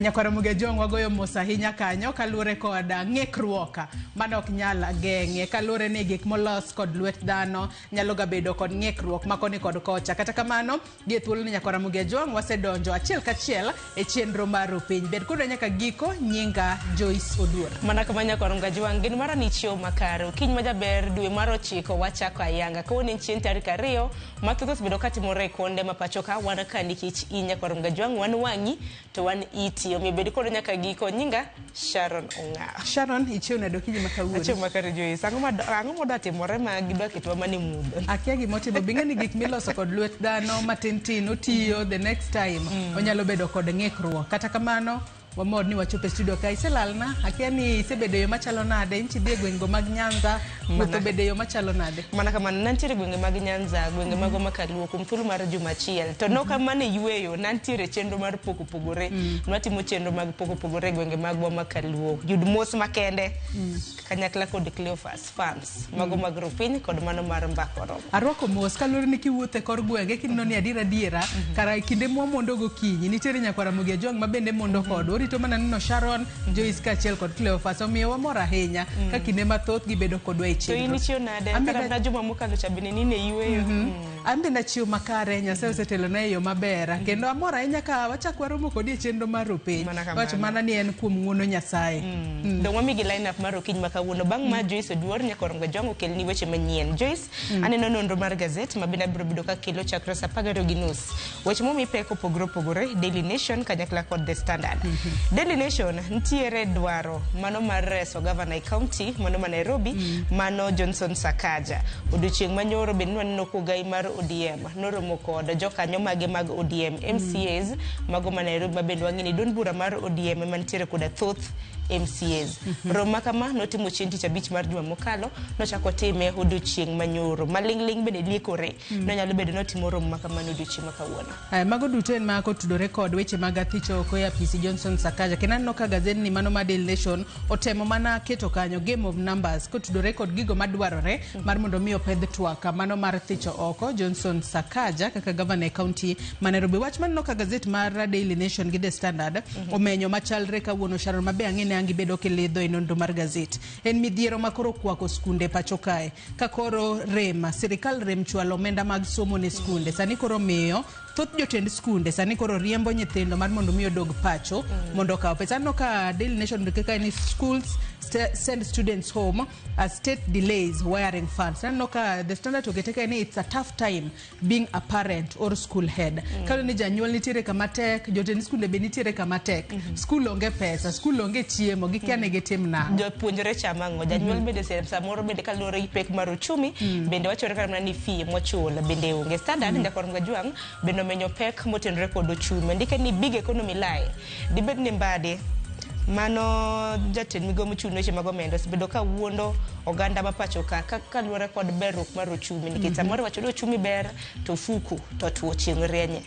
Nyakwar Mugejong wagoyo mos ahinya kanyo kaluwore kod ng'ikruok mane ok nyal geng'e kaluwore ni gik molos kod lwet dhano nyalo ga bedo kod ng'ikruok ma koni kod kocha. Kata kamano, gi e thuolo ni Nyakwar Mugejong wasedonjo achiel kachiel e chenro mar Rupiny. Bed kodwa nyaka giko, nyinga Joyce Oduor. Mana kama Nyakwar Mugajwang', gin mara ni chiew makare. Okinyi ma jaber dwe mar ochiko wachako ayanga. Kawuono en chieng' tarik ariyo, mathoth osebedo katimore e konde ma pacho ka. Wan ka nikech in Nyakwar Mugajwang', wan wang'i to wan iti. Omiyo bed kodwa nyaka giko. Nyinga Sharon Ong'aw. Sharon, ichiew nade okinyi ma kawuono? Achiew makare Joyce. Ang'o ma ang'o modwa timore ma gidwa ketowa mana e mudho? Akia gimotimo. Bing'e ni gik miloso kod lwet dhano matin tin otiyo the next time onyalo bedo kod ng'ikruok. Kata kamano, wamor ni wachopo e studio ka. Iselalna, akia ni isebedo e yo machalo nade, nchi dhi e gwengego mag Nyanza, wuoth obedo e yo machalo nade? Mana kamano, nantiere e gwenge mag Nyanza, gwenge magwa ma Kaluo kuom thuolo mar juma achiel. To nok mana e yueyo, nantiere e chenro mar pok opogore. Nwatimo chenro mag pok opogore e gwenge magwa ma Kaluo. Yud mos makende kanyakla kod Cleophas Farms, mago mag Rupiny kod mano mar Mbaka Oromo. Arwako mos kaluwore ni kiwuotho e kor gwenge kineno ni adier adiera kara e kinde mwamondo gokinyi nitiere nyakwar Ramogi Ajwang' ma bende mondo kodwa orito mana neno Sharon, Joyce kaachiel kod Cleophas omiyo wamor ahinya ka kinde mathoth gibedo kodwa e To in chenro. ichiew nade? An Kata bende mana juma mokalo cha bende nine yueyo. An bende achiew makare, Nyasaye osetelona e yo maber kendo amor ahinya ka wachak waromo kodi e chenro mar Rupiny. Mana kamano. Wacho mana ni en kuom ng'uono Nyasaye. Dong wamigi line up mar okinyi ma kawuono. Bang' ma Joyce Oduor nyaka Orongo Jwang' okelni weche manyien. Joyce, aneno nonro mar gazet ma bende abiro bedo kakelo chakre saa apar gariyo gi nus. Weche momi pek opogore opogore, Daily Nation kanyakla kod The Standard. Daily Nation nitiere dwaro mano mar reso gavana e county mano ma Nairobi mano Johnson Sakaja. Odiochieng' manyoro bende nwaneno kogai mar ODM noromo kod jokanyo mage mag ODM MCAs mago ma Nairobi ma bende wang'e ni duond bura mar ODM ema nitiere koda thoth MCAs. Romo ma kama notimo chieng' tich abich mar juma mokalo, nochako time odiochieng' manyoro. Maling'ling' bende liekore nonyalo bedo notimo romo ma kamano odiochieng' ma kawuono. Aya, mago duto en ma kotudore kod weche mag athicho oko e apisi Johnson Sakaja. Kendo aneno ka gazetni mano mar Daily Nation otemo mana keto kanyo game of numbers kotudore kod gigo madwarore mar mondo mi opedh twak mano mar thicho oko Johnson Sakaja kaka gavana e kaunti ma Nairobi. Wach maneno ka gazet mar Daily Nation gi The Standard omenyo machalre kawuono Sharon mabe ang'e ni ang' ibedo kilidho e nonro mar gazet. En midhiero ma koro okwako skunde pacho kae. Ka koro rem, sirikal rem chwalo omenda mag somo ne skunde. Sani koro miyo thoth jotend skunde sani koro riembo nyithindo mar mondo mi odog pacho mondo okaw pesa. Aneno ka Daily Nation ndike kae ni schools send students home as state delays wiring funds. Aneno ka The Standard okete kae ni it's a tough time being a parent or school head. Kaluwore ni janyuol nitiere kama tek, jotend skunde be nitiere kama tek. Skul onge pesa, skul onge chiemo, gikia ni gitim nang'o. Jopuonjre chamo ang'o? Janyuol bende samoro bende kaluwore gi pek mar uchumi bende wachore kata mana ni fee mochulo bende onge. Standard Nyakwar Mgajwang' bende omenyo pek motenore kod ochumi. Ondike ni big economy lie. Dibed ni Mbadi mano jatend migao mochung' ne weche mag omenda osebedo ka wuondo oganda ma pacho ka kaluwore kod berruok mar ochumi nikech samoro iwacho ni ochumi ber to ofuku to tuo chieng' rienye.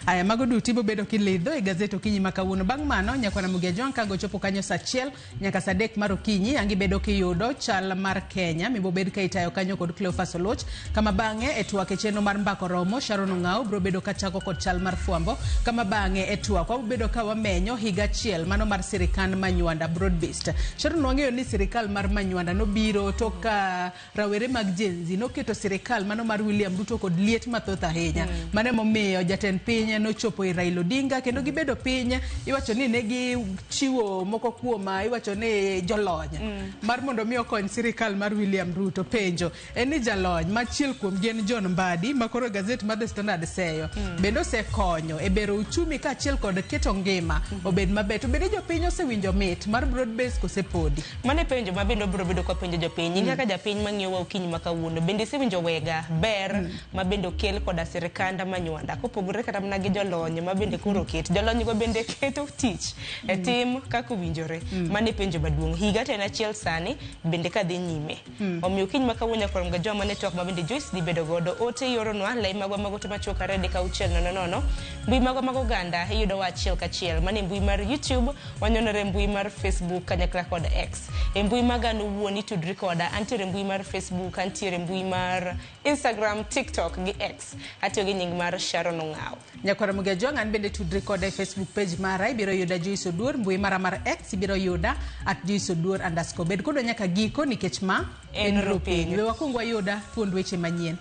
Aya, mago duto ibo bedo kilidho e gazet okinyi ma kawuono. Bang' mano, Nyakwar Ramogi Ajwang' ka gochopo kanyo saa achiel nyaka saa adek mar okinyi, ang' ibedo kiyudo chal mar Kenya mibobed ka itayo kanyo kod Cleophas Oluoch, kama bang'e e twak e chenro mar Mbaka Oromo, Sharon Ong'aw biro bedo ka chako kod chal mar fwambo, kama bang'e e twak wabiro bedo ka wamenyo higa achiel mano mar sirikand Manywanda broad based. Sharon, wang'eyo ni sirikal mar Manywanda nobiro tok ka rawere mag Gen Z noketo sirikal mano mar William Ruto kod liet mathoth ahinya. Mano emomiyo jatend piny nochopo ir Raila Odinga kendo gibedo piny, iwacho ni ne gichiwo moko kuom iwacho ni jolony mar mondo mi okony sirikal mar William Ruto. Penjo en ni jalony ma achiel kuom gi en John Mbadi ma koro gazet mar The Standard seyo bende osekonyo e bero uchumi kaachiel kod keto ngima obed maber. To bende jopiny osewinjo mit mar broad base kose podi? Mano e penjo ma bende wabiro bedo kwa penjo jopiny. In kaka japiny mang'iyowa okinyi ma kawuono, bende isewinjo wega ber ma bende okel koda sirikand Manywanda kopogore kata mana gi jolony ma bende koro oket. Jolony go bende keto tich e tim kaka owinjore. Mano e penjo maduong'. Higa to en achiel sani bende kadhi nyime. Omiyo okinyi ma kawuono nyakwar Mgajwa mane twak ma bende Joyce dhi bedo godo. Ote ioronwa lai magwa mag ote machuok 2 3 6 0 0. Mbui magwa mag oganda iyudowa achiel kachiel. Mane mbui mar YouTube wanyonore Yudore mbui mar Facebook kanyakla kod X. E mbui maga an owuon itudri koda, antiere mbui mar Facebook, antiere mbui mar Instagram, TikTok gi X. Atiyo gi nying mar Sharon Ong'aw. Nyakwara Muga Jwang', an bende tudri koda e Facebook page mara, ibiro yuda Joyce Oduor, mbui mara mar X ibiro yuda at Joyce Oduor underscore. Bed kodwa nyaka giko nikech ma en Rupiny. We wakwong wayuda thuond weche manyien.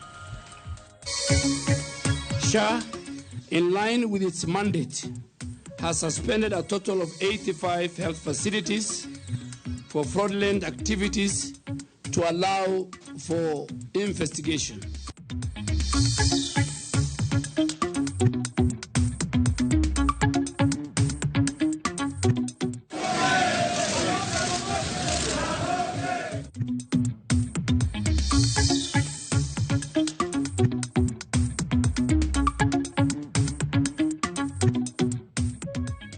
SHA, in line with its mandate, has suspended a total of 85 health facilities for fraudulent activities to allow for investigation.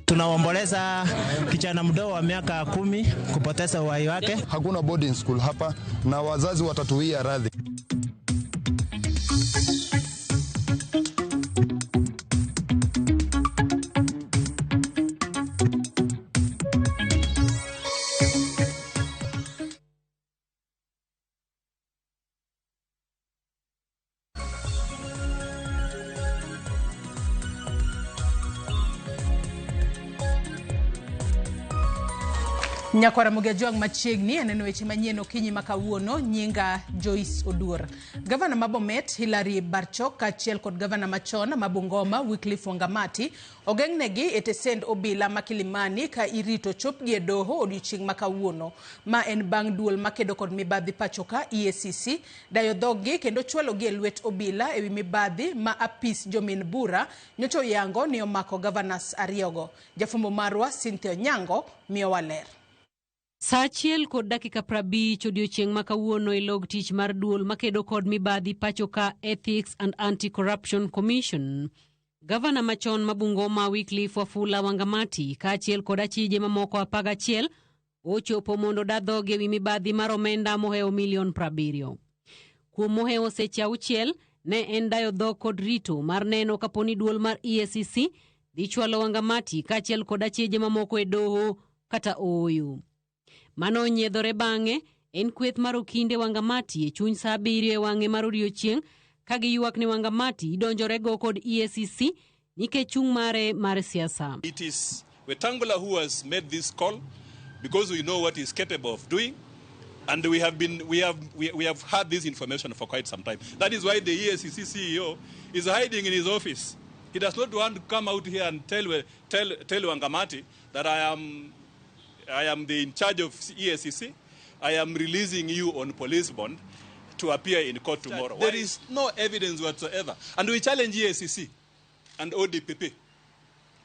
Tunaomboleza kijana mdogo wa miaka 10 kupoteza uhai wake. Hakuna boarding school hapa na wazazi watatuia radhi. Nyakwara Muga Jwang' machiegni aneno weche manyien okinyi ma kawuono, nyinga Joyce Oduor. Gavana ma Bomet Hilary Barchok kaachiel kod gavana machon ma Bungoma Wycliffe Wangamati ogeng'negi e tesend obila ma Kilimani ka irito chopgi e doho odiochieng' ma kawuono. Ma en bang' duol makedo kod mibadhi pachoka EACC dayo dhoggi kendo chwalogi e lwet obila ewi mibadhi ma apis jomin bura nyocha oyango ni omako gavanas ariyogo. Jafwambo marwa Cynthia Onyango miyowa ler. Saa 1:50 odiochieng' ma kawuono e log tich mar duol makedo kod mibadhi pachoka Ethics and Anti-Corruption Commission. Gavana machon ma Bungoma Wycliffe Wafula Wangamati kaachiel kod achije mamoko 11 ochopo mondo da dhogi ewi mibadhi mar omenda mohewo milion 70. Kuom mohewo seche 6 ne en dayo dhok kod rito mar neno kaponi duol mar EACC dhi chwalo Wangamati kaachiel kod achije mamoko e doho kata ooyo. Mano onyiedhore bang'e en kweth mar okinde Wangamati e chuny saa 7 e wang'e mar odiochieng' ka giywak ni Wangamati idonjorego kod EACC nikech chung' mare mar siasa. It is Wetangula who has made this call because we know what he's capable of doing, and we have had this information for quite some time. That is why the EACC CEO is hiding in his office. He does not want to come out here and tell Wangamati that I am the in charge of EACC. I am releasing you on police bond to appear in court tomorrow. There is no evidence whatsoever. And we challenge EACC and ODPP.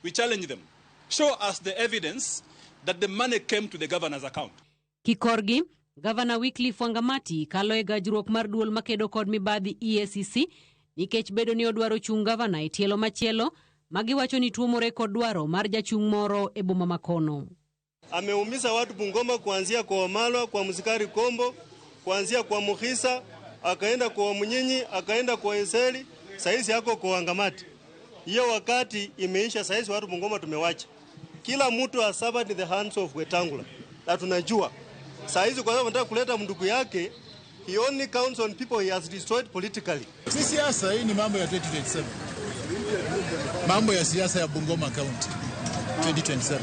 We challenge them. Show us the evidence that the money came to the governor's account. Kikorgi, Governor Wycliffe Wangamati kalo e gajruok mar duol makedo kod mibadhi EACC nikech bedo ni odwaro chung' gavana e tielo machielo magiwacho ni tuomore kod dwaro mar jachung' moro e boma makono. Ameumiza watu Bungoma kuanzia kwa Wamalwa, kwa Mzikari Kombo, kuanzia kwa Mukhisa, akaenda kwa Munyinyi, akaenda kwa Eseli, saizi yako kwa Wangamati. Hiyo wakati imeisha, saizi watu Bungoma tumewacha. Kila mtu asaba in the hands of Wetangula. Na tunajua. Saizi kwa sababu anataka kuleta ndugu yake, he only counts on people he has destroyed politically. Si siasa, hii ni mambo ya 2027. Mambo ya siasa ya Bungoma County 2027.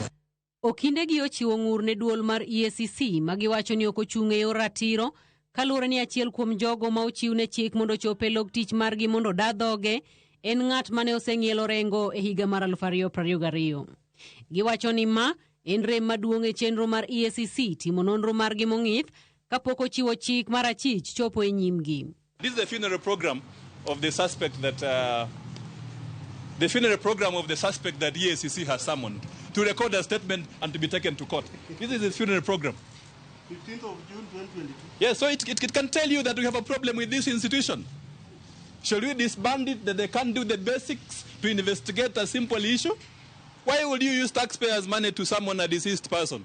Okindegi ochiwo ng'ur ne duol mar EACC magiwacho ni ok ochung' e yor ratiro kaluwore ni achiel kuom jogo ma ochiw ne chik mondo ochop e log tich margi mondo da dhoge en ng'at mane oseng'ielo rengo e higa mar 2022. Giwacho ni ma en rem maduong' e chenro mar EACC timo nonro margi mong'ith kapok ochiwo chik mar achich chopo e nyimgi. This is the funeral program of the suspect that the funeral program of the suspect that EACC has summoned to record a statement and to be taken to court. This is his funeral program. 15th of June 2022. Yes, so it can tell you that we have a problem with this institution. Shall we disband it, that they can't do the basics to investigate a simple issue? Why would you use taxpayers' money to summon a deceased person?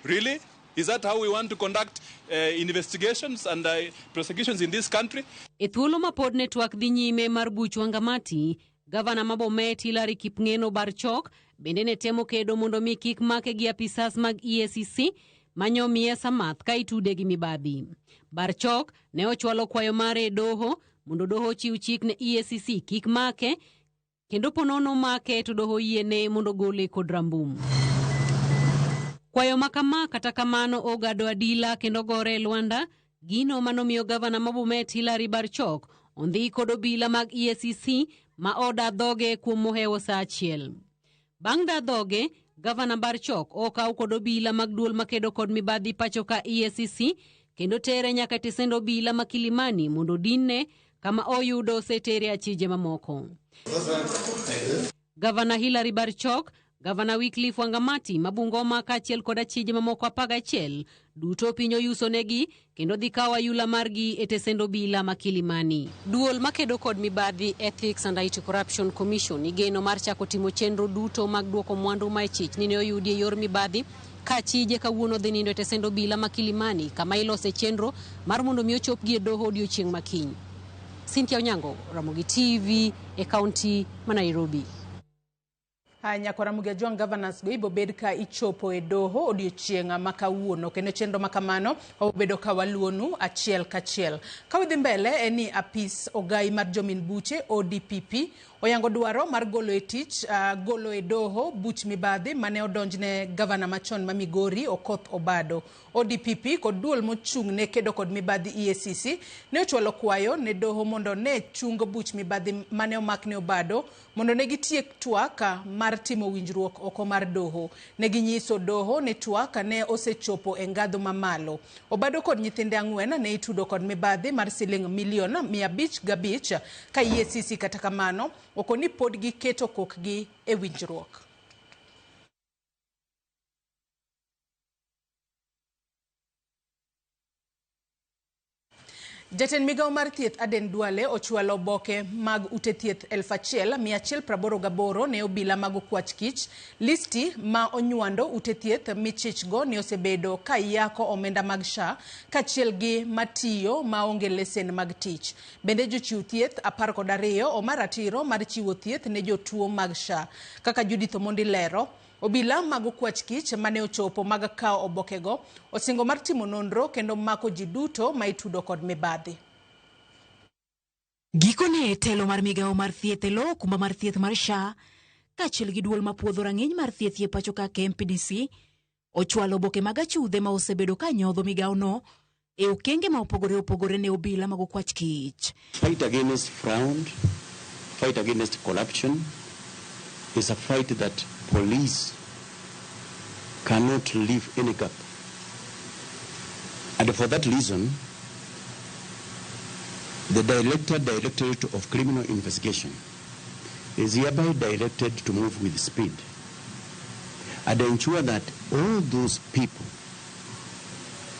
Really? Is that how we want to conduct investigations and prosecutions in this country? E thuolo ma pod ne twak dhi nyime mar buch Wangamati, Gavana ma Bomet Hillary Kipngeno Barchok bende ne temo kedo mondo mi kik make gi apisas mag EACC manyo miye samath ka itude gi mibadhi. Barchok ne ochwalo kwayo mare e doho mondo doho ochiw chik ne EACC kik make kendo ponono make to doho yiene mondo gole kod rambum. Kwayo ma kama kata kamano ogado adila kendo gore e lwanda gino manomiyo gavana ma Bomet Hillary Barchok ondhi kod obila mag EACC ma oda dhoge kuom mohewo saa achiel. Bang' da dhoge, gavana Barchok okaw kod obila mag duol makedo kod mibadhi pacho ka EACC kendo tere nyaka e tesend obila ma Kilimani mondo odinne kama oyudo osetere achije mamoko. Gavana Hillary Barchok, Gavana Wycliffe Wangamati ma Bungoma kaachiel kod achije mamoko 11 duto piny oyusonegi kendo dhi kawo ayula margi e tesend obila ma Kilimani. Duol makedo kod mibadhi Ethics and Anti-Corruption Commission igeno mar chako timo chenro duto mag duoko mwandu ma ichich ni ne oyudi e yor mibadhi ka achije kawuono dhi nindo e tesend obila ma Kilimani kama ilose chenro mar mondo mi ochopgi e doho odiochieng' ma kiny. Cynthia Onyango, Ramogi TV e kaunti ma Nairobi. Nyakora Ramogi Ajwang' governors go ibobed ka ichopo e doho odiochieng' ma kawuono kendo chenro ma kamano wabobedo ka waluonu achiel kachiel. Ka wadhi mbele en ni apis ogai mar jomin buche ODPP oyango dwaro mar golo e tich golo e doho buch mibadhi mane odonjne gavana machon ma Migori Okoth Obado. ODPP kod duol mochung' ne kedo kod mibadhi EACC ne ochwalo kwayo ne doho mondo ne chung buch mibadhi mane omakne Obado mondo ne gitiek twak mar timo winjruok oko mar doho. Ne ginyiso doho ni twak ne osechopo e ngadho mamalo. Obado kod nyithinde 4 ne itudo kod mibadhi mar siling milion 505 ka EACC kata kamano okoni pod giketo kokgi e winjruok. Jatend migawo mar thieth Aden Duale ochwalo oboke mag ute thieth 1188 ne obila mag okwach kich. Listi ma onywando ute thieth michichgo ne osebedo ka yako omenda mag SHA kaachiel gi matiyo maonge lesen mag tich. Bende jochiw thieth 12 oma ratiro mar chiwo thieth ne jotuo mag SHA. Kaka Judith Omondi lero, obila mag okwach kich mane ochopo mag kawo obokego osingo mar timo nonro kendo mako ji duto ma itudo kod mibadhi. Gikone telo mar migawo mar thieth e lo okumba mar thieth mar SHA kaachiel gi duol mapuodho rang'iny mar thieth e pacho ka KMPDC ochwalo oboke mag achudhe ma osebedo ka nyodho migawono e okenge ma opogore opogore ne obila mag okwach kich. Fight against fraud, fight against corruption is a fight that police cannot leave any gap. And for that reason, the Directorate of Criminal Investigation is hereby directed to move with speed and ensure that all those people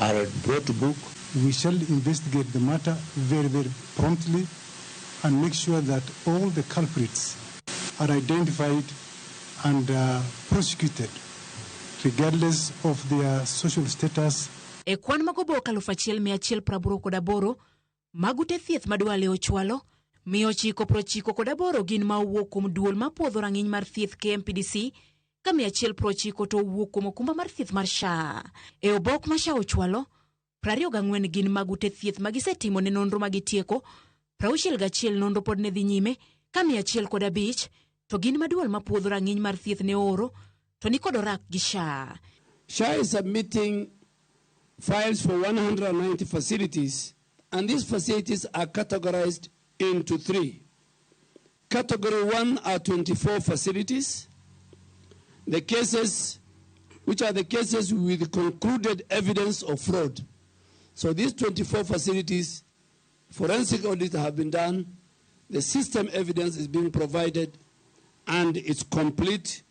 are brought to book. We shall investigate the matter very, very promptly and make sure that all the culprits are identified and prosecuted regardless of their social status. E kwan mag oboke 1188 mag ute thieth ma Duale ochwalo, 998 gin ma owuok kuom duol mapuodho rang'iny mar thieth KMPDC ka 190 to owuok kuom okumba mar thieth mar SHA. E obok ma SHA ochwalo, 24 gin mag ute thieth ma gisetimo ne nonro ma gitieko, 61 nonro pod ne dhi nyime, ka 105 to gin ma duol mapuodho rang'iny mar thieth ne oro to ni kod orak gi SHA. SHA is submitting files for 190 facilities, and these facilities are categorized into three. Category 1 are 24 facilities, the cases which are the cases with concluded evidence of fraud. So these 24 facilities, forensic audit have been done, the system evidence is being provided, and it's complete,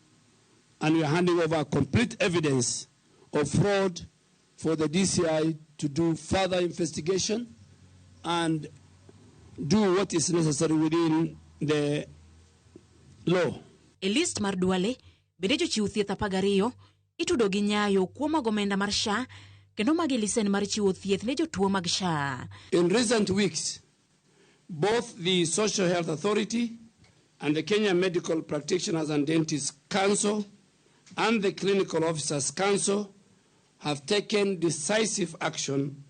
and we are handing over complete evidence of fraud for the DCI to do further investigation and do what is necessary within the law. E list mar Duale, bende jochiw thieth 12 itudo gi nyayo kuom mag omenda mar SHA kendo magi lisen mar chiwo thieth ne jotuo mag SHA. In recent weeks, both the Social Health Authority and the Kenya Medical Practitioners and Dentists Council and the Clinical Officers Council have taken decisive action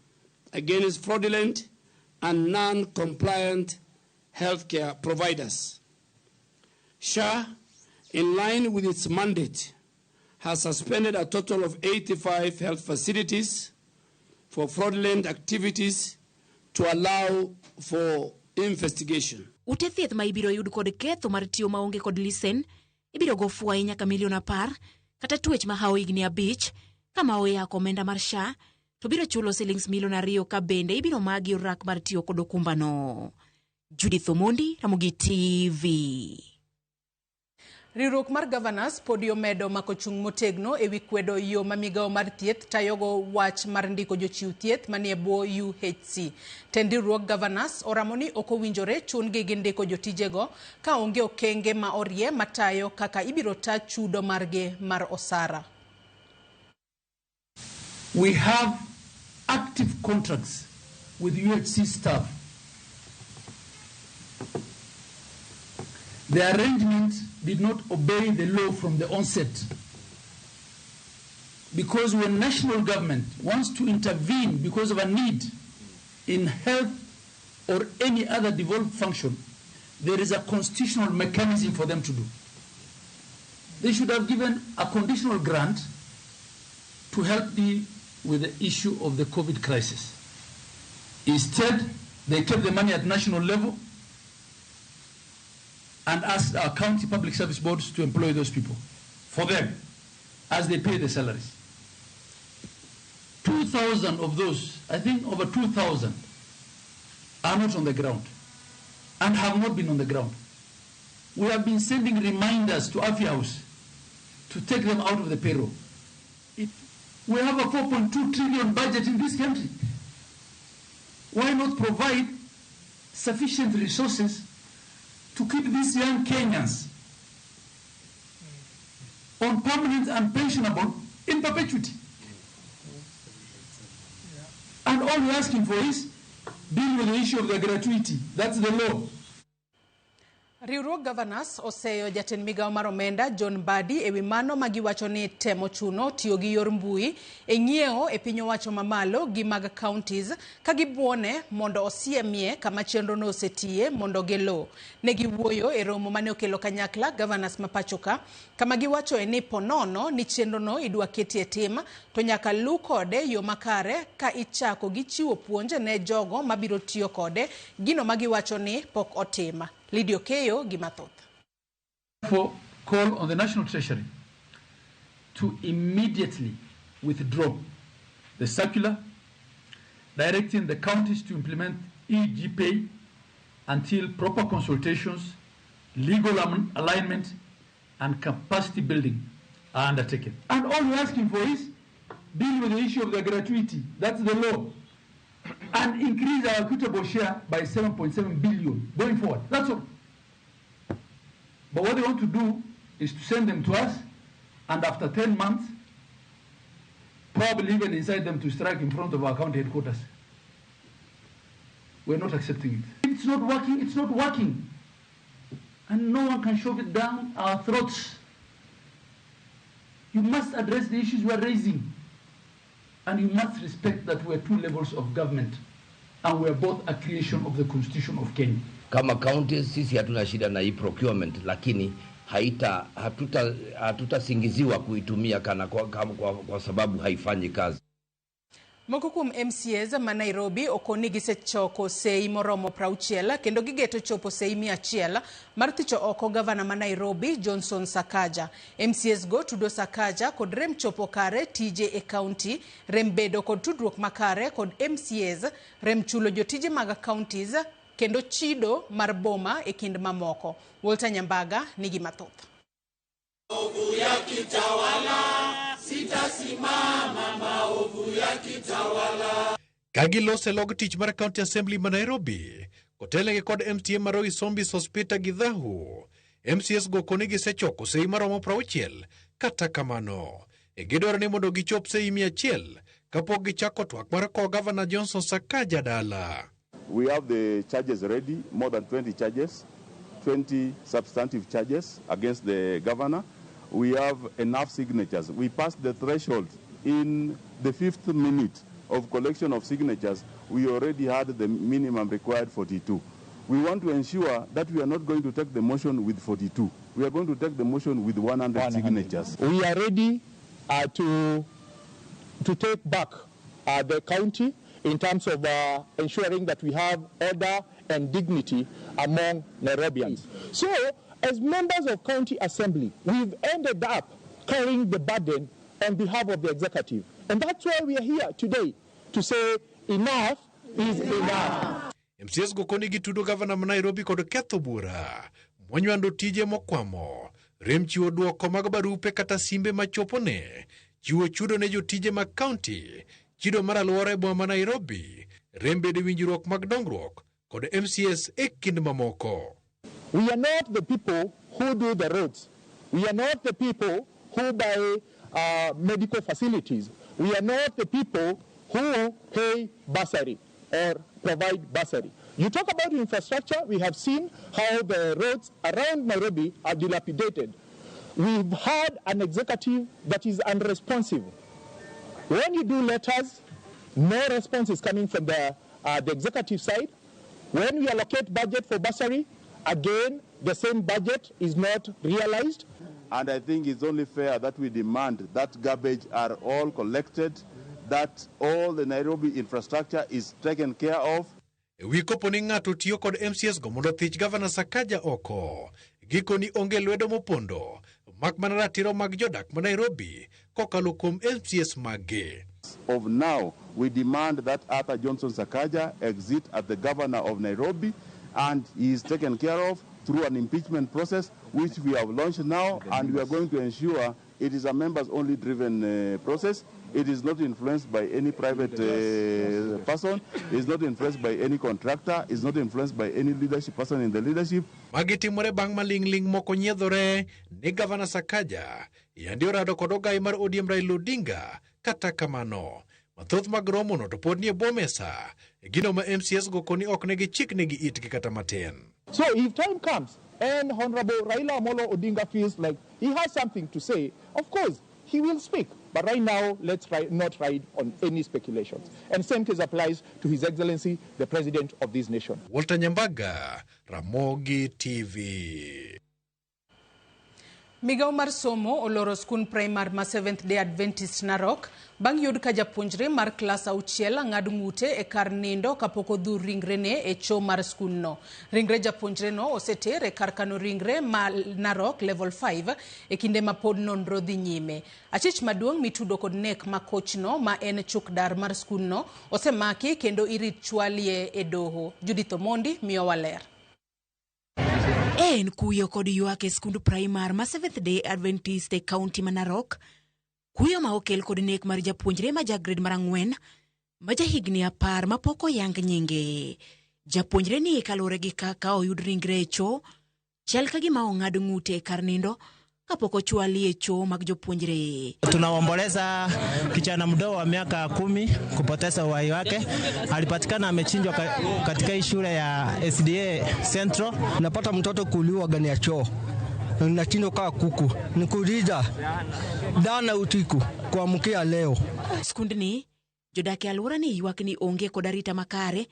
against fraudulent and non-compliant healthcare providers. SHA, in line with its mandate, has suspended a total of 85 health facilities for fraudulent activities to allow for investigation. Ute thieth ma ibiro yud kod ketho mar tiyo maonge kod lisen ibiro go fwai nyaka milion 10 kata twech mahawo higni 5 kama oyako omenda mar SHA to biro chulo silings milion 2 ka bende ibiro magi orak mar tiyo kod okumbano. Judith Omondi, Ramogi TV. Riwruok mar Governors podi omedo mako chung' motegno ewi kwedo yo ma migawo mar thieth tayogo wach mar ndiko jochiw thieth manie bwo UHC. Tend riwruok Governors oramo ni ok owinjore chun-gi gi ndiko jotijego ka onge okenge ma orie matayo kaka ibiro ta chudo margi mar osara. We have active contracts with UHC staff. The arrangement did not obey the law from the onset, because when national government wants to intervene because of a need in health or any other devolved function, there is a constitutional mechanism for them to do. They should have given a conditional grant to help deal with the issue of the COVID crisis. Instead, they kept the money at national level and asked our county public service boards to employ those people for them as they pay the salaries. 2,000 of those, I think over 2,000, are not on the ground and have not been on the ground. We have been sending reminders to Afya House to take them out of the payroll. We have a 4.2 trillion budget in this country. Why not provide sufficient resources to keep these young Kenyans on permanent and pensionable in perpetuity? And all we're asking for is deal with the issue of the gratuity. That's the law. Riwruok Governors oseyo jatend migawo mar omenda John Mbadi ewi mano magiwacho ni temo chuno tiyo gi yor mbui e ng'iewo e piny owacho mamalo gi mag counties ka gibuone mondo osiemie kama chenrono osetiye mondo gilo. Ne giwuoyo e romo mane okelo kanyakla Governors ma pachoka kama giwachoe ni ponono ni chenrono idwa ketie tim to nyaka lu kode yo makare ka ichako gi chiwo puonj ne jogo mabiro tiyo kode gino magiwacho ni pok otim. Lydia Okeyo gi mathoth. Therefore, call on the National Treasury to immediately withdraw the circular directing the counties to implement EGPay until proper consultations, legal alignment, and capacity building are undertaken. And all we're asking for is deal with the issue of the gratuity. That's the law. And increase our equitable share by 7.7 billion going forward. That's all. But what they want to do is to send them to us, and after 10 months, probably even incite them to strike in front of our county headquarters. We're not accepting it. If it's not working, it's not working. And no one can shove it down our throats. You must address the issues we're raising. And you must respect that we're two levels of government and we're both a creation of the Constitution of Kenya. Kama counties sisi hatuna shida na hii procurement, lakini hatutasingiziwa kuitumia kana kwa sababu haifanyi kazi. Moko kuom MCAs ma Nairobi okoni gisechoko sei moromo 60 kendo gigeto chopo sei 100 mar thicho oko gavana ma Nairobi Johnson Sakaja. MCAs go tudo Sakaja kod rem chopo kare tije e county, rem bedo kod tudruok makare kod MCAs, rem chulo jotije mag counties kendo chido mar boma e kind mamoko. Walter Nyambaga nigi mathoth. Maovu yakitawala, sitasimama, maovu yakitawala. Kagilose log tich mar County Assembly ma Nairobi, kotelegi kod MCA Maroi Sombi Sospita Githahu. MCAs go koni gisechoko sei maromo 60, kata kamano gidwaro ni mondo gichop sei 100 kapok gichako twak mar kowo Gavana Johnson Sakaja dala. We have the charges ready, more than 20 charges. 20 substantive charges against the governor. We have enough signatures. We passed the threshold in the fifth minute of collection of signatures. We already had the minimum required 42. We want to ensure that we are not going to take the motion with 42. We are going to take the motion with 100 signatures. We are ready to take back the county in terms of ensuring that we have order and dignity among Nairobians. So, as members of County Assembly, we've ended up carrying the burden on behalf of the executive. And that's why we are here today, to say enough is enough. MCS go koni gitudo gavana ma Nairobi kod ketho bura monywando tije mokwamo rem chiwo duoko mag barupe kata simbe machopone chiwo chudo ne jotije mag county chido mar alwora e boma ma Nairobi rem bedo winjruok mag dongruok kod MCS e kind mamoko. We are not the people who do the roads. We are not the people who buy medical facilities. We are not the people who pay bursary or provide bursary. You talk about infrastructure, we have seen how the roads around Nairobi are dilapidated. We've had an executive that is unresponsive. When you do letters, no response is coming from the executive side. When we allocate budget for bursary, again, the same budget is not realized. And I think it's only fair that we demand that garbage are all collected, that all the Nairobi infrastructure is taken care of. Wi kopo ni ng'ato tiyo kod MCS go mondo thich Gavana Sakaja oko. Gikoni onge lwedo mopondo, mak mana ratiro mag jodak ma Nairobi kokalo kuom MCS maggi. Of now, we demand that Arthur Johnson Sakaja exit as the governor of Nairobi, and he is taken care of through an impeachment process, which we have launched now, and we are going to ensure it is a members-only driven process. It is not influenced by any private person. It is not influenced by any contractor. It is not influenced by any leadership person in the leadership. Magi timore bang' maling'ling' moko nyiedhore ni Gavana Sakaja yandi orado kod ogai mar ODM Raila Odinga. Kata kamano, mathoth mag romono to pod nie bwo mesa, gino ma MCS go koni ok negi chiknegi itgi kata matin. So if time comes and Honorable Raila Amolo Odinga feels like he has something to say, of course, he will speak. But right now, let's not ride on any speculations. And same case applies to His Excellency, the President of this nation. Walter Nyambaga, Ramogi TV. Migao mar somo oloro skund primar ma Seventh Day Adventist Narok bang' yud ka japuonjre mar klas auchiel ng'ad ng'ute e kar nindo kapok odhur ringrene e cho mar skundno. Ringre japuonjreno oseter e kar kano ringre ma Narok level 5 e kinde ma pod nonro dhi nyime. Achich maduong' mitudo kod nek ma kochno ma en chukdar mar skundno osemaki kendo irit chwalie e doho. Judith Omondi miyowa ler. En kuyo kod ywak e skund primar ma Seventh Day Adventist e kaunti ma Narok. Kuyo ma okel kod nek mar japuonjre ma ja grade mar 4 ma jahigni 10 ma pok oyang nyinge. Japuonjre ni kaluwore gi kaka oyud ringre e cho, chal ka gima ong'ad ng'ute e kar nindo kapok ochwali e choo mag jopuonjre. Tunaomboleza kijana mdogo wa miaka 10 kupoteza uhai wake. Alipatikana amechinjwa katika hii shule ya SDA Central. Napata mtoto kuliwa gani ya choo. Nachinjwa kama kuku. Nikuuliza dana utiku kuamkia leo. Skundni jodak e alwora ni ywak ni onge kod arita makare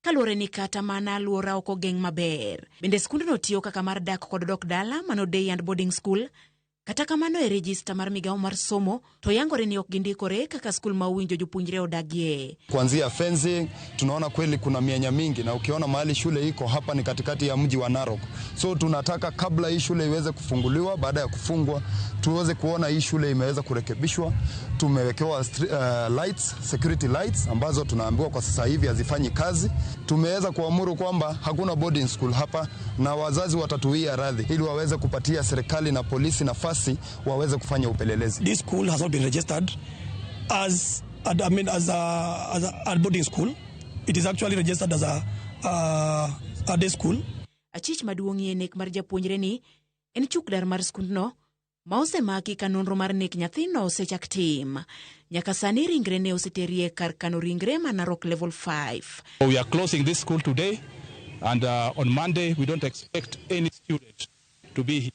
kaluwore ni kata mana alwora ok ogeng' maber. Bende skundno tiyo kaka mar dak kod dok dala mano day and boarding school. Kata kamano e rejista mar migao mar somo to yangore ni ok gindikore kaka skul ma owinjo jopuonjre odagie. Kuanzia fencing tunaona kweli kuna mianya mingi, na ukiona mahali shule iko hapa ni katikati ya mji wa Narok. So tunataka kabla hii shule iweze kufunguliwa, baada ya kufungwa tuweze kuona hii shule imeweza kurekebishwa. Tumewekewa lights, security lights ambazo tunaambiwa kwa sasa hivi hazifanyi kazi. Tumeweza kuamuru kwamba hakuna boarding school hapa, na wazazi watatuia radhi ili waweze kupatia serikali na polisi nafasi waweze kufanya upelelezi. This school has not been registered as a boarding school. It is actually registered as a day school. Achich maduong'ie nek mar japuonjre ni en chukdar mar skundno ma osemaki ka nonro mar nek nyathino osechak tim. Nyaka sani ringre ne oseterie kar kano ringre ma Narok level 5. We are closing this school today And on Monday, we don't expect any student to be here.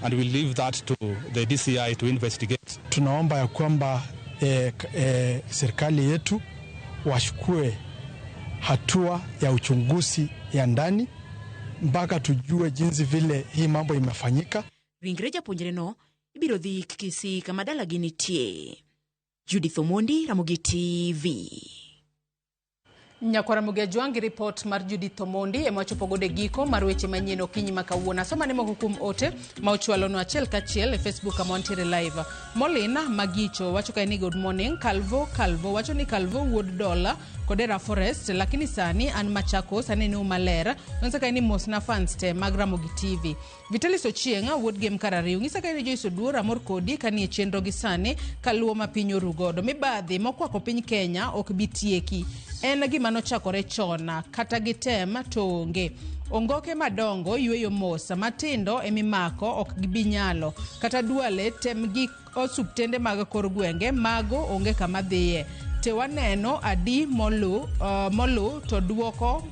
And we leave that to the DCI to investigate. Tunaomba ya kwamba serikali yetu washukue hatua ya uchunguzi ya ndani mpaka tujue jinsi vile hii mambo imefanyika. Ringre japuonjreno ibiro dhi Kisii kama dalagi nitie. Judith Omondi, Ramogi TV. Nyakwara Ramogi gi ripot mar Judith Omondi ema wachopo godo e giko mar weche manyien okinyi ma kawuono. Asoma ne moko kuom ote ma ochwalonwa achiel kachiel e Facebook kama wantiere live. Molina Magicho wacho kae ni good morning. Calvo Calvo wacho ni Calvo wuod Dola Kodera Forest, lakini sani an Machakos aneno maler. Ng'isa kae ni mosna fans te mag Ramogi TV. Vitalis Ochieng' wuod Gem Karariu ng'isa kae ni Joyce Oduor amor kodi kanie chenro gi sani kaluwo ma piny oru godo. Mibadhi mokwako piny Kenya ok bi tieki. En gima nochakore chon kata gitem to onge. Ongoke madongo yweyo mos, matindo emimako ok gibi nyalo. Kata dwale tem gi osuptende mag kor gwenge mago onge kama dhiye. Te waneno adi molu to duoko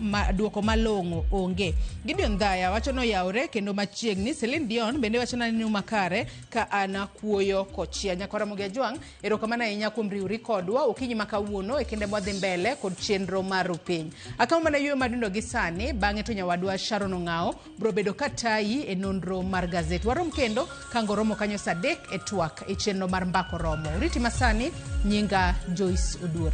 malong'o onge. Gideon Dhaya wacho noyawre kendo machiegni. Celine Dion bende wacho ni makare ka ana kuoyo kochia. Nyakwara Ramogi Ajwang', erokamano ahinya kuom riwri kodwa okinyi ma kawuono e kinde mwadhi mbele kod chenro mar piny. Akawo mana yueyo madundo gi sani, bang'e to nyawadwa Sharon Ong'ao biro bedo katayi e nonro mar gazet. Warom kendo kango romo kanyo saa 3 e twak e chenro mar Mbako Romo. Uriti masani, nyinga Joyce Oduor.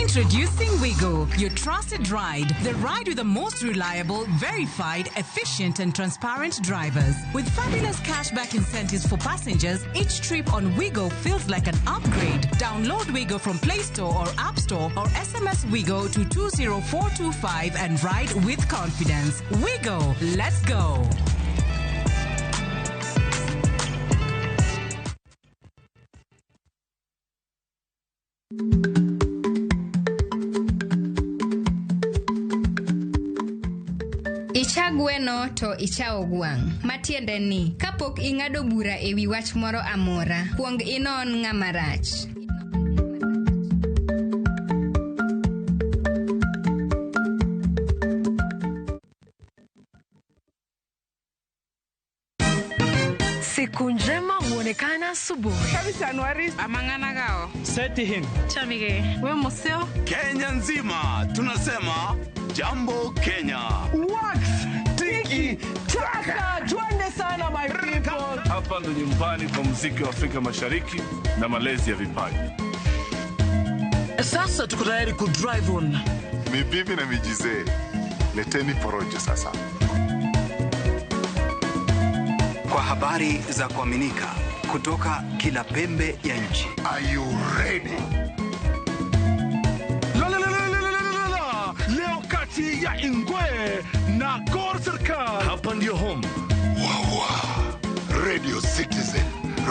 Introducing Wigo, your trusted ride. The ride with the most reliable, verified, efficient and transparent drivers. With fabulous cashback incentives for passengers, each trip on Wigo feels like an upgrade. Download Wigo from Play Store or App Store or SMS Wigo to 20425 and ride with confidence. Wigo, let's go. Icha gweno to ichawo gwang'. Matiende ni, kapok ing'ado bura e wi wach moro amora, kuong inon ng'ama rach. Siku njema huonekana asubuhi. Kenya nzima tunasema Jambo Kenya. Wax tiki taka, twende sana my people. Hapa ndo nyumbani kwa muziki wa Afrika Mashariki na malezi ya vipaji. Sasa tuko tayari ku drive on. Mibibi na mijizee, leteni porojo sasa. Kwa habari za kuaminika kutoka kila pembe ya nchi. Are you ready? Leo kati ya Ingwe na Gor Serikal. Hapa ndio home. Wawa. Radio Citizen,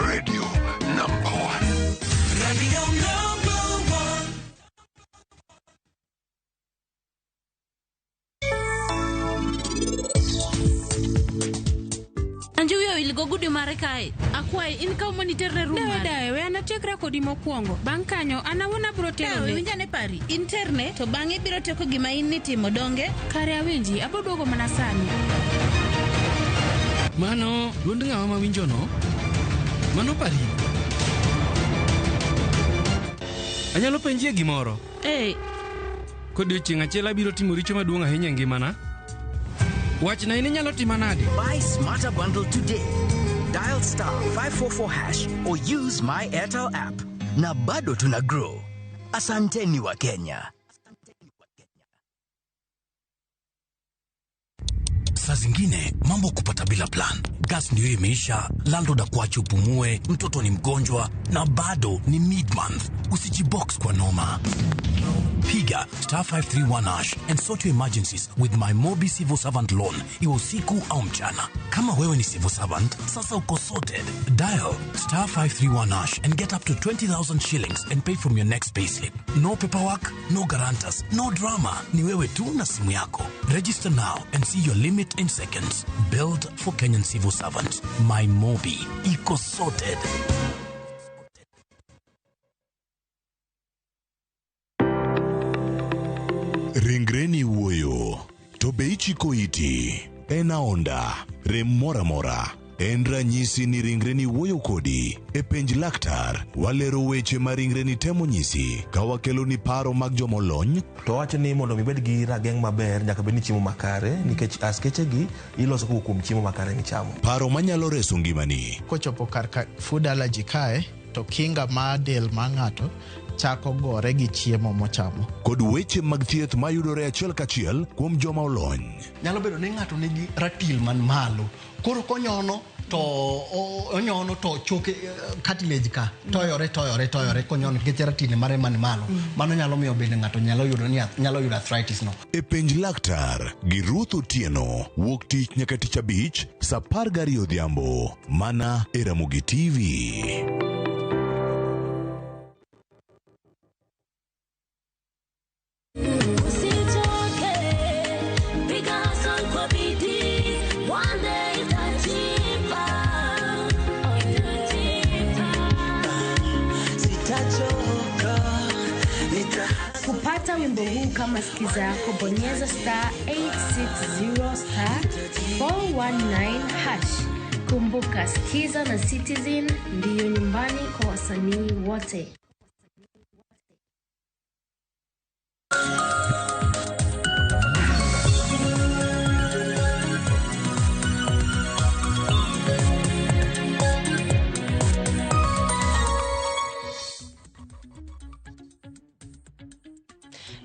radio number 1. Radio number 1. Anjuyo ilgo mare kae. Akwayi in kaw moniterne room. Dawe dawe we anatiek rekodi mokwongo. Bang' kanyo an awuon abiro tero ne. Winja ne pari. Interne to bang'e ibiro tieko gima in nitimo donge. Kare awinji abiro duogo mana sani. Mano duond ng'awa mawinjo no? Mano pari. Anyalo penjie gimoro? Eh. Kodiochieng' achiel abiro timo richo maduong' ahinya e ngimana. Wachna in inyalo tima nade? Buy Smarter Bundle today. Dial *544# or use my Airtel app. Na bado tuna grow. Asanteni wa Kenya. Saa zingine mambo kupata bila plan. Gas ndio imeisha, landlord akuache upumue, mtoto ni mgonjwa na bado ni mid-month. Usijibox kwa noma. Piga star 531 hash and sort your emergencies with my Mobi Civil Servant Loan, iwe usiku au mchana. Kama wewe ni civil servant, sasa uko sorted. Dial star 531 hash and get up to 20,000 shillings and pay from your next payslip. No paperwork, no guarantors, no drama. Ni wewe tu na simu yako. Register now and see your limit in seconds. Build for Kenyan civil servants. My Mobi. Iko sorted. Ringreni wuoyo, to be ichiko iti? En aonda, rem moro amora. En ranyisi ni ringreni wuoyo kodi. E penj laktar, walero weche ma ringreni temo nyisi ka wakeloni paro mag jomolony. To wacho ni mondo mi ibed gi rageng' maber nyaka bed ni chiemo makare nikech askeche gi iloso kowuok kuom chiemo makare michamo. Paro manyalo reso ngimani. Kochopo kar ka food allergy kae to kinga mar del mar ng'ato chako gore gi chiemo mochamo. Kod weche mag thieth mayudore achiel kachiel kuom joma olony. Nyalo bedo ni ng'ato nigi ratil man malo. Koro konyono to onyono to choke cartilage ka toyore toyore toyore konyono nikech ratil mare man malo. Mano nyalo miyo bende ng'ato nyalo yudo ni nyalo yudo arthritis no. E penj laktar gi Ruth Otieno wuok tich nyaka tich abich saa 12 odhiambo mana e Ramogi TV. Usichoke, piga hustle kwa bidii, one day itajipa, itajipa. Sitachoka, nita Kupata wimbo huu kama skiza yako, bonyeza star 860 star 419 hash. Kumbuka, Skiza na Citizen ndiyo nyumbani kwa wasanii wote.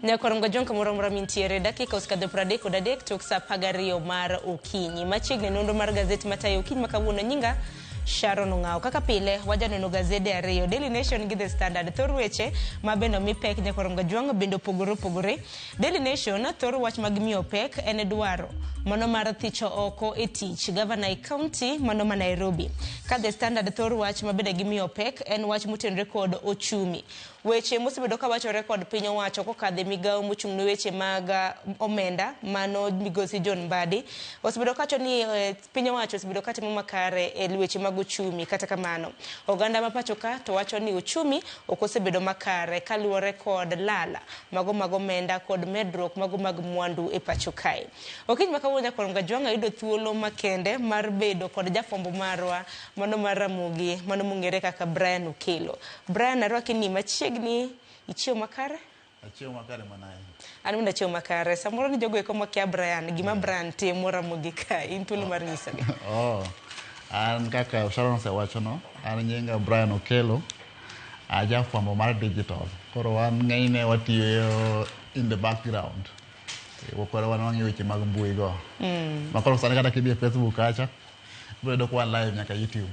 Nyakorongo jonka moro moro mintiere dakika osekadho 33 tok sa 12 mar okinyi. Machiegni nonro mar gazeti matayo okinyi ma kawuono nyinga Sharon Ong'awo. Kaka pile wajaneno gazede ariyo, Daily Nation gi The Standard. Thor weche ma bende omi pek Nyakorongo Jwang' bende opogore opogore. Daily Nation thor wach mag miyo pek en dwaro mano mar thicho oko e tich gavana e county mano ma Nairobi. Ka The Standard thor wach ma bende gimiyo pek en wach motenore kod ochumi. Weche mosebedo ka wachore kod piny owacho kokadho e migawo mochung' ne weche mag omenda mano migosi John Mbadi osebedo kawacho ni piny owacho osebedo katimo makare e weche mag ochumi. Kata kamano oganda ma pacho ka to wacho ni ochumi ok osebedo makare kaluwore kod lala mago mag omenda kod medruok mago mag mwandu e pacho kae. Okinyi ma kawuono Nyakorongo Jwang' ayudo thuolo makende mar bedo kod jafwambo marwa mano mar Ramogi mano mong'ere kaka Brian Okello. Brian, arwaki ni machiegni, ichiewo makare? Achiewo makare manaye. An bende achiewo makare. Samoro ni jogo eko makia Brian, gima Brian timo Ramogi ka, in thuolo mar nyisogi. Oh, an kaka Sharon osewachono, an nyinga Brian Okello, ajafwambo mar digital. Koro wan ng'enyne watiyo in the background. Koro wan wang'iyo weche mag mbui go. Ma koro sani kata kidhi e Facebook kacha, ibiro yudo ka wan live nyaka YouTube.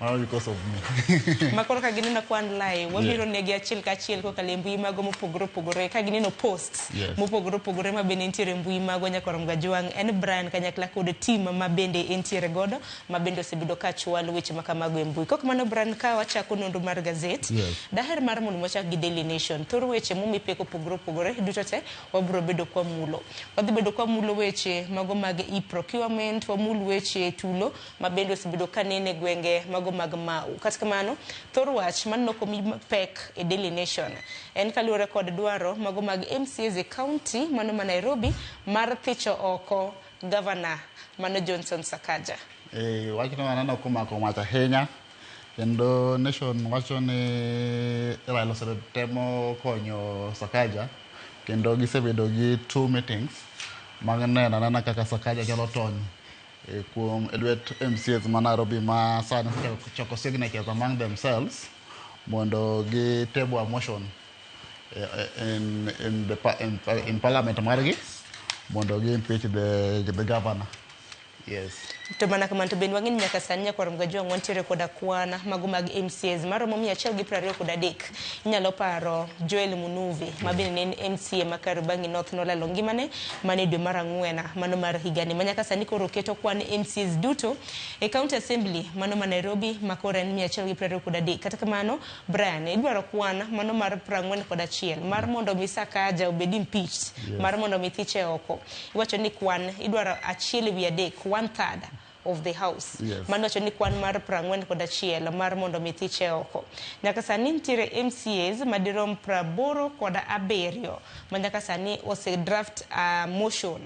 Mano because of me. Makoro ka gineno ka wan live, wabiro negi achiel kachiel kokalo e mbui mago mopogore opogore. Ka gineno posts mopogore opogore ma bende nitiere e mbui mago Nyakorongo Jwang', en Brian kanyakla kod team ma bende entiere godo, ma bende osebedo ka chwalo weche ma kamago e mbui. Kok mano Brian, ka wachako nonro mar gazet, daher mar mondo wachak gi Daily Nation. Thor weche momi pek opogore opogore duto te wabiro bedo kwa mulo. Wadhi bedo kwa mulo weche mago mag e-procurement, wamul weche tulo ma bende osebedo ka nene gwenge mago mag Mau. Kata kamano, thor wach maneno komi pek e Daily Nation en kaluwore kod dwaro mago mag MCAs e county mano ma Nairobi mar thicho oko gavana mano Johnson Sakaja. Wachno aneno komako mach ahinya kendo Nation wacho ni Raila osetemo konyo Sakaja kendo gisebedo gi 2 meetings mag neno anena kaka Sakaja nyalo tony kuom lwet MCAs ma Nairobi ma sani choko signatures among themselves mondo gi table a motion in parliament margi mondo gi impeach the governor. Yes. To mana kamano to bende wang'e ni nyaka sani nyakwar Mgajwang' wantiere koda kwan mago mag MCAs maromo 123. Inyalo paro Joel Munuve ma bende ne en MCA ma Kariobangi North nolalo ngimane mana e dwe mar ang'wen mano mar higani. Ma nyaka sani koro keto kwan MCAs duto e County Assembly mano ma Nairobi ma koro en 123. Kata kamano Brian, idwaro kwan mano mar 41 mar mondo mi Sakaja obed impeached, mar mondo mi thiche oko. Iwacho ni kwan idwaro 1/3, 1/3 of the house. Mano wacho ni kwan mar 41 mar mondo mi thiche oko. Nyaka sani nitiere MCAs madirom 87 ma nyaka sani ose draft motion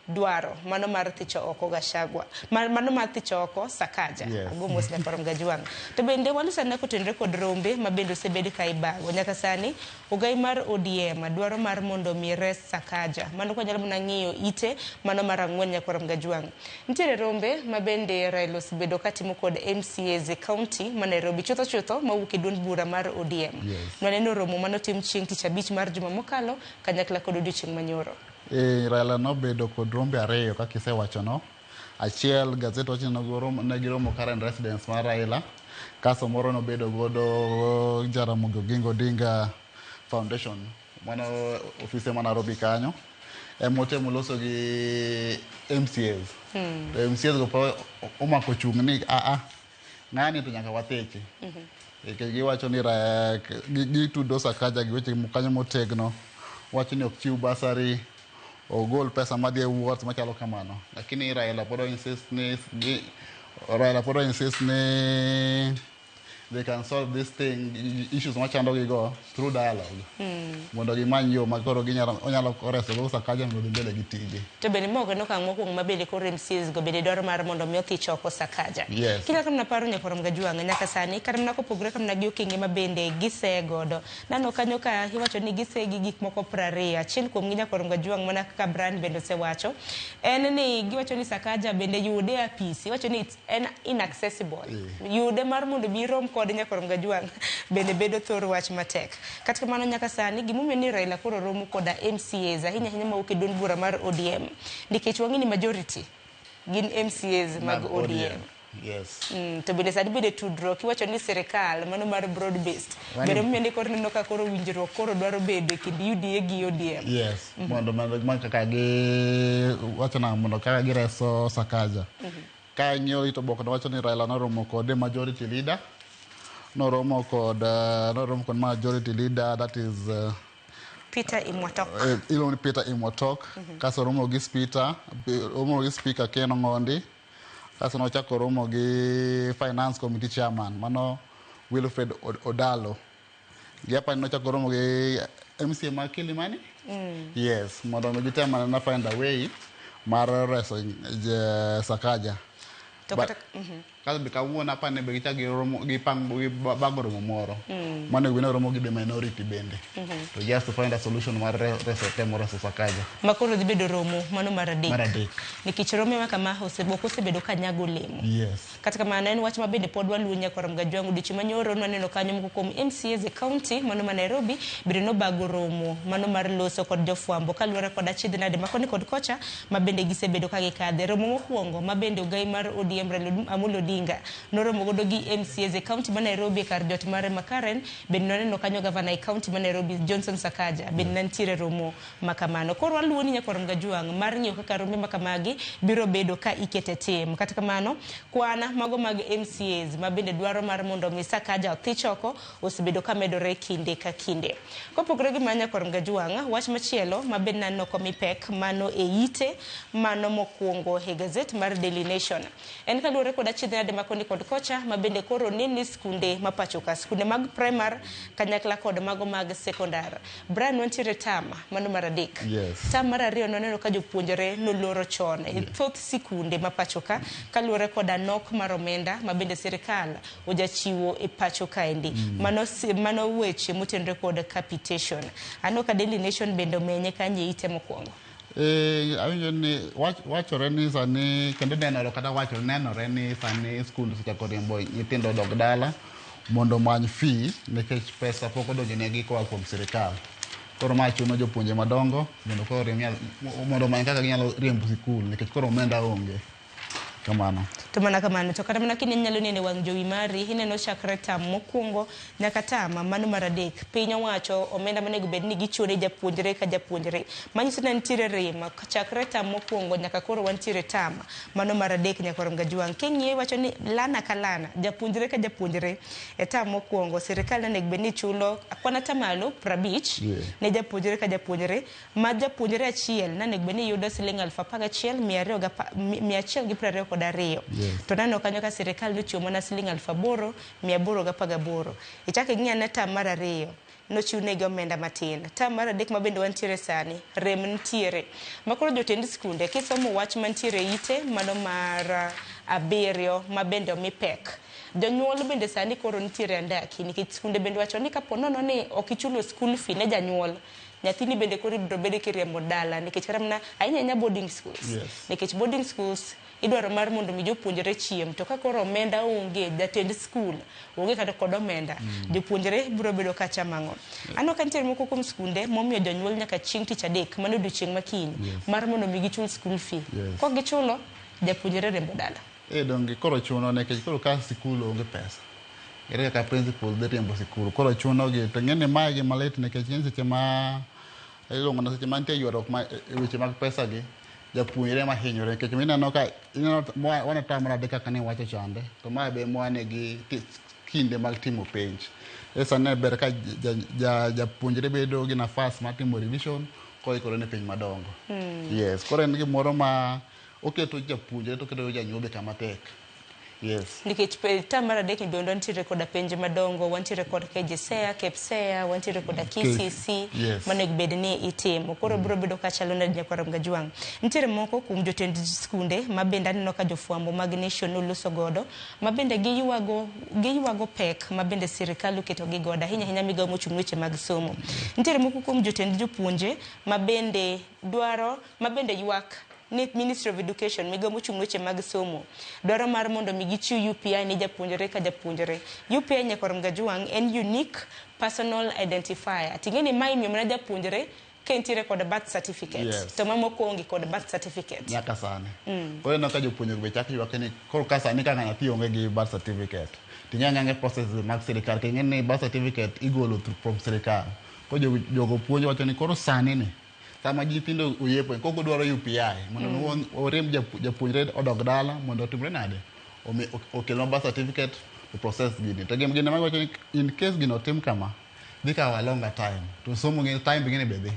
dwaro mano mar thicho oko Gachagua, mano mar thicho oko Sakaja. Ago mos nyakwar Mgajwang'. To bende walusana kotenore kod rombe ma bende osebed ka ibago. Nyaka sani ogai mar ODM dwaro mar mondo mi res Sakaja. Mano kwanyalo mana ng'iyo ite mano mar 4 nyakwar Mgajwang'. Nitiere rombe ma bende Raila osebedo katimo kod MCAs e county ma Nairobi chutho chutho mawuok e duond bura mar ODM. Nwaneno romo manotim chieng' tich abich mar juma mokalo kanyakla kod odiochieng' manyoro. Raila nobedo kod rombe ariyo kaka isewachono. Achiel gazet wacho ni ne giromo Karen residence mar Raila, kasto moro nobedo godo Jaramogi Oginga Odinga Foundation mano ofise ma Nairobi kanyo. Emotemo loso gi MCAs. To MCAs go po omako chung' ni a ng'ani to nyaka wathichi. Nikech giwacho ni gitudo Sakaja gi weche kanyo motegno, wacho ni ok chiw bursary, ogol pesa madhi e wards machalo kamano. Lakini Raila pod insist ni they can solve this thing, issues machando gigo through dialogue. Mondo gimany yo ma koro ginyalo onyalo reso go Sakaja mondo dhi mbele gi tije. To bende moko no okang' mokwongo ma bende koro MCAs go bende dwaro mar mondo mi othich oko Sakaja. Kila kamna paro nyakwar Mgajwang' nyaka sani kata mana kopogore kamna gi okenge ma bende gisegodo. Nano kanyo ka iwacho ni gisegi gik moko 20. Achiel kuom gi nyakwar Mgajwang' mana kaka Brian bende osewacho en ni giwacho ni Sakaja bende yude e apisi. Iwacho ni en inaccessible. Yude mar mondo bi rom kod nyakwar Mgajwang' bende bedo thor wach matek. Kata kamano nyaka sani gimomiyo ni Raila koro romo koda MCAs ahinya ahinya mawuok e duond bura mar ODM nikech wang'e ni majority gin MCAs mag ODM. To bende sani bende tudruok iwacho ni sirikal mano mar broad based bende momiyo ni koro ineno ka koro winjruok koro dwaro bedo e kind UDA gi ODM. Mondo kaka gi wacho na mondo kaka gireso Sakaja. Ka ing'iyo it oboke wacho ni Raila noromo kod majority leader, noromo kod majority leader that is Peter Imwatok. Iluongo ni Peter Imwatok. Kasto romo gi Speaker Ken Ong'ondi. Kasto nochako romo gi Finance Committee Chairman mano Wilfred Odalo. Gi apani nochako romo gi MCA ma Kilimani. Yes, mondo mi gitem mana find a way mar reso Sakaja. Kasto be kawuono apani be gichako giromo gibago romo moro. Mano bende romo gi the minority bende. To just to find a solution mar reso temo reso Sakaja. Ma koro dhi bedo romo mano mar adek. Nikech romo ma kama osebedo ka nyago olemo. Kata kamano en wach ma bende pod waluwo nyakwar Mgajwang' odiochieng' manyoro nwaneno kanyo moko kuom MCAs e county mano ma Nairobi bende nobago romo mano mar loso kod jofwambo kaluwore kod achiedh nade ma koni kod kocha ma bende gisebedo ka gikadhe. Romo mokwongo ma bende ogai mar ODM Raila Amolo Odinga noromo godo gi MCAs e county ma Nairobi e kar jot mare ma Karen bende nwaneno kanyo gavana e county ma Nairobi Johnson Sakaja bende nitiere romo ma kamano. Koro waluwo ni nyakwar Mgajwang' mar ng'iyo kaka rombe ma kamagi biro bedo ka ikete tim. Kata kamano kwana mago mag MCAs ma bende dwaro mar mondo mi Sakaja othich oko osebedo ka medore kinde ka kinde. Kopogore gi ma nyakwar Mgajwang', wach machielo ma bende naneno komi pek mano e ite mano mokwongo e gazet mar Daily Nation en kaluwore kod achiedh nade ma koni kod kocha ma bende koro nene skunde ma pacho ka, skunde mag primar kanyakla kod mago mag sekondar. Brian, wantiere tam mano mar 3. Tam mar 2 nwaneno ka jopuonjre noloro chon e thoth sikunde ma pacho ka kaluwore koda nok mar omenda ma bende sirikal ojachiwo e pacho kaendi. Mano weche motenore kod capitation. Aneno ka Daily Nation bende omenye kanyo e ite mokwongo. Awinjo ni wachore ni sani kendo nenore kata wachore nenore ni sani skul osechako riembo nyithindo odog dala mondo omany fee nikech pesa pok odonjonegi koa kuom sirikal. Koro ma chuno jopuonje madongo mondo koro mondo omany kaka ginyalo riembo sikul nikech koro omenda onge. Kamano. To mana kamano, to kata mana kinyalo neno e wang' jowi mari, ineno chakre tam mokwongo nyaka tam mano mar adek. Piny owacho omenda monego bed ni gichiwo ne japuonjre ka japuonjre. Manyiso ni nitiere rem chakre tam mokwongo nyaka koro wantiere tam mano mar adek nyaka rom gajwang'. King'iyo iwacho ni lana ka lana, japuonjre ka japuonjre e tam mokwongo sirikal onego bed ni chulo kwan atamalo 50 ne japuonjre ka japuonjre, ma japuonjre achiel nonego bed ni yudo siling 11,122. To naneno kanyo ka sirikal nochiwo mana siling 8,818. Ichako ing'i ane tam mar ariyo, nochiw negi omenda matin. Tam mar adek ma bende wantiere sani, rem nitiere. Ma koro jotend skunde kisomo wach mantiere ite mano mar 7 ma bende omi pek. Jonyuol bende sani koro nitiere andaki nikech skunde bende wacho ni kapo nono ni ok ichulo school fee ne janyuol, nyathini bende koro ibiro bedo kiriembo dala nikech kata mana ahinya ahinya boarding schools. Nikech boarding schools idwaro mar mondo mi jopuonjre chiem, to ka koro omenda onge, jatend skul onge kata kod omenda, jopuonjre biro bedo ka chamo ang'o? Aneno ka nitiere moko kuom skunde momiyo jonyuol nyaka chieng' tich adek, mano odiochieng' ma kiny, mar mondo mi gichul school fee. Kok gichulo, japuonjre riembo dala. Donge koro chuno nikech koro ka sikul onge pesa, ere kaka principal dhi riembo sikul? Koro chuno gi to ing'e ni mae gima lit nikech ing'e seche ma iluongo ni seche ma nitie ywaruok ma e weche mag pesa gi, japuonjre ema hinyore nikech ineno ka ineno wane tam mar adek kaka ne iwacho chande, to mae be mwane gi kinde mag timo penj. E sani ber ka japuonjre bedo gi nafas mar timo revision koikore ne penj madongo. Yes, koro en gimoro ma oketo japuonjre to oketo janyuol be kama tek. Yes. Nikech tam mar adek ni bende wantiere koda penj madongo, wantiere kod KJSEA, KPSEA, wantiere koda KCC, monego bed ni itimo. Koro biro bedo ka chalo nade nyakwar Mgajwang'? Nitiere moko kuom jotend skunde ma bende aneno ka jofwambo mag Nation noloso godo, ma bende giywago pek ma bende sirikal oketo gi godo, ahinya ahinya migawo mochung' weche mag somo. Nitiere moko kuom jotend jopuonje ma bende dwaro, ma bende ywak ni Ministry of Education, migawo mochung' weche mag somo, dwaro mar mondo mi gichiw UPI ne japuonjre ka japuonjre. UPI nyakwar Mgajwang' en unique personal identifier. Ting'e ni mae imiyo mana japuonjre ka entiere kod birth certificate. To mamoko onge kod birth certificate. Nyaka sani. Koro ineno ka jopuonjre be chako ywak ni koro ka sani ka nyathi onge gi birth certificate, ting'e ang'e process mag sirikal, ting'e ni birth certificate igolo from sirikal. Koro jogo puonj wacho ni koro sani ni sama nyithindo oyepo koko dwaro UPI mondo oriemb japuonjre odog dala mondo otimre nade, okelnwa birth certificate to process gini. To gin ema giwacho ni in case gino otim kama, dhi kawo a longer time to somo gi time be be dhi.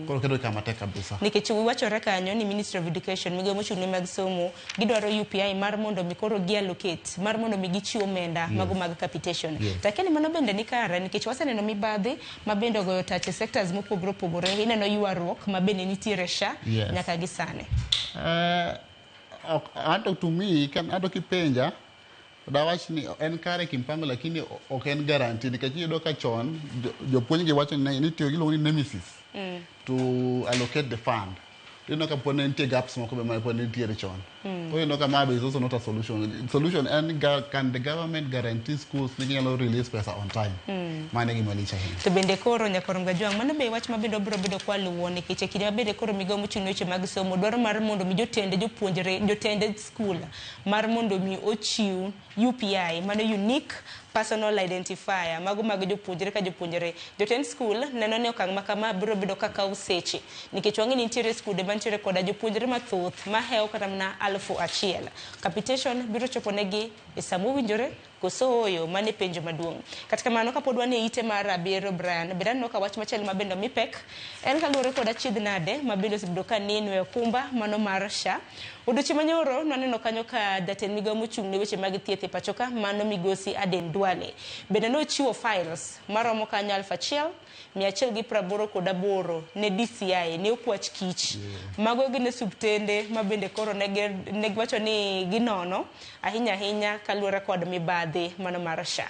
Koro keto kama tek kabisa. Nikech wachore kanyo ni Ministry of Education, migawo mochung' ne mag somo, gidwaro UPI mar mondo mi koro gi allocate, mar mondo mi gichiw omenda mago mag capitation. To akia ni mano bende ni kare nikech waseneno mibadhi ma bende ogoyo tach e sectors mopogore opogore. Ineno ywaruok ma bende nitiere SHA nyaka gi sani. Anto to me, anto kipenja, dawach ni en kare kimpango lakini ok en guarantee nikech iyudo ka chon jopuonj gi wacho ni nitiyo gi iluongo ni nemesis to allocate the fund. Iyudo ka pod ne nitie gaps moko be mane pod nitiere chon. Koro iyudo ka ma be is also not a solution. Solution en can the government guarantee schools ni ginyalo release pesa on time? Mano e gima lich ahinya. To bende koro nyakwar Mgajwang', mano be wach ma bende obiro bedo kwaluwo nikech e kinde ma bende koro migawo mochung' ne weche mag somo dwaro mar mondo mi jotend jopuonjre, jotend skul mar mondo mi ochiw UPI, mano unique personal identifier, mago mag jopuonjre ka jopuonjre. Jotend skul neno ni okang' ma kama biro bedo ka kawo seche nikech wang'e ni nitiere skunde mantiere koda jopuonjre mathoth mahewo kata mana 1000. Capitation biro chopo negi e sa mowinjore koso ooyo? Mano e penjo maduong'. Kata kamano kapod wan e ite mar 7, Brian, bende aneno ka wach machielo ma bende omi pek en kaluwore kod achiedh nade ma bende osebedo ka neno e okumba mano mar SHA. Odiochieng' manyoro nwaneno kanyo ka jatend migawo mochung' ne weche mag thieth e pacho ka mano migosi Aden Duale bende nochiwo files maromo kanyo 1188 ne DCI ne okwach kich. Mago gin osiptende ma bende koro ne giwacho ni ginono ahinya ahinya kaluwore kod mibadhi mano mar SHA.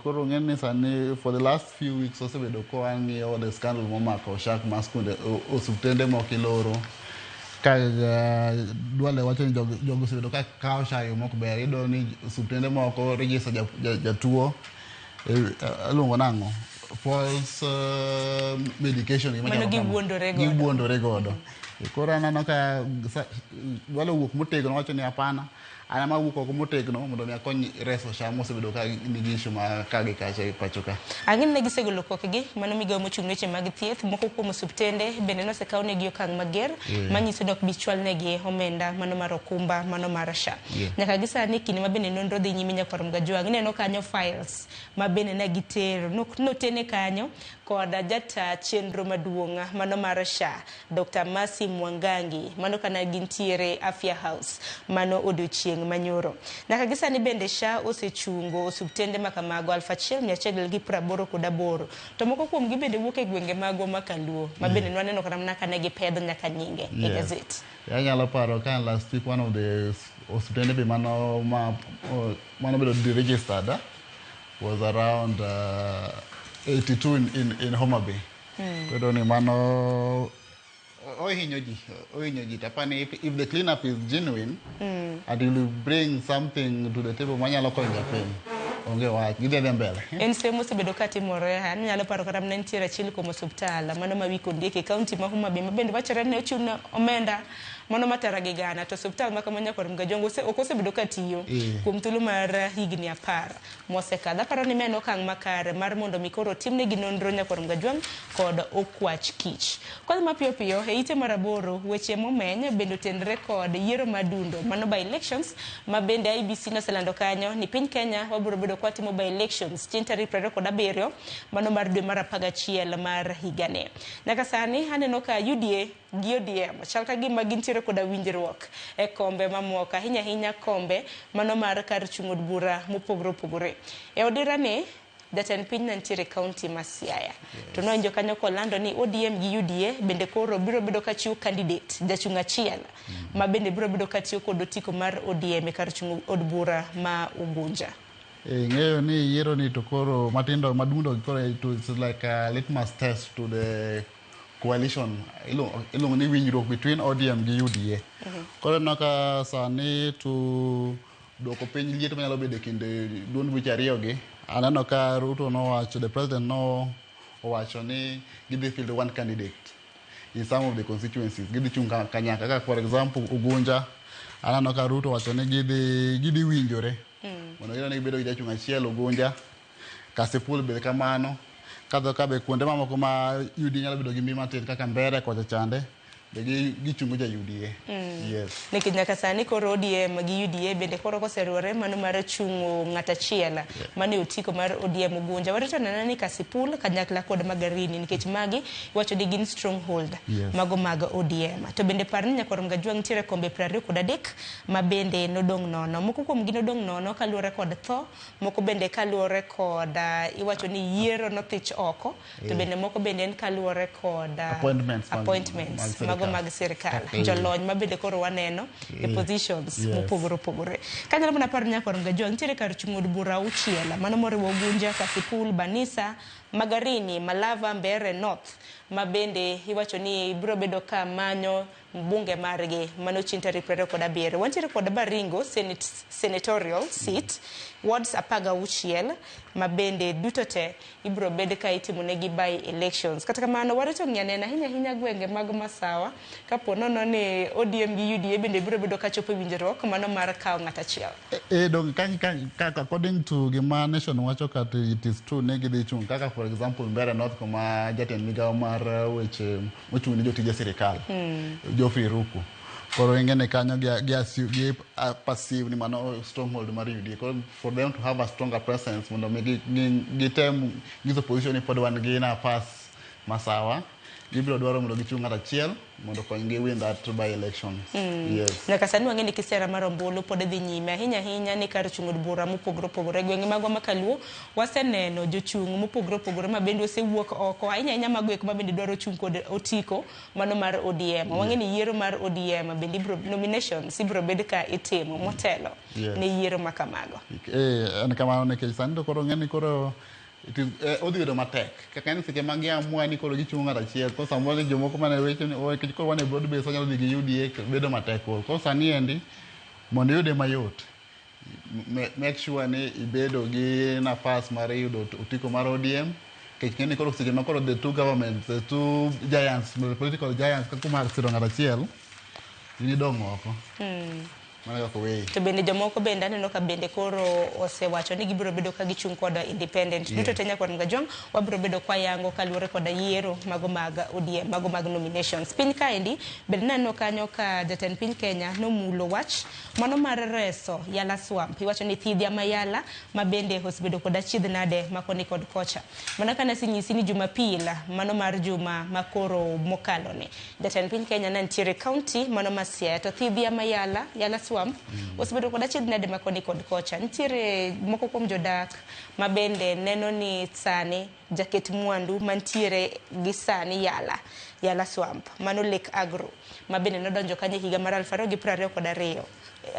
Koro ng'e ni sani for the last few weeks osebedo ka wang'iyo the scandal momako SHA mar skunde osiptende moko iloro. Ka Duale wacho ni jogo osebedo ka kawo SHA e yo mok ber. Iyudo ni osiptende moko register jatuo, iluongo nang'o? False medication gima Mano chalo kama. giwuondore godo. Giwuondore godo. Koro aneno ka Duale owuok motegno wacho ni hapana, an ema awuok oko motegno mondo mi akony reso SHA mosebedo ka nigi issue ma ka gi kacha e pacho ka. Ang'e ni ne gisegolo kokgi, mano migawo mochung' ne weche mag thieth, moko kuom osuptende bende nosekaw negi okang' mager manyiso ni ok bi chwalnegi omenda mano mar okumba mano mar SHA. Nyaka gi sani kinde ma bende nonro dhi nyime nyakwar Mgajwang' ineno kanyo files ma bende ne gitero notene kanyo kod jata chenro maduong' mano mar SHA Dr. Mercy Mwangangi mano kana gintiere Afya House mano odiochieng' manyoro. Nyaka gi sani bende SHA osechungo osuptende makamago 1188 to moko kuomgi bende wuok e gwenge magwa ma Kaluo ma bende nwaneno kata mana kane gipedho nyaka nyinge e gazet. Anyalo paro ka last week one of the osiptende be mano ma mano bedo deregistered was around 82 in Homa Bay. Koro ni mano ohinyo ji tapani if the cleanup is genuine and you will bring something to the table manyalo konyo japiny onge wach gidhi adhiya mbele. En semo osebedo katimore an nyalo paro kata mana nitiere achiel kuom osuptal mano ma Wik Ondiek e kaunti ma Homa Bay ma bende wachore ni ochul ne omenda mano matara gi gana to osuptal ma kama nyakwar Mgajwang' ok osebedo katiyo kuom thuolo mar higni 10 mosekadho. Aparo ni ma en okang' makare mar mondo mi koro otimnegi nonro nyakwar Mgajwang' kod okwach kich. Kodhi mapiyo piyo e ite mar 8 weche momeny bende otenre kod yiero madundo mano by elections ma bende IEBC noselando kanyo ni piny Kenya wabiro bedo kwatimo by elections chieng' tarik 27 mano mar dwe mar 11 mar higani. Nyaka sani aneno ka UDA gi ODM chal ka gima gintiere koda winjruok e kombe mamoko ahinya ahinya kombe mano mar kar chung' od bura mopogore opogore. E odira ni jatend piny nantiere kaunti ma Siaya. To nowinjo kanyo kolando ni ODM gi UDA bende koro biro bedo ka chiwo candidate jachung' achiel ma bende biro bedo ka tiyo kod otiko mar ODM e kar chung' od bura ma Ugunja. Ing'eyo ni yiero ni to koro matindo madundo koro it's like a litmus test to the coalition iluongo ni winjruok between ODM gi UDA. Koro ineno ka sani to duoko piny liet manyalo bedo e kind duond buche ariyo gi. Aneno ka Ruto nowacho, the president no owacho ni gidhi field one candidate in some of the constituencies. Gidhi chung' kanyakla kaka for example Ugunja aneno ka Ruto owacho ni gidhi winjore mondo gineno ni gibedo gi jachung' achiel Ugunja, Kasipul be kamano. Kadho ka be kuonde mamoko ma UDA nyalo bedo gi mbi matin kaka Mbere kocha chande be gichungo ja UDA. Yes. Nikech nyaka sani koro ODM gi UDA bende koro koseriwore mano mar chungo ng'at achiel mano e otiko mar ODM Ugunja. Warito nena ni Kasipul kanyakla kod Magarini nikech magi iwacho ni gin stronghold mago mag ODM. To bende par ni nyakwar Mgajwang' nitiere kombe 23 ma bende nodong' nono. Moko kuom gi nodong' nono kaluwore kod tho, moko bende kaluwore kod iwacho ni yiero nothich oko, to bende moko bende en kaluwore kod appointments mago mag sirikal. Jolony ma bende koro waneno e positions mopogore opogore. Kanyalo mana paro nyakwar Mgajwang' nitiere kar chung' od bura 6 mano moriwo Ugunja, Kasipul, Banisa, Magarini, Malava, Mbeere North ma bende iwacho ni biro bedo ka manyo mbunge margi mano chieng' tarik 27. Wantiere kod Baringo senatorial seat wards 16 ma bende duto te ibiro bed ka itimonegi by elections. Kata kamano warito ng'iyo neno ahinya ahinya gwenge mag Masawa kapo nono ni ODM gi UDA bende biro bedo ka chopo e winjruok mano mar kawo ng'at achiel. Dong ka according to gima Nation wacho kata it is true ni gidhi chung' kaka for example Mbeere North kuma jatend migawo mar weche mochung' ne jotije sirikal Geoffrey Ruku. Koro ing'e ni kanyo gi perceive ni mano stronghold mar UDA. Koro for them to have a stronger presence mondo mi gitem nyiso position ni pod wan gi nafas Masawa gibiro dwaro mondo gichung' ng'at achiel mondo okonygi win that by elections. Yes. Nyaka sani wang'e ni kisera mar ombulu pod dhi nyime ahinya ahinya ni kar chung' od bura mopogore opogore. E gwenge magwa ma Kaluo waseneno jochung' mopogore opogore ma bende osewuok oko ahinya ahinya mago eko ma bende dwaro chung' kod otiko mano mar ODM. Wang'e ni yiero mar ODM bende ibiro nominations ibiro bed ka itimo motelo ne yiero ma kamago. En kamano nikech sani to koro ng'e ni koro it is odhi bedo matek. Kaka en seche ma giamua ni koro gichung' ng'at achiel, koro samoro jomoko mane wecho ni nikech koro wan e broad base wanyalo dhi gi UDA bedo matek koro. Koro sani endi mondo iyude mayot, make sure ni ibedo gi nafas mar yudo otiko mar ODM Nikech ing'e ni koro seche ma koro the two governments, the two giants, the political giants kaka mar siro ng'ato achiel, in idong' oko. Mano e kaka oweyi. To bende jomoko bende aneno ka bende koro osewacho ni gibiro bedo ka gichung' kod independent. Duto te nyakwar Mgajwang' wabiro bedo kwayango kaluwore koda yiero mago mag ODM, mago mag nominations. Piny kaendi bende naneno kanyo ka jatend piny Kenya nomulo wach mano mar reso Yala Swamp. Iwacho ni thidhia ma Yala ma bende osebedo kod achiedh nade ma koni kod kocha. Mana ka nasenyisi ni Jumapil mano mar juma ma koro mokalo ni jatend piny Kenya ne nitiere county mano ma Siaya to thidhia ma Yala, Yala Swamp osebedo kod achiedh nade ma koni kod kocha. Nitiere moko kuom jodak ma bende neno ni sani jaket mwandu mantiere gi sani Yala, Yala Swamp, mano Lake Agro ma bende nodonjo kanyo e higa mar 2022.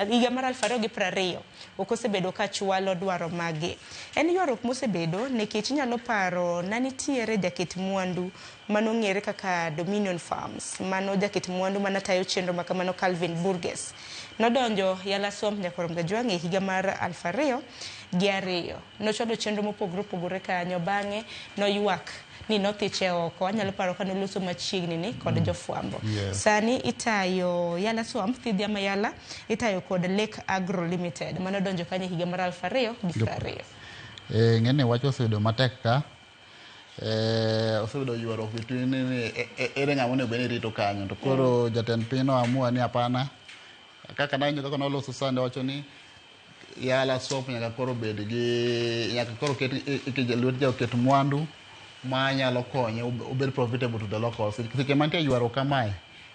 Higa mar 2020 ok osebedo ka chwalo dwaro maggi. En ywaruok mosebedo nikech inyalo paro na nitiere jaket mwandu manong'ere kaka Dominion Farms, mano jaket mwandu mana tayo chenro makamano Calvin Burgess. Nodonjo Yala Swamp Nyakwar Mgajwang' e higa mar 2002. Nochwalo chenro mopogore opogore kanyo, bang'e noywak ni nothiche oko. Anyalo paro ka noloso machiegni ni kod jofwambo. Sani itayo Yala Swamp, thidhia ma Yala, itayo kod Lake Agro Limited mano donjo kanyo e higa mar 2020. Ng'eni wach osebedo matek ka. Osebedo ywaruok between ni ere ng'ama onego bed ni rito kanyo. To koro jatend piny no amua ni hapana. Kaka nawinjo kaka noloso sande wacho ni Yala Swamp nyaka koro bed gi nyaka koro ket lwet jaket mwandu ma nyalo konye obed profitable to the locals. Seche mantie ywaruok kamae,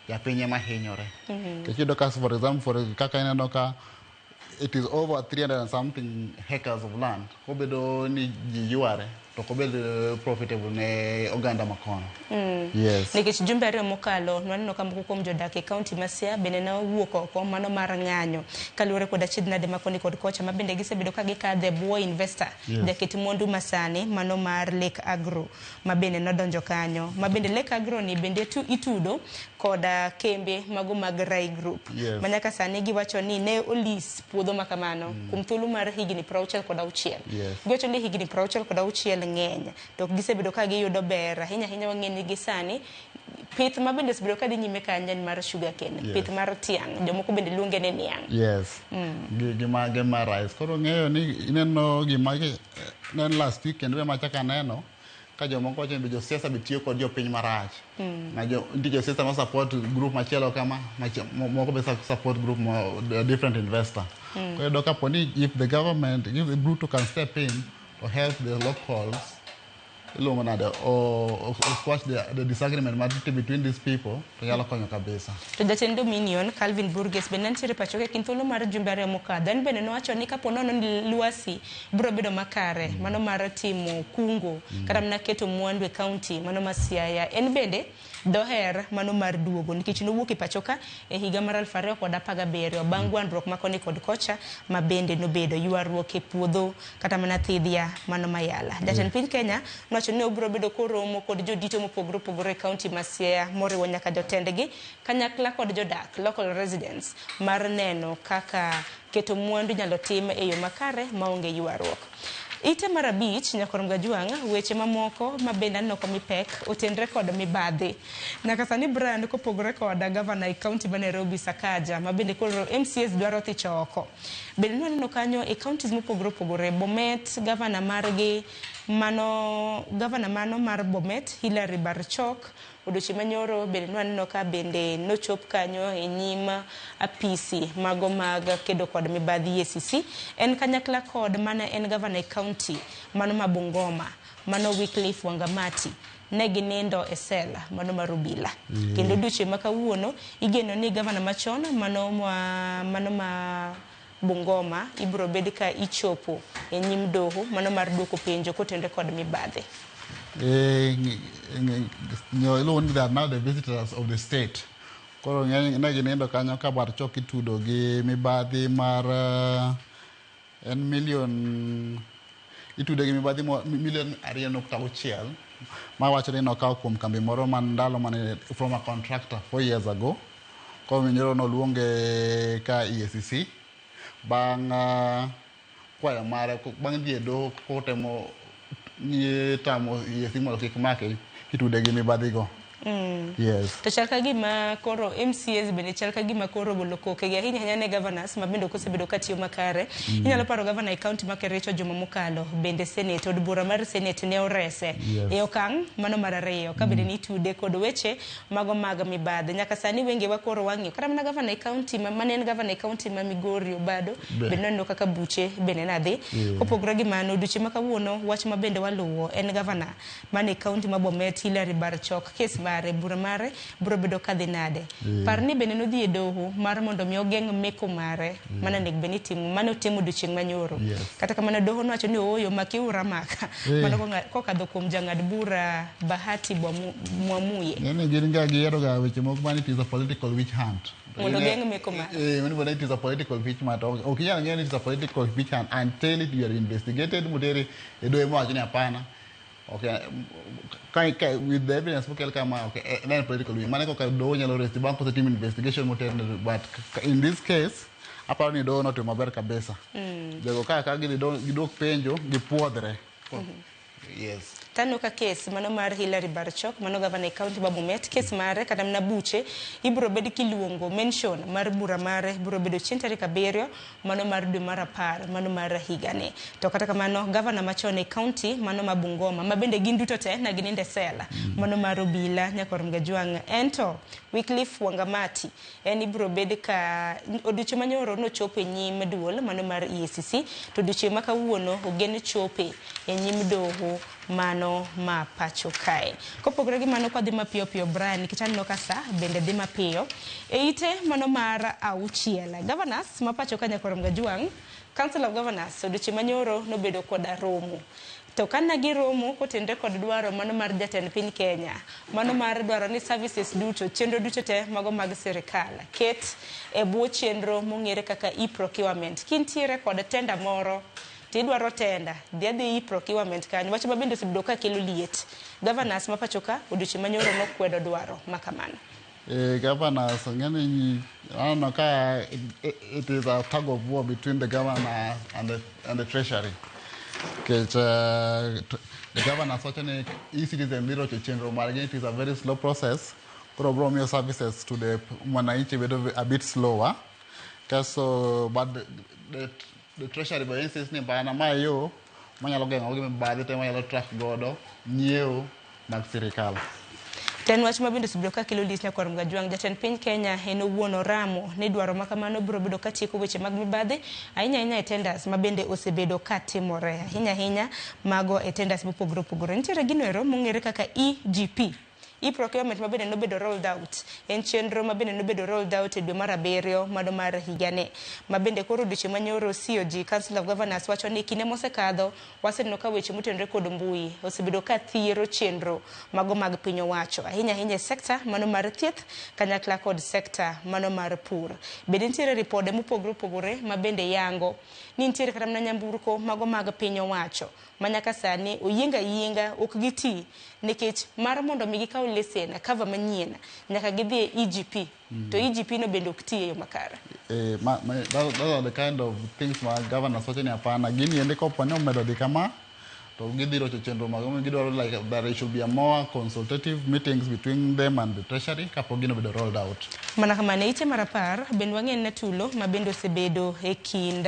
japiny ema hinyore. Nikech iyudo ka for example, for kaka ineno ka it is over 300 and something hectares of land. Kobedo ni ji yware, to ok obed profitable ne oganda makono. Yes. Nikech jumbe ariyo mokalo nwaneno ka moko kuom jodak e kaunti ma Siaya bende ne owuok oko mano mar ng'anyo kaluwore kod achiedh nade ma koni kod kocha ma bende gisebedo ka gikadhe bwo investor jaket mwandu masani mano mar Lake Agro ma bende nodonjo kanyo ma bende Lake Agro ni bende itudo koda kembe mago mag Rai Group ma nyaka sani giwacho ni ne olis puodho makamano kuom thuolo mar higni 66. Giwacho ni higni 66 ng'eny to ok gisebedo ka giyudo ber ahinya ahinya wang'e ni gi sani pith ma bende osebedo ka dhi nyime kanyo en mar sugar cane, pith mar tiang', jomoko bende luonge ni niang'. Yes. Gi ma rice. Koro ng'eyo ni ineno gima ne en last week kendo ema achako aneno ka jomoko wacho ni josiasa be tiyo kod jopiny marach. Na nitie josiasa ma support group machielo kama, moko be support group mo, different investor. Koro iyudo kapo ni if the government, if Ruto can step in to help the locals, iluongo nade, o squash the disagreement mantie between these people, to nyalo konyo kabisa. To jatend Dominion, Calvin Burgess, bende nitiere pacho ka e kind thuolo mar jumbe ariyo mokadho. En bende nowacho ni kapo nono ni lwasi biro bedo makare, mano mar timo kungo, kata mana keto mwandu e kaunti, mano ma Siaya. En bende doher mano mar duogo, nikech nowuok e pacho ka e higa mar 2017 bang' gwandruok ma koni kod kocha ma bende nobedo ywaruok e puodho kata mana thidhia mano ma Yala. Jatend piny Kenya nowacho ni obiro bedo koromo kod jodito mopogore opogore e kaunti ma Siaya moriwo nyaka jotendgi kanyakla kod jodak, local residents, mar neno kaka keto mwandu inyalo tim e yo makare maonge ywaruok. Ite mar abich, Nyakwar Mgajwang', weche mamoko ma bende aneno komi pek otenre kod mibadhi. Nyaka sani brand kopogore kod gavana e kaunti ma Nairobi Sakaja, ma bende koro MCAs dwaro thicho oko. Bende nwaneno kanyo e counties mopogore opogore, Bomet, gavana margi, mano, gavana mano mar Bomet, Hilary Barchok, odiochieng' manyoro bende nwaneno ka bende nochop kanyo e nyim apisi mago mag kedo kod mibadhi EACC. En kanyakla kod mana en gavana e county mano ma Bungoma, mano Wycliffe Wangamati, ne ginindo e sel mano mar obila. Kendo odiochieng' ma kawuono igeno ni gavana machon mano ma Bungoma ibiro bed ka ichopo e nyim doho mano mar duoko penjo kotenore kod mibadhi. Iluongo ni they are now the visitors of the state. Koro ne ginindo kanyo ka Barchok itudo gi mibadhi mar en million itude gi mibadhi million 2.6 ma wacho ni nokawo kuom kambi moro man ndalo mane from a contractor 4 years ago. Koro minyoro noluonge ka EACC bang' kwayo mare bang' dhi e doho kotemo tamo EACC mondo kik make kitude gi mibadhi go. Yes. To chal ka gima koro MCAs bende chal ka gima koro ogolo kokegi ahinya ahinya ne governors ma bende ok osebedo ka tiyo makare. Inyalo paro governor e county ma Kericho juma mokalo bende Senate od bura mar Senate ne orese e okang' mano mar ariyo ka bende nitude kod weche mago mag mibadhi. Nyaka sani wengewa koro wang'iyo kata mana governor e county ma mane en governor e county ma Migori Obado bende noneno kaka buche bende nadhi. Kopogore gi mano odiochieng' ma kawuono wach ma bende waluwo en governor mane e county ma Bomet Hilary Barchok kes mare bura mare biro bedo kadhi nade. Par ni bende nodhi e doho mar mondo mi ogeng' meko mare mane onego bed ni itimo mane otimo odiochieng' manyoro. Kata kamano doho nowacho ni ooyo makiuru amaka. Mano kokadho kuom jang'ad bura Bahati Mwamuye. Ng'eni gin ga gihero ga weche moko mani it is a political witch hunt. Mondo ogeng' meko mare. Mondo it is a political witch hunt. Ok inyal ng'eyo ni it is a political witch hunt until it you are investigated moteri e doho mowacho ni hapana. Okay, ka with the evidence mokel kama okay, en political witch. Mano koka doho nyalo resti bang' kosetim investigation moter ne but in this case aparo ni doho notimo maber kabisa. Jogo ka gidhi gidwok penjo gipuodhre. Yes. Taneno ka kes mano mar Hilary Barchok mano gavana e county ma Bomet kes mare kata mana buche ibiro bed kiluongo mention mar bura mare biro bedo chieng' tarik 7 mano mar dwe mar 10 mano mar higani. To kata kamano gavana machon e county mano ma Bungoma ma bende gin duto te na ginindo e sela mano mar obila Nyakwar Mgajwang' ento Wycliffe Wangamati en ibiro bed ka odiochieng' manyoro nochopo e nyim duol mano mar EACC to odiochieng' ma kawuono ogen chope e nyim doho mano ma pacho kae. Kopogore gi mano kwadhi mapiyo piyo Brian nikech aneno ka sa bende dhi mapiyo. E ite mano mar 6 governors ma pacho ka Nyakwar Mgajwang' Council of Governors odiochieng' manyoro nobedo koda romo. To kana giromo kotenre kod dwaro mano mar jatend piny Kenya mano mar dwaro ni services duto chenro duto te mago mag sirikal ket e bwo chenro mong'ere kaka e-procurement. Kintiere kod tenda moro tidwaro tenda dhi adhi e-procurement kanyo wach ma bende osebedo ka kelo liet. Governors ma pacho ka odiochieng' manyoro nokwedo dwaro ma kamano. Governors ng'eni aneno ka it is a tug of war between the governor and the treasury. Nikech the governors wacho ni e-citizen biro rocho chenro margi it is a very slow process. Koro biro miyo services to the mwananchi bedo a bit slower. Kaso but the treasury be insists ni bana ma yo manyalo geng'o gi mibadhi te manyalo track godo nyiewo mag sirikal. To en wach ma bende osebedo ka kelo lit Nyakwar Mgajwang'. Jatend piny Kenya en owuon oramo ni dwaro ma kamano biro bedo ka tieko weche mag mibadhi ahinya ahinya e tenders ma bende osebedo ka timore ahinya ahinya mago e tenders mopogore opogore. Nitiere gino ero mong'ere kaka EGP. E-procurement ma bende nobedo rolled out en chenro ma bende nobedo rolled out e dwe mar 7 mano mar higani ma bende koro odiochieng' manyoro COG Council of Governors wacho ni kinde mosekadho waseneno ka weche motenore kod mbui osebedo ka thiero chenro mago mag piny owacho ahinya ahinya e sekta mano mar thieth kanyakla kod sekta mano mar pur. Bende nitiere ripode mopogore opogore ma bende yango ni nitiere kata mana nyamburko mago mag piny owacho ma nyaka sani oyienga yienga ok giti nikech mar mondo mi gikaw lesen cover manyien nyaka gidhi e EGP to EGP no bende ok ti e yo makare. Those are the kind of things ma governors wacho ni hapana gini endi kopo ni omedo dhi kama to gidhi rocho chenro mag gidwaro like there should be a more consultative meetings between them and the treasury kapok gino obedo rolled out. Mana kamano e ite mar 10 bende wang'e ni tulo ma bende osebedo e kind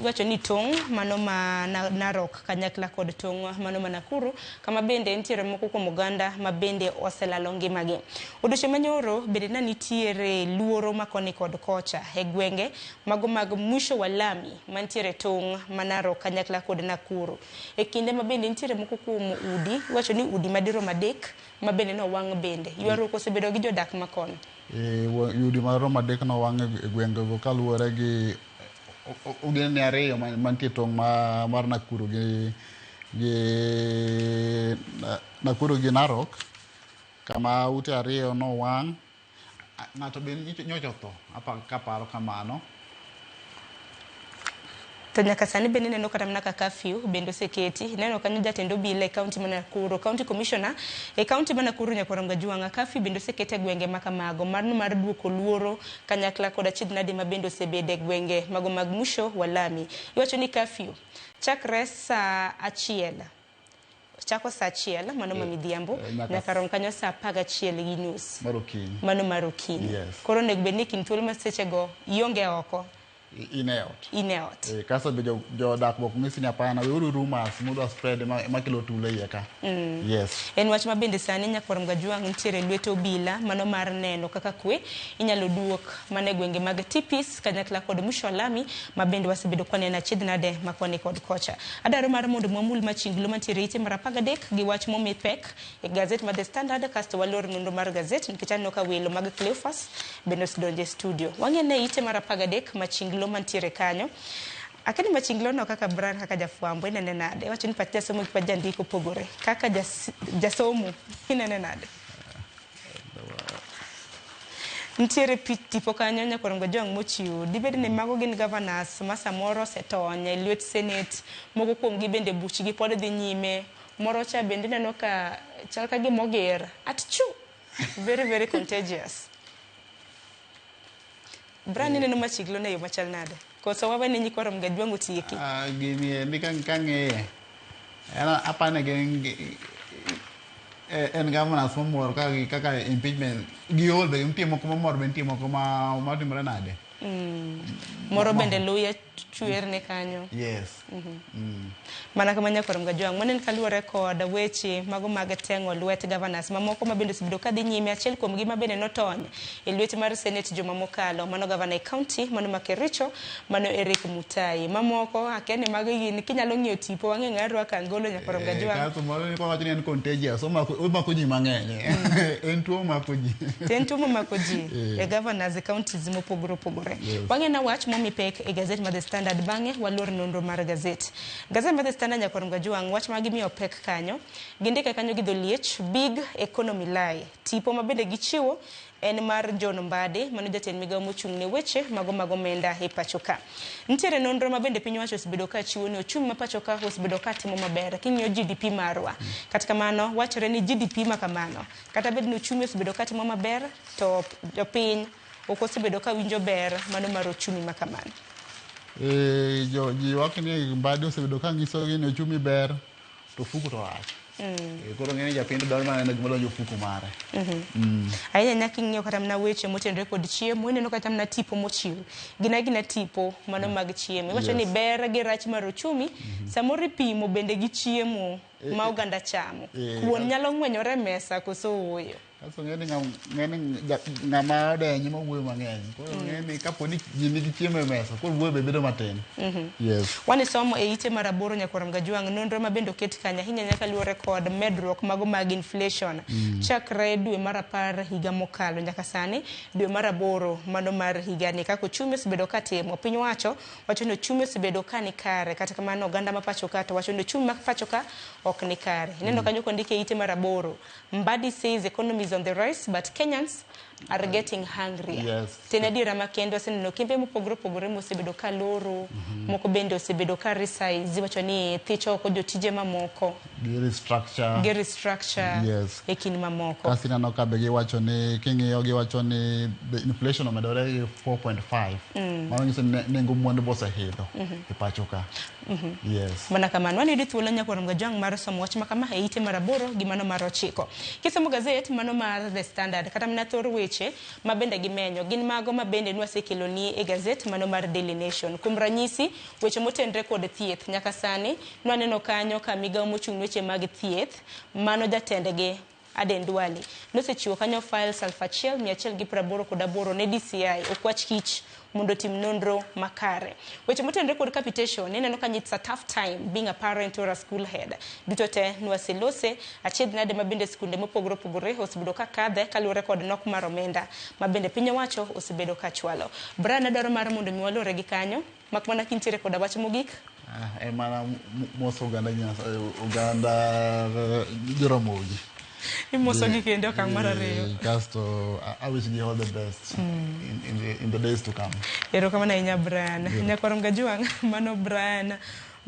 iwacho ni tong' mano ma Narok kanyakla kod tong' mano ma Nakuru kama bende nitiere moko kuom oganda ma bende oselalo ngimagi. Odiochieng' manyoro bende ne nitiere luoro ma koni kod kocha e gwenge mago mag mwisho wa lami mantiere tong' ma Narok kanyakla kod Nakuru. E kinde ma bende nitiere moko kuom udi iwacho ni udi madirom 3 ma bende nowang' bende. Ywaruok osebedo gi jodak ma kono. Udi maromo 3 nowang' e gwengego kaluwore gi ogendni ariyo mantie tong' mar Nakuru gi Nakuru gi Narok kama ute ariyo nowang'. Ng'ato be nyocha otho kaparo kamano. To nyaka sani bende ineno kata mana ka curfew bende oseketi. Ineno kanyo jatend obila e county ma Nakuru, county commissioner e county ma Nakuru Nyakwar Mgajwang' curfew bende oseketi e gwenge ma kamago mano mar duoko luoro kanyakla kod achiedh nade ma bende osebedo e gwenge mago mag mwisho wa lami. Iwacho ni curfew chakre saa 1 chako saa 1 mano ma midhiambo nyaka rom kanyo saa 11:30 mar okinyi. Mano mar okinyi. Yes. Koro onego bed ni kind thuolo ma sechego ionge oko. In e ot. In e ot. Kasto be jodak bok ng'isi ni hapana, weuru rumors mudwa spread makelo tulo e iye ka. Yes. En wach ma bende sani Nyakwar Mgajwang' nitiere lwet obila mano mar neno kaka kwe inyalo duok mana e gwenge mag Tipis kanyakla kod Musholami ma bende wasebedo kwaneno achiedh nade ma koni kod kocha. Adwaro mar mondo mwamul machinglo mantiere ite mar 13 gi wach momi pek e gazet mar The Standard kasto walor nonro mar gazet nikech aneno ka welo mag Cleophas bende osedonjo e studio. Wang'e ne ite mar 13 machinglo mantiere kanyo. Akeni machinglo no kaka Brian kaka jafwambo inene nade? Iwacho ni pach jasomo gi pach jandiko opogore. Kaka jasomo inene nade? Nitiere tipo kanyo Nyakwar Mgajwang' mochiwo. Dibed ni mago gin governors ma samoro osetony e lwet Senate, moko kuomgi bende buchgi pod dhi nyime. Moro cha bende ineno ka chal ka gima oger. Atchu! Very, very contagious. Brian ineno machiglo ne yo machal nade? Koso wawe ni nyikwa Mgajwang' otieki? Gini endi kang'iye, en apani gin en governors momor kaka impeachment giol be nitie moko momor be nitie moko matimore nade. Moro bende luya chwerne kanyo. Yes. Mana kama Nyakwar Mgajwang' mano en kaluwore kod weche mago mag teng'o lwet governors mamoko ma bende osebedo ka dhi nyime. Achiel kuomgi ma bende notony e lwet mar Senate juma mokalo, mano governor e county mano ma Kericho, mano Eric Mutai. Mamoko akia ni mago gin kinyalo ng'iyo tipo wang'e ng'a rwako angolo Nyakwar Mgajwang'. Kasto moro ni wacho ni en contagious, omako ji mang'eny. En tuo omako ji. To en tuo momako ji e governors e counties mopogore opogore. Wang'e na wach momi pek e gazet mar The Standard bang'e walor nonro mar gazet. Gazet mar The Standard Nyakwar Mgajwang' wach ma gimiyo pek kanyo, gindike kanyo gi dho liech, big economy lie. Tipo ma bende gichiwo en mar John Mbadi, mano jatend migawo mochung' ne weche mago mag omenda e pacho ka. Nitiere nonro ma bende piny owacho osebedo ka chiwo ni ochumi ma pacho ka osebedo ka timo maber king'iyo GDP marwa. Kata kamano, wachore ni GDP ma kamano, kata bed ni ochumi osebedo ka timo maber, to jopiny ok osebedo ka winjo ber mano mar ochumi ma kamano. Ji wacho ni Mbadi osebedo ka nyisogi ni ochumi ber, to ofuku to rach. Koro ng'eni japiny dwaro mana neno gima donjo ofuku mare. Ahinya ahinya king'iyo kata mana weche motenore kod chiemo, ineno kata mana tipo mochiw. Gin agina tipo mano mag chiemo. Iwacho ni ber gi rach mar ochumi, samoro ipimo bende gi chiemo ma oganda chamo. Kuon nyalo ng'wenyore e mesa koso ooyo? Kasto ng'eni ng'ama odenyo ema wuoyo mang'eny. Koro ng'eni kapo ni ji nigi chiemo e mesa, koro wuoyo be bedo matin. Yes. Wanisomo e ite mar 8 Nyakwar Mgajwang' nonro ma bende oket kanyo ahinya nyaka luwore kod medruok mago mag inflation. Chakre dwe mar 10 higa mokalo nyaka sani dwe mar 8 mano mar higani kaka ochumi osebedo ka timo. Piny owacho wacho ni ochumi osebedo ka ni kare, kata kamano oganda ma pacho ka to wacho ni ochumi ma pacho ka ok ni kare. Ineno kanyo kondike e ite mar 8, Mbadi says economy is on the rise but Kenyans are getting hungrier. Yes. Ten adiera ma kendo aseneno kembe mopogore opogore mosebedo ka loro, moko bende osebedo ka resize, iwacho ni thicho oko jotije mamoko. Gi restructure. Gi restructure. Yes. E kind mamoko. Kasto ineno ka be giwacho ni king'iyo giwacho ni the inflation omedore gi 4.5. Mano nyiso ni nengo mwandu be oseidho e pacho ka. Yes. Mana kamano, wanayudo thuolo Nyakwar Mgajwang' mar somo wach ma kama e ite mar 8 gi mano mar 9. Kisomo gazet mano mar The Standard kata mana thor weche ma bende gimenyo gin mago ma bende nwasekeloni e gazet mano mar Daily Nation. Kuom ranyisi, weche motenre kod thieth nyaka sani nwaneno kanyo ka migawo mochung' ne weche mag thieth mano jatendgi Aden Duale nosechiwo kanyo files 1188 ne DCI okwach kich mondo otim nonro makare. Weche motenre kod capitation, ineno ka it's a tough time being a parent or a school head. Duto te nwaselose, achiedh nade ma bende skunde mopogore opogore osebedo ka kadhe kaluwore kod nok mar omenda ma bende piny owacho osebedo ka chwalo. Brian adwaro mar mondo mi walore gi kanyo, mak mana kintiere koda wach mogik. En mana moso oganda oganda Joramogi. Imosogi kendo okang' mar 2. Kasto I wish you all the best in the days to come. Erokamano ahinya Brian. Nyakwar Mgajwang' mano Brian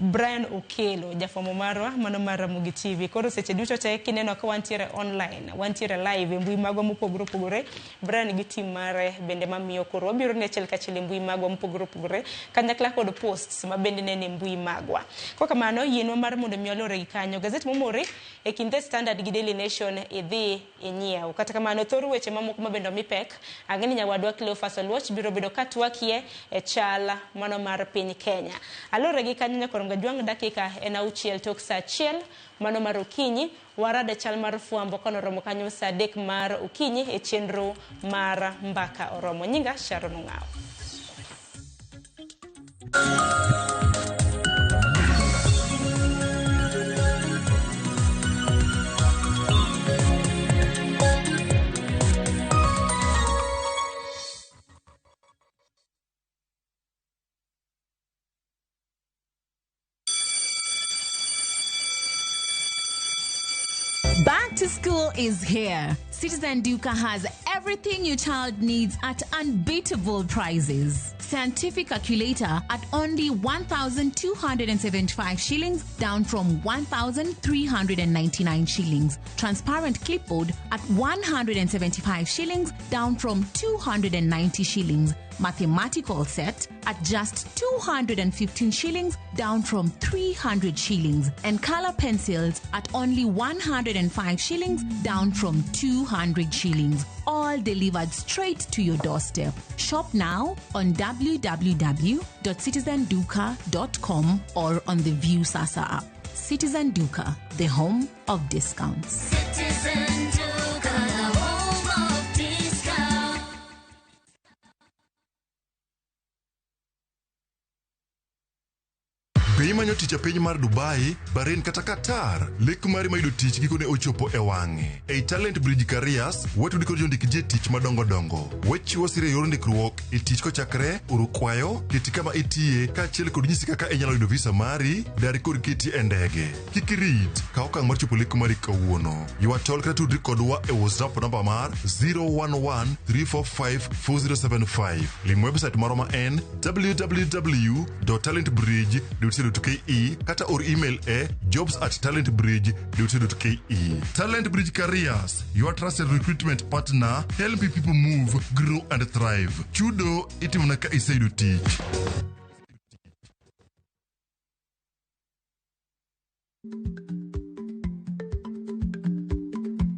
Brian Okelo, jafwambo marwa mano mar Ramogi TV. Koro seche duto te kineno ka wantiere online, wantiere live e mbui magwa mopogore opogore, Brian gi team mare bende mamiyo koro wabiro ni achiel kachiel e mbui magwa mopogore opogore kanyakla kod posts ma bende nene e mbui magwa. Kok kamano, yienwa mar mondo mi walore gi kanyo. Gazet momori e kind The Standard gi Daily Nation idhi inyiew. Kata kamano, thor weche mamoko ma bende omi pek, ang'e ni nyawadwa Cleophas Oluoch biro bedo ka twakie e chal mano mar piny Kenya. Alore gi kanyo nyakorom Gajwang' dakika en 6 tok saa 1 mano mar okinyi, warade chal mar fwambo kanoromo kanyo saa 3 mar okinyi e chenro mar Mbaka Oromo. Nyinga Sharon Ong'awo. Back to school is here. Citizen Duka has everything your child needs at unbeatable prices. Scientific calculator at only 1,275 shillings, down from 1,399 shillings. Transparent clipboard at 175 shillings, down from 290 shillings. Mathematical set at just 215 shillings, down from 300 shillings. And color pencils at only 105 shillings, down from 200 shillings. All delivered straight to your doorstep. Shop now on www.citizenduka.com or on the Viusasa app. Citizen Duka, the home of discounts. Citizen Duka, the home of discounts. Be imanyo tich e piny mar Dubai, Bahrain kata Qatar? Lek mari mar yudo tich gikone ochopo e wang'e. Ei Talent Bridge Careers, watudi kod jondik ji e tich madongo dongo. Wachiwo sir e yor ndikruok e tich kochakre oro kwayo, keti kama itiye, kaachiel kod nyisi kaka inyalo yudo visa mari, dar kod keti e ndege. Kik irit, kaw okang' mar chopo lek mari kawuono. Ywa tol kata tudri kodwa e WhatsApp namba mar 011 345 4075. Lim website marwa ma en www.talentbridge.co.ke kata or email e jobs@talentbridge.co.ke. Talent Bridge Careers, your trusted recruitment partner, helping people move, grow and thrive. Chudo itimona ka iseyudo tich.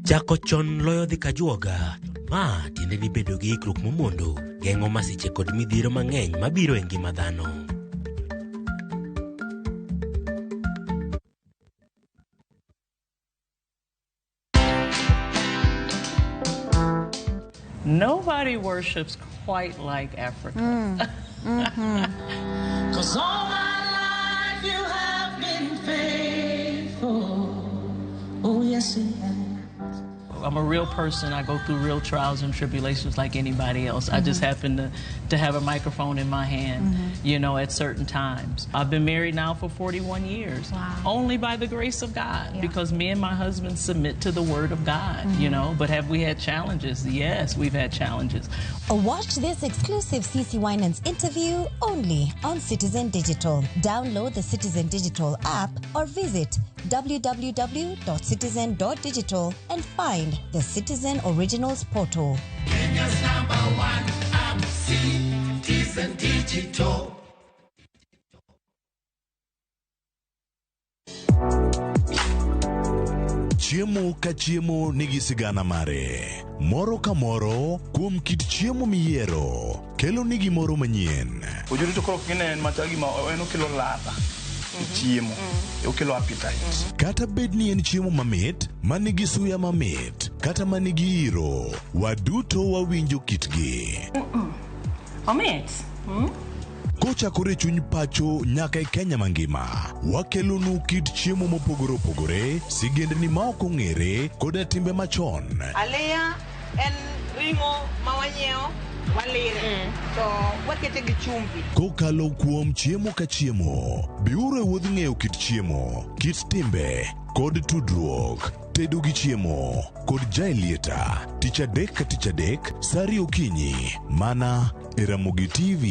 Chako chon loyo dhi kajuoga. Ma tiende ni bedo gi ikruok momondo, geng'o masiche kod midhiero mang'eny mabiro e ngima dhano. Nobody worships quite like Africa. Cause all my life you have been faithful. Oh, yes, you have. I'm a real person. I go through real trials and tribulations like anybody else. I just happen to have a microphone in my hand, you know, at certain times. I've been married now for 41 years. Wow. Only by the grace of God, because me and my husband submit to the word of God, you know. But have we had challenges? Yes, we've had challenges. Watch this exclusive CC Winans interview only on Citizen Digital. Download the Citizen Digital app or visit www.citizen.digital and find the Citizen Originals portal. Kenya's number one app, Citizen Digital. Chiemo ka chiemo nigi sigana mare. Moro ka moro kuom kit chiemo miyiero kelo ni gimoro manyien. Ojuri to koro kine en machal gima en okelo ladha e chiemo, okelo appetite. Kata bed ni en chiemo mamit, manigi suya mamit, kata manigi iro, waduto wawinjo kitgi. Omit. Kochakore e chuny pacho nyaka e Kenya mangima, wakelonu kit chiemo mopogore opogore, sigendni ma ok ong'ere, koda timbe machon. Aliya en ring'o ma wanyiewo walire to wakete gi chumbi. Kokalo kuom chiemo ka chiemo, biuru e wuodh ng'eyo kit chiemo, kit timbe, kod tudruok. Tedo gi chiemo kod Jaelieta, tich adek ka tich adek, saa ariyo okinyi, mana e Ramogi TV.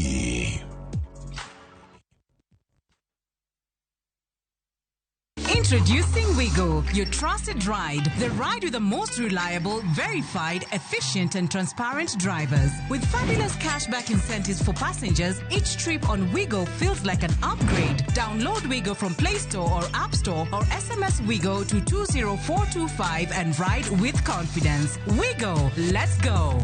Introducing Wigo, your trusted ride. The ride with the most reliable, verified, efficient, and transparent drivers. With fabulous cashback incentives for passengers, each trip on Wigo feels like an upgrade. Download Wigo from Play Store or App Store or SMS Wigo to 20425 and ride with confidence. Wigo, let's go.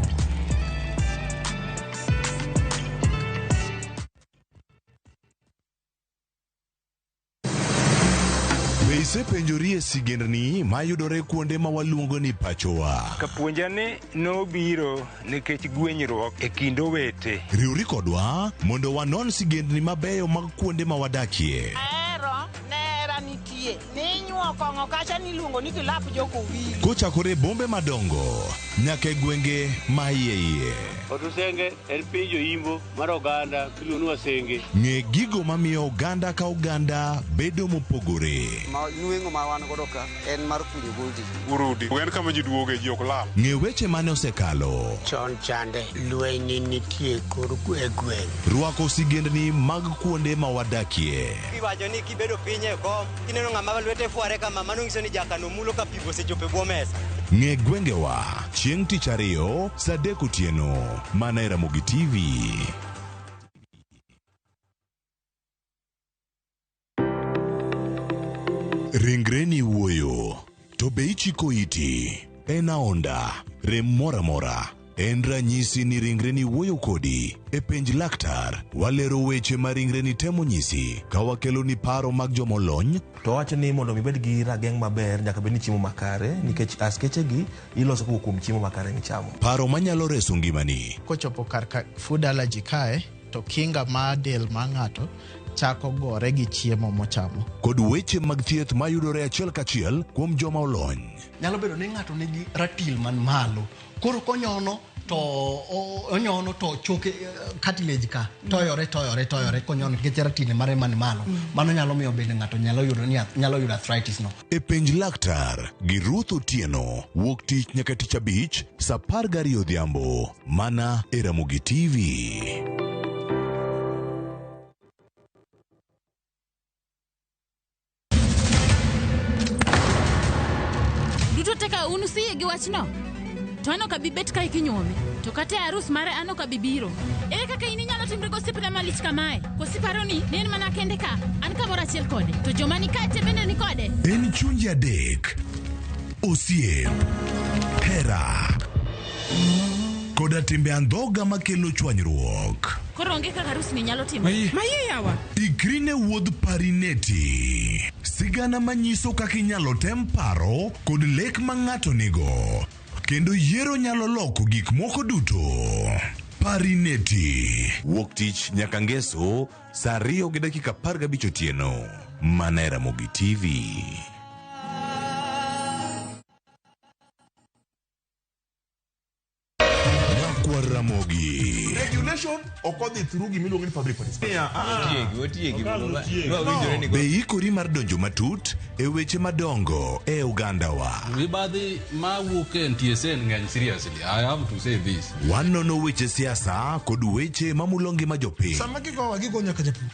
Be isepenjori e sigendni mayudore kuonde ma waluongo ni pachowa? Kapuonja ni nobiro nikech gwenyruok e kind owete. Riwri kodwa mondo wanon sigendni mabeyo mag kuonde ma wadakie. Ahero nera nitie ninyuo kong'o kacha niluongo ni kilap jokowili. Kochakore e bombe madongo nyaka e gwenge ma iye iye. Otusenge en piny joimbo mar oganda miluongo ni Wasenge. Ng'e gigo mamiyo oganda ka oganda bedo mopogore. Ma nweng'o ma wan godo ka en mar kunyo goldi. Urudi en kama ji duoge ji ok lal. Ng'e weche mane osekalo. Chon chande lweny nitie kor e gweng'. Rwako sigendni mag kuonde ma wadakie. Iwacho ni kibedo piny e kom, kineno ng'ama lwete fware kama, mano nyiso ni jakano mulo ka pi osechopo e bwo mesa. Ng'e gwengewa chieng' tich ariyo saa 3 otieno mana e Ramogi TV. Ringreni wuoyo, to be ichiko iti? En aonda, rem moro amora. En ranyisi ni ringreni wuoyo kodi. E penj laktar, walero weche ma ringreni temo nyisi ka wakeloni paro mag jomolony. To wacho ni mondo mi ibed gi rageng' maber nyaka bed ni chiemo makare nikech askeche gi iloso kowuok kuom chiemo makare michamo. Paro manyalo reso ngimani. Kochopo kar ka food allergy kae to kinga mar del mar ng'ato chako gore gi chiemo mochamo. Kod weche mag thieth mayudore achiel kachiel kuom joma olony. Nyalo bedo ni ng'ato nigi ratil man malo. Koro konyono to onyono to choke cartilage ka toyore toyore toyore konyono nikech ratil mare man malo. Mano nyalo miyo bende ng'ato nyalo yudo ni nyalo yudo arthritis no. E penj laktar gi Ruth Otieno wuok tich nyaka tich abich saa 12 odhiambo mana e Ramogi TV. Duto te ka un usiyie gi wachno? To an ok abi bet kae kinyuome. To kata e arus mare an ok abi biro. Ere kaka in inyalo timri gosiepna malich kamae? Koso iparo ni ne en mana kende ka? An kamoro achiel kode. To joma ni kae te bende ni kode. En chunje adek, osiep, hera, koda timbe andhoga makelo chwanyruok. Koro onge kaka arus ni nyalo timore. Maye yawa. Ikri ne wuodh Parineti. Sigana manyiso kaka inyalo tem paro kod lek ma ng'ato nigo. Kendo yiero nyalo loko gik moko duto. Parineti. Wuok tich nyaka ngeso saa 2:15 otieno. Mana e Ramogi TV. Nyakwar Ramogi. Regulation ok odhi through gimiluongo ni public participation. Otiegi, otiegi. No. Be ikori mar donjo matut e weche madongo e ogandawa? Mibadhi mawuok e NTSA ng'eny seriously. I have to say this. Wanono weche siasa kod weche mamulo ngima jopiny. Sama gigowa gigo nyaka japur.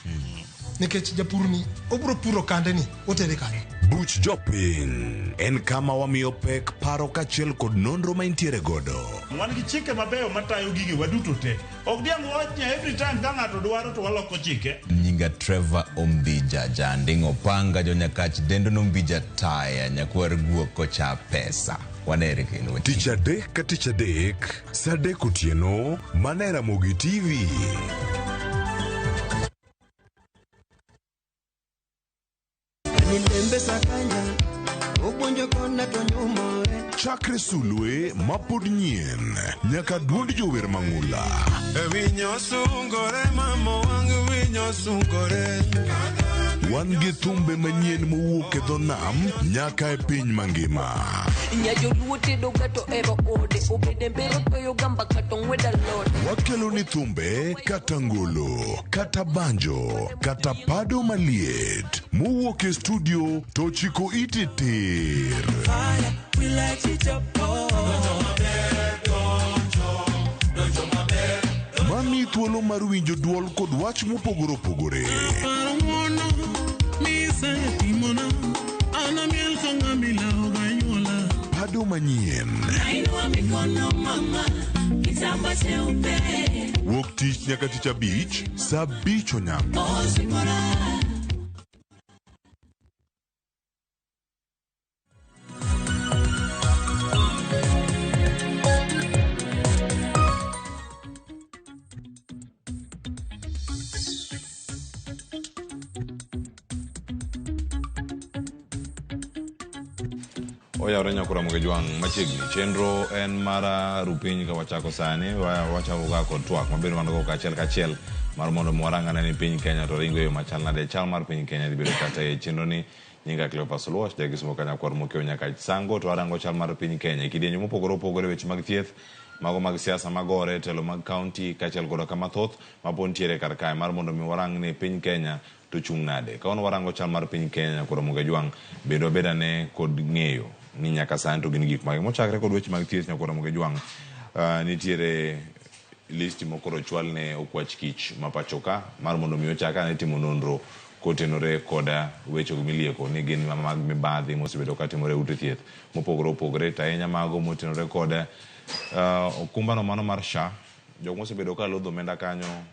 Nikech japur ni obro puro kande ni otere kanye. Buch jopiny en kama wamiyo pek paro kaachiel kod nonro ma intiere godo. Wan gi chike mabeyo matayo gige waduto te. Ok diang' wach ni every time ka ng'ato dwaro to waloko chike. Nyinga Trevor Ombija, janding' opanga jonyakach dendo nombija taya nyakwar guok kocha pesa. Wanere kendo. Tich adek ka tich adek, saa 3 otieno, mana e Ramogi TV. Chakre sulwe mapod nyien nyaka duond jower mang'ula. Wan gi thumbe manyien mowuok e dho nam nyaka e piny mangima. Wakelo ni thumbe kata ngolo, kata banjo, kata pado maliet mowuok e studio to chiko iti tir. Mami thuolo mar winjo duol kod wach mopogore opogore. Pado manyien. Wuok tich nyaka tich abich, saa 5 onyango. Oyawore nyakora Jwang' machiegni. Chenro en mar rupiny ka wachako sani, wachako ga kod twak mabende wan go kachiel kachiel mar mondo warang ane ni piny Kenya to ringo e yo machal nade, chal mar piny Kenya dhi bedo kata e chenro ni. Nyinga Cleophas Oluoch, jagisomo kanyakwar Mokeo nyaka Sango, to arango chal mar piny Kenya e kidienje mopogore opogore, weche mag thieth, mago mag siasa magore, telo mag kaunti kaachiel koda ka mathoth mapod nitiere kar kae mar mondo mi warang ni piny Kenya to chung' nade. Ka wan warango chal mar piny Kenya nyakora Moge Jwang', bende wabed ane kod ng'eyo ni nyaka sani to gin gik mage. Mochakre kod weche mag thieth nyakora Moge Jwang', nitiere listi mokoro ochwal ne okwach kich ma pacho ka mar mondo mi ochak ane timo nonro kotenore koda weche milieko ni gin mag mibadhi mosebedo katimore e ute thieth mopogore opogore, to ahinya mago motenore kod okumbano mano mar SHA, jok mosebedo ka lodho omenda kanyo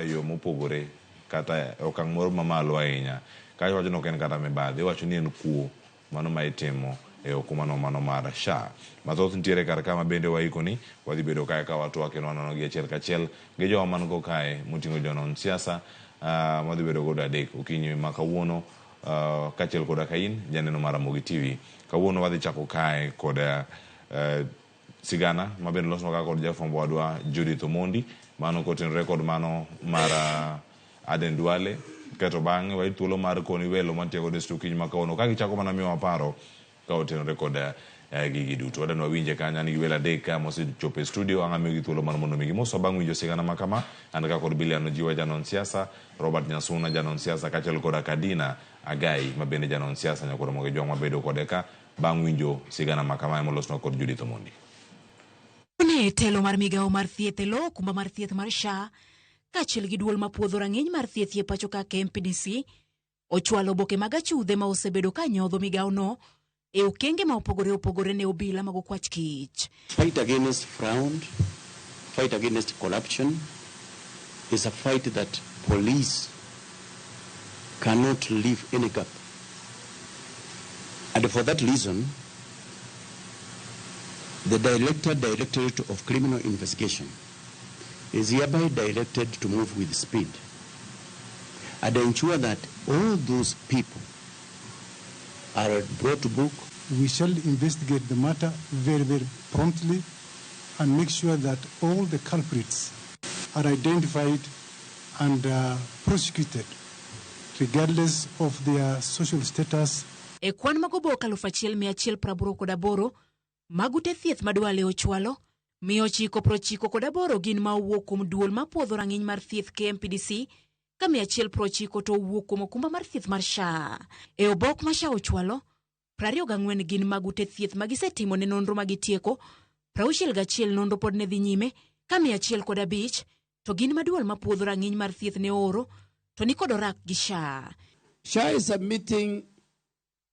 yo mopogore kata okang' moro mamalo ahinya. Kacha wacho ni ok en kata mibadhi, iwacho ni en kuo mano ma itimo e okumbano mano mar SHA. Mathoth nitiere kar ka ma bende waiko ni wadhi bedo kae ka watwak kendo wanono gi achiel kachiel gi jowa man go kae moting'o jonon siasa wadhi bedo godo adek okinyi ma kawuono kaachiel koda ka in janeno mar Ramogi TV. Kawuono wadhi chako kae kod sigana ma bende olosnwa ka kod jafwambo wadwa Judith Omondi, mano kotenore kod mano mar Aden Duale. Kaeto bang'e wayud thuolo mar koni welo mantie godo e studio okinyi ma kawuono ka gichako mana miyowa paro ka otenore kod gigi duto. Wadwa ni wawinje kanyo, an gi welo adek ka mosechopo e studio, ang' amiyogi thuolo mar mondo mi gimoswa bang' winjo sigana ma kama. An ka kod Bilian Ojiwa janon siasa, Robert Nyasuna janon siasa kaachiel koda Kadina Agai ma bende janon siasa nyakoro Moge Jwang' wabedo kode ka bang' winjo sigana ma kama molosnwa kod Judith Omondi. Ne telo mar migawo mar thieth e lo okumba mar thieth mar SHA kaachiel gi duol mapuodho rang'iny mar thieth e pacho ka KMPDC ochwalo oboke mag achudhe ma osebedo ka nyodho migawono e okenge ma opogore opogore ne obila mag okwach kich. Fight against fraud, fight against corruption is a fight that police cannot leave any gap. And for that reason, the Directorate of Criminal Investigation is hereby directed to move with speed and ensure that all those people are brought to book. We shall investigate the matter very, very promptly and make sure that all the culprits are identified and prosecuted, regardless of their social status. E kwan mag oboke 1188 mag ute thieth ma Duale ochwalo, 998 gin ma owuok kuom duol mapuodho rang'iny mar thieth KMPDC, ka 190 to owuok kuom okumba mar thieth mar SHA. E obok ma SHA ochwalo, 24 gin mag ute thieth ma gisetimo ne nonro ma gitieko, 61 nonro pod ne dhi nyime, ka 105 to gin ma duol mapuodho rang'iny mar thieth ne ooro to ni kod orak gi SHA. SHA is submitting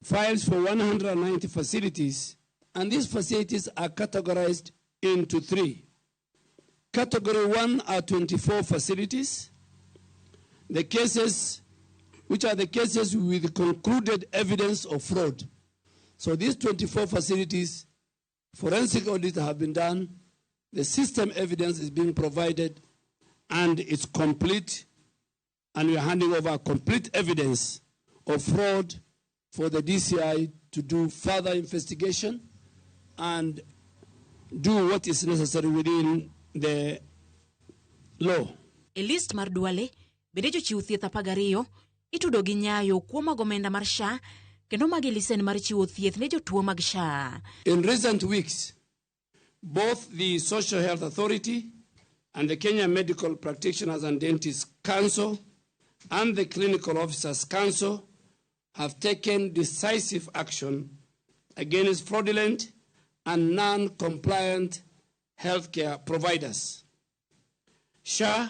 files for 190 facilities, and these facilities are categorized into three. Category 1 are 24 facilities, the cases which are the cases with concluded evidence of fraud. So these 24 facilities, forensic audit have been done, the system evidence is being provided, and it's complete, and we are handing over complete evidence of fraud for the DCI to do further investigation and do what is necessary within the law. E list mar Duale, bende jochiw thieth 12 itudo gi nyayo kuo mag omenda mar SHA kendo magi lisen mar chiwo thieth ne jotuo mag SHA. In recent weeks, both the Social Health Authority and the Kenya Medical Practitioners and Dentists Council and the Clinical Officers Council have taken decisive action against fraudulent and non-compliant healthcare providers. SHA,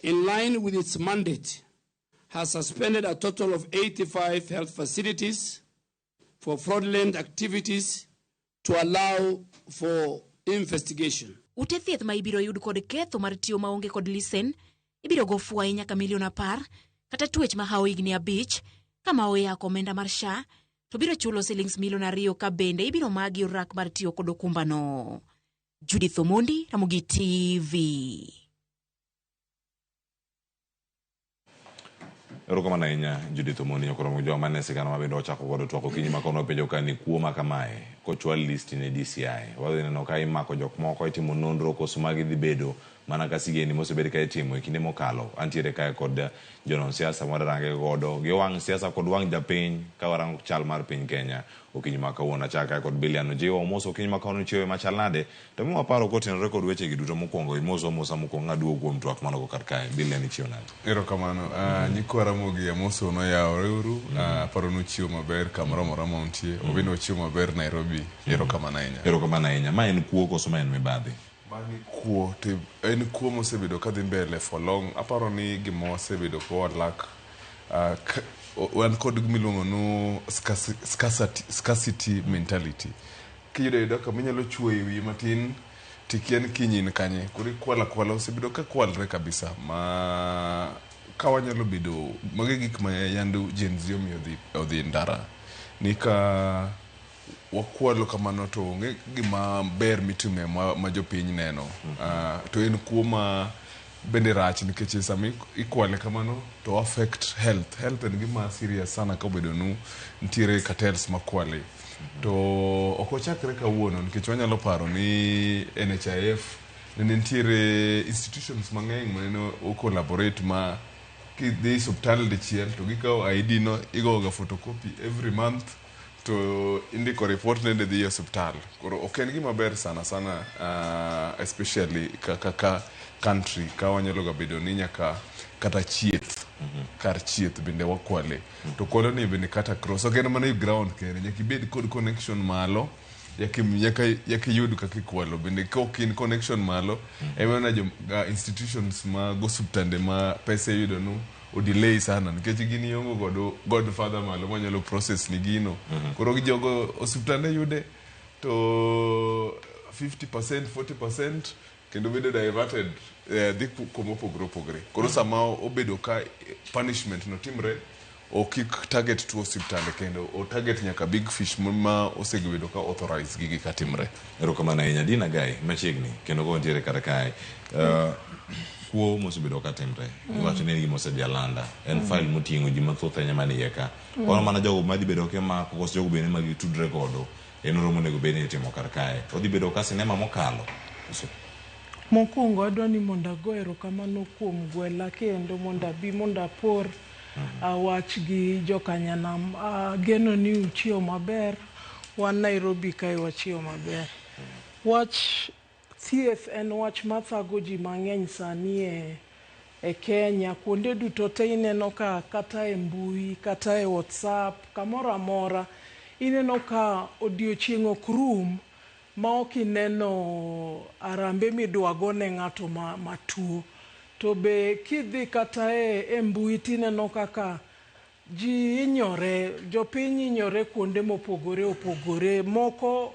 in line with its mandate, has suspended a total of 85 health facilities for fraudulent activities to allow for investigation. Ute thieth ma ibiro yud kod ketho mar tiyo maonge kod lisen ibiro go fwai nyaka milion 10 kata twech mahawo higni 5 kama oyako omenda mar SHA to biro chulo silings milion 2 ka bende ibiro magi orak mar tiyo kod okumbano. Judith Omondi, Ramogi TV. Erokamano ahinya Judith Omondi nyakoromo joma mane sigana ma bende wachako godo twak okinyi ma kono penjo ka ni kuo ma kamae kochwal listi ne DCI. Wadhi neno ka imako jok moko itimo nonro koso magi dhi bedo mana ka sigendni mosebed ka itimo e kinde mokalo. Antiere kae kod jonon siasa mwadarange godo gi wang' siasa kod wang' japiny ka warango chal mar piny Kenya okinyi ma kawuono. Achako kae kod Bilian Ojiwo omoso okinyi ma kawuono chiewe machal nade to miwa paro kotenore kod weche gi duto mokwongo imoso amosa mokwongo ng'aduogo kuom twak manogo kar kae. Bilian ichiewo nade? Erokamano. Nyikwa Ramogi amoso noyawore uru. Aparo ni uchiewo maber kamoro amora ma untie. Wabende wachiewo maber Nairobi. Erokamano ahinya. Erokamano ahinya. Ma en kuo koso ma en mibadhi? Magi kuo to en kuo mosebedo kadhi mbele for long. Aparo ni gima wasebedo ka walak wan kod gimiluongo ni scarcity mentality. Kiyudo ayuda kama inyalo chuoyo e wiyi matin tikia ni kiny in kanye. Koro ikwalo akwala osebedo ka kwalre kabisa ma ka wanyalo bedo magi gik ma yande Gen Z omiyo odhi e ndara ni ka wakwalo kamano to onge gima ber mitime ma jopiny neno. To en kuo ma bende rach nikech sama ikwale kamano to affect health. Health en gima serious sana ka obedo nu nitiere cartels makwale. To ok ochakre kawuono nikech wanyalo paro ni NHIF ne nitiere institutions mang'eny manene o collaborate ma kidhi osiptal dichiel to gikawo ID no igoga photocopy every month to indiko report nende dhi e osiptal. Koro ok en gima ber sana sana especially kaka country ka wanyalo ga bedo ni nyaka kata chieth kar chieth bende wakwale. To kwalo ni bende kata cross ok en mana e ground kende nyaka ibed kod connection malo nyaka iyud kaka ikwalo bende ka ok in connection malo ema jo institutions mag osiptande ma pesa iyudo nu o delay sana nikech gin iongo godo godfather malo manyalo process ni gino. Koro jogo osiptande yude to 50% 40% kendo bedo diverted dhi kuma opogore opogore. Koro sama obedo ka punishment no timre ok ik target tuo osiptande kendo o target nyaka big fish ma osebedo ka authorize gigi ka timre. Erokamano ahinya Dina Gai machiegni kendo ko ntiere kar kae. Kuo mosebedo ka timre iwacho ni en gima osedhi alanda en file moting'o ji mathoth ahinya man iye ka. Kono mana jogo madhi bedo kimako koso jogo bende ma gitudre godo en nonro monego bed ni itimo kar kae. Odhi bedo ka sinema mokalo. Mokwongo adwa ni mondo ago erokamano kuom gwela kendo mondo abi mondo apor wach gi jokanyanam. Ageno ni uchiewo maber. Wan Nairobi kae wachiewo maber. Wach thieth en wach mathago ji mang'eny sani e Kenya. Kuonde duto te ineno ka kata e mbui, kata e WhatsApp, kamoro amora ineno ka odiochieng' ok rum ma ok ineno arambe midwa go ne ng'ato matuo. To be kidhi kata e mbui tineno kaka ji hinyore, jopiny hinyore kuonde mopogore opogore. Moko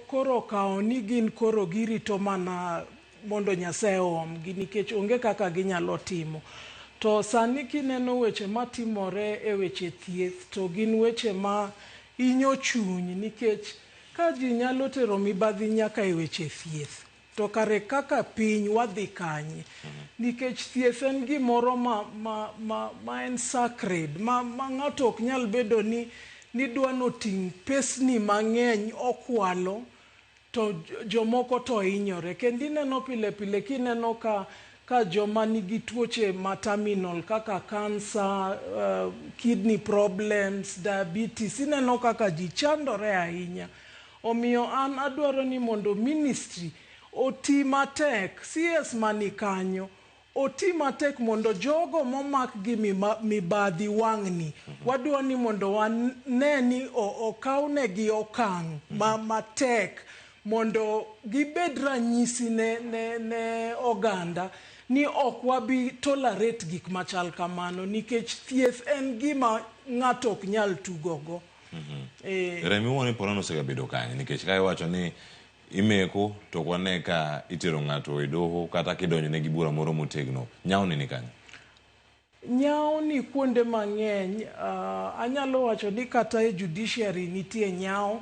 koro okawo ni gin koro girito mana mondo Nyasaye oomgi nikech onge kaka ginyalo timo. To sani kineno weche matimore e weche thieth to gin weche ma hinyo chuny nikech ka ji nyalo tero mibadhi nyaka e weche thieth to kare kaka piny wadhi kanye? Nikech thieth en gimoro ma en sacred ma ng'ato ok nyal bedo ni dwa noting' pesni mang'eny okwalo to jomoko to hinyore. Kendo ineno pile pile kineno ka joma nigi tuoche ma terminal kaka cancer, kidney problems, diabetes, ineno kaka ji chandore ahinya. Omiyo an adwaro ni mondo ministry oti matek, CS mani kanyo oti matek mondo jogo momak gi mibadhi wang'ni wadwa ni mondo wane ni okawnegi okang' matek mondo gibed ranyisi ne oganda ni ok wabi tolerate gik machal kamano nikech thieth en gima ng'ato ok nyal tugogo. Eh. Rem iwuon iparo ni osegabedo kanye nikech ka iwacho ni imeko to ok wane ka itero ng'ato e doho kata kidonjone gi bura moro motegno. Nyawni ni kanye? Nyawo ni kuonde mang'eny, anyalo wacho ni kata e judiciary nitie nyawo,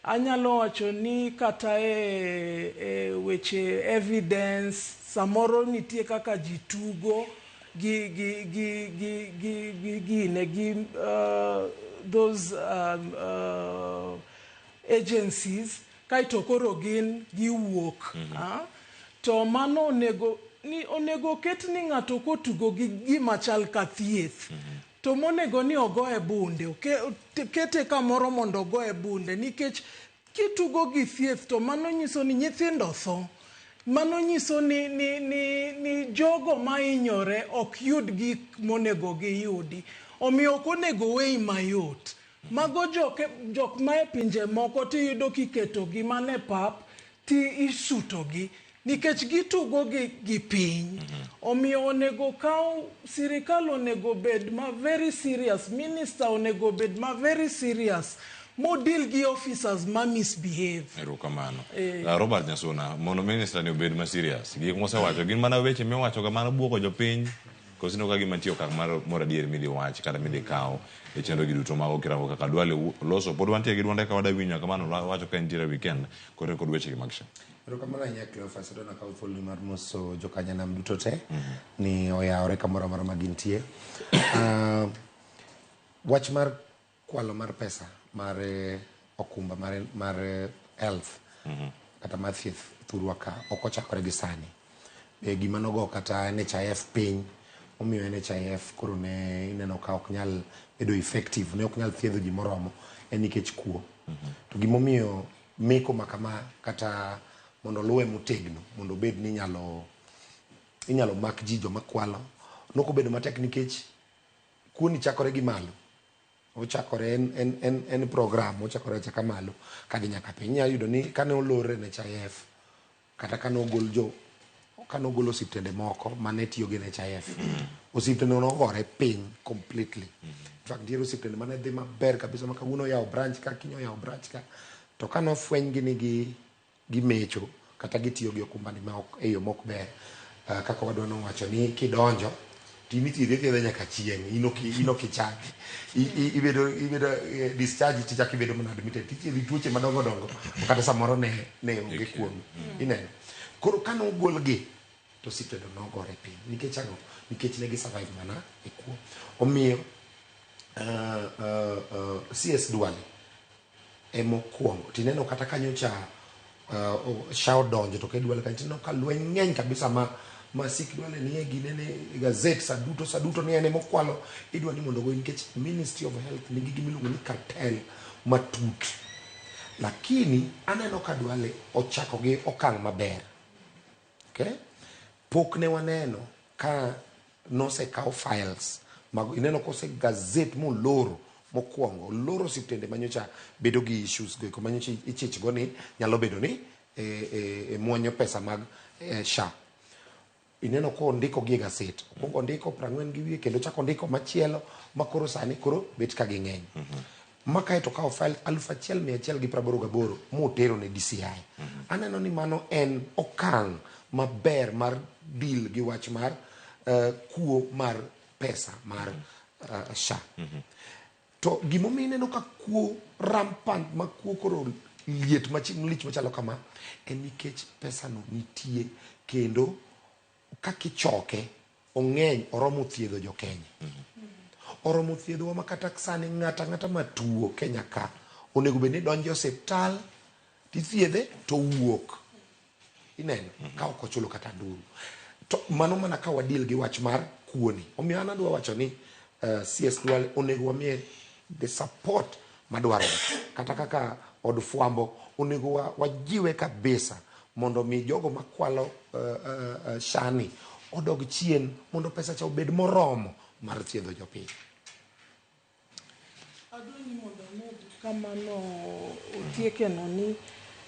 anyalo wacho ni kata e, e weche evidence, samoro nitie kaka ji tugo gi gi gi gi gi gi gine gi those agencies kaeto koro gin giwuok. To mano onego ni onego ket ni ng'ato kotugo gi gima chal ka thieth to monego ni ogoye bunde kete kamoro mondo ogoye bunde nikech kitugo gi thieth to mano nyiso ni nyithindo tho mano nyiso ni, ni, ni, ni jogo mahinyore ok yud gik monego giyudi omiyo ok onego weyi mayot mago jok, jok ma e pinje moko tiyudo kiketogi mana e pap ti isutogi nikech gitugo gi, gi piny omiyo onego kaw sirikal onego bed ma very serious minister onego bed ma very serious modil gi officers ma misbehave Erokamano. Eh. Robert Nyasuna, mondo minister ni obed ma serious, gik mosewacho gin mana weche miwacho ga mana buogo jopiny koso ineno ka gima nitie okang' mar moro adier midhi wach kata midhi kaw e chenro gi duto mago kirango kaka Duale loso pod wantie gi duonde ka wada winjo kamano wacho ka entiere weekend kore kod weche gi mag SHA. Erokamano ahinya Cleophas, adwa nakaw thuoloni mar moso jokanyanam duto te ni oyawore kamoro amora ma gintie. Wach mar kwalo mar pesa mar okumba mar, mar health kata mar thieth thurwa ka ok ochakore gi sani. Be gima nogo kata NHIF piny omiyo NHIF koro ne ineno ka ok nyal bedo effective, ne ok nyal thiedho ji moromo en nikech kuo. To gimomiyo meko ma kama kata mondo luwe motegno mondo obed ni inyalo inyalo mak ji joma kwalo nokobedo matek nikech kuoni chakore gi malo ochakore en, en, en, en program ochakore achaka malo kadhi nyaka piny inyalo yudo ni kane olor NHIF kata kane ogol jo kane ogol osiptende moko mane tiyo gi NHIF osiptende nogore piny completely in fact nitiere osiptende mane dhi maber kabisa ma kawuono oyawo branch ka kiny oyawo branch ka to kane ofwenygi ni gi gimecho kata gitiyo gi okumbani ma ok e yo mok ber kaka wadwa nowacho ni kidonjo to in ithiedhi athiedha nyaka chieng' in ok in ok ichangi ibedo ibedo discharge tichako ibedo mana admitted tithiedhi tuoche madongo dongo to kata samoro ne ne onge kuomi ineno koro kane ogolgi to osiptende nogore piny nikech ang'o nikech ne gi survive mana e kuo omiyo CS Duale emokwongo tineno kata kanyocha SHA odonjo to ke Duale kanyo tineno ka lweny ng'eny kabisa ma ma sik Duale nie ginene e gazet sa duto sa duto ni en emokwalo idwa ni mondo ogoyi nikech Ministry of Health nigi gima iluongo ni cartel matut lakini aneno ka Duale ochako gi okang' maber okay? Pok ne waneno ka nosekaw files mag ineno kose gazet moloro mokwongo oloro osiptende manyocha bedo gi issues go eko manyocha ichich go ni nyalo bedo ni e, e, e muonyo pesa mag e, SHA ineno kondiko gi e gaset okwongo ondiko 40 gi wiye kendo chako ondiko machielo ma koro sani koro bet ka ging'eny ma kae to kawo file 1188 motero ne DCI aneno ni mano en okang' maber mar deal gi wach mar kuo mar pesa mar SHA to gimomiyo ineno ka kuo rampant ma kuo koro liet lich machalo kama en nikech pesano nitie kendo kaka ichoke ong'eny oromo thiedho jo Kenya oromo thiedhowa ma kata sani ng'ata ang'ata matuo Kenya ka onego bed ni donjo e osiptal tithiedhe to wuok ineno ka ok ochulo kata nduru to mano mana ka wadil gi wach mar kuoni omiyo an adwa wacho ni CS Duale onego wamiye the support madwarore kata kaka od fwambo onego wajiwe kabisa mondo mi jogo makwalo SHA ni odog chien mondo pesa cha obed moromo mar thiedho jopiny. Adwa ni mondo amed kamano otiekeno ni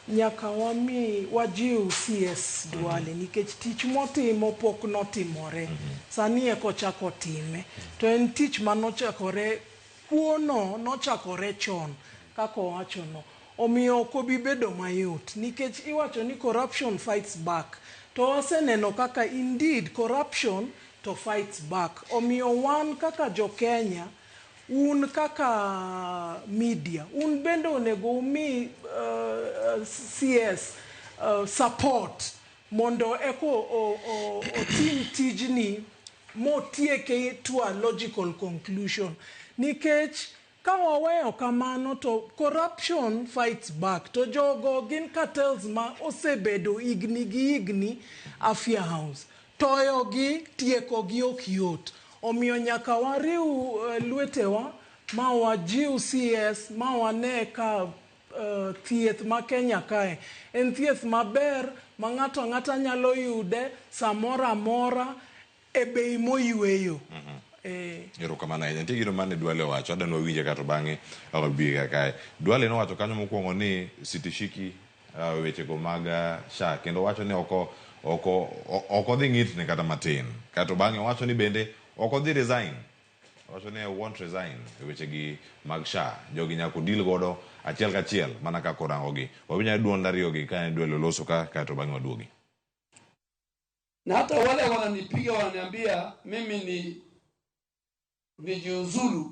nyaka wami wajiw CS Duale nikech tich motimo pok notimore sani eka ochako time to en tich manochakore Kuono nochakore chon kaka owachono. Omiyo ok obi bedo mayot nikech iwacho ni corruption fights back. To waseneno kaka indeed corruption to fights back. Omiyo wan kaka jo Kenya, un kaka media, un bende onego umi CS support mondo eko otim tijni motieke to a logical conclusion. Nikech ka waweyo kamano to corruption fights back. To jogo gin cartels ma osebedo higni gi higni Afya House. Toyo gi, tieko gi ok yot. Omiyo nyaka wariw lwetewa ma wajiw CS ma wane ka thieth ma Kenya kae en thieth maber ma ng'ato ang'ata nyalo yude samoro amora e bei moyweyo. Erokamano ahinya. Nitie gino mane Duale owacho, adwa ni wawinje kato bang'e wabi kae. Duale nowacho kanyo mokwongo ni sitishiki wechego mag SHA kendo owacho ni ok odhi ng'itni kata matin. Kato bang'e owacho ni bende ok odhi resign. Owacho ni I won't resign e wechegi mag SHA. Jogi nyaka odil godo achiel kachiel mana kaka orangogi. Wawinj ane duond ariyogi ka Duale oloso ka kaeto bang'e waduogi. Na hata wale wananipiga wananiambia mimi ni nijiuzulu,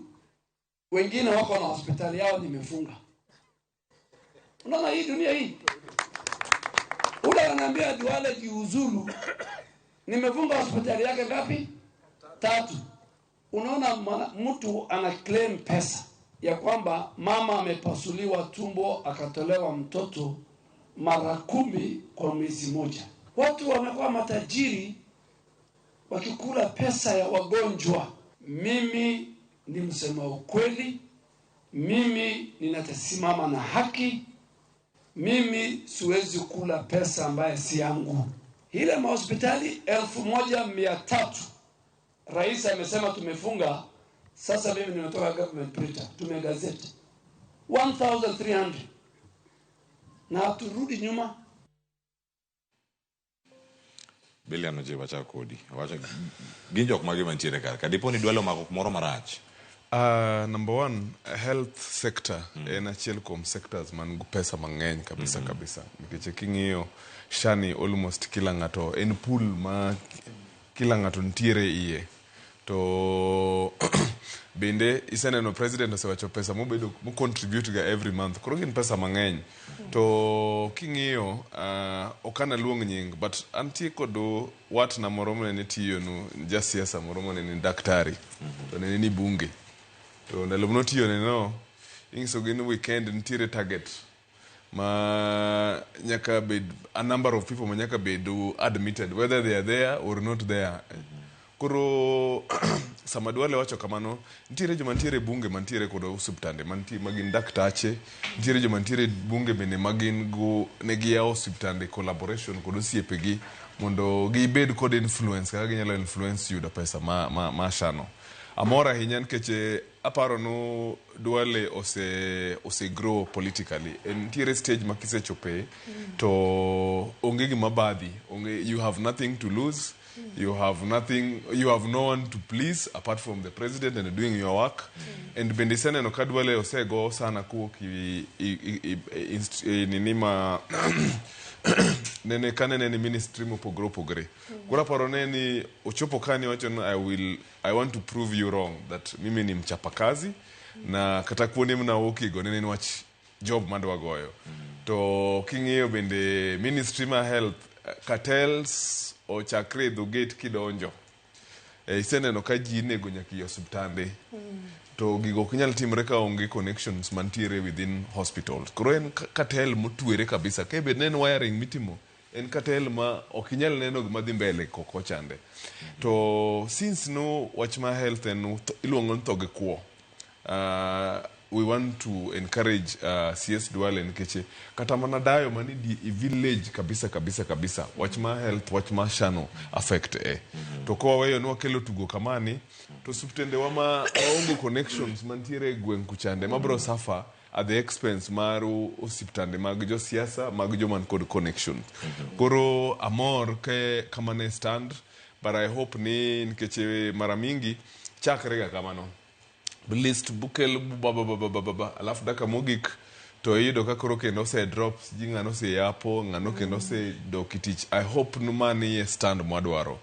wengine wako na hospitali yao nimefunga. Unaona hii dunia hii, ule ananiambia Duale jiuzulu, nimefunga hospitali yake ngapi? 3. Unaona mtu ana claim pesa ya kwamba mama amepasuliwa tumbo akatolewa mtoto mara 10 kwa mwezi moja. Watu wamekuwa matajiri wakikula pesa ya wagonjwa. Mimi ni msema ukweli, mimi ninatasimama na haki, mimi siwezi kula pesa ambaye si yangu. Ile mahospitali 1300 rais amesema tumefunga. Sasa mimi nimetoka government printer, tumegazeti 1300 na turudi nyuma. Bilian ojiwo wachak kodi. Wacho gin jok mage mantiere kar ka. Dipo ni Duale omako kumoro marach. Number one, health sector en achiel kuom sectors man gi pesa mang'eny kabisa kabisa. Nikech king'iyo SHA ni almost kila ng'ato en pool ma kila ng'ato nitiere iye. To bende iseneno president osewacho pesa mobedo mo contribute ga every month. Koro gin pesa mang'eny. To king'iyo ok an aluong nying but antie kod watna moro mane tiyonu, jasiasa moro mane ni daktari. To ne ni bunge. To ndalo manotiyone no, ing'iso gi ni weekend nitiere target ma nyaka bed a number of people ma nyaka bed admitted whether they are there or not there. Koro sama Duale wacho kamano, nitiere joma nitiere bunge mantiere kod osiptande mantie magin daktache, nitiere joma nitiere bunge bende magin go ne giyawo osiptande collaboration kod osiepegi mondo gibed kod influence kaka ginyalo influence yudo pesa ma SHA no. Amor ahinya nikech aparo nu Duale ose grow politically. Nitiere stage ma kisechope to onge gima badhi, onge, you have nothing to lose. You have nothing, you have no one to please apart from the president and doing your work. And bende iseneno ka Duale osego sana kuwuok nini ma nene kanene ni ministry mopogore opogore. Koro aparo ne ni ochopo kani wacho ni I want to prove you wrong that mimi ni mchapakazi na kata kuonde mnawuokigo nene ni wach job madwa goyo. To king'iyo bende ministry ma health cartels ochakre e dho gate kidonjo. Iseneno ka ji inego nyaka e osiptande. To gigo ok nyal timre ka onge connections mantiere within hospitals. Koro en cartel motwere kabisa. Ka bed ne en wiring mitimo, en cartel ma ok inyal neno gima dhi mbele koko chande. To since no wach ma health en iluongo ni tho gi kwo. We want to encourage CS Duale nikech kata mana dayo mani e village kabisa kabisa kabisa wach ma health wach ma SHA no affect e. To ka waweyo ni wakelo tugo kamani to osiptende wa ma waonge connections mantiere e gweng' kuchande mabro suffer at the expense mar osiptande mag josiasa mag joma kod connections. Koro amor ke kama ne stand but I hope ni nikech mara mingi chakre ga kamano. List bukel ba ba ba ba ba ba ba alafu dakika mogik to iyudo ka koro kendo ose drop sijui ng'ano oseyapo ng'ano kendo osedok e tich. I hope ni mani e stand mwadwaro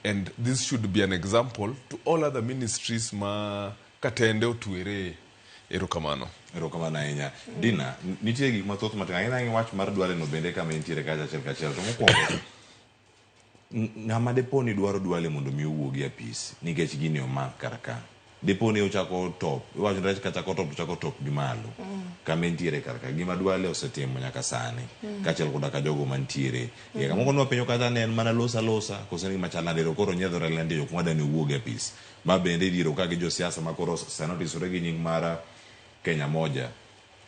and this should be an example to all other ministries ma katende otwere. Erokamano. Erokamano ahinya. Dina, nitie gik mathoth matin ahinya gi wach mar Duale no bende kama entiere kacha achiel kachiel. To mokwongo, ng'ama depo ni dwaro Duale mondo mi owuogi e apis nikech gini omak kar ka. Depo ni ochako top, iwacho ni rech kachako top to chako top gi malo. Kama entiere kar ka, gima Duale osetimo nyaka sani, kaachiel koda ka jogo mantiere. Kamoko nwapenjo kata ni en mana losa losa, koso en gima chal nade, koro onyiedhore lende jok mwadwa ni owuog e apis. Ma bende idhiero ka gi josiasa ma koro sani otisore gi nying mar Kenya Moja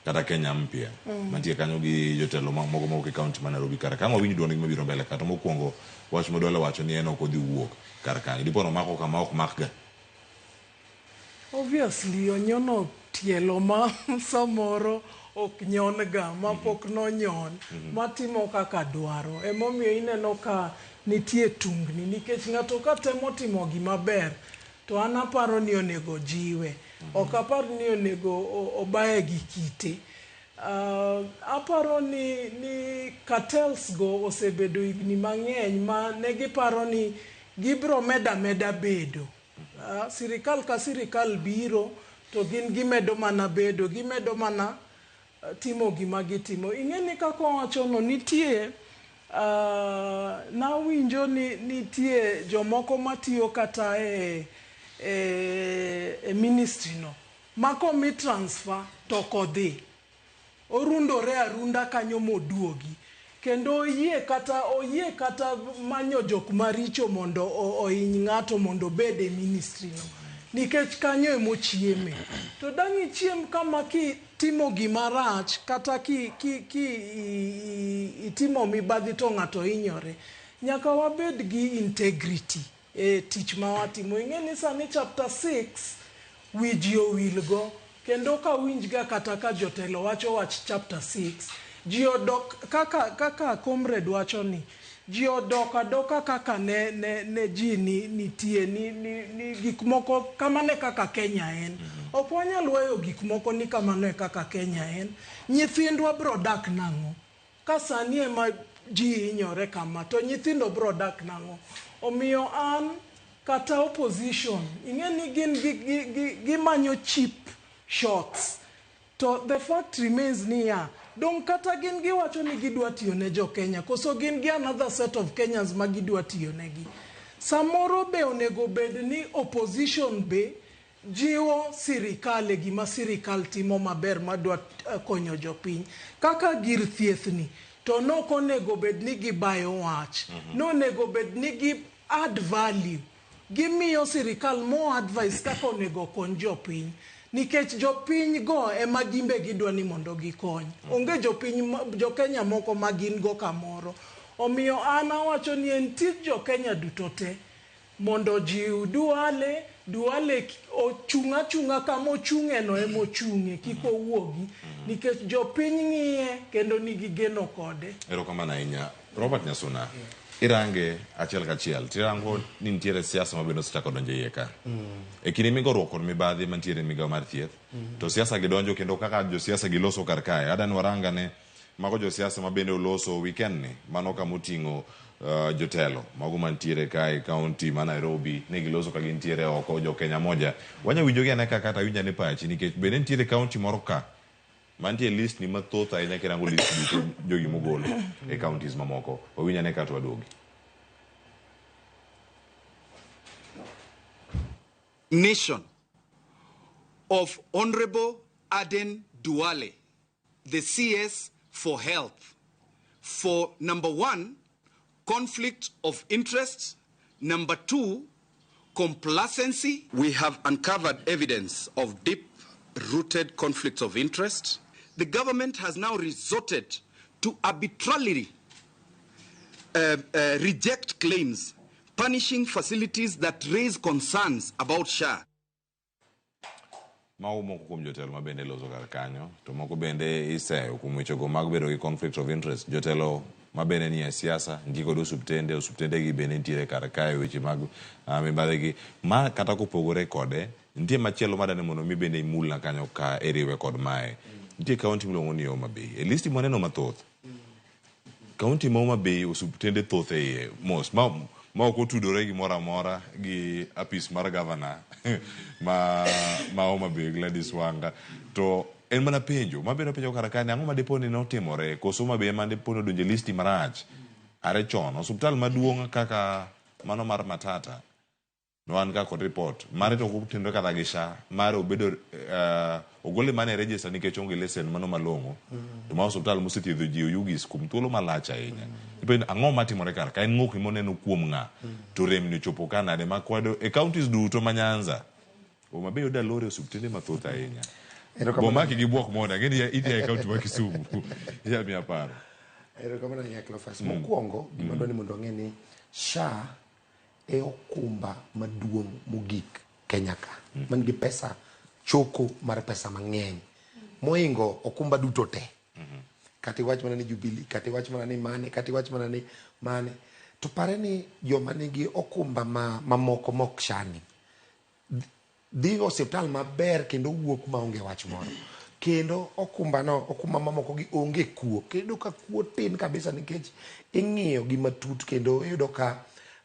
kata Kenya Mpya mantie kanyo gi jotelo moko mawuok e kaunti ma Nairobi kar ka. Wawinj duondgi mabiro mbele ka. To mokwongo wach ma Duale wacho ni en ok odhi wuok kar kanyo. Dipo nomako kama ok makga. Obviously onyono tielo ma samoro ok nyon ga ma pok nonyon matimo kaka dwaro. Emomiyo ineno ka nitie tungni nikech ng'ato ka temo timo gima ber to an aparo ni onego jiwe. Ok apar ni onego obaye gi kite. Aparo ni cartels go osebedo higni mang'eny ma ne giparo ni gibro meda meda bedo. Sirikal ka sirikal biro to gin gimedo mana bedo, gimedo mana timo gima gitimo. Ing'e ni kaka owachono nitie nawinjo ni nitie jomoko matiyo kata e ministry no ma komi transfer to ok odhi. Orundore arunda kanyo moduogi. Kendo oyie kata manyo jok maricho mondo ohiny ng'ato mondo obed e ministry no. Nikech kanyo emochieme. To dang' ichiem kama kitimo gima rach kata ki itimo mibadhi to ng'ato hinyore. Nyaka wabed gi integrity e tich ma watimo. Ing'e ni sani chapter 6 wi ji owilgo. Kendo ka winjga kata ka jotelo wacho wach chapter 6, ji odok kaka comrade wacho ni ji odok adoka kaka ne ji nitie ni gik moko kamano e kaka Kenya en. Ok wanyal weyo gik moko ni kamano e kaka Kenya en. Nyithindwa bro dak nang'o? Ka sani ema ji hinyore kama to nyithindo bro dak nang'o? Omiyo an kata opposition ing'e ni gin gimanyo cheap shots. To the fact remains niya, dong kata gin giwacho ni gidwa tiyo ne jo Kenya, koso gin gi another set of Kenyans ma gidwa tiyo negi. Samoro be onego bed ni opposition be jiwo sirikal e gima sirikal timo maber madwa konyo jopiny. Kaka gir thieth ni, to nok onego bed ni gibayo wach. Nonego bed ni gi add value. Gimiyo sirikal more advice kaka onego kony jopiny. Nikech jopiny go ema gimbe gidwa ni mondo gikony. Onge jopiny, jo Kenya moko ma gin go kamoro. Omiyo an awacho ni en tij jo Kenya duto te mondo jiw Duale, Duale ochung' achung'a kama ochung'e no ema ochung'e, kik owuogi. Nikech jopiny ng'iye kendo nigi geno kode. Erokamano ahinya. Robert Nyasuna, irange achiel kachiel, tirango ni nitiere siasa ma bende osechako donjo e iye ka. E kinde migoruok kod mibadhi mantiere e migawo mar thieth, to siasa gi donjo kendo kaka josiasa gi loso kar kae. Adani warangane mago josiasa ma bende oloso weekend ni, mano kama oting'o jotelo mago mantiere kae kaunti ma Nairobi, ne giloso ka gintiere oko jo Kenya Moja. Wanya winjogi ane ka kata winj ane pachi nikech bende nitiere kaunti moro ka mantie list ni mathoth ahinya kirango list duto jogi mogolo e counties mamoko. Wawinj ane ka to waduogi. Nation of Honorable Aden Duale, the CS for Health, for number 1, conflict of interests, number 2, complacency. We have uncovered evidence of deep-rooted conflicts of interest. The government has now resorted to arbitrarily reject claims, punishing facilities that raise concerns about SHA. Mago moko kuom jotelo ma bende loso kar kanyo, to moko bende iseyo kuom wechego mag bedo gi conflict of interest. Jotelo ma bende nie siasa, nitie kod osuptende gi bende nitiere kar kae weche mag mibadhi gi. Ma kata kopogore kode, Nitie machielo madani mondo mi bende imulna kanyo ka iriwe kod mae. Nitie kaunti miluongo ni Homa Bay. E listi mwaneno mathoth, kaunti ma Homa Bay osuptende thoth e iye mos ma, ma ok otudore gimoro amora gi apis mar gavana ma, ma Homa Bay Gladys Wanga. To en mana penjo mabiro penjo kar ka ni ang'o ma dipo ni notimore koso Homa Bay ema dipo ni odonjo e listi marach are chon. Osuptal maduong' kaka mano mar Matata ne wan ka kod report mare to ok otenore kata gi SHA mare obedo uh, ogole mana e register nikech onge lesen mano malong'o to ma osiptal mosethiedho ji Oyugis kuom thuolo malach ahinya ipenjo ang'o matimore kar ka en ng'okni moneno kuom ng'a to rem ni ochopo ka nade ma kwedo e counties duto ma Nyanza Homa Bay yudo alore osiptende mathoth ahinya Erokamano. bomaki gi bwok mondo ang'e ni idhi e county ma Kisumu inyalo miya paro Erokamano ahinya Cleophas. Mokwongo, gima dwaro ni mondo wang'e ni SHA e okumba maduong' mogik Kenya ka man gi pesa choko mar pesa mang'eny moingo okumba duto te. Kata iwach mana ni Jubilee, kata iwach mana ni mane, kata iwach mana ni mane. To pare ni joma nigi okumba ma, mamoko mok SHA ni dhi e osiptal maber kendo wuok maonge wach moro. Kendo okumba no, okumba mamoko gi onge kuo. Kendo ka kuo tin kabisa nikech ing'iyo gi matut kendo iyudo ka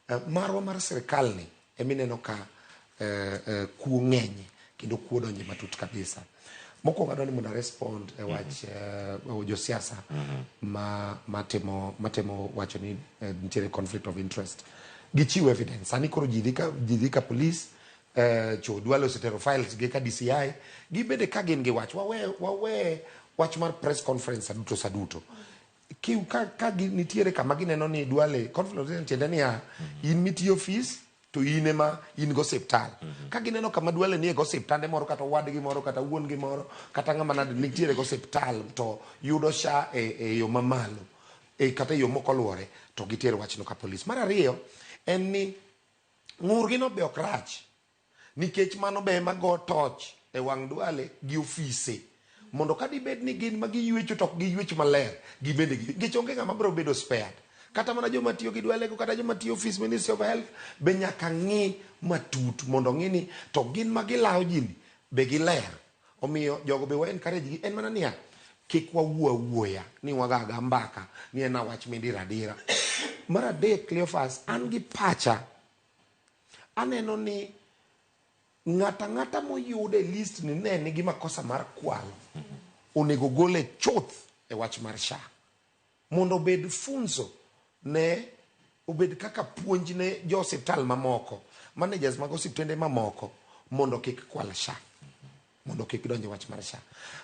uh, marwa mar sirkal ni emineno ka uh, uh, kuo ng'enye kendo kuo donje matut kabisa. Mokwongo adwa ni mondo a respond e wach uh, josiasa ma matemo matemo wacho ni uh, nitiere conflict of interest. Gichiw evidence. Sani koro ji dhi ka ji dhi ka police eh, cho Duale osetero files gi ka DCI gibede ka gin gi wach wawe wawe wach mar press conference sa duto sa duto Ki, ka, ka gi, nitiere kama gineno ni Duale conflict of interest tiende niya in mitiyo ofis to in ema in go osiptal ka gineno kama Duale nie go osiptande moro kata owadgi moro kata wuon gi moro kata ng'ama nade nitiere go osiptal to yudo SHA e, e yo mamalo e, kata e yo mok oluwore to giter wachno ka polis. Mar ariyo en ni ng'urgi no be ok rach nikech mano be ema go toch e wang' Duale gi ofise mondo ka dibed ni gin ma giywecho to ok giywech maler gibende gi nikech onge ng'ama biro bedo spared kata mana joma tiyo gi Duale go kata joma tiyo office Ministry of Health be nyaka ng'i matut mondo ng'i ni to gin ma gilawo ji ni be giler omiyo jogo be wa encourage gi en mana niya kik wawuo awuoya ni wagaga mbaka ni en awach midiro adira mar adek Cleophas an gi pacha aneno ni ng'ato ang'ata moyud e list ni ne nigi makosa mar kwalo onego gole chuth e wach mar SHA mondo obed funzo ne obed kaka puonj ne jo osiptal mamoko managers mag osiptende mamoko mondo kik kwal SHA mondo kik donj e wach mar SHA.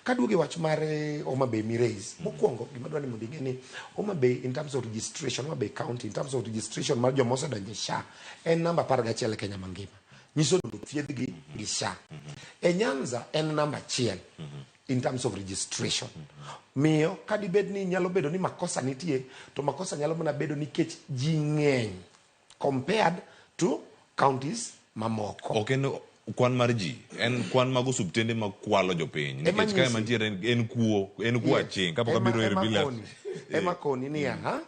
Kaduogo e wach mar Homa Bay mi raise, mokwongo gima dwa ni mondo ing'e ni Homa Bay in terms of registration, Homa Bay County in terms of registration mar joma osedonjo e SHA en namba 11 e Kenya mangima. Nyiso ni mondo thiedhgi gi SHA. E Nyanza en namba 1 in terms of registration. Miyo kadibed ni nyalo bedo ni makosa nitie, to makosa nyalo mana bedo nikech ji ng'eny compared to counties mamoko. Ok en kwan mar ji, en kwan mag osuptende ma kwalo jopiny. Ema Nikech kae nyisi. mantiere en, en kuo, en kuo Yes. aching' kapok Ema- abiro ir ema Bilas. koni. Ema koni niya, ha?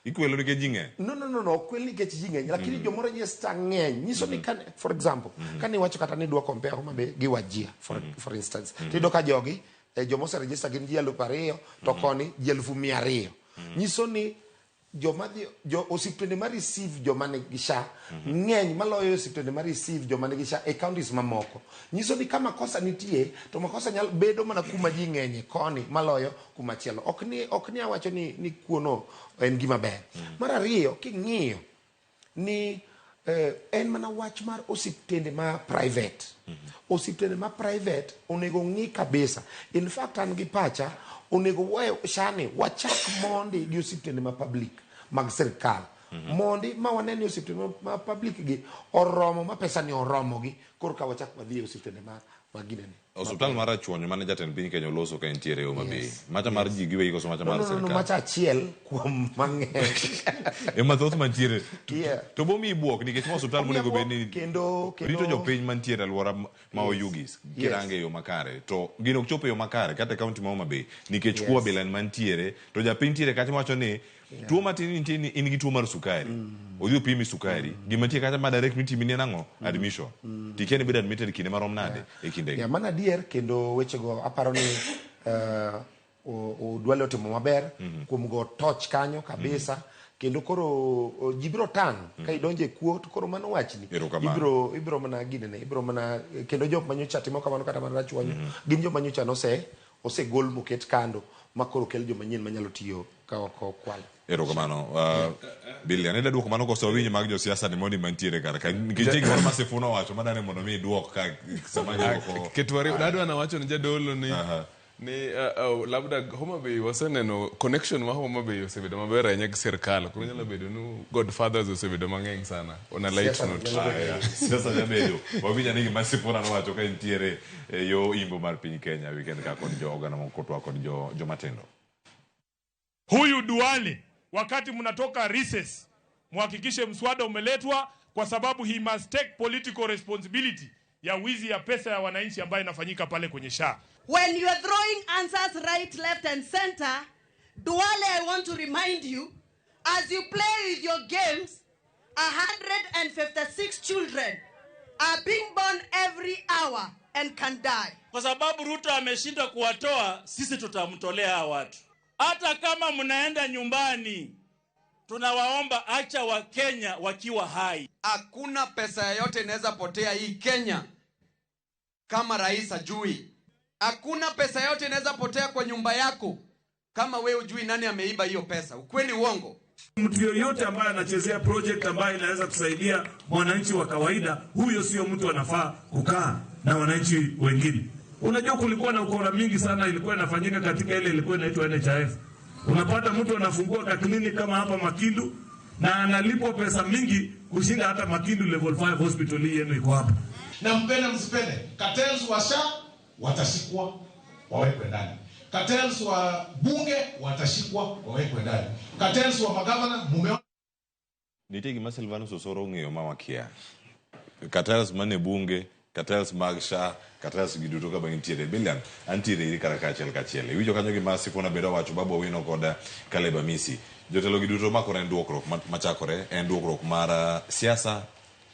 Ikwelo nikech ji ng'eny. No, no, no, no, ok kwel nikech ji ng'eny, lakini joma register ng'eny. Nyiso ni kan, for example, kane iwacho kata ni idwa compare Homa Bay gi Wajir, for instance, tiyudo ka jogi, joma ose register gin ji 2,000, to koni ji 200,000. Nyiso ni joma dhi, jo osiptende ma receive joma nigi SHA ng'eny maloyo osiptende ma receive joma nigi SHA e counties mamoko. Nyiso ni ka makosa nitie, to makosa nyalo bedo mana kuma ji ng'enye koni maloyo kuma chielo. Ok ni, ok ni awacho ni, ni kuono en gima ber. Mar ariyo, king'iyo ni en mana wach mar osiptende ma private. Osiptende ma private onego ng'i kabisa. In fact, an gi pacha, onego wae SHA ni wachak mondi gi osiptende ma public mag sirkal. Mondi ma wane ni osiptende ma public gi oromo, ma pesa ni oromo gi, koro ka wachak wadhi e osiptende ma ginene. Osiptal mar Rachuonyo mane jatend piny Kenya oloso ka entiere e Homa Bay. Yes. Macha mar ji giwegi koso macha mar No, no, no, no, sirkal? macha achiel kuom mang'eny. Ema thoth mantiere. Yeah. To bomiyi buok nikech ma osiptal Omiya monego bed buok ni kendo rito jopiny mantiere e alwora ma Oyugis kirange e yo makare to gino ok chop e yo makare kata e kaunti ma Homa Bay nikech kuo Yes. bila en mantiere to japiny ntiere kacha mawacho ni Tuo matin nitie ni in gi tuo mar sukari. Odhi opimi sukari. Gima nitie kacha ma direct mitimi ni en ang'o? Admission. Tikia ni bedo admitted kinde marom nade e kindegi. Yeah, mano adier kendo wechego aparo ni Duale otimo maber kuom go toch kanyo kabisa. Kendo koro ji biro tang' ka idonjo e kuo to koro mano wachni. Erokamano. Ibiro mana ginene, ibiro mana kendo jok manyocha timo kamano kata mana Rachuonyo gin joma nyocha nose osegol moket kando ma koro kel joma nyien manyalo tiyo ka ok okwal. Erokamano. Billy, ane duoko mano koso winjo mag josiasa ni mondi mantiere kar ka. Nikech nitie gimoro ma Sifuna owacho madane mondo mi iduok ka sama jomoko. Ketwari dadwa na wacho ni jadolo ni ni labda Homa Bay waseneno connection ma Homa Bay osebedo maber ahinya gi sirkal. Koro nyalo bedo ni Godfathers osebedo mang'eny sana on a light Siasa note. nyalo bedo. Siasa nyalo bedo. Wawinjo ane gima Sifuna nowacho ka entiere e yo imbo mar piny Kenya weekend ka kod jo oganda moko kotwa kod jo jomatindo. Huyu Duale, wakati mnatoka recess, muhakikishe mswada umeletwa, kwa sababu he must take political responsibility ya wizi ya pesa ya wananchi ambayo inafanyika pale kwenye SHA. When you are throwing answers right, left and center, Duale, I want to remind you, as you play with your games, 156 children are being born every hour and can die. Kwa sababu Ruto ameshindwa kuwatoa, sisi tutamtolea hawa watu. Hata kama mnaenda nyumbani, tunawaomba acha wa Kenya wakiwa hai. Hakuna pesa yoyote inaweza potea hii Kenya kama rais ajui. Hakuna pesa yoyote inaweza potea kwa nyumba yako kama wewe hujui nani ameiba hiyo pesa. Ukweli uongo? Mtu yoyote ambaye anachezea project ambayo inaweza kusaidia mwananchi wa kawaida, huyo sio mtu anafaa kukaa na wananchi wengine. Unajua kulikuwa na ukora mingi sana ilikuwa inafanyika katika ile ilikuwa inaitwa NHIF. Unapata mtu anafungua ka clinic kama hapa Makindu na analipwa pesa mingi kushinda hata Makindu level 5 hospital hii yenu iko hapa. Na mpende msipende, cartels wa SHA watashikwa wawekwe ndani. Cartels wa bunge watashikwa wawekwe ndani. Cartels wa magavana mume. Nitie gima Silvanus Osoro ong'eyo ma wakia. Cartels mane bunge, cartels mag SHA, cartels gi duto kama gintiere. Billion, antiere iri kar kaachiel kachiel. Iwinjo kanyo gima Sifuna bende owacho, Babu Owino kod Caleb Amisi. Jotelo gi duto makore en duokruok machakore, en duokruok mar siasa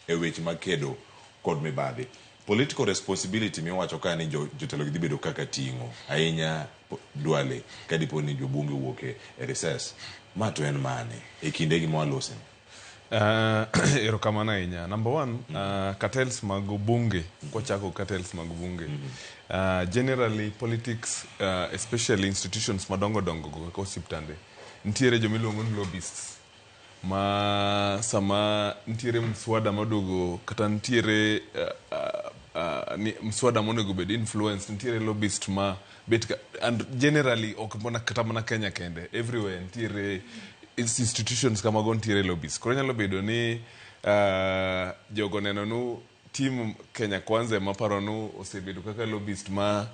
e weche mag kedo kod mibadhi. Political responsibility miwacho ka ni jotelo gi dhi bedo kaka ting'o ahinya Duale ka dipo ni jobunge owuok e recess. Ma to en mane e kinde gi mwalose? Erokamano ahinya. Number one, cartels mag bunge, kwachako cartels mag bunge. Generally politics, especially institutions madongo dongo go kaka osiptande, nitiere jomiluongo ni lobbyists. Ma sama nitiere mswada maduogo kata nitiere ni mswada monego bed influence, nitiere lobbyist ma bet ka, and generally ok mana kata mana Kenya kende, everywhere nitiere institutions kamago nitiere lobbies. Koro nyalo bedo ni jogo neno nu team Kenya Kwanza ema paro nu osebedo kaka lobbyist ma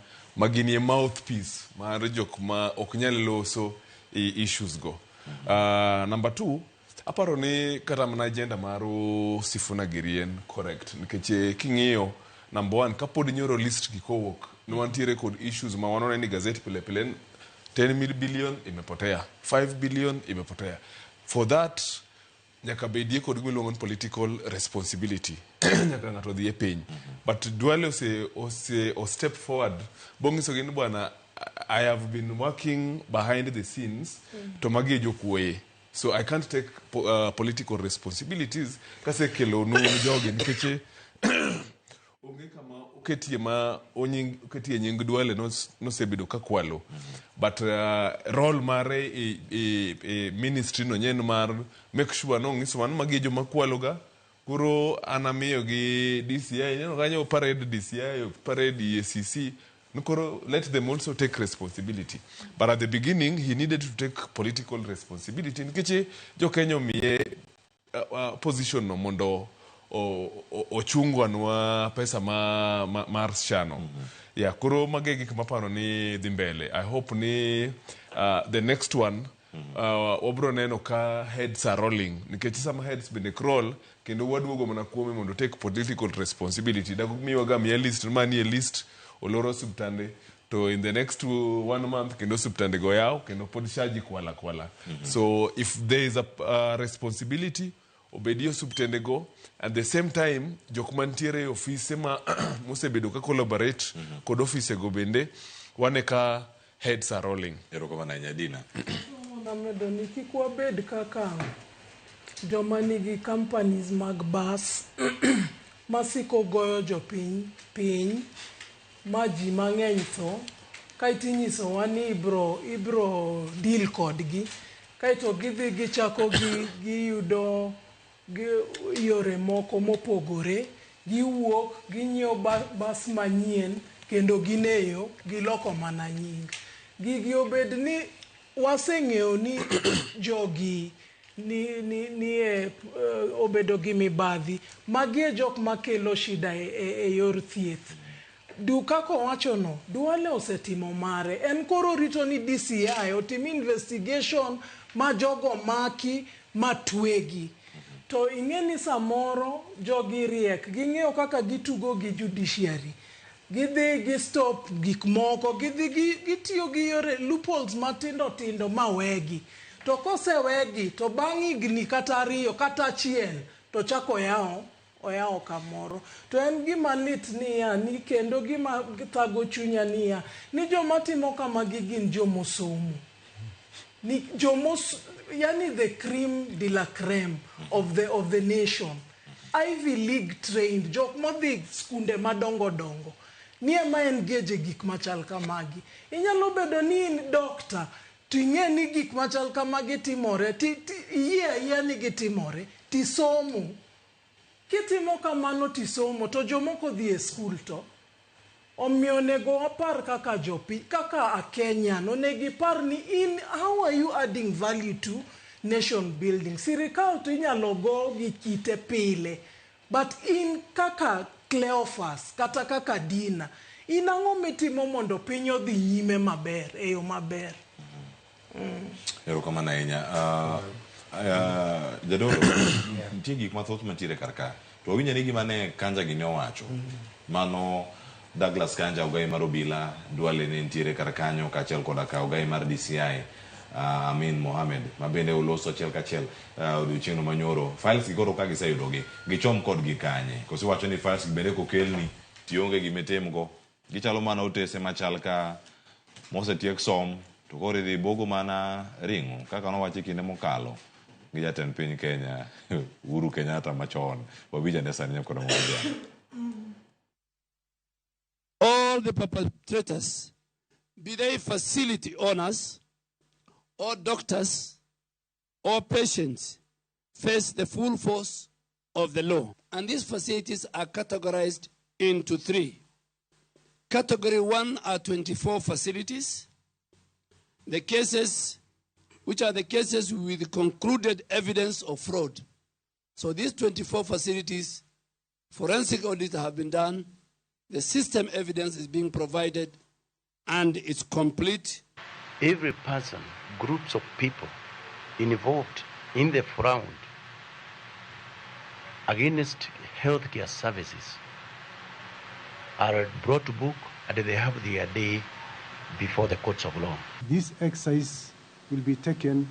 ginie mouthpiece mar jok ma ok nyal loso e issues go. Number two, aparo ni kata mana agenda mar Sifuna giri en correct nikech king'iyo number one, kapod nyoro list gi kowuok ne wantiere kod issues ma waneno ni gazeti pile pile 10 billion imepotea, 5 billion imepotea. For that nyaka bedie kod gima iluongo ni political responsibility. Nyaka ng'ato dhi e piny. But Duale ose o step forward bongiso gi ni bwana, I have been working behind the scenes to magi e jokuoye. So I can't take political responsibilities kasekelo nu jogi nikech onge kama oketie ma onying oketie nying Duale nosebedo ka kwalo. But role mare e ministry no nyen mar make sure no ngiso man magi e joma kwalo ga. Koro an amiyo gi DCI, ineno kanyo parade DCI, parade EACC. Koro let them also take responsibility. But at the beginning he needed to take political responsibility nikech jo Kenya omiye position no mondo ochungwanwa pesa mar SHA no. Yeah, koro mage gik maparo ni dhi mbele. I hope ni the next one wabro neno ka heads are rolling nikech sama heads bende roll kendo waduogo mana kuome mondo take political responsibility. Dak miwa ga miya list manie list oloro osiptande To in the next 1 month kendo osiptande go yaw kendo pod SHA ji kwala kwala. So if there is a responsibility obedi osiptende go, at the same time jok mantiere e ofise ma mosebedo ka collaborate kod ofise go bende wane ka heads are rolling. Erokamano ahinya Dina. Namedo ni kik wabed kaka joma nigi companies mag bus masiko goyo jopiny piny ma ji mang'eny tho, kaeto inyisowa ni ibro deal kodgi, kaeto gidhi gichako giyudo yore moko mopogore, giwuok ginyiewo bus manyien kendo gineyo giloko mana nying. Gigi obed ni waseng'eyo ni jogi ni obedo gi mibadhi, magi e jok makelo shida e yor thieth. Du kaka owachono, Duale osetimo mare. En koro rito ni DCI otim investigation ma jogo maki ma twegi. To ing'e ni samoro jogi riek, ging'eyo kaka gitugo gi judiciary. Gidhi gi stop gik moko, gidhi gitiyo gi yore loopholes matindo tindo ma wegi. To kosewegi, to bang' higni kata 2 kata 1 to chako oyawo kamoro. To en gima lit niya, ni kendo gima thago chunya niya, ni joma timo kamagi gin jomosomo. Ni yani the cream de la creme of the nation. Ivy League trained, jok modhi skunde madongo dongo. Ni ema engage gik machal kamagi. Inyalo bedo ni in doctor, to ing'e ni gik machal kamagi timore, iyie ayia ni gitimore, tisomo. Kitimo kamano tisomo, to jomoko dhi e skul to. Omiyo onego wapar kaka jopiny, kaka a Kenyan, onego ipar ni in, how are you adding value to nation building? Sirikal to inyalo go gi kite pile, but in kaka Cleophas, kata kaka Dina, in ang'o mitimo mondo piny odhi nyime maber, e yo maber? Erokamano ahinya. Jadolo, nitie gik mathoth mantiere kar ka. To wawinjo ni gima ne Kanja gini owacho. Mano Douglas Kanja, ogai mar obila, Duale ne nitiere kar kanyo kaachiel koda ka ogai mar DCI, Amin Mohamed, ma bende oloso achiel kachiel odiochieng'no manyoro. Files gi koro ka giseyudogi, gichom kodgi kanye? Koso iwacho ni files gi bende kokelni, tionge gimitimgo. Gichalo mana otese machal ka mosetiek som, to koro idhi bogo mana ring'o kaka nowacho e kinde mokalo gi jatend piny Kenya Uhuru Kenyatta machon. Wawinj ane sani nyakoro mawinjo. All the perpetrators, be they facility owners or doctors or patients, face the full force of the law. And these facilities are categorized into 3. Category 1 are 24 facilities. The cases, which are the cases with concluded evidence of fraud. So these 24 facilities, forensic audits have been done, the system evidence is being provided, and it's complete. Every person, groups of people involved in the fraud against healthcare services are brought to book and they have their day before the courts of law. This exercise will be taken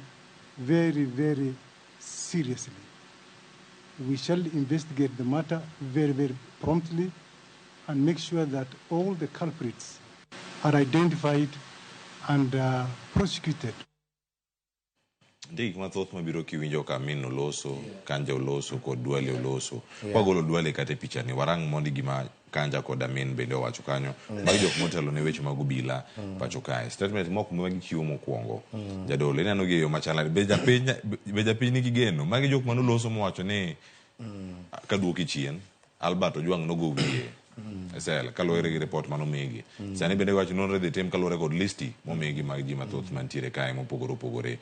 very, very seriously. We shall investigate the matter very, very promptly and make sure that all the culprits are identified and prosecuted. Nitie gik mathoth mabiro kiwinjo ka Amin oloso, Kanja oloso, kod Duale oloso. Kwagolo Duale kata e pichani, warang mondi gima Kanja kod Amin bende owacho kanyo. Magi jok motelo ne weche mag obila pacho kae. Statement moko ma gichiwo mokwongo. Jadolo, ineno gi e yo machal nade? Be japiny nigi geno? Magi jok manoloso mowacho ni kaduoki chien, Albert Ojwang' nogo wiye SL kaluwore gi report manomigi. Sani bende wacho nonro idhi tim kaluwore kod listi momigi mag ji mathoth mantiere kae mopogore opogore.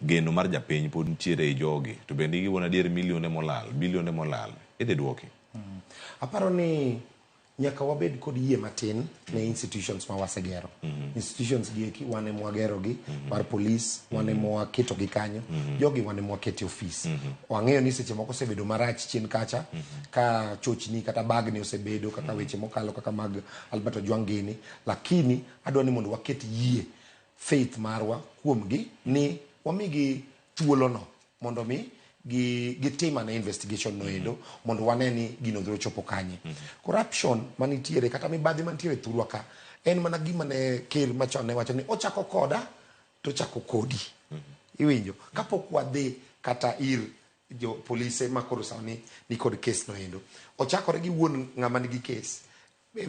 Geno mar japiny pod nitiere ei jogi, to bende giwuon adier milionde molal, bilionde molal, idhi duoki. Aparo ni Nyaka wabed kod yie matin ne institutions ma wasegero. Institutions gi eki wan ema wagerogi, mar police wan ema waketogi kanyo, jogi wan ema waketo e ofis. Wang'eyo ni seche moko osebedo marach chien kacha, ka chochni kata bagni osebedo kaka weche mokalo kaka mag Albert Ojwang' gini, lakini adwa ni mondo waket yie faith marwa kuomgi ni wamigi thuolono mondo mi gi gitim ane investigation no endo mondo wane ni gino dhiro chopo kanye. Corruption manitiere kata mibadhi mantiere thurwa ka en mana gima ne ker machon ne wacho ni ochako koda to ochako kodi. Iwinjo? Kapok wadhi kata ir jo polise ma koro sani ni kod kes no endo. Ochakore gi wuon ng'ama nigi kes.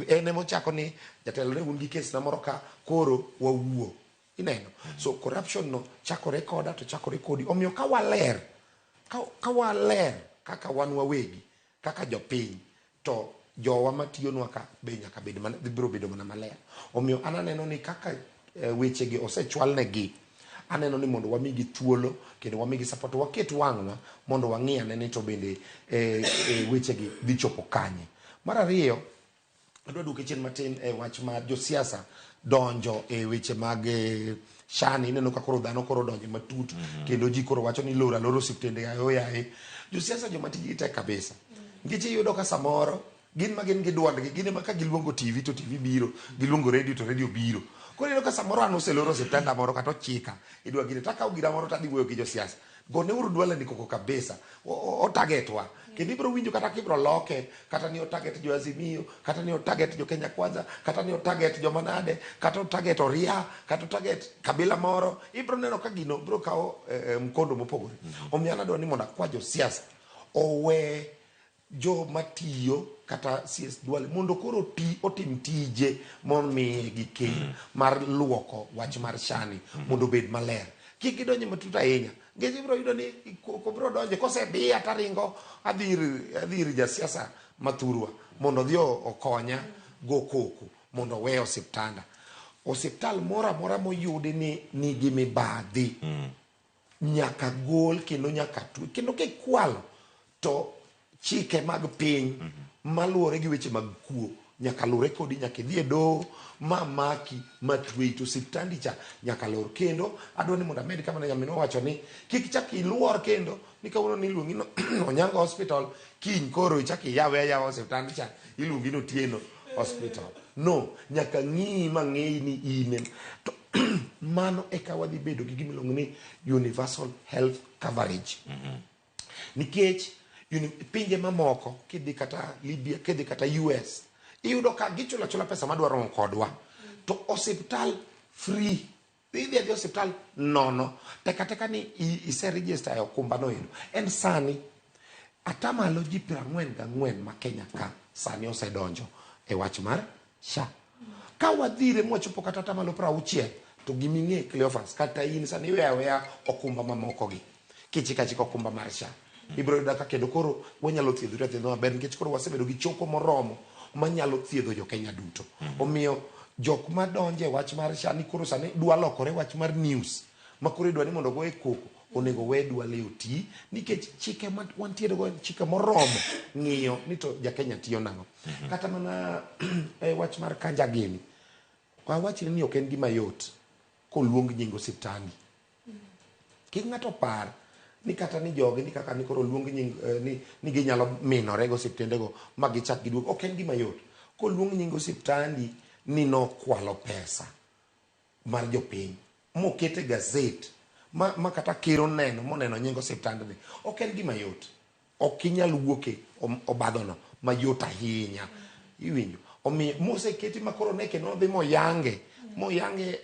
En ema ochako ni jatelo ne un gi kes na moro ka koro wawuo. Ineno? So corruption no chakore koda to chakore kodi. Omiyo ka waler, ka waler kaka wan wawegi, kaka jopiny, to jowa matiyonwa ka be nyaka bed mana, biro bedo mana maler. Omiyo an aneno ni kaka wechegi osechwalnegi, aneno ni mondo wamigi thuolo kendo wamigi support, waket wang'wa mondo wang'i ane ni to bende wechegi dhi chopo kanye. Mar ariyo, adwa duoke chien matin e wach mar josiasa donjo e weche mag shani. Ineno ka koro dhano koro donjo matut, kendo ji koro wacho ni loro alora osiptende yaye yaye. Josiasa joma tijgi tek kabisa. Nikech iyudo ka samoro gin ma gin gi duondgi, gin ema ka giluongo TV to TV biro, giluongo radio to radio biro. Koro iyudo ka samoro an oseloro osiptenda moro kata ochika, idwa gine to akawo gira moro to adhi wuoyo gi josiasa. Gone uru Duale ni koko kabisa, otargetwa. Kendo ibiro winjo kata kibiro loke, kata ni otarget jo Azimio, kata ni otarget jo Kenya Kwanza, kata ni otarget joma nade, kata otarget Oria, kata otarget kabila moro. Ibiro neno ka gino biro kawo mkondo mopogore. Omiyo an adwa ni mondo akwa josiasa owe joma tiyo kata CS Duale mondo koro otim tije momiye gi ker mar luoko wach mar shani mondo obed maler. Kik gidonje matut ahinya. Nikech ibiro yudo ni kobiro donje kosediya taringo adhi ir jasiasa mathurwa mondo odhi okonya go koko mondo owe osiptanda. Osiptal moro amora moyudi ni nigi mibadhi nyaka gol kendo nyaka twe. Kendo kikwalo to chike mag piny maluwore gi weche mag kuo nyaka luwre kodi, nyaka idhi e doho ma maki ma tweyi to osiptandi cha nyaka lor. Kendo adwa ni mondo amed kama ne nyaminwa owacho ni kik chak iluor kendo ni kawuono ni iluongi no Onyango Hospital, kiny koro ichak iyawe ayawa osiptandi cha iluongi ni Otieno Hospital. No, nyaka ng'iyi ma ng'eyi ni in to mano eka wadhi bedo gi gima iluongo ni universal health coverage. Nikech pinje mamoko kidhi kata Libya, kidhi kata US, iyudo ka gichulo achula pesa madwa romo kodwa to osiptal free. Idhi adhi osiptal nono, teka teka ni ise register e okumba no endo. En sani atamalo ji 44 ma Kenya ka sani osedonjo e wach mar SHA. Ka wadhire mwachopo kata atamalo 60 to giming'e Cleophas, kata in sani iweyo aweya okumba mamoko gi, kichika chika okumba mar SHA, ibiro yudo ka kendo koro wanyalo thiedhore athiedha maber nikech koro wasebedo gi choko moromo manyalo thiedho jo Kenya duto. Omiyo jok madonje wach mar SHA ni koro sani dwa lokore wach mar news ma koro idwa ni mondo ogoye koko, onego we Duale oti nikech chike ma wantiere go en chike moromo ng'iyo ni to ja Kenya tiyo nang'o. Kata mana e wach mar kanja gini, wawachni ni ok en gima yot koluong nying osiptandi. Kik ng'ato par ni kata ni jogi ni kaka ni koro luong nying ni ginyalo minore go osiptendego ma gichak giduog. Ok en gima yot. Koluong nying osiptandi ni nokwalo pesa mar jopiny moket e gazet ma kata ker oneno moneno nying osiptandni, ok en gima yot. Ok inyal wuok e obadhono mayot ahinya. Iwinjo? Omiyo moseketi ma koro ne kendo odhi moyange, moyange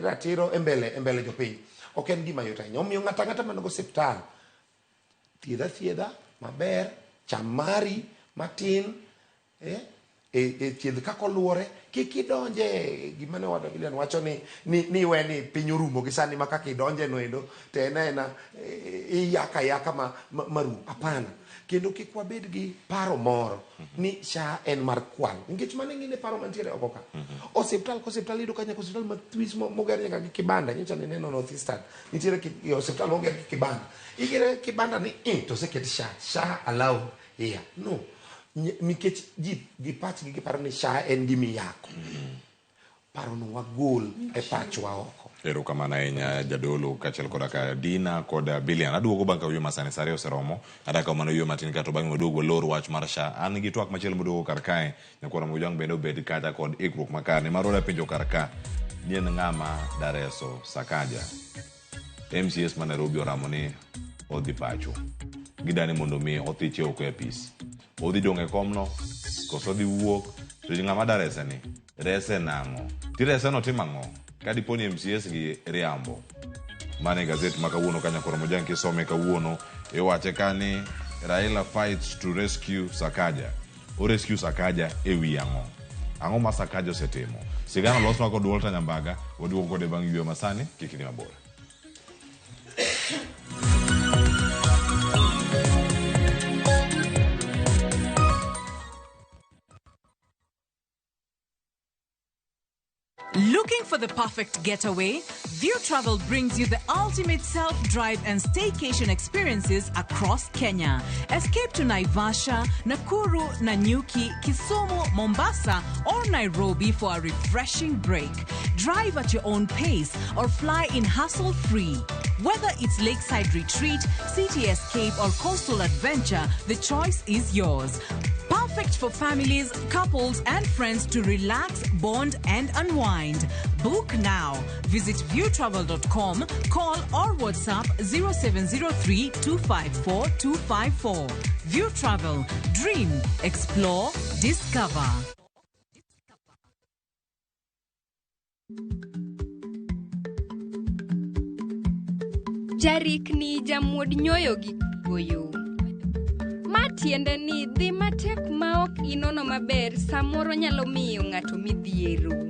ratiro e mbele jopiny. Ok en gima yot ahinya. Omiyo ng'ato ang'ata man go osiptal, thiedha thiedha maber, cham mari matin, e thiedh kaka oluwore, kik idonje gima ne owadwa Gillian wacho ni iwe ni piny orumo gi sani ma kaka idonje no endo to en aena iyaka ayaka marum. Hapana. Kendo kik wabed gi paro moro ni SHA en mar kwal, nikech mano ing'e paro mantiere oko ka. Osiptal ka osiptal iyudo ka nyaka osiptal mathis moger nyaka gi kibanda, nyocha nineno North Eastern nitiere osiptal moger gi kibanda, igere kibanda ni to oseket SHA, SHA allowed here. No. Nikech ji gi pachgi giparo ni SHA en gima iyako. Parono wagol e pachwa oko. Erokamano ahinya jadolo kaachiel koda ka Dina kod Bilian. Aduogo bang' ka wuoyo masani sa ariyo oseromo. Adakawo mana wuoyo matin kato bang'e waduog walor wach mar SHA. An gi twak machielo moduogo kar kae. Nyakwar Mojwang' bende obed kacha kod ikruok makare. Nimar wadwa penjo kar ka ni en ng'ama dareso Sakaja. MCAs ma Nairobi oramo ni odhi pacho. Gidani mondo mi othiche oko e apis. Odhi dong' e komno koso odhi wuok. To ng'ama darese ni rese nang'o? Tirese no timo ang'o? Ka dipo ni MCAs gi riambo. Mano e gazet ma kawuono ka Nyakwar Mojang kisome kawuono iwache ka ni Raila fights to rescue Sakaja. O rescue Sakaja e wi ang'o? Ang'o ma Sakaja osetimo? Sigana olosnwa kod Walter Nyambaga, waduogo kode bang' yweyo masani, kik idhi mabor. Looking for the perfect getaway? View Travel brings you the ultimate self-drive and staycation experiences across Kenya. Escape to Naivasha, Nakuru, Nanyuki, Kisumu, Mombasa, or Nairobi for a refreshing break. Drive at your own pace or fly in hassle-free. Whether it's lakeside retreat, city escape, or coastal adventure, the choice is yours. Perfect for families, couples, and friends to relax, bond, and unwind. Book now. Visit viewtravel.com, call or WhatsApp 0703 254 254. View Travel. Dream, explore, discover. Jarikni jamuod nyoyo gi kuoyo. Ma tiende ni dhi matek ma ok inono maber samoro nyalo miyo ng'ato midhiero.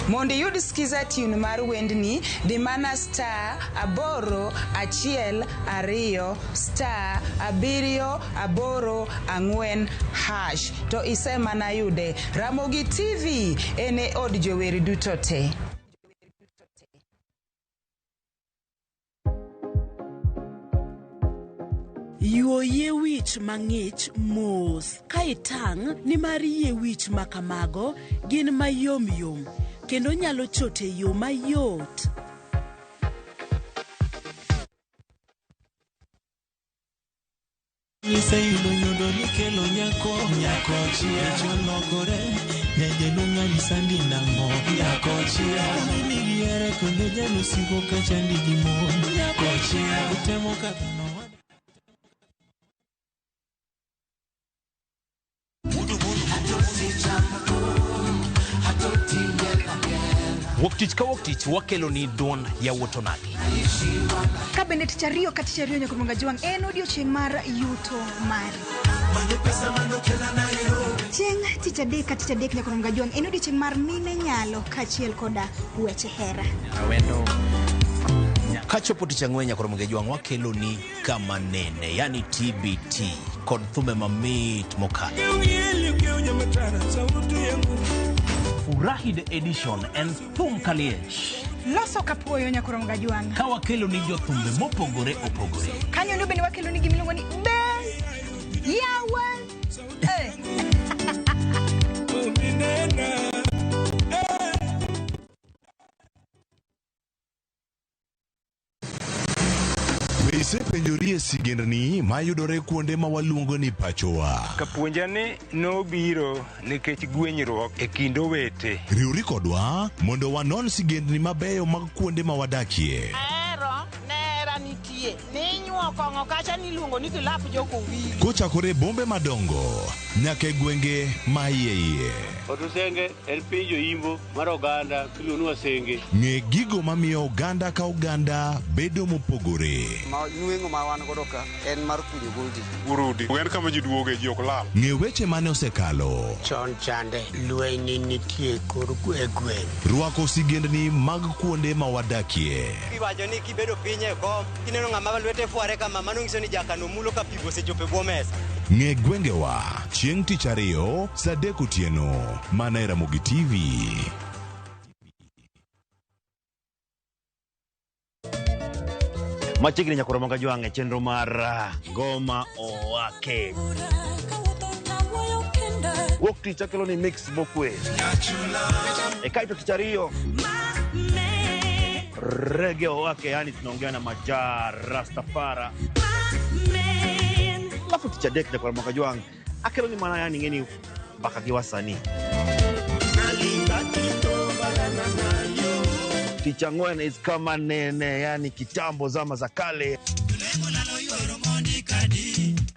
Mondo iyud skiza tune mar wendni, di mana star 8 1 2 star 7 8 4 hash to isemana yude. Ramogi TV en e od jower duto te. Yuo yie wich mang'ich mos ka itang' nimar yie wich ma kamago gin mayom yom kendo nyalo chot e yo mayot. Iseyudo nyodo nikelo nyako nyako chia cholokore nyajaluo ng'ani sandi nang'o nyako chia nigi hera kendo jalusigo kachandi gi mon nyako chia utemo kaka Wuok tich ka wuok tich wakelo ni duond yawuot onagi. Ka bende tich ariyo ka tich ariyo nyaka Jwang' en odiochieng' mar yuto mari. Chieng' tich adek ka tich adek nyaka Jwang' en odiochieng' mar mine nyalo kaachiel koda weche hera. Kachopo tich ang'wen nyaka Jwang' wakelo ni kama nene, yani TBT kod thumbe mamit mokalo. Furahi the edition en thum kaliech. Loso kapuoyo nyaka Jwang'. Ka wakelo ni jothumbe mopogore opogore. Kanyo ndo bende wakelo ni gimiluongo ni be yawa. Be isepenjori e sigendni mayudore kuonde ma waluongo ni pachowa? Kapuonja ni nobiro nikech gwenyruok e kind owete. Riwri kodwa mondo wanon sigendni mabeyo mag kuonde ma wadakie. Ahero nera nitie ninyuo kong'o kacha niluongo ni kilap jokowili. Kochakore e bombe madongo nyaka e gwenge ma iye iye. Otusenge en piny joimbo mar oganda miluongo ni Wasenge. Ng'e gigo mamiyo oganda ka oganda bedo mopogore. Ma nweng'o ma wan godo ka en mar kunyo goldi. Urudi. En kama ji duoge, ji ok lal. Ng'e weche mane osekalo. Chon chande lweny ne nitie kor e gweng'. Rwako sigendni mag kuonde ma wadakie. Iwacho ni kibedo piny e kom, kineno ng'ama lwete fware kama, mano nyiso ni jakano mulo ka pi osechopo e bwo mesa. Ng'e gwengewa chieng' tich ariyo saa 3 otieno mana e Ramogi TV. Machiegni nyaka Ramogi Jwang' e chenro mar Ngoma Owake. Wuok tich akelo ni mix mokwe. E kaeto tich ariyo Reggae Owake, yani tunaongea na Maja Rastafara. Alafu tich adek nyaka Ramogi Jwang' akelo ni mana yani ng'eni mbaka gi wasanii. Tich ang'wen is kama nene, yani kitambo zama za kale.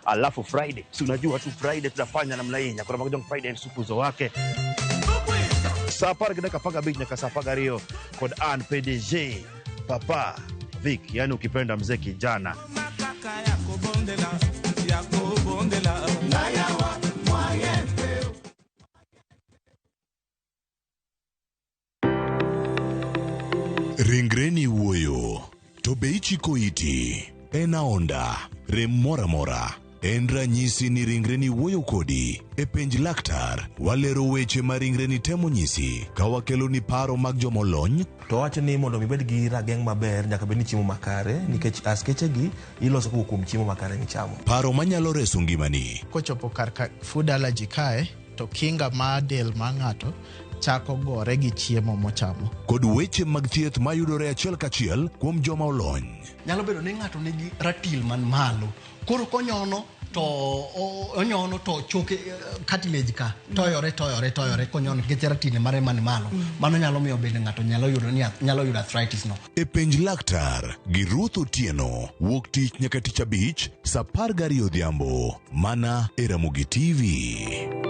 Alafu Friday, si unajua tu Friday tunafanya namna hii, nyakora Jwang' Friday supuzo wake. Saa 10:15 nyaka saa 12 kod an PDG Papa Vic, yani ukipenda mzee kijana. Ringreni wuoyo, to be ichiko iti? En aonda, rem moro amora. En ranyisi ni ringreni wuoyo kodi. E penj laktar, walero weche ma ringreni temo nyisi ka wakeloni paro mag jomolony. To wacho ni mondo ibed gi rageng' maber nyaka bed ni chiemo makare nikech askeche gi iloso kowuok kuom chiemo makare michamo. Paro manyalo reso ngimani. Kochopo kar ka food allergy kae, to kinga mar del mar ng'ato chako gore gi chiemo mochamo. Kod weche mag thieth mayudore achiel kachiel kuom joma olony. Nyalo bedo ni ng'ato nigi ratil man malo, koro konyono to onyono to choke cartilage ka toyore toyore toyore konyono nikech ratil mare man malo. Mano nyalo miyo bende ng'ato nyalo yudo ni nyalo yudo arthritis no. E penj laktar gi Ruth Otieno wuok tich nyaka tich abich saa 12 odhiambo mana e Ramogi TV.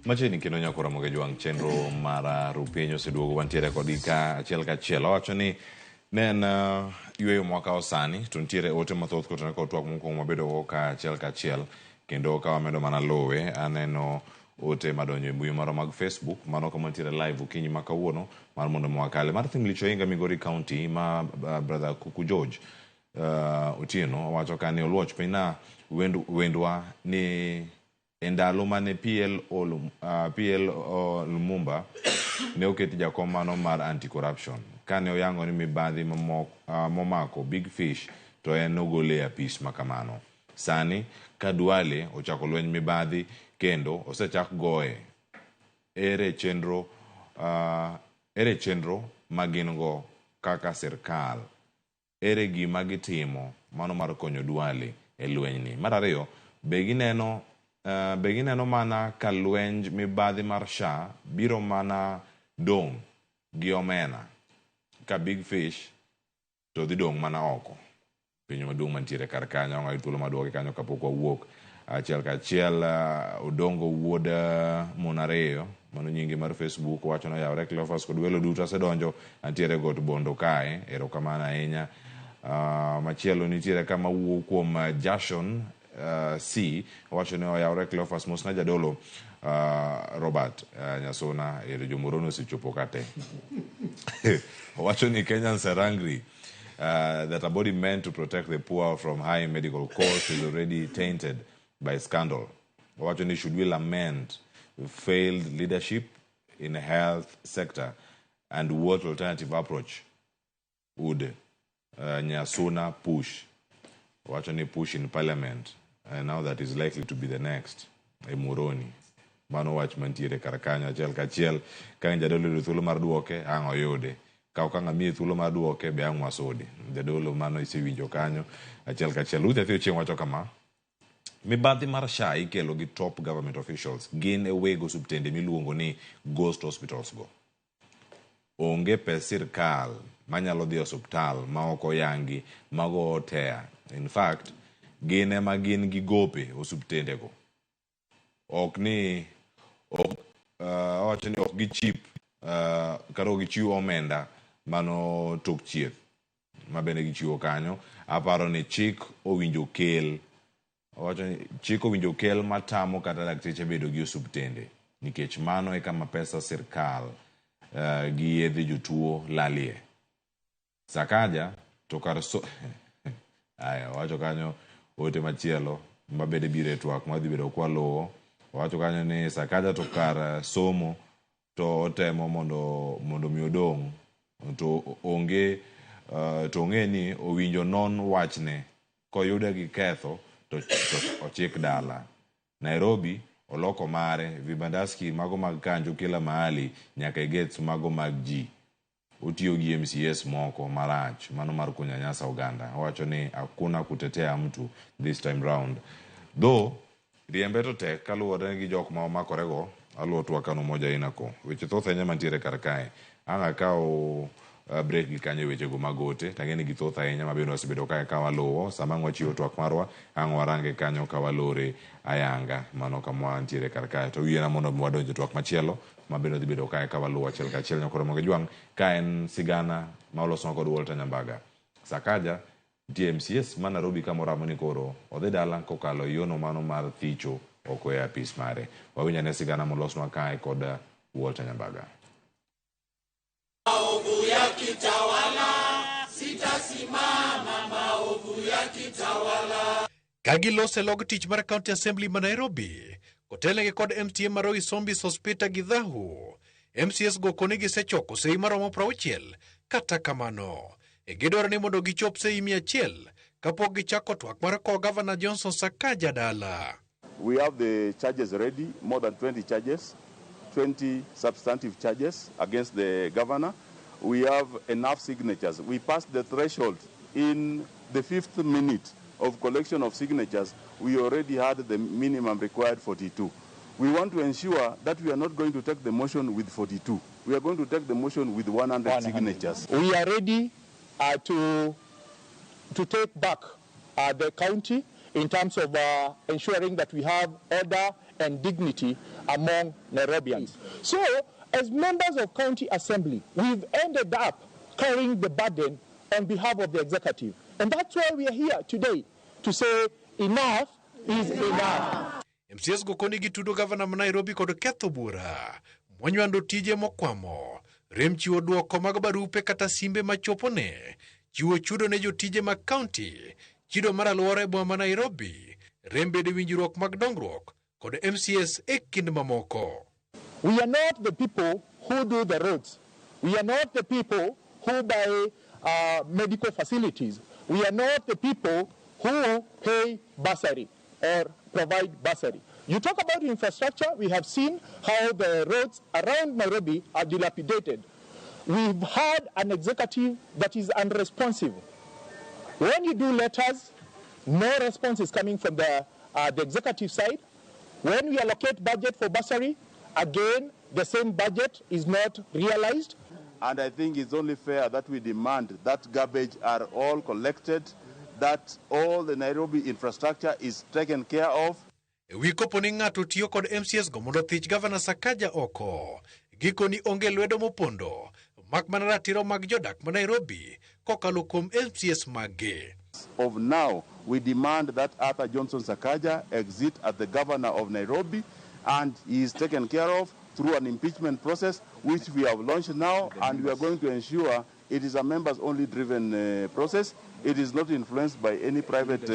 Machiegni kendo nyako Ramogi Jwang' chenro mar Rupiny oseduogo wantiere kodgi ka achiel kachiel. Owacho ni ne en yweyo mwakawo sani to nitiere ote mathoth kotenore kod twak mokwongo mabedo go ka achiel kachiel kendo ka wamedo mana luwe aneno ote madonjo e mbui marwa mag Facebook mano kama nitiere live okinyi ma kawuono mar mondo mi wakale. Martin Lichoinga Migori County ma brother Kuku George Otieno owacho ka ni oluoch piny na wendwa ni e ndalo mane PL Lumumba ne oket jakom mano mar anti-corruption kane oyango ni mibadhi momako Big Fish to en nogole e apis makamano. Sani ka Duale ochako lweny mibadhi kendo osechak goye, ere chenro ma gin go kaka sirkal? Ere gima gitimo mano mar konyo Duale e lwenyni? Mar ariyo, be gineno mana ka lwenj mibadhi mar SHA biro mana dong' gi omena ka Big Fish to dhi dong' mana oko. Piny maduong' mantiere kar kanyo ng'ayo thuolo maduoke kanyo kapok wawuok achiel kachiel. Odongo wuod mon ariyo mano nyinge mar Facebook wacho ni oyawre Cleophas kod welo duto asedonjo antiere got Bondo kae, erokamano ahinya. Machielo nitiere kama wuok kuom Jason C wacho ni oyawre Cleophas mosna jadolo Robert Nyasona ero jomorono osechopo kate. Owacho ni Kenyans are angry that a body meant to protect the poor from high medical costs is already tainted by scandal. Owacho ni should we lament failed leadership in the health sector and what alternative approach would Nyasuna push? Owacho ni push in parliament and now that is likely to be the next Moroni. Mano wach mantiere kar kanyo achiel kachiel ka jadolo yudo thuolo mar duoke ang' oyude, ka ok ang' amiye thuolo mar duoke be ang' wasudi. Jadolo mano isewinjo kanyo achiel kachiel. Ruth Nyathi Ochieng' wacho kama: Mibadhi mar SHA ikelo gi top government officials. Gin e weg osuptende miluongo ni ghost hospitals go. Onge pes sirkal manyalo dhi e osuptal ma ok oyangi mago otea. In fact, gin ema gin gi gope osuptende go. Ok ni ok owacho ni ok gichip kata ok gichiw omenda mano tok chieth ma bende gichiwo kanyo. Aparo ni chik owinjo kel owacho ni chik owinjo kel matamo kata dakteche bedo gi osuptende nikech mano e kama pesa sirkal gi yedhe jotuo lalie. Sakaja to kar so aya owacho kanyo ote machielo mabende biro e twak madhi bedo kwaluwo. Owacho kanyo ni Sakaja to kar somo to otemo mondo mi odong' to onge to ong'e ni owinjo non wachne koyude gi ketho to ochik dala. Nairobi oloko mare vibandaski mago mag kanjo kila mahali nyaka e gates mago mag ji. Otiyo gi MCAs moko marach mano mar kunyanyasa oganda. Owacho ni hakuna kutetea mtu this time round. Though riembe to tek kaluwore gi jok ma omakorego aluwo twak kano moja inako. Weche thoth ahinya mantiere kar kae. Ang' akaw break gi kanyo e wechego mag ote tang'e ni githoth ahinya ma bende wasebedo kae ka waluwo. Sama ang' wachiwo twak marwa ang' warange kanyo ka walore ayanga mano kama wantiere kar kae. To wiena mondo mi wadonj e twak machielo ma bende dhi bedo kae ka waluwo achiel kachiel nyakoro Ramogi Jwang' ka en sigana ma olosnwa kod Walter Nyambaga. Sakaja nitie MCAs ma Nairobi ka moramo ni koro odhi dala kokalo yono mano mar thicho oko e apis mare. Wawinj ane sigana molosnwa kae kod Walter Nyambaga. Maovu yakitawala, sitasimama, maovu yakitawala. Ka gilose log tich mar County Assembly ma Nairobi, kotelnegi kod MCA ma Roysambu Sospeter Githahu, MCAs go koni gisechoko sei maromo 60, kata kamano, gidwaro ni mondo gichop sei 100 kapok gichako twak mar kowo Gavana Johnson Sakaja dala. We have the charges ready, more than 20 charges, 20 substantive charges against the governor. We have enough signatures. We passed the threshold in the 5th minute of collection of signatures. We already had the minimum required 42. We want to ensure that we are not going to take the motion with 42. We are going to take the motion with 100 signatures. We are ready to take back the county in terms of ensuring that we have order and dignity among Nairobians. So, as members of County Assembly, we've ended up carrying the burden on behalf of the executive. And that's why we are here today, to say enough is enough. MCAs go koni gitudo gavana ma Nairobi kod ketho bura monywando tije mokwamo, rem chiwo duoko mag barupe kata simbe machopone, chiwo chudo ne jotije mag county, chido mar alwora e boma ma Nairobi, rem bede winjruok mag dongruok kod MCAs e kind mamoko. We are not the people who do the roads. We are not the people who buy medical facilities. We are not the people who pay bursary or provide bursary. You talk about infrastructure, we have seen how the roads around Nairobi are dilapidated. We've had an executive that is unresponsive. When you do letters, no response is coming from the executive side. When we allocate budget for bursary, again, the same budget is not realized. And I think it's only fair that we demand that garbage are all collected, that all the Nairobi infrastructure is taken care of. E wi kopo ni ng'ato tiyo kod MCAs go mondo thich Gavana Sakaja oko, gikoni onge lwedo mopondo, mak mana ratiro mag jodak ma Nairobi kokalo kuom MCAs maggi. Of now, we demand that Arthur Johnson Sakaja exit as the governor of Nairobi, and he is taken care of through an impeachment process, which we have launched now, and we are going to ensure it is a members-only driven process. It is not influenced by any private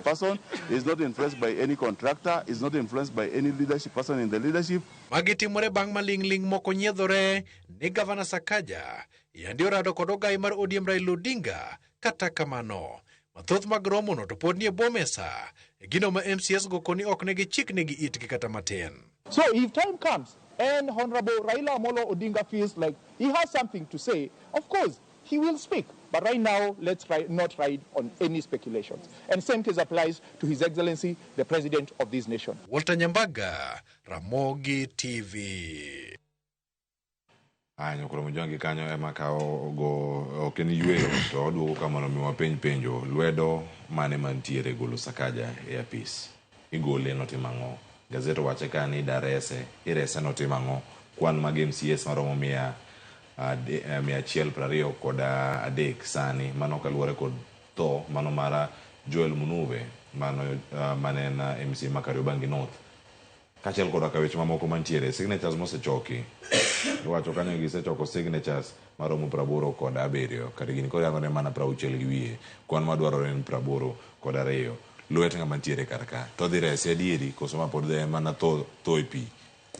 person. It is not influenced by any contractor. It is not influenced by any leadership person in the leadership. Magi timore bang' maling'ling' moko nyiedhore ni Gavana Sakaja yandi orado kod ogai mar ODM Raila Odinga. Kata kamano, mathoth mag romono to pod nie bwo mesa, gino ma MCAs go koni ok negi chiknegi itgi kata matin. So if time comes and Honorable Raila Amolo Odinga feels like he has something to say, of course, he will speak. But right now, let's not ride on any speculations. And same case applies to His Excellency, the President of this nation. Walter Nyambaga, Ramogi TV. Aya nyokoro Mojwangi kanyo ema kawo go ok en yweyo to oduogo ka mondo mi wapenj penjo lwedo mane mantiere golo Sakaja e apis igole notimo ang'o gazet owache ka ni darese irese notimo ang'o kwan mag MCAs maromo 123 sani mano kaluwore kod tho mano mar Joel Munuve mano mane en MCA ma Kariobangi North kaachiel koda ka weche mamoko mantiere signatures mosechoki iwacho kanyo gisechoko signatures maromo 87 kar gini koro yango ne mana 60 gi wiye kwan madwarore en 82 lwet ng'ama ntiere kar ka to dhi rese adieri koso ma pod en mana tho tho e pi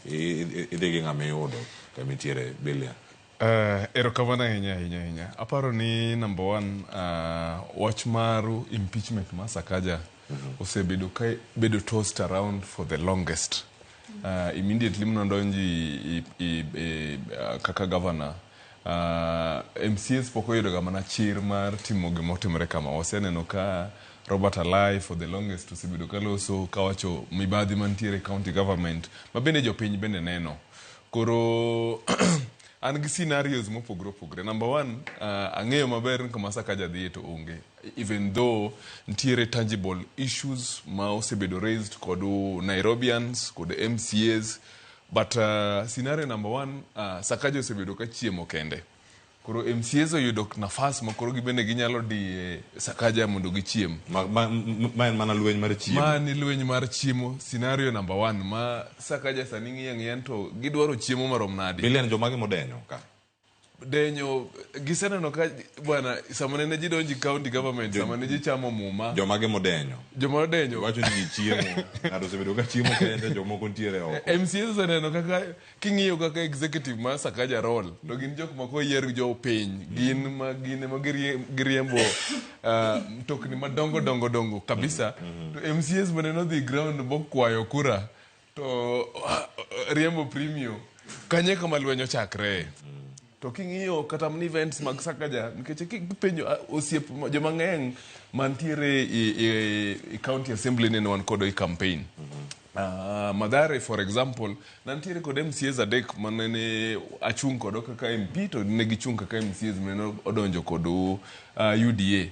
idhi gi ng'ama iyudo kama intiere Bilia. Erokamano ahinya ahinya ahinya. Aparo ni number one, wach mar impeachment mar Sakaja osebedo ka bedo tossed around for the longest. Immediately manodonjo kaka governor, MCAs pok oyudo ga mana chir mar timo gimotimore kama. Waseneno ka Robert Alai for the longest osebedo ka loso kawacho mibadhi mantiere county government ma bende jopiny bende neno. Koro an gi scenarios mopogore opogore. Number one, ang'eyo maber ni kama Sakaja dhiye to onge. Even though ntiere tangible issues ma osebedo raised kod Nairobians, kod MCAs, but scenario number one, Sakaja osebedo ka chiemo kende. Koro MCAs oyudo nafas ma koro gibende ginyalo diye Sakaja mondo gichiem. Ma en mana lweny mar chiemo. Ma ni lweny mar chiemo, scenario number one, ma Sakaja sani ng'iyo ang'iya to gidwaro chiemo marom nade. Bilian jomage modenyo ka? Denyo, giseneno ka bwana, sama nene ji donji county government, sama ne ji chamo muma. Jomage modenyo? Joma odenyo. Wacho ni gichiemo, ng'ato osebedo ka chiemo kende, jomoko ntiere oko. MCAs oseneno kaka, king'iyo kaka executive mar Sakaja role, to gin jok ma koyier jo piny, gin ma gin ema giriembo mtokni madongo dongo dongo kabisa. To MCAs mane odhi ground bokwayo kura, to riembo premium, kanye kama lweny ochakre. To king'iyo kata mana events mag Sakaja, nikech kipenjo osiep joma ng'eny mantiere e county assembly nene wan kodo e campaign. Mathare for example, nantiere kod MCAs adek manene achung' kodo kaka MP to ne gichung' kaka MCAs manene odonjo kod UDA.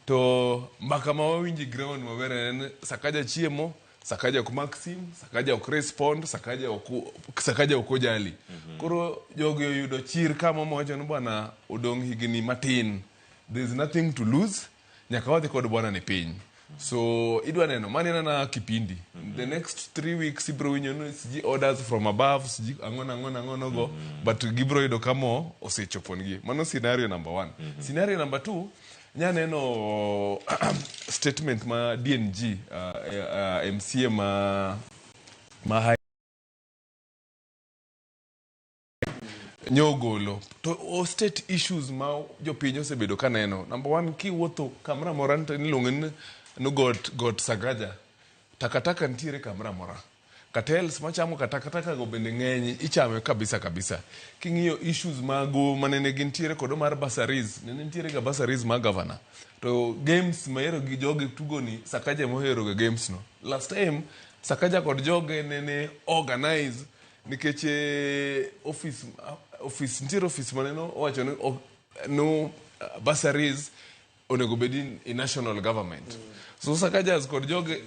To mbaka ma wawinjo e ground maber en Sakaja chiemo, Sakaja ok mak sim, Sakaja ok respond, Sakaja ok ojali. Koro jogi oyudo chir kama mowacho ni bwana odong' higni matin. There is nothing to lose, nyaka wadhi kod bwana ni piny. So idwa neno, mano en ana kipindi. The next 3 weeks ibro winjo ni siji orders from above, siji ang'o nang'o nang'o nogo, but gibro yudo kama osechoponegi. Mano scenario number one. Scenario number two, nyaneno statement ma DNG, MCA ma nyogolo to o state issues ma jopiny osebedo ka neno. Number one, kiwuotho kamoro amora to iluongo ni got Sakaja, takataka nitiere kamoro amora. Cartels machamo katakataka go bende ng'eny, ichame kabisa kabisa. King'iyo issues mago manene gintiere kodo mar bursaries, nene nitiere ga bursaries mag governor. To games mahero gi jogi tugo ni Sakaja mohero ga games no. Last time Sakaja kod joge nene organize nikech office nitiere office maneno owacho ni no bursaries onego bed in national government. So Sakaja kod joge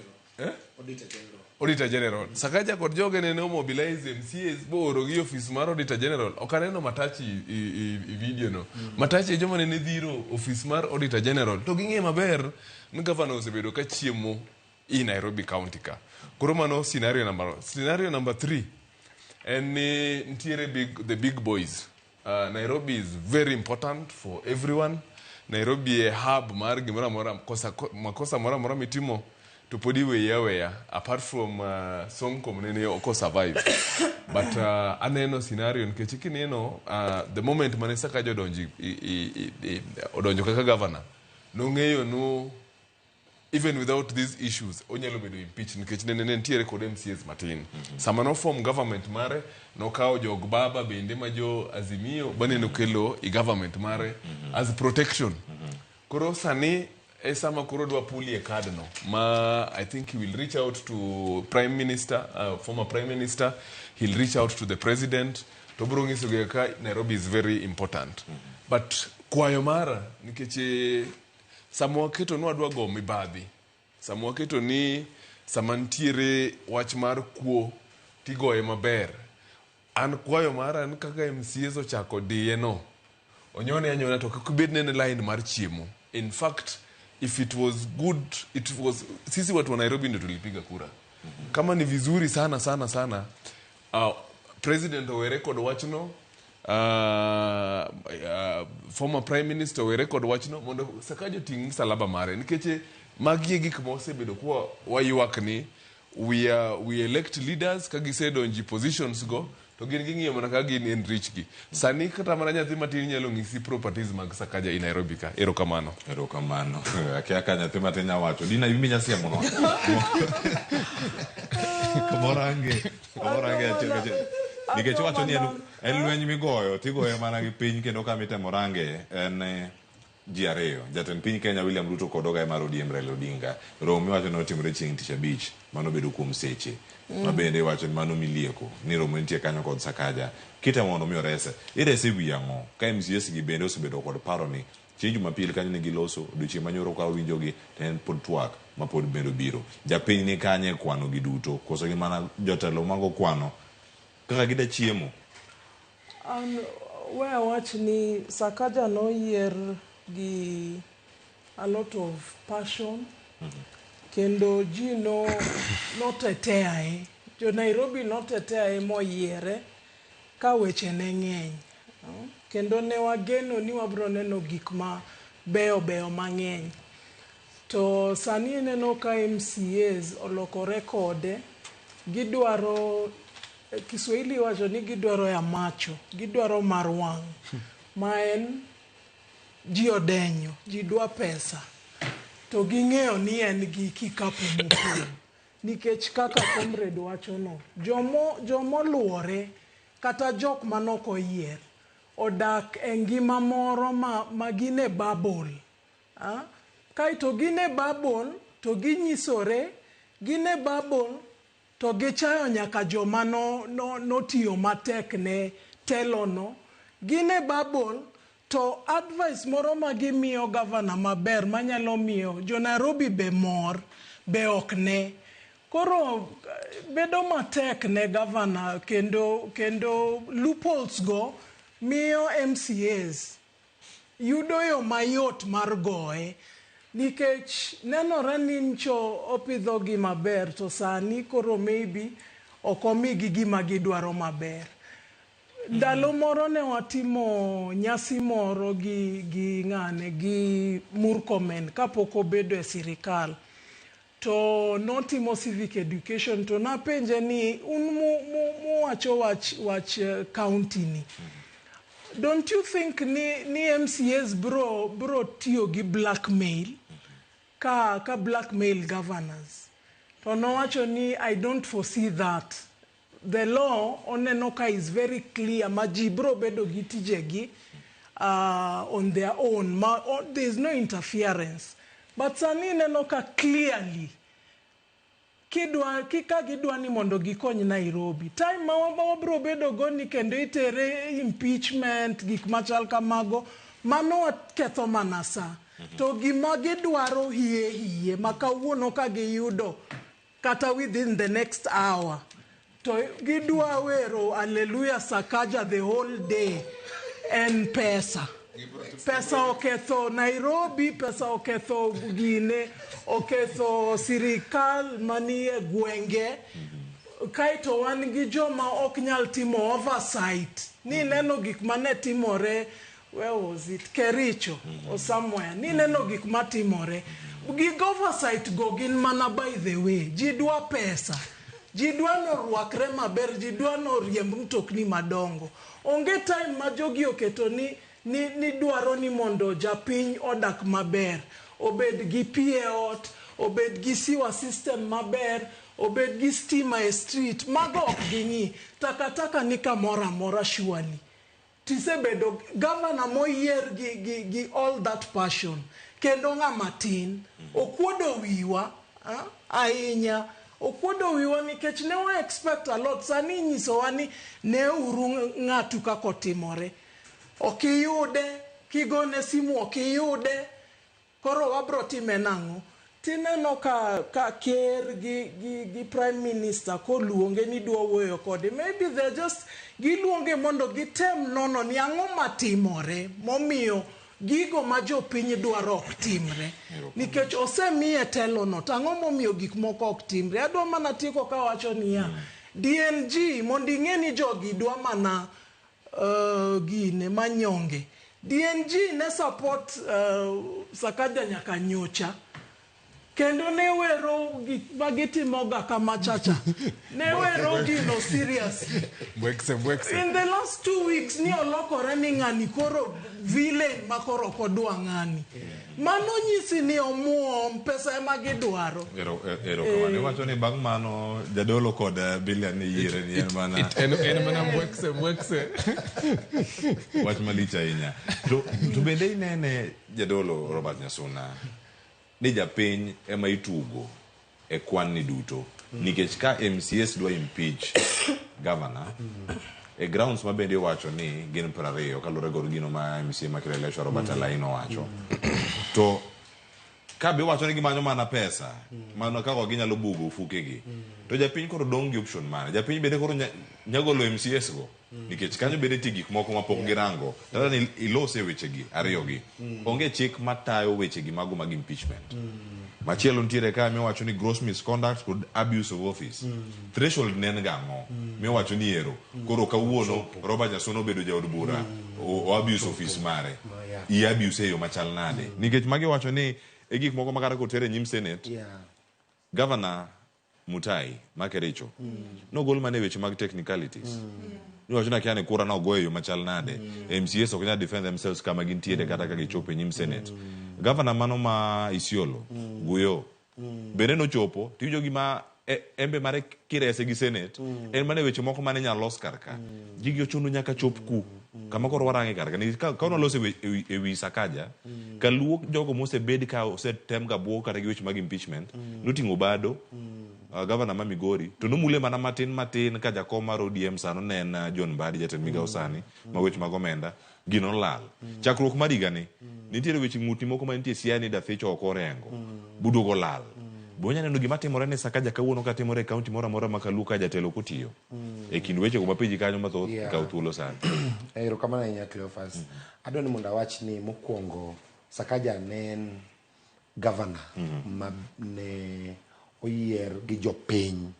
Auditor General. Auditor General. Sakaja kod joge nene omobilize MCAs booro gi office mar Auditor General. Ok aneno Matachi i video no. Matachi e joma nene dhiro office mar Auditor General. To ging'e maber ni governor osebedo ka chiemo i Nairobi County ka. Koro mano scenario number one. Scenario number three en ni nitiere the big boys. Nairobi is very important for everyone. Nairobi e hub mar gimoro amora, makosa moro amora mitimo to pod iweyi aweya, apart from Sonko manene ok osurvive. But aneno scenario nikech kineno the moment mane Sakaja odonjo kaka governor, nong'eyo no Even without these issues, onyalo bedo impeached nikech ne nitiere kod MCAs matin. Sama no form government mare, nokawo jog baba bende ma jo Azimio bane nokelo i government mare as protection. Koro sani e sama koro dwa pulie card no ma I think he will reach out to prime minister, former prime minister, he'll reach out to the president to biro nyisogi kaka Nairobi is very important. But kwayo mara nikech sama waketo ni wadwa go mibadhi, sama waketo ni sama nitiere wach mar kuo tigoye maber, an kwayo mara en kaka MCAs ochako diye no, onyone anyona to kik obed ni en line mar chiemo. In fact, if it was good, it was sisi watu wa Nairobi ndio tulipiga kura. Kama ni vizuri sana sana sana, president owere kod wachno, former prime minister owere kod wachno mondo Sakaja oting' msalaba mare nikech magi e gik ma osebedo kwa waywak ni we elect leaders ka gisedonji positions go to gin ging'iyo mana ka gin enrich gi. Sani kata mana nyathi matin nyalo ng'isi properties mag Sakaja i Nairobi ka. Erokamano. Erokamano. Akia ka nyathi matin nya wacho. Dina imi nyasiemo no. Kamoro ange achiel kachiel. Nikech wacho ni en lweny migoyo, tigoye mana gi piny kendo kama itemo range en ji ariyo. Jatend piny Kenya William Ruto kod ogaye mar ODM Raila Odinga. Romo miwacho ni otimore chieng' tich abich, mano bedo kuom seche. Ma bende iwacho ni mano milieko, ni romo nitie kanyo kod Sakaja. Kitemo mondo mi orese. Irese wi ang'o? Ka MCAs gi bende osebedo kod paro ni chieng' Jumapil kanyo ne giloso, odiochieng' manyoro ka winjogi to en pod twak ma pod bende obiro. Japiny ni kanye e kwano gi duto? Koso gi mana jotelo mago kwano kaka gida chiemo? An we awach ni Sakaja noyier gi a lot of passion, kendo ji noteteae, jo Nairobi noteteae moyiere ka weche ne ng'eny. Kendo ne wageno ni wabro neno gik ma beyo beyo mang'eny. To sani ineno ka MCAs olokore kode, gidwaro, Kiswahili wacho ni gidwaro ya macho, gidwaro mar wang', ma en ji odenyo, ji dwa pesa. To ging'eyo ni en gi kikapu mopong'. Nikech kaka comrade wacho no, jomoluore kata jok manok oyier odak e ngima moro ma gin e bubble. Kaeto gin e bubble to ginyisore, gin e bubble to gichayo nyaka joma notiyo matek ne telono. Gin e bubble to advice moro ma gimiyo gavana maber manyalo miyo jo Nairobi be mor be ok ne. Koro bedo matek ne gavana kendo loopholes go miyo MCAs yudo yo mayot mar goye. Nikech nenore ni ncho opidhogi maber to sani koro maybe ok omigi gima gidwaro maber. Ndalo moro ne watimo nyasi moro gi ng'ane gi Murkomen kapok obedo e sirikal. To notimo civic education to napenje ni un muwacho wach county ni. Don't you think ni MCAs bro tiyo gi blackmail ka blackmail governors? To nowacho ni I don't foresee that. The law oneno ka is very clear ma ji bro bedo gi tijegi on their own. There is no interference. But sani ineno ka clearly kika gidwa ni mondo gikony Nairobi. Time ma wabro bedo go ni kendo itere impeachment, gik machal kamago, mano ketho mana sa. To gima gidwaro hie ma kawuono ka giyudo kata within the next hour. To gidwa wero hallelujah Sakaja the whole day en pesa. Pesa oketho Nairobi, pesa oketho gine, oketho sirikal manie gwenge. Kaeto wan gi joma ok nyal timo oversight. Ni neno gik mane timore, where was it? Kericho or somewhere. Ni neno gik matimore. Gig oversight go gin mana by the way. Ji dwa pesa. Ji dwa norwakre maber, ji dwa noriemb mtokni madongo. Onge time ma jogi oketo ni dwaro ni mondo japiny odak maber. obed gi pi e ot, obed gi sewer system maber, obed gi stima e street, mago ok ging'i. Takataka ni kamoro amora surely. Tisebedo governor moyier gi, gi, gi all that passion. Kendo ng'ama tin. Okuodo wiwa ahinya. Okuodo wiwa nikech ne wa expect a lot. Sani inyisowa ni ne uru ng'atu kaka otimore. Ok iyude, kigone simu ok iyude. Koro wabro time nang'o? Tineno ka, ka ker gi, gi, gi prime minister koluonge ni dwa wuoyo kode. Maybe they're just giluonge mondo gitem nono ni ang'o matimore momiyo gigo ma jopiny dwaro ok timre. Nikech osemiye telo no, to ang'o momiyo gik moko ok timre? Adwa mana tieko kawacho niya, DNG mondo ing'e ni jogi dwa mana gine manyonge. DNG ne support Sakaja nyaka nyocha. Kendo ne wero gik ma gitimoga kama chacha. Ne wero gino seriously. Mbwekse, mbwekse. In the last 2 weeks ni olokore ni ng'ani koro villain ma koro ok odwa ng'ani. Mano nyisi ni omuom, pesa ema gidwaro. Erokamano. Iwacho ni bang' mano jadolo kod Bilian ni yiere ni en mana En mana mbwekse, mbwekse. Wach malich ahinya. To bende inene jadolo Robert Nyasuna ni japiny ema itugo e kwan ni duto nikech ka MCS dwa impeach governor e grounds ma bende iwacho ni gin 20 kaluwore kod gino ma MCA ma Kileleshwa Robert Alai nowacho. To ka be iwacho ni gimanyo mana pesa mano kaka ginyalo bugo ofukegi to japiny koro dong' gi option mane? Japiny bende koro nyagolo MCS go nikech kanyo bende nitie gik moko mapok girango. Dada ni ilose wechegi ariyogi. Onge chik matayo wechegi mago mag impeachment. Machielo nitiere ka miwacho ni gross misconduct kod abuse of office. Threshold ne en gang'o? Miwacho ni ero. Koro kawuono Robert Nyasuna obedo jaod bura, o abuse office mare. I abuse e yo machal nade? Nikech magi wacho ni e gik moko ma kata kotere e nyim Senate, Governor Mutai ma Kericho nogol mana e weche mag technicalities. Niwacho ni akia ni kura nogo e yo machal nade. MCAs ok nyal defend themselves kama gintiere kata ka gichopo e nyim Senate. Governor mano ma Isiolo, Guyo, bende nochopo tiwinjo gima embe mare kirese gi Senate en mana e weche moko mane inyalo los kar ka. Gigi ochuno nyaka chop ku kama koro warange kar ka. Nikech ka wanoloso e wi Sakaja, kaluo jogo mosebed ka osetem ga buok kata gi weche mag impeachment, noting'o Obado, governor ma Migori, to nomule mana matin matin ka jakom mar ODM sano ne en John Mbadi, jatend migawo sani ma weche mag omenda, gino nolal. Chakruok mar higani, nitiere weche ng'utni moko mantie Siaya ni Daficho ok orengo, buduogo lal. Be wanyalo neno gima timore ne Sakaja kawuono ka timore e kaunti moro amora ma Kaluo ka jatelo ok otiyo? E kind wechego mapenji kanyo mathoth, ikaw thuolo sani. Erokamano ahinya Cleophas. Adwa ni mondo awach ni mokwongo Sakaja ne en governor ma ne oyier gi jopiny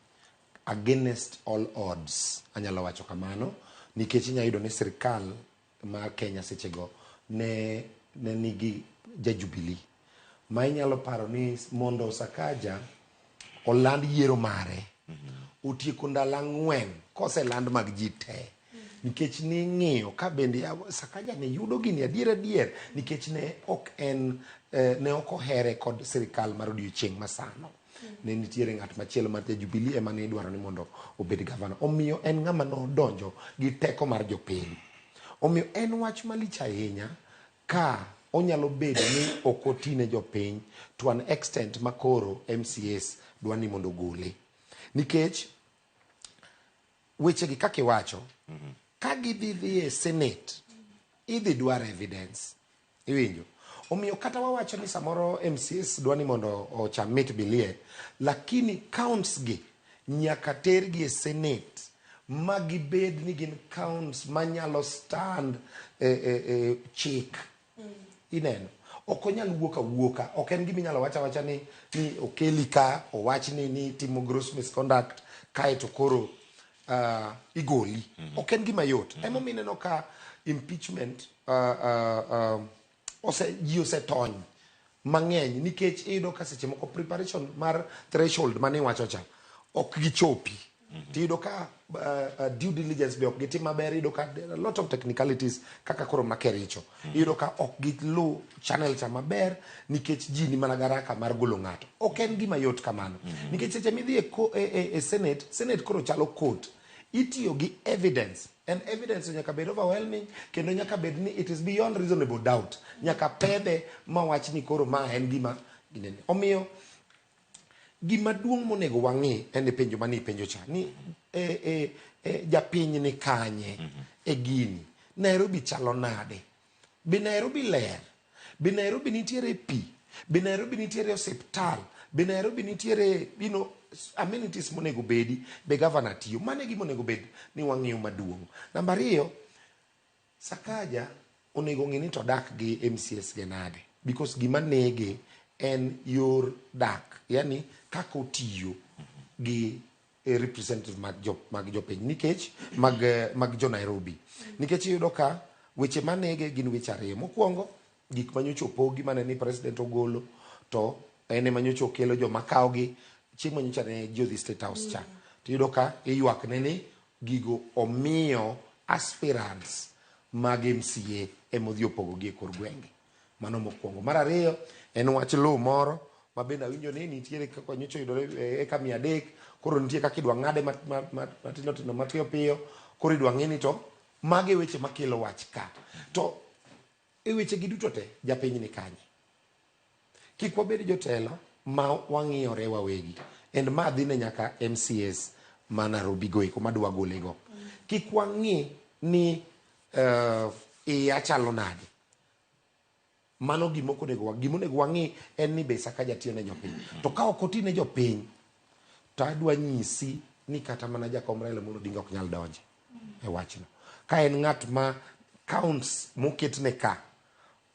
against all odds, anyalo wacho kamano, nikech inyalo yudo ni sirkal mar Kenya sechego ne nigi ja Jubilee ma inyalo paro ni mondo Sakaja oland yiero mare otieko ndalo 4 koseland mag ji te, nikech ning'iyo ka bende Sakaja ne yudo gini adier adier, nikech ne ok en ne ok ohere kod sirikal mar odiochieng' masano. Ne nitiere ng'at machielo mar ja Jubilee ema ne idwaro ni mondo obed gavana. Omiyo en ng'ama nodonjo gi teko mar jopiny. Omiyo en wach malich ahinya ka onyalo bedo ni ok oti ne jopiny to an extent ma koro MCAs dwa ni mondo ogole. Nikech wechegi kaka iwacho, ka gidhi dhi e Senate, idhi dwar evidence. Iwinjo? Omiyo kata wawacho ni samoro MCAs dwa ni mondo ocham mit bilie, lakini counts gi nyaka tergi e Senate ma gibed ni gin counts manyalo stand chik. Ineno? Ok onyal wuok awuoka. Ok en gima inyalo wach awacha ni okeli ka, owach ni timo gross misconduct, kae to koro igoli. Ok en gima yot. Emomiyo ineno ka impeachment ji osetony mang'eny, nikech iyudo ka seche moko preparation mar threshold mane iwacho cha ok gichopi. Tiyudo ka due diligence be ok gitim maber, iyudo ka there are a lot of technicalities kaka koro ma Kericho. Iyudo ka ok gilu channel cha maber nikech ji ni mana garaka mar golo ng'ato. Ok en gima yot kamano. Nikech seche midhi e, e, e, e Senate, Senate koro chalo court. Itiyo gi evidence. And evidence nyaka bed overwhelming kendo nyaka bed ni it is beyond reasonable doubt. Nyaka pedhe ma wach ni koro ma en gima ginene. Omiyo gima duong' monego wang'i en e penjo mane ipenjo cha ni e, e, e, japiny ni kanye e gini Nairobi chalo nade be Nairobi ler be Nairobi nitiere pi be Nairobi nitiere osiptal be Nairobi nitiere you know, amenities monego bedi be gavana tiyo mano e gima onego bed ni wang'iyo maduong' namba ariyo Sakaja onego ong'e ni to odak gi MCAs ge nade because gima nege en yor dak yani kaka otiyo gi representative mag jo, mag jopiny nikech mag, mag jo Nairobi nikech iyudo ka weche manege gin weche ariyo mokwongo gik manyocha opogi mane ni president ogolo to en ema nyocha okelo joma kawogi chieng' manyocha ne ji odhi state house cha to iyudo ka iywak ne ni Gigo omiyo aspirants mag MCA ema odhi opogogi e kor gwenge. Mano mokwongo. Mar ariyo en wach lowo moro ma bende awinjo ni nitiere kaka nyocha oyudore e eka 300 koro nitie kaka idwa ng'ade matindo tindo mapiyo piyo koro idwa ng'i ni to mago e weche makelo wach ka. To e wechegi duto te japiny ni kanye? Kik wabed jotelo ma wang'iyore wawegi. And ma dhi ne nyaka MCAs ma Nairobi go eko madwa gole go. Kik wang'i ni iya chalo nade. Mano gima ok onego gima onego wang'i en ni be Sakaja tiyo ne jopiny. To ka ok oti ne jopiny, to adwa nyisi ni kata mana Jakom Raila Amolo Odinga ok nyal donje e wachno. Ka en ng'at ma counts moketne ka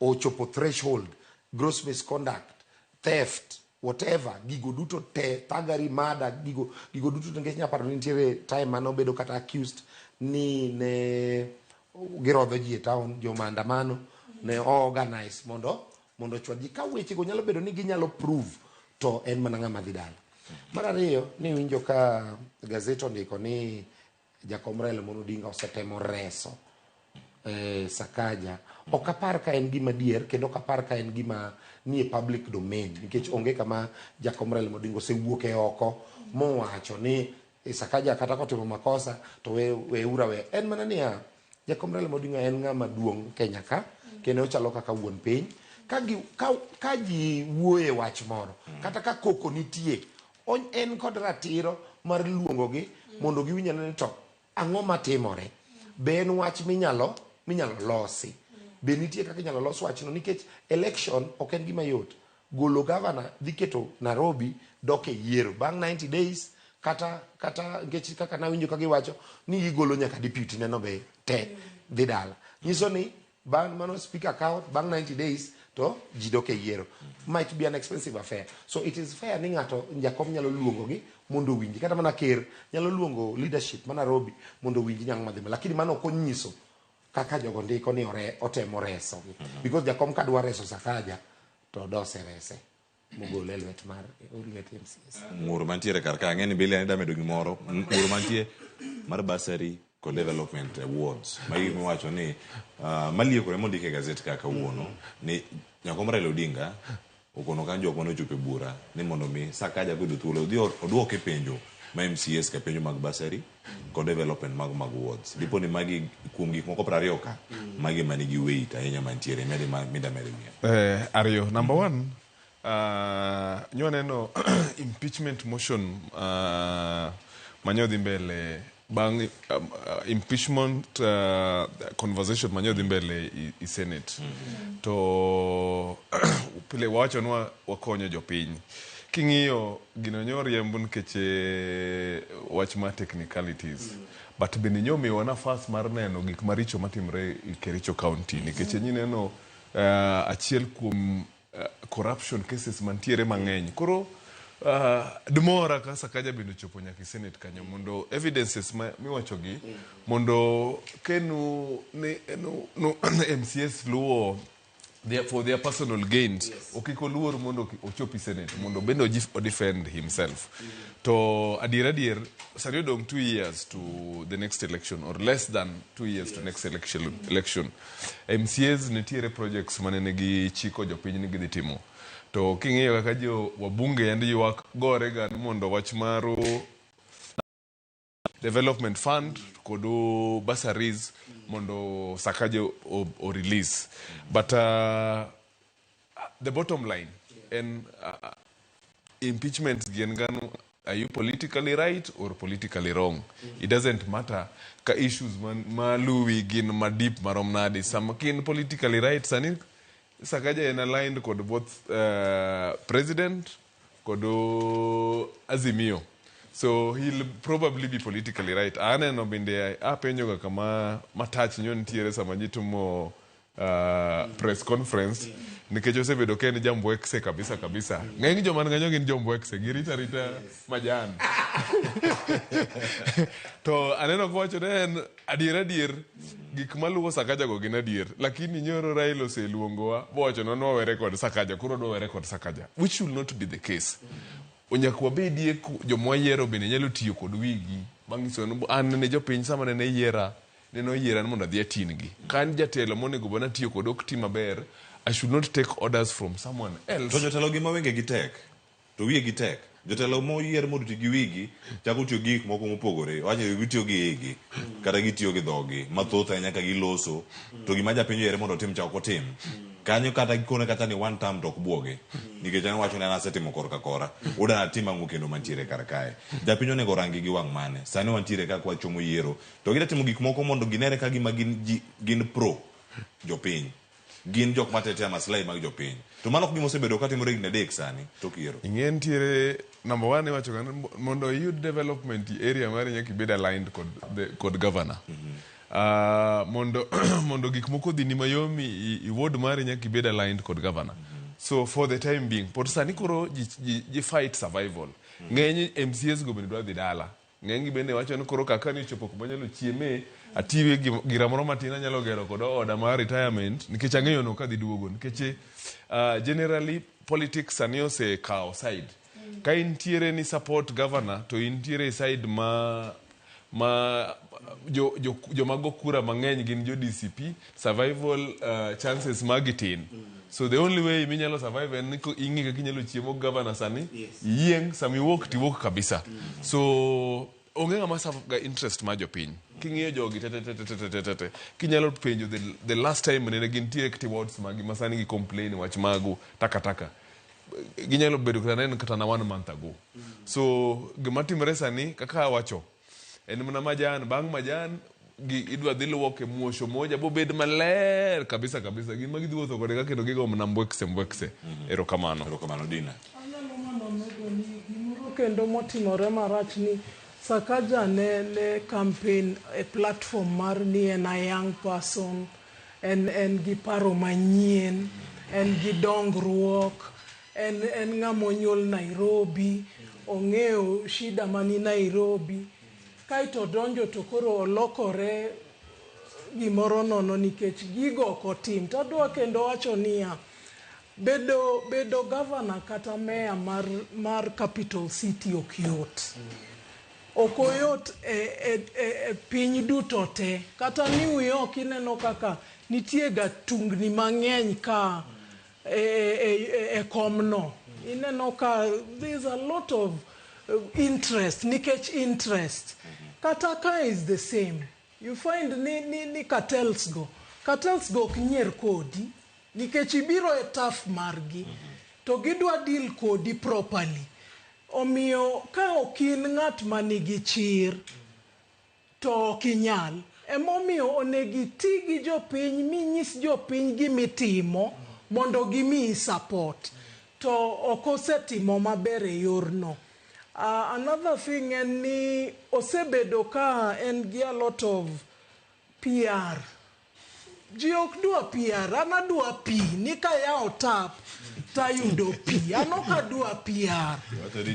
ochopo threshold, gross misconduct, theft, whatever, gigo duto te, thuggery, murder, gigo, gigo duto te, nikech nyaparo ni nitiere time mane obedo kata accused ni ne girodho ji e town, jo maandamano ne organize mondo mondo ochwad ji. Ka weche go nyalo bedo ni ginyalo prove to en mana ng'ama dhi dala. Mar ariyo, ni winjo ka gazet ondiko ni Jakom Raila Amolo Odinga osetemo reso eh, Sakaja. Ok apar ka en gima dier kendo ok apar ka en gima nie public domain nikech onge kama Jakom Raila Amolo Odinga osewuok e oko mowacho ni eh, Sakaja kata kotimo makosa to we, we ura we. En mana niya, Jakom Raila Amolo Odinga en ng'ama duong' Kenya ka kendo ochalo kaka wuon piny. Ka, gi, ka, ka ji wuoye wach moro kata ka koko nitie en kod ratiro mar luongogi mondo giwinj ane ni to ang'o matimore. Be en wach minyalo minyalo losi? Be nitie kaka inyalo los wachno? Nikech election ok en gima yot. Golo gavana dhi keto Nairobi dok e yiero bang' 90 days kata kata nikech kaka nawinjo ka giwacho ni gigolo nyaka deputy neno be te dhi dala. Nyiso ni Bang' mano speaker kawo bang' 90 days to ji dok e yiero. Might be an expensive affair. So it is fair ni ng'ato jakom nyalo luongo gi mondo owinji. Kata mana ker nyalo luongo leadership ma Nairobi mondo owinji ni ang'o madhi mbele. Lakini mano ok onyiso kaka jogo ndiko ni ore, otemo reso gi. Because jakom ka dwa reso Sakaja to doserese mogole e lwet mar lwet MCAs. Ng'ur mantiere kar ka ang'e ni Billy ane damedo gimoro. Ng'ur mantie mar bursary kod development awards. Magi miwacho ni uh, maliekore mondik e gazet ka kawuono ni Jakom Raila Odinga okono kanyo jok mane ochopo e bura ni mondo mi Sakaja koyudo thuolo odhi oduoke penjo ma MCAs ka penjo mag bursary kod development mag mag wards. Dipo ni magi kuom gik moko 20 ka magi manigi weight ahinya mantiere medi ma mida medo miyo. Eh, ariyo. Number one, nyo waneno impeachment motion manyo dhi mbele bang' impeachment conversation manyo dhi mbele i Senate. To pile wawachonwa wakonyo jopiny. King'iyo gino nyo riemb nikech wach mar technicalities. But bende nyo miyowa nafas mar neno gik maricho matimre i Kericho County nikech nyineno achiel kuom corruption cases mantiere mang'eny. Koro dmora ka Sakaja bende ochopo nyaka e Senate kanyo mondo evidences ma miwacho gi mondo kenu ni nu, nu, MCAs luwo for their personal gains. Okik oluor mondo ochopi Senate mondo bende o defend himself. To adier adier, sani odong' 2 years to the next election, or less than 2 years to next election. MCAs nitiere projects mane nigi chiko jopiny ni gidhi timo, to king'iyo kaka jo wabunge yande ywak gore ga ni mondo wach mar development fund kod bursaries mondo Sakaja o release. But the bottom line en impeachment gin gano, are you politically right or politically wrong? It doesn't matter ka issues man, maluwi gin madip marom nade. Sama kin politically right, sani Sakaja en aligned kod both president kod Azimio, so he'll probably be politically right. Aneno bende apenjoga kama matach nyo nitiere sama ji timo press conference, nikech osebedo ka en jambwekse kabisa kabisa. Ng'eny joma ng'anyo gin jombwekse, girito arita majan. To aneno kowacho ni en adier adier gik maluwo Sakaja go gin adier, lakini nyoro Raila oseluongowa bowacho ni wawere kod Sakaja, koro wadwa were kod Sakaja, which should not be the case. Nyaka wabedie joma wayiero bende nyalo tiyo kod wigi manyiso ni an ne jopiny sama nene yiera, nene oyiera ni mondo adhi atingi. Ka an jatelo monego bed ni atiyo kod ok ti maber, I should not take orders from someone else. To jotelo gi ma wengegi tek to wiyegi tek, jotelo moyier mondo oti gi wigi chako tiyo gi gik moko mopogore. Wacho ni gitiyo gi igi kata gitiyo gi dhogi mathoth ahinya ka giloso, to gima japiny oyiere mondo otim cha ok otim kanyo. Kata gikone kata ni one term to ok buoge, nikech an wacho ni an asetimo korka kora, uda natim ang'o kendo mantiere kar kae. Japiny onego rangi gi wang' mane sani wantiere kaka wachomo yiero to gida timo gik moko mondo ginere ka gima gin, gin pro jopiny, gin jok matetea maslahi mag jopiny, to mano ok gima osebedo katimore higni 3 sani tok yiero. Ing'e nitiere number one, iwacho ga ni mondo iyud development e area mari nyaka ibed aligned kod governor. Mondo gik moko odhini mayom i ward mari nyaka ibed aligned kod governor. So for the time being, pod sani koro ji fight survival. Ng'eny MCAs go bende dwa dhi dala. Ng'eny gi bende wacho ni koro kaka ni ochopo kuma anyalo chieme, atiwe gira moro matin anyalo gero kod oda mar retirement, nikech ang'eyo no kadhi duogo, nikech generally politics sani osekawo side. Ka intiere ni support governor to intiere e side ma jo joma go kura mang'eny gin jo DCP, survival chances magi tin. So the only way minyalo survive en ni ing'i kaka inyalo chiemo governor sani, iyieng' sama iwuok tiwuok kabisa. So onge ng'ama serve ga interest mar jopiny. King'iyo jogi te te te te te te te te, kinyalo penjo the last time nene gintiere kati wards magi ma sani gi complain wach magu takataka, ginyalo bedo kata neno kata na one month ago. So gima timore sani kaka awacho en mana majan bang' majan gi idwa dhi luoke muosho moja bobed maler kabisa kabisa. Gin ma gidhi wuotho kode ka kendo gigo mana mbwekse mbwekse. Erokamano. Erokamano, Dina. Anyalo mana medo ni gimoro kendo motimore marach ni Sakaja ne campaign e platform mar ni en a young person, en gi paro manyien, en gi dongruok, en ng'ama onyuol Nairobi, ong'eyo shida mani Nairobi. Kaeto odonjo to koro olokore gimoro nono nikech gigo ok otim. Tadwa kendo wacho niya, bedo governor kata mayor mar capital city ok yot. Ok oyot e piny duto te. Kata New York ineno kaka nitie ga tungni mang'eny ka e komno. Ineno ka there's a lot of interest, nikech interest. Kata ka is the same. You find ni cartels go. Cartels go ok nyier kodi, nikech ibiro e turf margi. To gidwa deal kodi properly. Omiyo ka ok in ng'at manigi chir, to ok inyal. Emomiyo onego iti gi jopiny minyis jopiny gimitimo mondo gimiyi support. To ok osetimo maber e yorno. Another thing en ni osebedo ka en gi a lot of PR. Ji ok dwa PR, an adwa pi, ni kayawo tap tayudo pi. An ok adwa PR.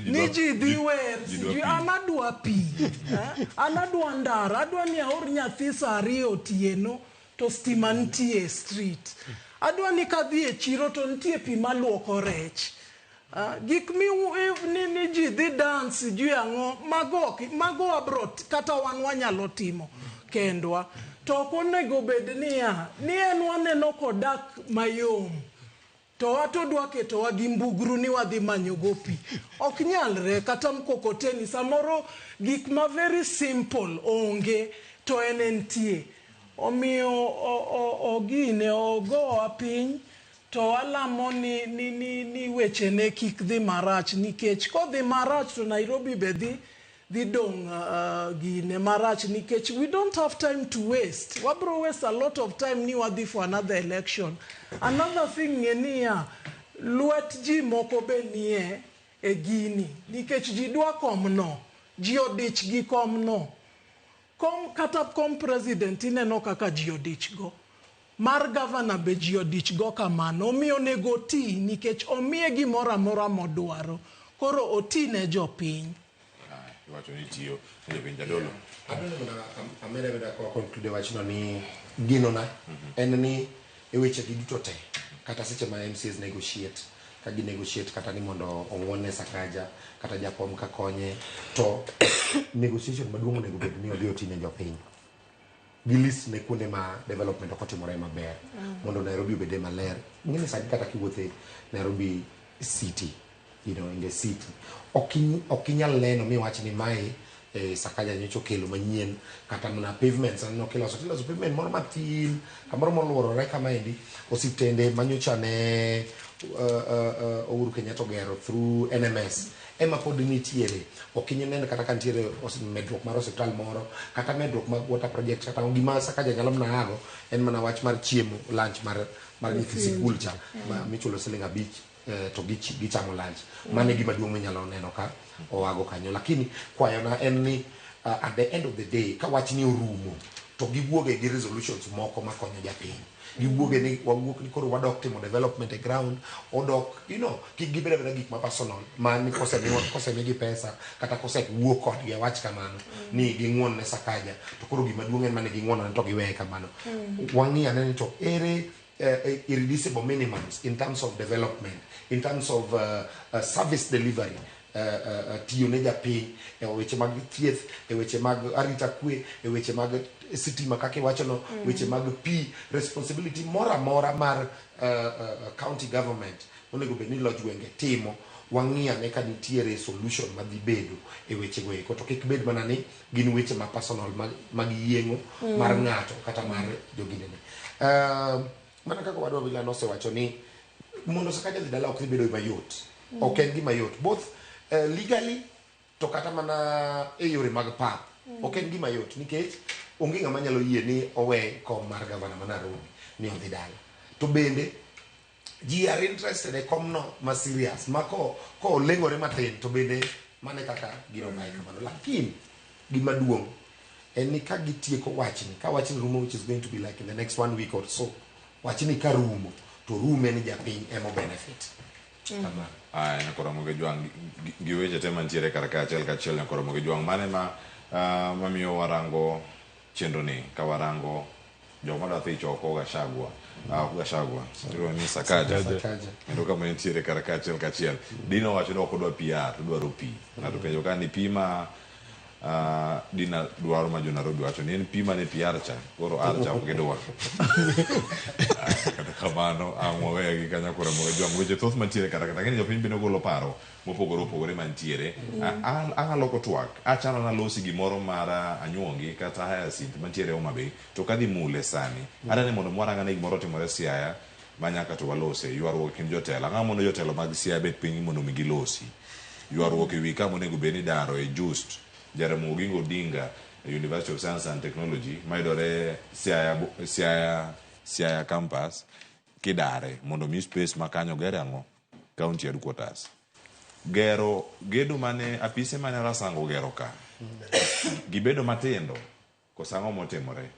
Ni ji dhi wer, sijui an adwa pi. Eh? An adwa ndara, adwa ni aor nyathi sa 2 otieno to stima nitie e street. Adwa ni kadhi e chiro to nitie pi maluoko rech. Gik mi ni ji dhi dance sijui ang'o, mago ok, mago wabro kata wan wanyalo timo kendwa. To ok onego bed niya, ni en waneno kodak mayom. To wato dwa ketowa gi mbugru ni wadhi manyogo pi. Ok nyalre kata mkokoteni samoro gik ma very simple onge to en entie. Omiyo ogine ogowa piny to walamo ni wechene kik dhi marach nikech kodhi marach to Nairobi be dhi dong' gine marach nikech we don't have time to waste. Wabro waste a lot of time ni wadhi for another election. Another thing ng'e niya, lwet ji moko be nie e gini nikech ji dwa komno, ji odich gi komno. Kom kata kom president ineno kaka ji odich go. Mar governor be ji odich go kamano, omiyo onego oti nikech omiye gimoro amora modwaro. Koro oti ne jopiny. Iwacho ni tiyo ne jopiny jadolo. Adwaro mondo ameda ameda kwa conclude wachno ni genona en ni e weche gi duto te kata seche ma MCAs negotiate ka gi negotiate kata ni mondo ong'won ne Sakaja kata jakom ka konye to negotiation maduong' onego bed ni odhi oti ne jopiny. Gi list ne kuonde ma development ok otimore maber mondo Nairobi obede maler. Ing'e sani kata kiwuothe Nairobi city, you know, in the city, ok inyal neno miwach ni mae Sakaja nyocha okelo manyien kata mana pavements aneno kiloso tiloso pavement moro matin kamoro moluorore kamaendi osiptende manyocha ne Uhuru Kenyatta ogero through NMS ema pod nitiere. Ok inyal neno kata ka nitiere medruok mar osiptal moro kata medruok mag water project kata gima Sakaja nyalo mana ago en mana wach mar chiemo lunch mar nyithi sikul cha michulo siling 5 to gichamo lunch. Mano e gima duong' minyalo neno ka oago kanyo. Lakini kwayona en ni at the end of the day ka wach ni orumo to giwuoge gi resolutions moko makonyo japiny. Giwuoge ni wawuok ni koro wadok timo development e ground, odok, you know, kik gibed abeda gik ma personal ma ni kosemigi pesa kata kosewuo kodgi awach kamano ni ging'uon ne Sakaja to koro gima duong' en mane ging'uono to giweye kamano. Wang'i ane ni to ere irreducible minimums in terms of development, in terms of service delivery, tiyo ne japiny e weche mag thieth, e weche mag arita kwe, e weche mag sitima kaka iwachono, weche mag pi, responsibility moro amora mar county government onego bed ni loch gwenge timo. Wang'i ane ka nitiere solution madhi bedo e wechego eko to kik bed mana ni gin weche ma personal mag yieng'o mar ng'ato kata mar joginene. Mana kaka wadwa Wila nosewacho ni mondo Sakaja dhi dala ok dhi bedo mayot. Ok en gima yot both legally to kata mana e yore mag pap. Ok en gima yot nikech onge ng'ama nyalo yie ni owe kom mar gavana ma Nairobi ni odhi dala. To bende ji are interested e komno ma serious ma ko oleng'ore matin to bende mane kaka gino mae kamano. Lakini gima duong' en ni ka gitieko wachni, ka wachni rumo, which is going to be like in the next 1 week or so, wachni ka rumo to rume ni japiny emo benefit. Kamano. Aya, nyakoro Ramogi Jwang' gi weche te mantiere kar ka achiel kachiel nyakoro Ramogi Jwang' mane ma mamiyo warango chenro ni ka warango joma dwa dhi choko Gachagua, ok Gachagua, iluongo ni Sakaja. Kendo kama nitiere kar ka achiel kachiel. Dina owacho ni ok odwa PR, to odwaro pi. Ng'ato penjo ka ni pi ma Dina dwaro ma jo Nairobi wacho ni en pi mane PR cha, koro R cha ok gidwar. Kata kamano, ang' waweyo gi kanyo koro Ramogi Jwang'. Weche thoth mantiere kata kata ng'eni jopiny bende golo paro mopogore opogore mantiere. Ang' aloko twak, achano nalosi gimoro mar anyuongi kata Hyacinth mantiere Homa Bay, to kadhi mule sani. Adani mondo mwarang ane gimoro otimore Siaya ma nyaka to walose. Ywaruok e kind jotelo. Ang'o mondo jotelo mag Siaya bet piny mondo mi gilosi? Ywaruok e wi kama onego bed ni daro e Just Jaramogi Oginga Odinga University of Science and Technology mayudore Siaya campus kidare mondo mi space ma kanyo gere ang'o? County headquarters. Gero gedo mane apise mane Rasango gero ka gibedo matindo koso ang'o motimore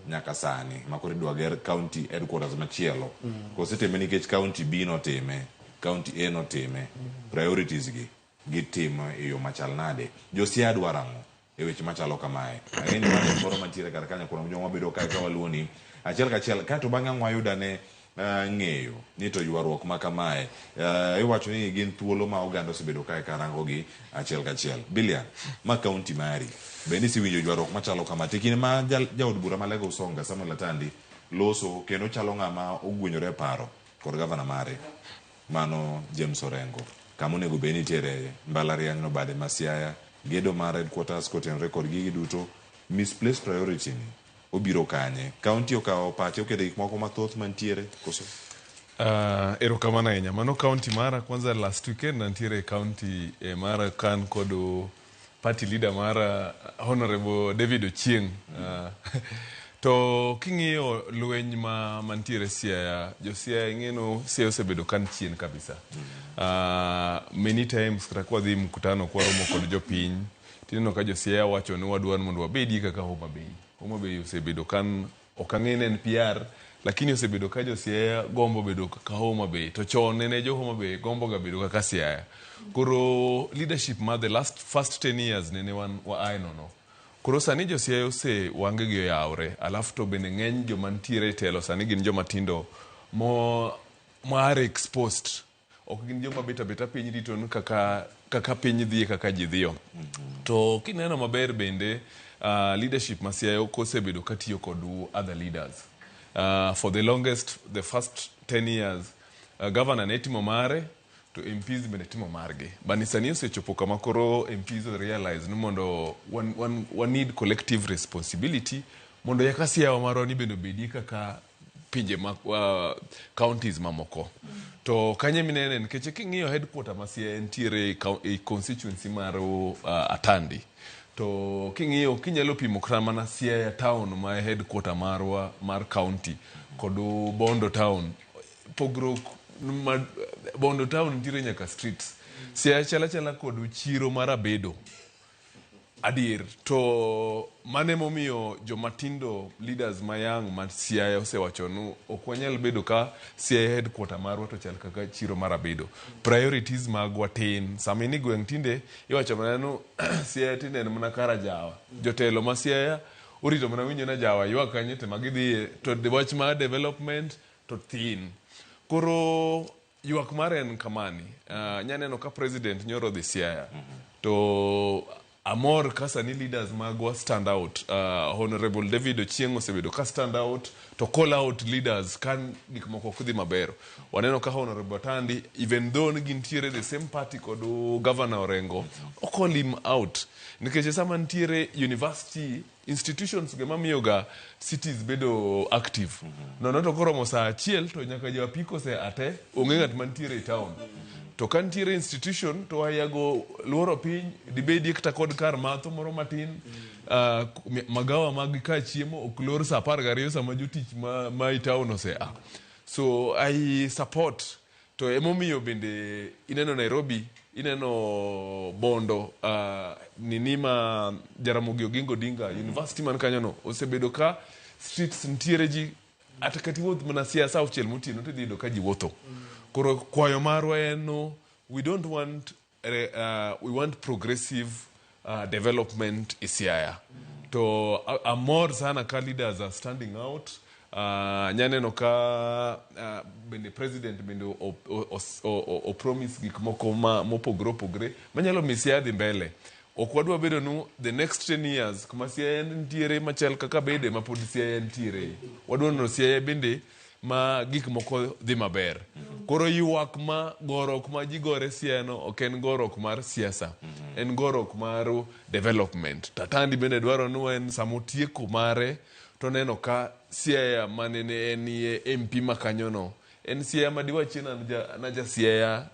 nyaka sani ma koro idwa ger county headquarters machielo. Kosetime nikech county B notime, county A notime, priorities gi gitimo e yo machal nade? Jo Siaya dwaro ang'o e weche machalo kamae? Ang'e ni mano moro mantiere kar kanyo kuom joma bedo kae ka waluwo ni achiel kachiel kaeto bang'e ang' wayudo ane ng'eyo ni to ywaruok ma kamae iwacho ni gin thuolo ma oganda osebedo kae karango gi achiel kachiel. Bilian, ma kaunti mari bende isewinjo ywaruok machalo kama to e kinde ma jaod bura ma Alego Usonga Samuel Atandi loso kendo chalo ng'ama ogwenyore e paro kod gavana mare mano James Orengo kama onego bed ni nitiere mbalariany no bade ma Siaya gedo mar headquarters kotenore kod gigi duto misplaced priority ni obiro kanye kaunti okawo pache oketo gik moko mathoth mantiere koso Erokamano ahinya. Mano county mara kwanza last weekend nantiere e county mara kan kod party leader mara Honorable David Ochieng. To king'iyo lweny ma mantiere Siaya, jo Siaya ing'eno Siaya osebedo kan chien kabisa. Many times kata kwadhi mkutano kwaromo kod jopiny, tineno ka jo Siaya wacho ni wadwa ni mondo wabedi kaka Homa Bay. Homa Bay osebedo kan ok ang'e ni en PR lakini osebedo ka jo Siaya gombo bedo kaka Homa Bay to chon nene jo Homa Bay gombo ga bedo kaka Siaya. Koro leadership ma the last first 10 years nene wan wa ae nono. Koro sani jo Siaya ose wange gi oyawre alafu to bende ng'eny joma ntiere e telo sani gin joma tindo mo ma are exposed ok gin joma bet abeta piny rito ni kaka piny dhi kaka ji dhiyo. To kineno maber bende leadership ma Siaya ok osebedo katiyo kod other leaders. For the longest, the first 10 years, governor ne timo mare to MPs bende timo margi. Bani sani osechopo kama koro MPs realize ni mondo wan need collective responsibility mondo yaka Siaya marwa ni bende obedi kaka pinje ma counties mamoko. To kanye minene nikech king'iyo headquarter ma Siaya nitiere e constituency mar Atandi. To king'iyo kinyalo pimo kata mana Siaya town ma headquarter marwa mar county kod Bondo town pogruok ma Bondo town nitiere nyaka streets. Siaya chal achala kod chiro mar Abedo. Adier to mano emomiyo jomatindo leaders ma young ma Siaya osewacho ni ok wanyal bedo ka Siaya headquarter marwa to chal kaka chiro mar Abedo. Priorities magwa tin. Sama in e gweng' tinde iwacho mana ni Siaya tinde en mana kar ajawa. Jotelo ma Siaya orito mana winjo ni ajawa ywak kanye to ema gidhiye to wach mar development to thin. Koro ywak mare en kamani. Nyaneno ka president nyoro odhi Siaya. To amor ka sani leaders magwa stand out. Honorable David Ochieng osebedo ka stand out to call out leaders kan gik moko ok dhi maber. Waneno ka Honorable Atandi even though ni gintiere the same party kod Governor Orengo, o call him out. Nikech sama nitiere university institutions ge mamiyo ga cities bedo active. Nono to koromo saa achiel to nyaka jo apiko se ate onge ng'at mantiere e town. To ka nitiere institution to ayago luoro piny dibedie kata kod kar matho moro matin magawa mag ka chiemo ok lor saa 12 sama jotich ma e town ose a. So I support to emomiyo bende ineno Nairobi ineno Bondo nini ma Jaramogi Oginga Odinga University man kanyo no osebedo ka streets nitiere ji ata kata iwuoth mana sia saa auchiel motieno tidhi yudo ka ji wuotho. Koro kwayo marwa en no we don't want we want progressive development e Siaya. To amor sana ka leaders are standing out. Nyaneno ka bende president bende o promise gik moko ma mopogore opogore manyalo miyo Siaya dhi mbele. Ok wadwa bedo nu the next 10 years kuma Siaya nitiere machal kaka bede ma pod Siaya nitiere. Wadwa neno Siaya bende ma gik moko dhi maber. Koro ywak ma gorok ma ji gore Siaya no ok en gorok mar siasa. En gorok mar development. Tatandi bende dwaro ni en samotieko mare to neno ka Siaya manene enie MP ma kanyo no en Siaya ma diwachie ni an aja Siaya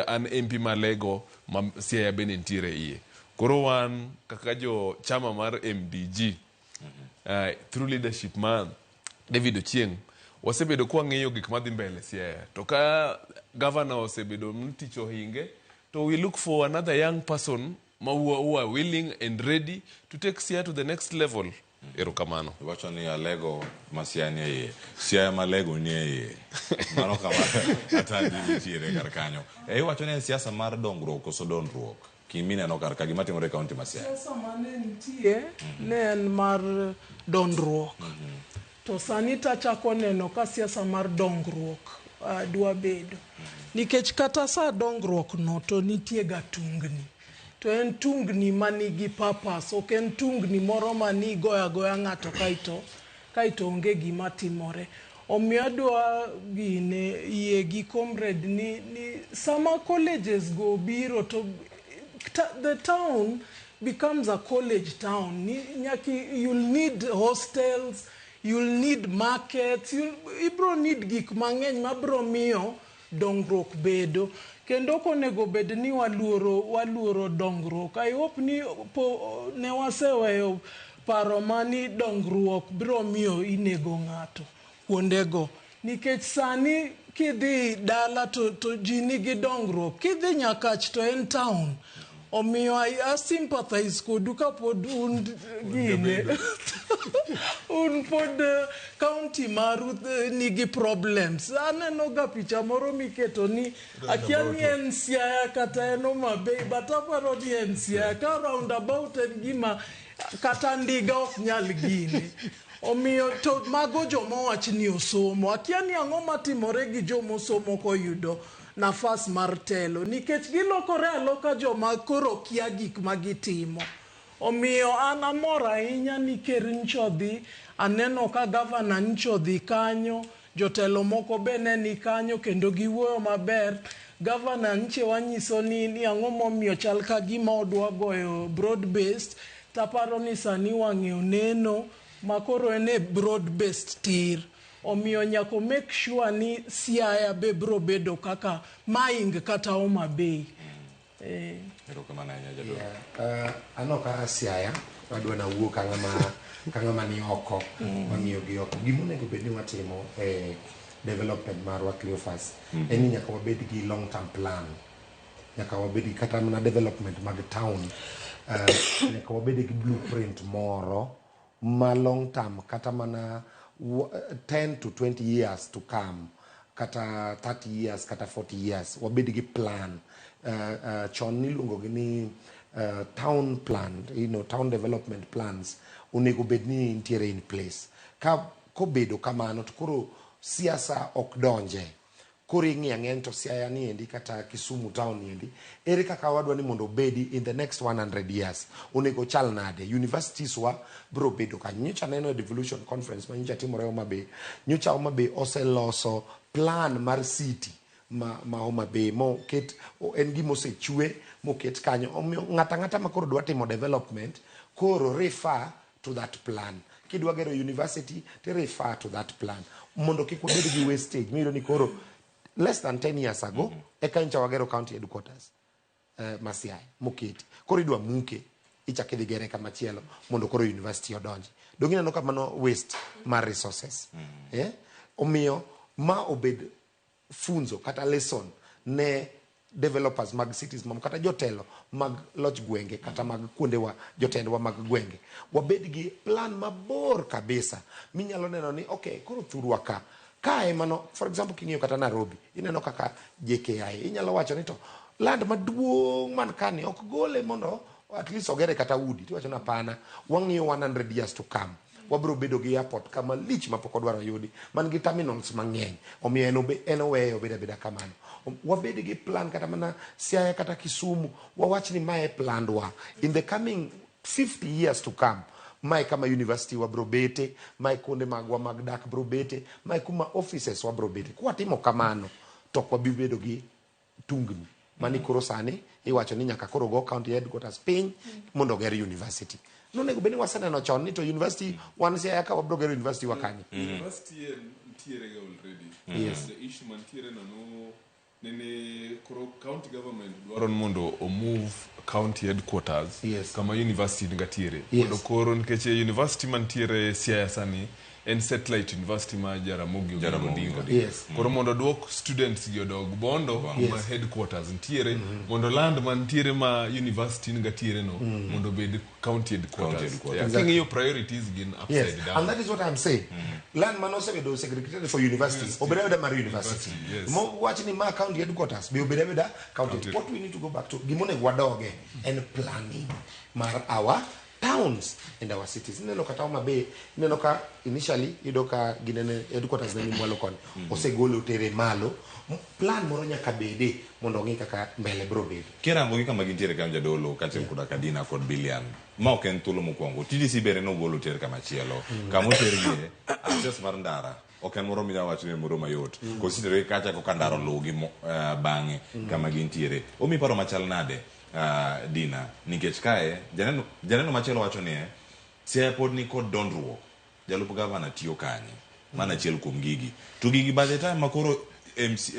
an MP ma Alego ma Siaya bende nitiere iye. Koro wan kaka jo chama mar MDG through leadership ma David Ochieng wasebedo kwang'iyo gik madhi mbele Siaya. To ka governor osebedo ni tich ohinge to we look for another young person ma who are willing and ready to take Siaya to the next level. Erokamano. Iwacho ni Alego ma Siaya nie iye. Siaya ma Alego nie iye. Mano kama Atandi nitiere kar kanyo. Iwacho ni en siasa mar dongruok koso dondruok? Kimineno kar ka gima timore e kaunti ma Siaya. Siasa mane nitie ne en mar dondruok. To sani tachako neno ka siasa mar dongruok dwa bedo. Nikech kata sa dongruok no to nitie ga tungni. To en tungni manigi purpose, ok en tungni moro ma igoyo agoya ng'ato kaito onge gima timore. Omiyo adwa gine yie gi comrade ni sama colleges go biro to the town becomes a college town. Nyaki, you'll need hostels, you'll need markets, ibro need gik mang'eny mabro miyo dongruok bedo. Kendo ok onego bed ni waluoro dongruok. I hope ni ne waseweyo paro mani dongruok biro miyo inego ng'ato kuondego. Nikech sani kidhi dala to ji nigi dongruok. Kidhi Nyakach to en town. Omiyo I sympathize kodu kapod un gine. Un pod county maru nigi problems. Aneno ga picha moro miketo ni akia ni en Siaya kata en Homa Bay, but aparo ni en Siaya. Ka roundabout en gima kata ndiga ok nyal gine. Omiyo to mago joma wach ni osomo. Akia ni ang'o matimore gi jomosomo koyudo nafas mar telo, nikech gilokore aloka joma koro kia gik ma gitimo. Omiyo an amor ahinya ni ker ncho dhi, aneno ka gavana ncho dhi kanyo, jotelo moko be ne ni kanyo kendo giwuoyo maber. Gavana nche wanyiso ni ang'o momiyo chal ka gima odwa goyo broad based, taparo ni sani wang'e oneno ma koro en e broad based tir. Omiyo nyaka make sure ni Siaya be biro bedo kaka Maing kata Homa Bay. Erokamano ahinya jadolo. Aneno ka Siaya adwa nawuo ka ng'ama ni oko, wang'iyo gi oko. Gima onego bed ni watimo e development marwa Cleophas, en ni nyaka wabed gi long term plan. Nyaka wabed gi kata mana development mag town. Nyaka wabed gi blueprint moro ma long term, kata mana 10 to 20 years to come, kata 30 years, kata 40 years, wabed gi plan. Chon niluongo gi ni town plan, town development plans onego bed ni nitiere in place. Ka kobedo kamano to koro siasa ok donje. Koro ing'iyo ang'eny to Siaya ni endi kata Kisumu town ni endi, ere kaka wadwa ni mondo obedi in the next 100 years, onego chal nade? Universities wa biro bedo kanyo. Nyocha neno e devolution conference ma nyocha timore Homa Bay, nyocha Homa Bay oseloso plan mar city ma Homa Bay moket, en gima osechwe moket kanyo. Omiyo ng'ato ang'ata ma koro dwa timo development koro refer to that plan. Kidwa gero university, to refer to that plan. Mondo kik wabed gi wastage. Miyudo ni koro less than 10 years ago, eka nyocha wagero county headquarters ma Siaya moketi. Koro idwa muke, ichak idhi gere kamachielo mondo koro university odonji. Donge ineno ka mano waste mar resources? Omiyo ma obed funzo kata lesson ne developers mag cities mamoko, kata jotelo mag loch gwenge, kata mag kuondewa, jotendwa mag gwenge. Wabed gi plan mabor kabisa minyalo neno ni okay, koro thurwa ka kae mano, for example, king'iyo kata Nairobi, ineno kaka JKIA, inyalo wacho ni to land maduong' man kani ok gole mondo at least ogere kata udi, tiwacho ni hapana, wang'iyo 100 years to come, wabiro bedo gi airport kama lich mapok odwaro yudi, man gi terminals mang'eny. Omiyo en oweye obed abeda kamano. Wabed gi plan kata mana Siaya kata Kisumu, wawach ni mae plandwa in the coming 50 years to come. Mae kama university wabro bete, mae kuonde magwa mag dak bro bete, mae kuma offices wabro bete. Kwatimo kamano to ok wabi bedo gi tungni mani koro sani iwacho ni nyaka koro go county headquarters piny mondo oger university. Nonego bed ni waseneno chon ni to university wan Siaya ka wabro gero university wa kanye. University nitiere ga already. The issue mantiere no nene koro county government dwaro ni mondo o move county headquarters kama university nigatiere. Mondo koro nikech university mantiere Siaya sani en satellite university ma Jaramogi Oginga Odinga. Koro mondo duok students gi odog Bondo kuma headquarters nitiere, mondo land mantiere ma university nigatiere no mondo obed county headquarters. County headquarters. Yeah. King'iyo priorities gin upside down. And that is what I'm saying. Land mano osebedo segregated for university. Obed abeda mar university. Mo wach ni ma county headquarters be obed abeda county. What we need to go back to, gima onego wadoge en planning mar our towns and our cities. Ineno kata Homa Bay, ineno ka initially iyudo ka ginene headquarters ne ni mwalo koni, osegole otere malo. Plan moro nyaka bede mondo ong'i kaka mbele bro bedo. Kirango gi kama gintiere kanyo jadolo kaachiel koda ka Dina kod Bilian ma ok en thuolo mokwongo TDC bende nogolo oter kama chielo kama otergie access mar ndara ok en moro minyalo wacho ni en moro mayot koso itergi kacha koka ndara oluwgi bang'e kama gintiere omiyi paro machal nade Dina nikech kae janeno janeno machielo wacho ni Siaya pod ni kod dondruok jalup gavana tiyo kanye mano achiel kuom gigi to gigi by the time makoro MC,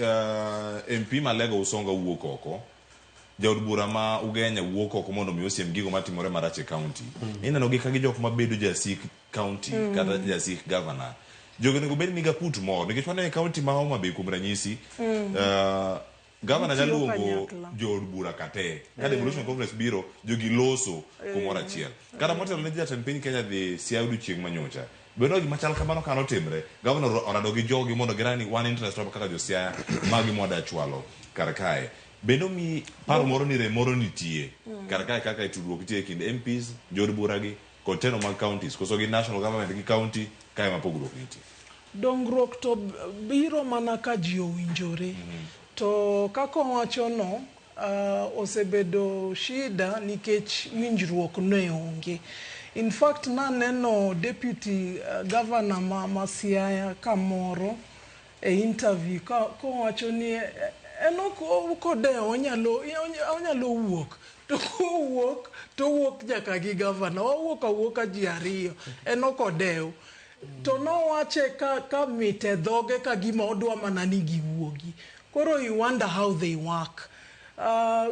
MP Malego Usonga wuok oko jaod bura ma Ugenya wuok oko mondo mi osiem gigo matimore marach e county ineno gi ka gi jok mabedo jasik county kata jasik governor jogi onego bed ni gaput moro nikech waneno e county ma Homa Bay kuom ranyisi Gavana nyalo Gitiyo luongo kanyakla. jood bura kate. Ka devolution conference biro, jogi loso kumoro achiel. Kata motelo ne jatend piny Kenya dhi Siaya odiochieng' manyocha. Bende gima chal kamano ka notimre, gavana orado gi jogi mondo girang ni wan interest wa kaka jo Siaya magi mwada chwalo kar kae. Bende omiyi paro moro ni rem moro nitie kar kae kaka e tudruok nitie e kind MPs, jood bura gi kod telo mag counties koso gi national government gi county kae ma pogruok nitie. Dongruok to biro mana ka ji owinjore. To kaka owachono, osebedo shida nikech winjruok ne onge. In fact, naneno deputy governor ma Siaya kamoro e interview kowacho ni en ok odewo onyalo wuok to kowuok to owuok nyaka gi governor wawuok awuoka ji ariyo en ok odew to nowache ka mit e dhoge ka gima odwa mana ni giwuogi koro you wonder how they work.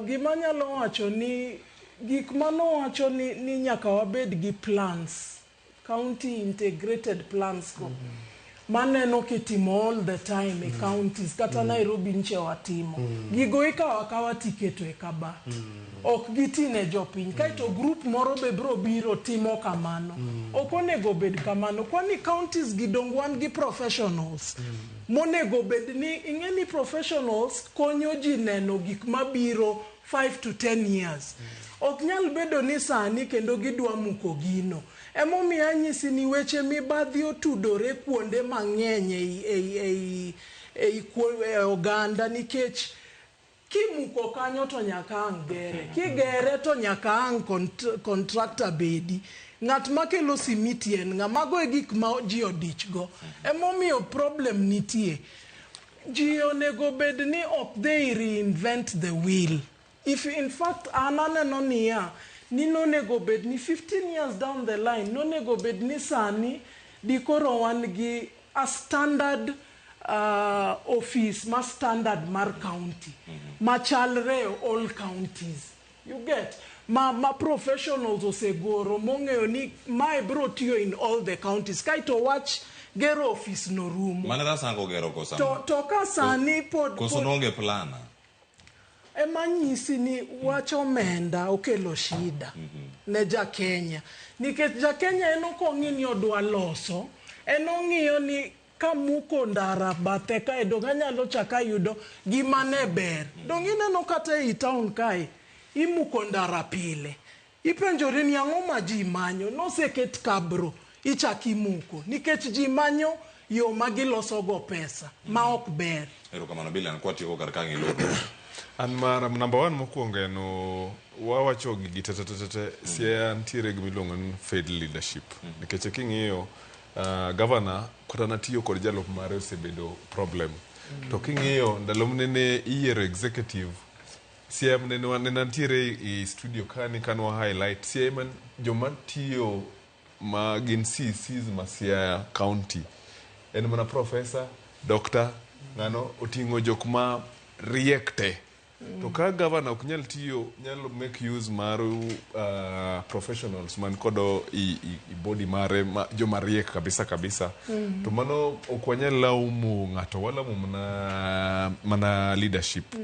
Gima anyalo wacho ni gik manowacho ni nyaka wabed gi plans, county integrated plans go maneno kitimo all the time e counties kata Nairobi nche watimo. Gigo ikawo akawa tiketo e kabat. Ok giti ne jopiny. Kaeto group moro be bro biro timo kamano. Ok onego bed kamano. Kwani counties gi dong wan gi professionals. Monego bed ni ing'e ni professionals konyo ji neno gik mabiro 5 to 10 years. Ok nyal bedo ni sani kendo gidwa muko gino. Emomiyo anyisi ni weche mibadhi otudore kuonde mang'eny ei oganda nikech kimuko kanyo to nyaka ang' gere. Kigere to nyaka ang' contractor bedi. Ng'at makelo simiti en ng'a? Mago e gik ma ji odich go. Emomiyo problem nitie. Ji onego bed ni ok they reinvent the wheel. If in fact an aneno niya, ni nonego bed ni 15 years down the line, nonego bed ni sani dikoro wan gi a standard office ma standard mar county machalre all counties. You get? Ma professionals osegoro mong'eyo ni mae bro tiyo in all the counties. Kaeto wach gero office no rumo. Mane Rasango gero kosa? To ka sani pod Koso noonge plana? Ema nyisi ni wach omenda okelo shida ne ja Kenya. Nikech ja Kenya en ok ong'i ni odwa loso, en ong'iyo ni kamuko ndara bathe kae dong anyalo chako ayudo gima ne ber. Dong ineno kata ei town kae, imuko ndara pile. Ipenjori ni ang'o ma ji manyo, noseket kabro, ichak imuko. Nikech ji manyo yo ma gilosogo pesa, ma ok ber. Erokamano Bilian, kwatieko kar ka ng'iloro. An mara number 1 mokwongo en wawacho gigi te te te te Siaya nitiere gima iluongo ni failed leadership. Nikech king'iyo governor kata natiyo kod jalup mare osebedo problem. To king'iyo ndalo mnene iyiero executive Siaya nene nitiere e studio kani kanwa highlight Siaya man joma tiyo ma gin CCs ma Siaya County en mana professor, doctor, ng'ano oting'o jok ma riek te. To ka governor ok nyal tiyo, nyalo make use mar professionals man kodo i body mare ma, joma riek kabisa kabisa. To mano ok wanyal laumu ng'ato, walaumu mana leadership.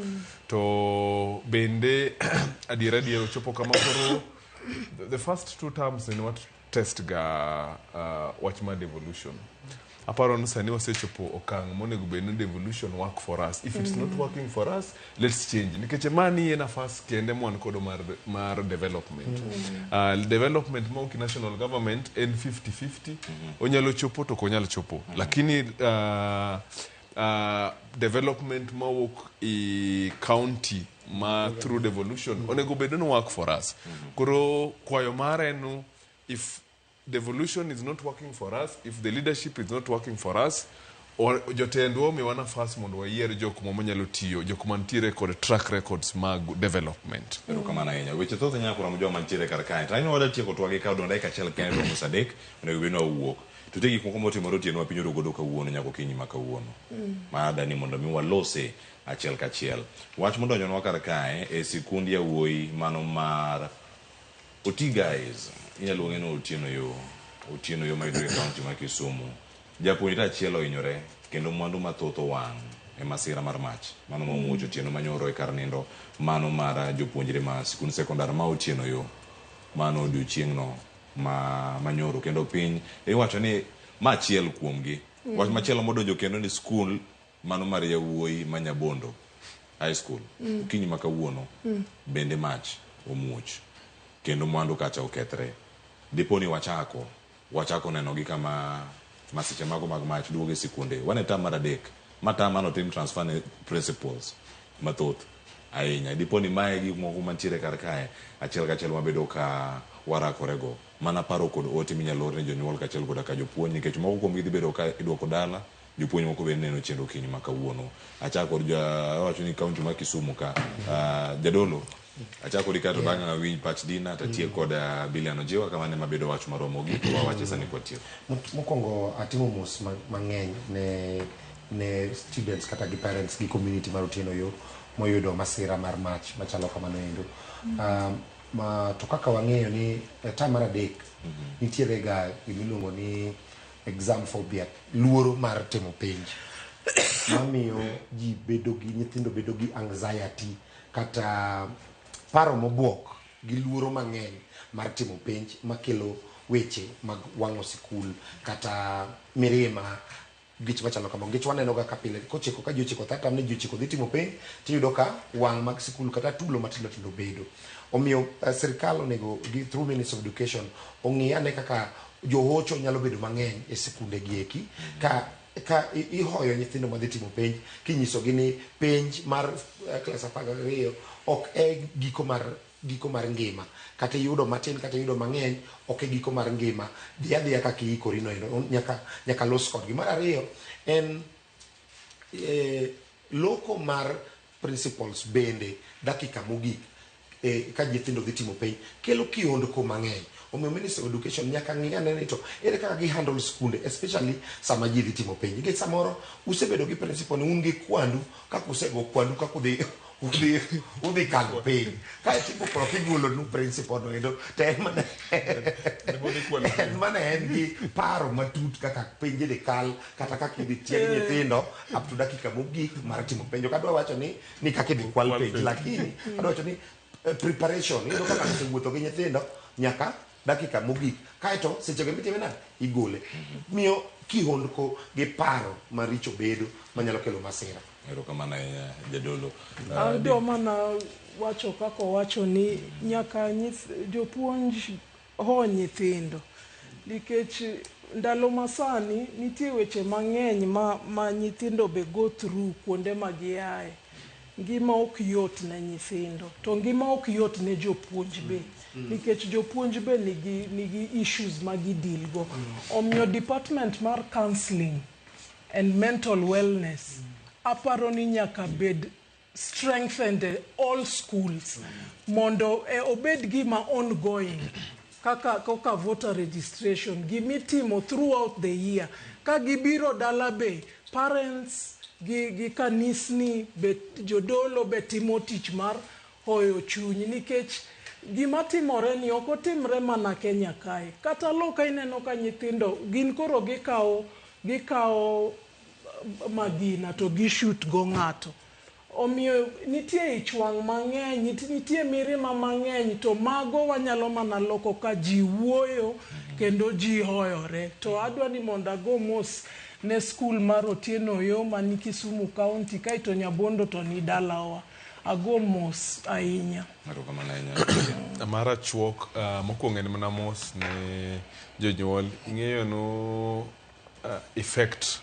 To bende adiera adiera ochopo kama koro the first 2 terms en wat test ga wach mar devolution. Aparo ni sani wasechopo okang' monego bed ni devolution work for us. If it's not working for us, let's change. Nikech mani e nafas kende mwan kodo mar development. Development mawuok e national government en 50-50. Onyalo chopo to ok onyal chopo. Lakini development mawuok e county ma through devolution onego bed ni work for us. Koro kwayo mara en if devolution is not working for us, if the leadership is not working for us, or jotendwa omiwa nafas mondo wayier jok manyalo tiyo, jok mantiere kod track records mag development. Erokamano ahinya. Weche thoth nyaka kuom joma mantiere kar kae. To aneno wadwa tieko twagi ka odong' dakika achiel kende to nus adek onego bed ni wawuok. To nitie gik moko motimore otieno ma piny orugo godo kawuono nyaka okinyi ma kawuono. Ma adani mondo mi walose achiel kachiel. Wach modonjonwa kar kae e sikund yawuoyi mano mar Oti guys, inyalo luonge ni Otieno Yo. Otieno Yo mayudore e kaunti ma Kisumu. Japuonjre achiel ohinyore kendo mwandu mathoth owang' e masira mar mach. Mano ma omuoch otieno manyoro e kar nindo mano mar jopuonjre ma sikund sekondar ma Otieno Yo. Mano odiochieng'no ma manyoro kendo piny iwacho ni ma achiel kuomgi. Wach machielo modonjo kendo ni skul mano mar yawuoyi ma Nyabondo High School okinyi ma kawuono bende mach omuoch kendo mwandu kacha okethre. Dipo ni wachako neno gi kama masiche mago mag mach duogo e sikunde. Wan e term mar adek. Ma term mane otim transfer ne principals mathoth ahinya. Dipo ni mae gik moko mantiere kar kae achiel kachiel wabedo ka warakorego. Mana paro kod ote minyalo or ne jonyuol kaachiel koda ka jopuonj nikech moko kuomgi dhi bedo ka iduoko dala jopuonj moko bende neno chenro okinyi ma kawuono. Achako kod awacho ni kaunti ma Kisumu ka jadolo achako kodi kato bang'e awinj pach Dina tatiek kod Bilian Ojiwa kamano ema bedo wach maromo gi to wawache sani kwatieko. Mokwongo atimo mos mang'eny ne students kata gi parents gi community mar Otieno Yo moyudo masira mar mach machalo kamano endo. To kaka wang'eyo ni e term mar adek nitiere ga gimiluongo ni exam phobia, luoro mar timo penj mamiyo ji bedo gi nyithindo bedo gi anxiety kata paro mobuok gi luoro mang'eny mar timo penj makelo weche mag wang'o sikul kata mirima gich machalo kama. Nikech waneno ga ka pile kochiko ka ji ochiko third term ni ji ochiko dhi timo penj tiyudo ka wang' mag sikul kata tulo matindo tindo bedo. Omiyo sirikal onego gi through Ministry of Education ong'i ane kaka johocho nyalo bedo mang'eny e sikunde gi eki ka ihoyo nyithindo madhi timo penj kinyisogi ni penj mar klas 12 ok e giko mar ngima, kata iyudo matin kata iyudo mang'eny ok e giko mar ngima, dhi adhiya kaka iikori no endo nyaka los kodgi. Mar ariyo en loko mar principals bende dakika mogik ka nyithindo dhi timo penj kelo kiondko mang'eny. Omiyo Ministry of Education nyaka ng'i ane ni to ere kaka gi handle skunde especially sama ji dhi timo penj, nikech samoro usebedo gi principal ni un gi kwandu kaka usego kwandu kaka udhi kalo penj kaeto ibo kigolo nu principal no endo to en mana en gi paro matut kaka penj idhi kal kata kaka idhi tieg nyithindo up to dakika mogik mar timo penj. Ok adwa wacho ni kaka idhi kwal penj, lakini adwa wacho ni preparation iyudo ka ng'ato osewuotho gi nyithindo nyaka dakika mogik kaeto sechego mitime nade igole, miyo kihondko gi paro maricho bedo manyalo kelo masira. Erokamano ahinya jadolo. Adwa mana wacho kaka owacho ni nyaka jopuonj ho nyithindo nikech ndalo masani nitie weche mang'eny ma nyithindo be go through kuonde ma giaye. Ngima ok yot ne nyithindo to ngima ok yot ne jopuonj be nikech jopuonj be nigi issues ma gideal go. Omiyo department mar counseling and mental wellness aparo ni nyaka bed strengthened e all schools mondo obed gima ongoing kaka voter registration gimitimo throughout the year. Ka gibiro dala be parents gi kanisni be jodolo be timo tich mar hoyo chuny nikech gima timore ni ok otimre mana Kenya kae. Kata loka ineno ka nyithindo gin koro gikawo magina to gishoot go ng'ato. Omiyo nitie ich wang' mang'eny, nitie mirima mang'eny to mago wanyalo mana loko ka ji wuoyo kendo ji hoyore. To adwa ni mondo ago mos ne skul mar Otieno Oyoo mani Kisumu County kaeto Nyabondo to ni dalawa. Ago mos ahinya. Erokamano ahinya. Mara chuok mokwongo en mana mos ne jonyuol. Ing'eyo no effect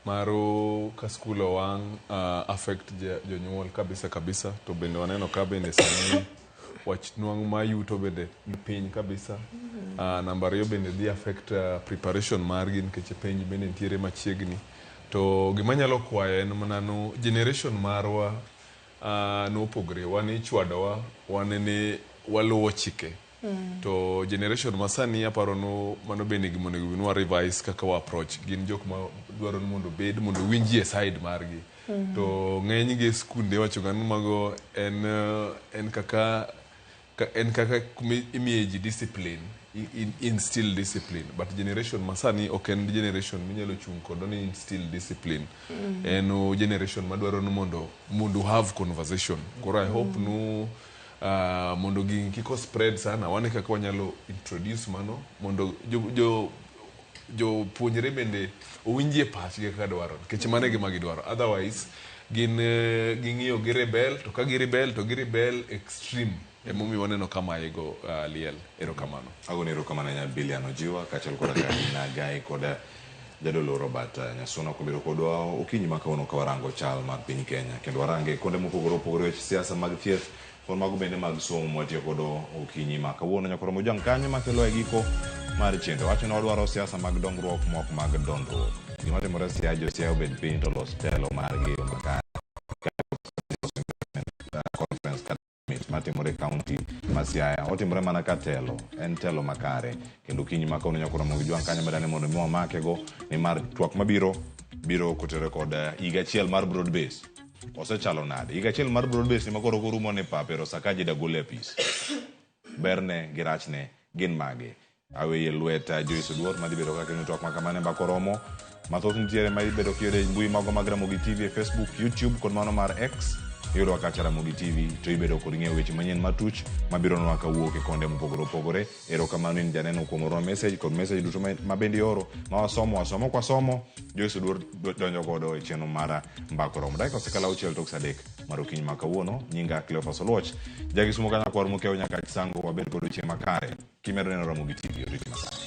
mar ka skul owang' affect jonyuol kabisa kabisa. To bende waneno ka bende sani wach nwang' ma yuto bende ni piny kabisa. Namba ariyo bende dhi affect preparation margi nikech penj bende nitiere machiegni. To gima anyalo kwayo en mana no generation marwa nopogre. Wan ichwadowa, wan ne waluwo chike. To generation masani aparo no mano bende gima onego bed ni wa revise kaka wa approach. Gin jok ma dwaro ni mondo obed mondo owinjie side margi. To ng'eny gi e skunde iwacho ga ni mago en kaka kuma imiye ji discipline, instill discipline. But generation masani ok en generation minyalo chung' kodo ni instill discipline. En generation madwaro ni mondo have conversation. Koro I hope no mondo gini kik o spread sana, wane kaka wanyalo introduce mano mondo jopuonjre bende owinjie pachgi kaka dwaro, nikech mano e gima gidwaro. Otherwise gin ging'iyo gi rebel, to ka gi rebel to gi rebel extreme. Emomiyo waneno ka maego liel. Erokamano. Agoni erokamano ahinya Bilian Ojiwa kaachiel koda Karina Gai kod Jadolo Robert Nyasuna kuom bedo kodwa okinyi ma kawuono ka warango chal mar piny Kenya kendo warange kuonde mopogore opogore weche siasa mag thieth kod mago bende mag somo mwatiyo godo okinyi ma kawuono. Nyaka romo jang' kanyo makelo e giko mar chenro. Wacho ni wadwaro siasa mag dongruok mok mag dondruok. Gima timore Siaya, jo Siaya obed piny to los telo margi e yo makare. Conference kata summit matimore e kaunti ma Siaya otimore mana ka telo en telo makare kendo okinyi ma kawuono nyaka romo gi jwang' kanyo madane mondo mi wamakego nimar twak mabiro biro kotere kod higa achiel mar broad base osechalo nade higa achiel mar broad base ni makoro korumo ni pap ero Sakaja ida gol e apis berne gi rachne gin mage aweye lwet Joyce Oduor madhi bedo kaka twak ma kamano e mbaka oromo mathoth nitiere ma ibedo kiyudo e mbui mago mag Ramogi TV e Facebook, YouTube kod mano mar X iyudowa kacha Ramogi TV to ibedo kod ng'eyo weche manyien matuch mabironwa kawuok e konde mopogore opogore. Erokamano in janeno kuom orona message kod message duto ma bende ioro ma wasomo wasomo kwa somo Joyce Oduor donjo godo e chenro mar mbaka oromo. Dakika osekalo 6 tok saa 3 mar okinyi ma kawuono. Nyinga Cleophas Oluoch, Jakisumo ka nyakwar Mokeo nyaka Chisango, wabed kod odiochieng' makare. Kimedo neno Ramogi TV oriti makare.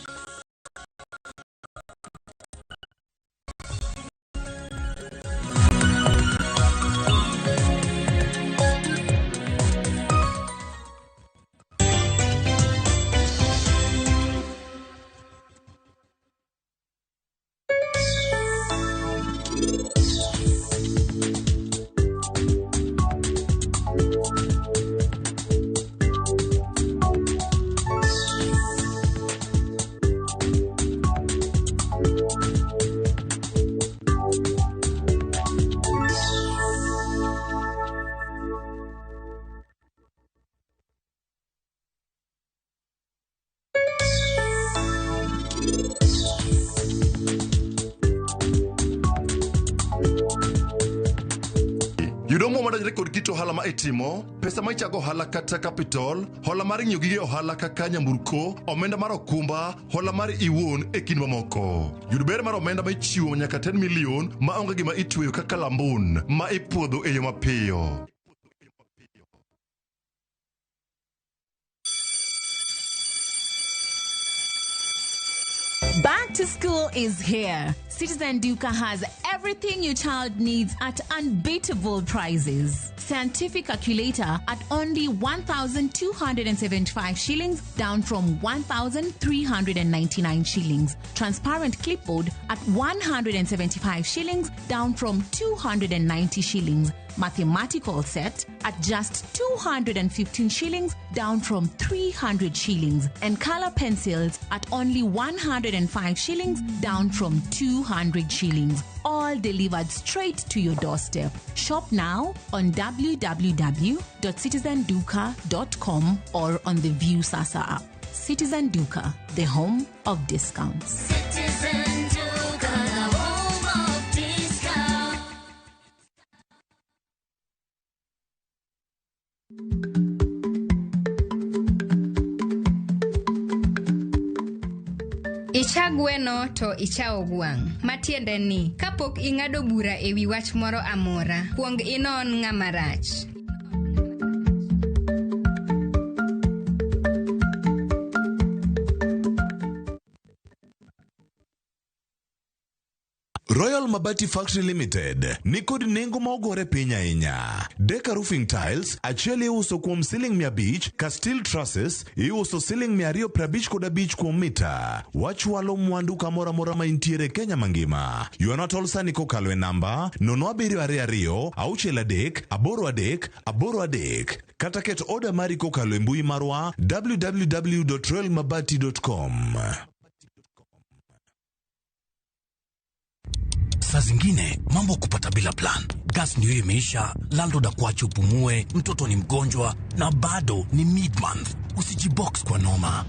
Yudo omuom madonjore kod kit ohala ma itimo, pesa ma ichago ohala kata capital, hola mar ng'iewo gige ohala kaka nyamburko, omenda mar okumba, hola mar iwuon e kind mamoko. Yud ber mar omenda ma ichiwo nyaka 10 million ma onge gima itweyo kaka lambun ma ipuodho e yo mapiyo. Back to school is here. Citizen Duka has everything your child needs at unbeatable prices. Scientific calculator at only 1,275 shillings, down from 1,399 shillings. Transparent clipboard at 175 shillings, down from 290 shillings. Mathematical set at just 215 shillings, down from 300 shillings. And color pencils at only 105 shillings, down from 200 shillings. All delivered straight to your doorstep. Shop now on www.citizenduka.com or on the Viusasa app. Citizen Duka, the home of discounts. Citizen Duka, the home of discount. Icha gweno to icha ogwang'. Matiende ni, kapok ing'ado bura e wi wach moro amora, kuong inon ng'ama rach. Royal Mabati Factory Limited ni kod nengo ma ogore piny ahinya. Deka Roofing Tiles achiel iuso kuom siling 500 ka steel trusses iuso siling 255 kuom mita. Wachwalo mwandu kamoro amora ma intiere Kenya mangima. Ywana tol sani kokalo e namba 0722 63 83 83 kata ket oda mari kokalo e mbui marwa www.royalmabati.com. Saa zingine mambo kupata bila plan. Gas ndio hiyo imeisha, landlord akuache upumue, mtoto ni mgonjwa na bado ni mid month. Usijibox kwa noma.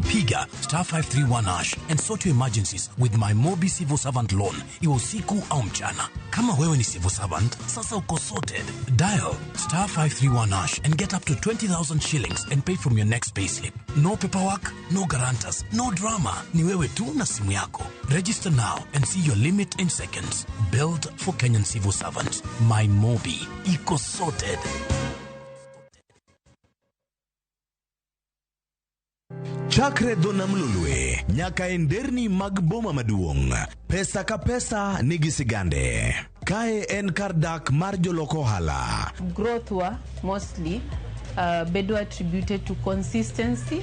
Piga star 531 hash and sort your emergencies with my Mobi Civil Servant Loan, iwe usiku au mchana. Kama wewe ni civil servant, sasa uko sorted. Dial star 531 hash and get up to 20,000 shillings and pay from your next payslip. No paperwork, no guarantors, no drama. Ni wewe tu na simu yako. Register now and see your limit in seconds. Built for Kenyan civil servants. My Mobi. Iko sorted. Chakre dho nam Lolwe nyaka e nderni mag boma maduong', pesa ka pesa nigi sigande. Kae en kar dak mar jolok ohala. Growth wa mostly bedo attributed to consistency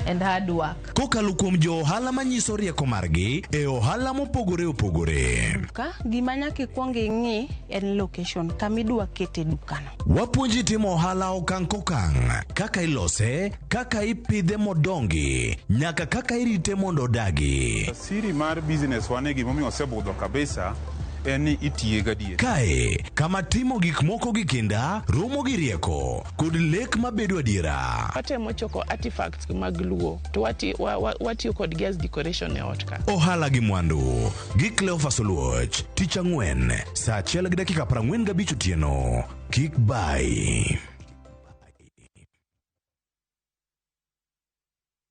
and hard work. Kokalo kuom jo ohala manyiso rieko margi e ohala mopogore opogore. Duka gima nyaka ikwong ing'i en location kama idwa kete dukano. Wapuonji timo ohala okang' kokang', kaka ilose, kaka ipidhe modongi, nyaka kaka irite mondo odagi. Siri mar business wane gimomiyo osebudho kabisa en ni itiye gadier. Kae kama timo gik moko gi kinda romo gi rieko kod lek mabedo adiera. Watemo choko artifacts mag Luo to watiyo kodgi as decoration e ot ka. Ohala gi mwandu gi Cleophas Oluoch tich ang'wen saa 1:45 otieno. Kik bai.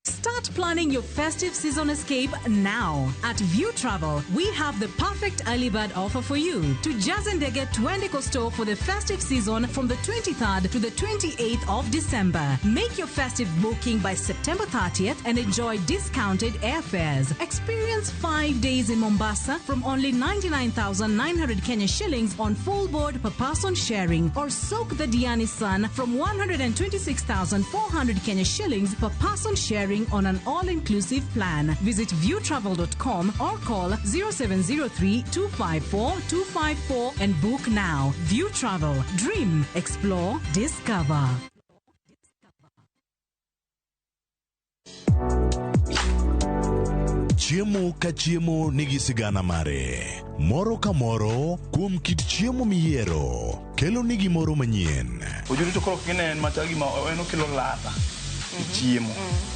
Start planning your festive season escape now. At View Travel, we have the perfect early bird offer for you. To Jazendege Twendeko store for the festive season from the 23rd to the 28th of December. Make your festive booking by September 30th and enjoy discounted airfares. Experience 5 days in Mombasa from only 99,900 Kenya shillings on full board per person sharing, or soak the Diani sun from 126,400 Kenya shillings per person sharing on an all-inclusive plan. Visit viewtravel.com or call 0703 254 254 and book now. View Travel. Dream, explore, discover. Chiemo ka chiemo nigi sigana mare. Moro ka moro kuom kit chiemo miyiero kelo ni gimoro manyien. Ojuri to koro kinen machal gima en okelo ladha e chiemo,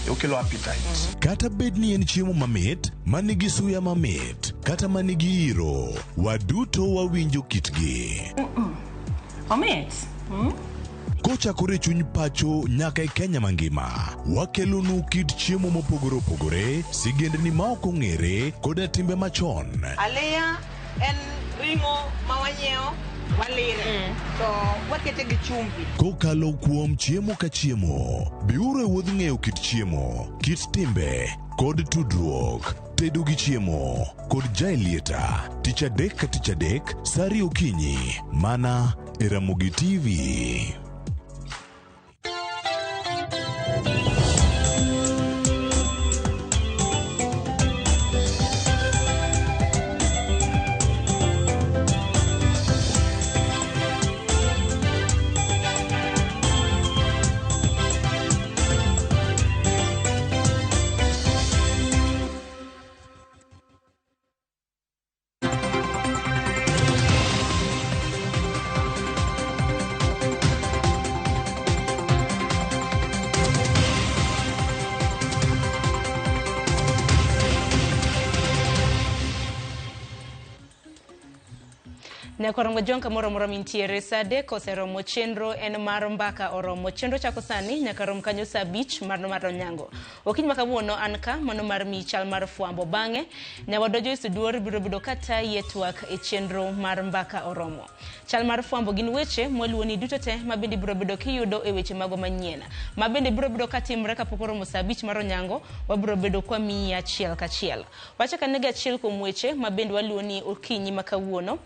okelo appetite. Kata bed ni en chiemo mamit, manigi suya mamit, kata manigi iro, waduto wawinjo kitgi. Omit. Kochakore chuny pacho nyaka e Kenya mangima, wakelonu kit chiemo mopogore opogore, sigendni ma ok ong'ere, koda timbe machon. Aliya en ring'o ma wanyiewo walire to wakete gi chumbi. Kokalo kuom chiemo ka chiemo, biuru e wuodh ng'eyo kit chiemo, kit timbe, kod tudruok. Tedo gi chiemo kod Jaelieta, tich adek ka tich adek, saa ariyo okinyi, mana e Ramogi TV. Nyakorongo Jong kamoro amora mintiere saa 3 oseromo chenro en mar mbaka oromo. Chenro chako sani nyaka rom kanyo saa 5 mar onyango. Okinyi ma kawuono an ka mano mar mi chal mar fwambo bang'e nyawadwa Joyce Oduor biro bedo katayi e twak e chenro mar mbaka oromo. Chal mar fwambo gin weche mwaluoni duto te ma bende biro bedo kiyudo e weche mago manyien. Ma bende biro bedo katimre kapok oromo saa 5 mar onyango wabiro bedo kwa miyi achiel kachiel. Wachak ane gi achiel kuom weche ma bende waluoni okinyi ma kawuono.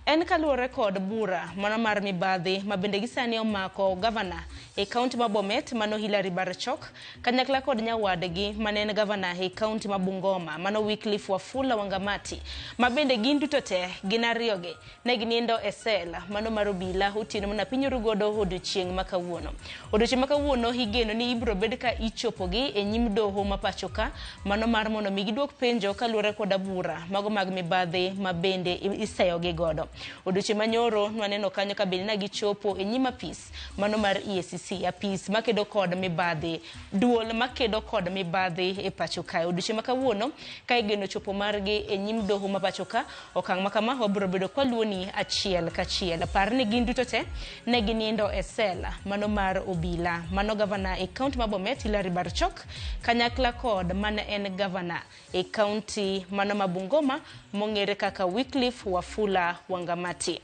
En kaluwore kod bura mano mar mibadhi ma bende gisani omako gavana e kaunti ma Bomet mano Hilary Barchok kanyakla kod nyawadgi mane en gavana e kaunti ma Bungoma mano Wycliffe Wafula Wangamati ma bende gin duto te gin ariyogi ne ginindo e sel mano mar obila otieno mana piny oru godo odiochieng' ma kawuono. Odiochieng' ma kawuono igeno ni ibiro bed ka ichopogi e nyim doho ma pacho ka mano mar mondo mi giduok penjo kaluwore koda bura mago mag mibadhi ma bende iseyogi godo. Odiochieng' manyoro nwaneno kanyo ka bende nagichopo e nyim apis mano mar EACC, apis makedo kod mibadhi, duol makedo kod mibadhi e pacho kae. Odiochieng' ma kawuono ka igeno chopo margi e nyim doho ma pacho ka, okang' ma kama wabiro bedo kwaluoni achiel kachiel. Par ni gin duto te ne ginindo e sel mano mar obila mano gavana e kaunti ma Bomet Hilary Barchok kanyakla kod mane en gavana e kaunti mano ma Bungoma mong'ere kaka Wycliffe Wafula Wangamati.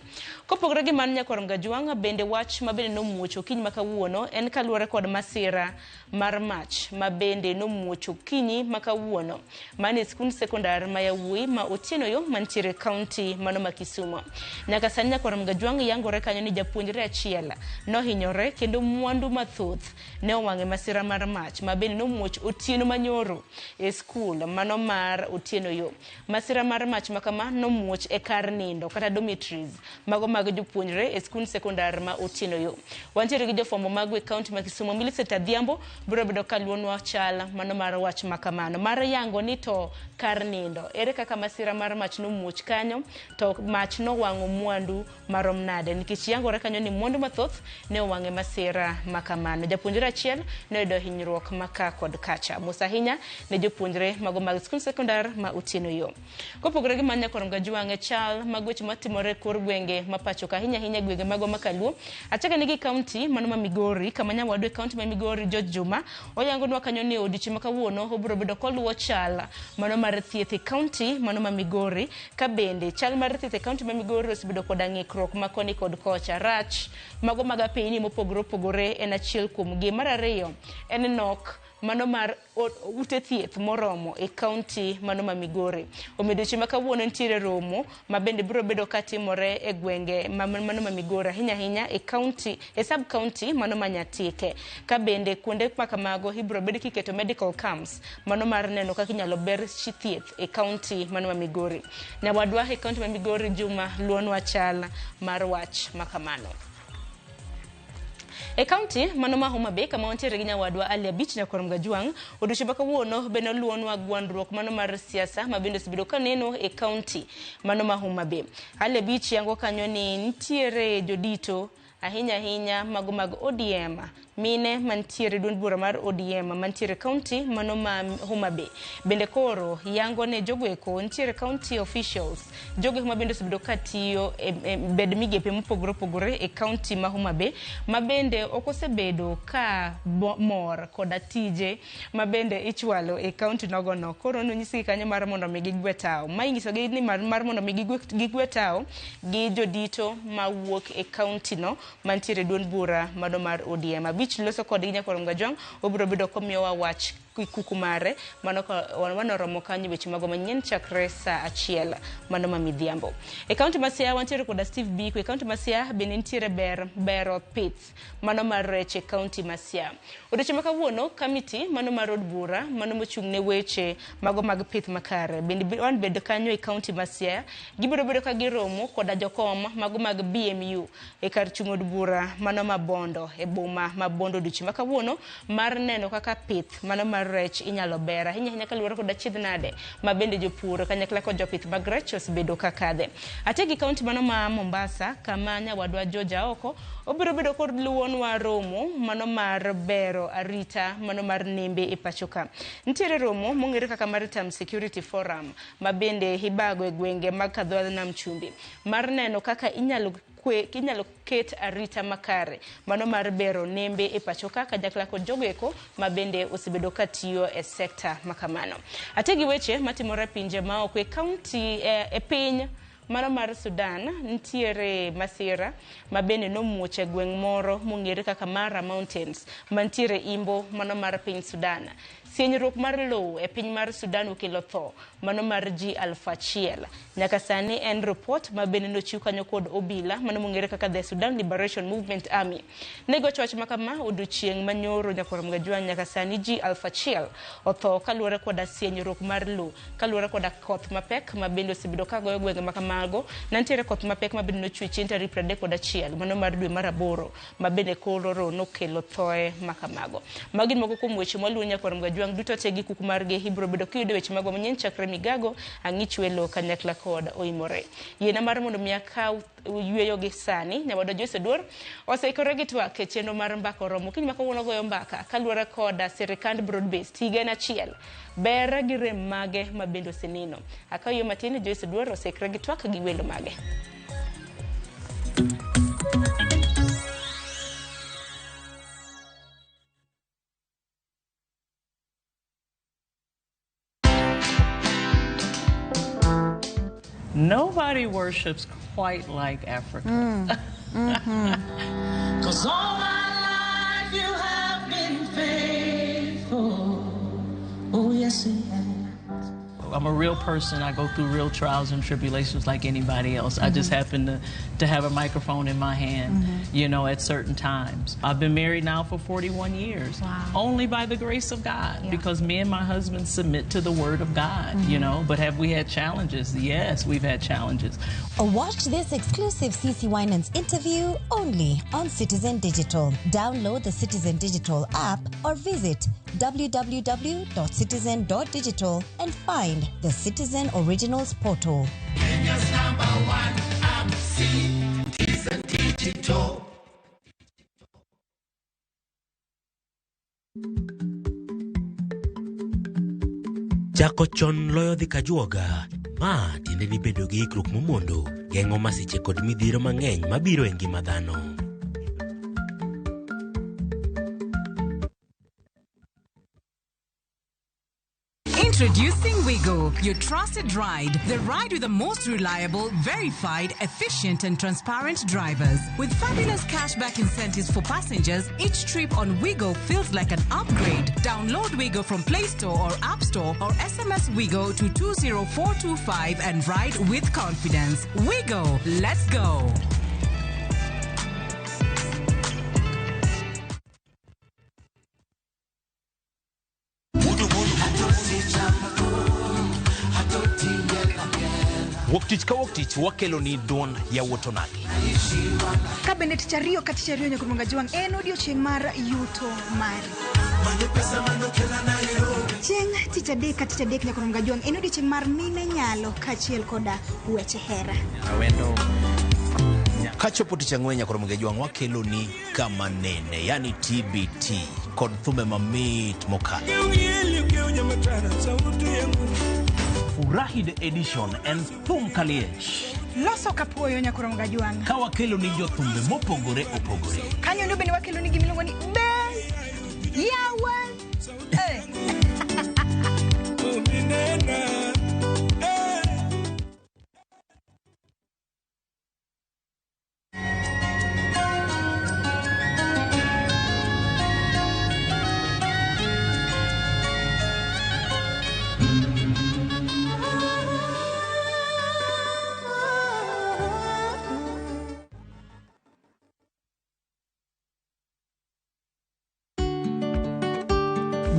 Kopogore gi mano nyakwar Mgajwang' bende wach ma bende nomuoch okinyi ma kawuono en kaluwore kod masira mar mach ma bende nomuoch okinyi ma kawuono mane e skund sekondar ma yawuoyi ma Otieno Yo mantiere kaunti mano ma Kisumu. Nyaka sani nyakwar Mgajwang' yangore kanyo ni japuonjre achiel nohinyore kendo mwandu mathoth ne owang' e masira mar mach ma bende nomuoch otieno manyoro e skul mano mar Otieno Yo. Masira mar mach ma kama nomuoch e kar nindo kata dormitories mago mag jopuonjre e skund sekondar ma Otieno Yo. Wantiere gi jofwambo mago e kaunti ma Kisumu. Millicent Adhiambo biro bedo kaluonwa chal mano mar wach ma kamano mar yango ni to kar nindo ere kaka masira mar mach nomuoch kanyo to mach nowang'o mwandu marom nade, nikech yangore kanyo ni mwandu mathoth ne owang' e masira ma kamano. Japuonjre achiel ne oyudo hinyruok ma ka kod kacha. Mos ahinya ne jopuonjre mago mag skund sekondar ma Otieno Yo. Kopogore gi mano nyakwar Mgajwang' e chal mag weche matimore e kor gwenge ma pacho ka ahinya ahinya gwenge mago ma Kaluo. Achako ne gi kaunti mano ma Migori kama nyawadwa e kaunti ma Migori George Juma oyangonwa kanyo ni odiochieng' ma kawuono obiro bedo koluwo chal mano mar thieth e kaunti mano ma Migori ka bende chal mar thieth e kaunti ma Migori osebedo koda ng'ikruok ma koni kod kocha. Rach mago mag apeyni mopogore opogore en achiel kuom gi. Mar ariyo en nok mano mar ute thieth moromo e kaunti mano ma Migori. Omiyo odiochieng' ma kawuono nitiere romo ma bende biro bedo katimore e gwenge mano ma Migori ahinya ahinya e kaunti e sub county mano ma Nyatike. Ka bende kuonde ma kamago ibiro bed kiketo medical camps mano mar neno kaka inyalo ber thieth e kaunti mano ma Migori. Nyawadwa e kaunti ma Migori Juma luonwa chal mar wach ma kamano. E kaunti mano ma Homa Bay kama wantiere gi nyawadwa Ali Abich nyakwar Mgajwang' odiochieng' ma kawuono bende oluonwa gwandruok mano mar siasa ma bende osebedo kaneno e kaunti mano ma Homa Bay. Ali Abich yango kanyo ni nitiere jodito ahinya ahinya mago mag ODM mine mantiere duond bura mar ODM mantiere kaunti mano ma Homa Bay. Bende koro yango ne jogo eko nitiere county officials jogo eko ma bende osebedo katiyo e bed migepe mopogore opogore e kaunti ma Homa Bay ma bende ok osebedo ka mor koda tije ma bende ichwalo e kaunti nogono. Koro nonyisgi kanyo mar mondo mi gigwe tawo. Ma inyisogi ni mar mondo mi gigwe tawo gi jodito mawuok e kaunti no mantiere duond bura mano mar ODM. Abich loso kodgi nyakwar Mgajwang' obiro bedo komiyowa wach kuku mare mano wanoromo kanyo weche mago manyien chakre saa 1 mano ma midhiambo. E kaunti ma Siaya wantiere koda Steve Biko. E kaunti ma Siaya bende nitiere bero pith mano mar rech e kaunti ma Siaya. Odiochieng' ma kawuono kamiti mano mar od bura mano mochung' ne weche mago mag pith makare bende wan bedo kanyo e kaunti ma Siaya gibiro bedo ka giromo koda jokom mago mag BMU e kar chung' od bura mano ma Bondo e boma ma Bondo odiochieng' ma kawuono mar neno kaka pith mano mar mar rech inyalo ber ahinya ahinya kaluwore kod achiedh nade ma bende jopur kanyakla kod jopith mag rech osebedo ka kadhe. Ategi kaunti mano ma Mombasa kama nyawadwa George Aoko obiro bedo kod luwonwa romo mano mar bero arita mano mar nembe e pacho ka. Nitiere romo mong'ere kaka Maritime Security Forum ma bende ibago e gwenge mag Kadhwadh Nam Chumbi mar neno kaka inyalo kwe, inyalo ket arita makare mano mar bero nembe e pacho ka kanyakla kod jogo eko ma bende osebedo ka tiyo e sekta makamano. Ategi weche matimore e pinje maoko e kaunti e piny mano mar Sudan nitiere masira ma bende nomuoch e gweng' moro mong'ere kaka Mara Mountains mantiere imbo mano mar piny Sudan. Sienyruok mar lowo e piny mar Sudan okelo tho mano mar ji 1000. Nyaka sani en report ma bende nochiw kanyo kod obila mano mong'ere kaka the Sudan Liberation Movement Army. Ne gocho wach makama odiochieng' manyoro nyakwar Mgajwang' nyaka sani ji 1000 otho kaluwore koda sienyruok mar lowo kaluwore koda koth mapek ma bende osebedo ka goyo gwenge makamago. Nantiere koth mapek ma bende nochwe chieng' tarik 31 mano mar dwe mar aboro ma bende koro nokelo thoe makamago. Magi moko kuom weche mwaluwo nyakwar Mgajwang' duto te gi kuku margi ibiro bedo kiyudo weche magwa manyien chakre migago ang'ich welo kanyakla kod oimore. Yiena mar mondo mi akaw yweyo gi sani nyawadwa Joyce Oduor oseikore gi twak e chenro mar mbaka oromo. Kiny ma kawuono goyo mbaka kaluwore kod sirikand broad based higa en achiel ber gi rem mage ma bende oseneno. Akaw yweyo matin Joyce Oduor oseikore gi twak gi welo mage. Nobody worships quite like Africa. Cause all my life you have been faithful. Oh, yes, you have. I'm a real person. I go through real trials and tribulations like anybody else. I just happen to have a microphone in my hand, you know, at certain times. I've been married now for 41 years. Wow. Only by the grace of God, because me and my husband submit to the word of God, you know. But have we had challenges? Yes, we've had challenges. Watch this exclusive CC Winans interview only on Citizen Digital. Download the Citizen Digital app or visit www.citizen.digital and find the Citizen Originals portal. Kenya's number one app, Citizen Digital. Chako chon loyo dhi kajuoga. Ma tiende ni bedo gi ikruok momondo geng'o masiche kod midhiero mang'eny mabiro e ngima dhano. Introducing Wigo, your trusted ride. The ride with the most reliable, verified, efficient, and transparent drivers. With fabulous cashback incentives for passengers, each trip on Wigo feels like an upgrade. Download Wigo from Play Store or App Store or SMS Wigo to 20425 and ride with confidence. Wigo, let's go. Wuok tich ka wuok tich wakelo ni duond yawuot onagi. Ka bende tich ariyo ka tich ariyo nyaka Juang en odiochieng' mar yuto mari. Chieng' tich adek ka tich adek nyaka Juang en odiochieng' mar mine nyalo kaachiel koda weche hera. Kachopo tich ang'wen nyaka Ramogi Jwang' wakelo ni kama nene, yani TBT kod thumbe mamit mokalo. Furahi the edition en thum kaliech Loso kapuoyo nyaka Juang. ka wakelo ni jothumbe mopogore opogore. Kanyo ndo bende wakelo ni gimiluongo ni be yawa. Eh.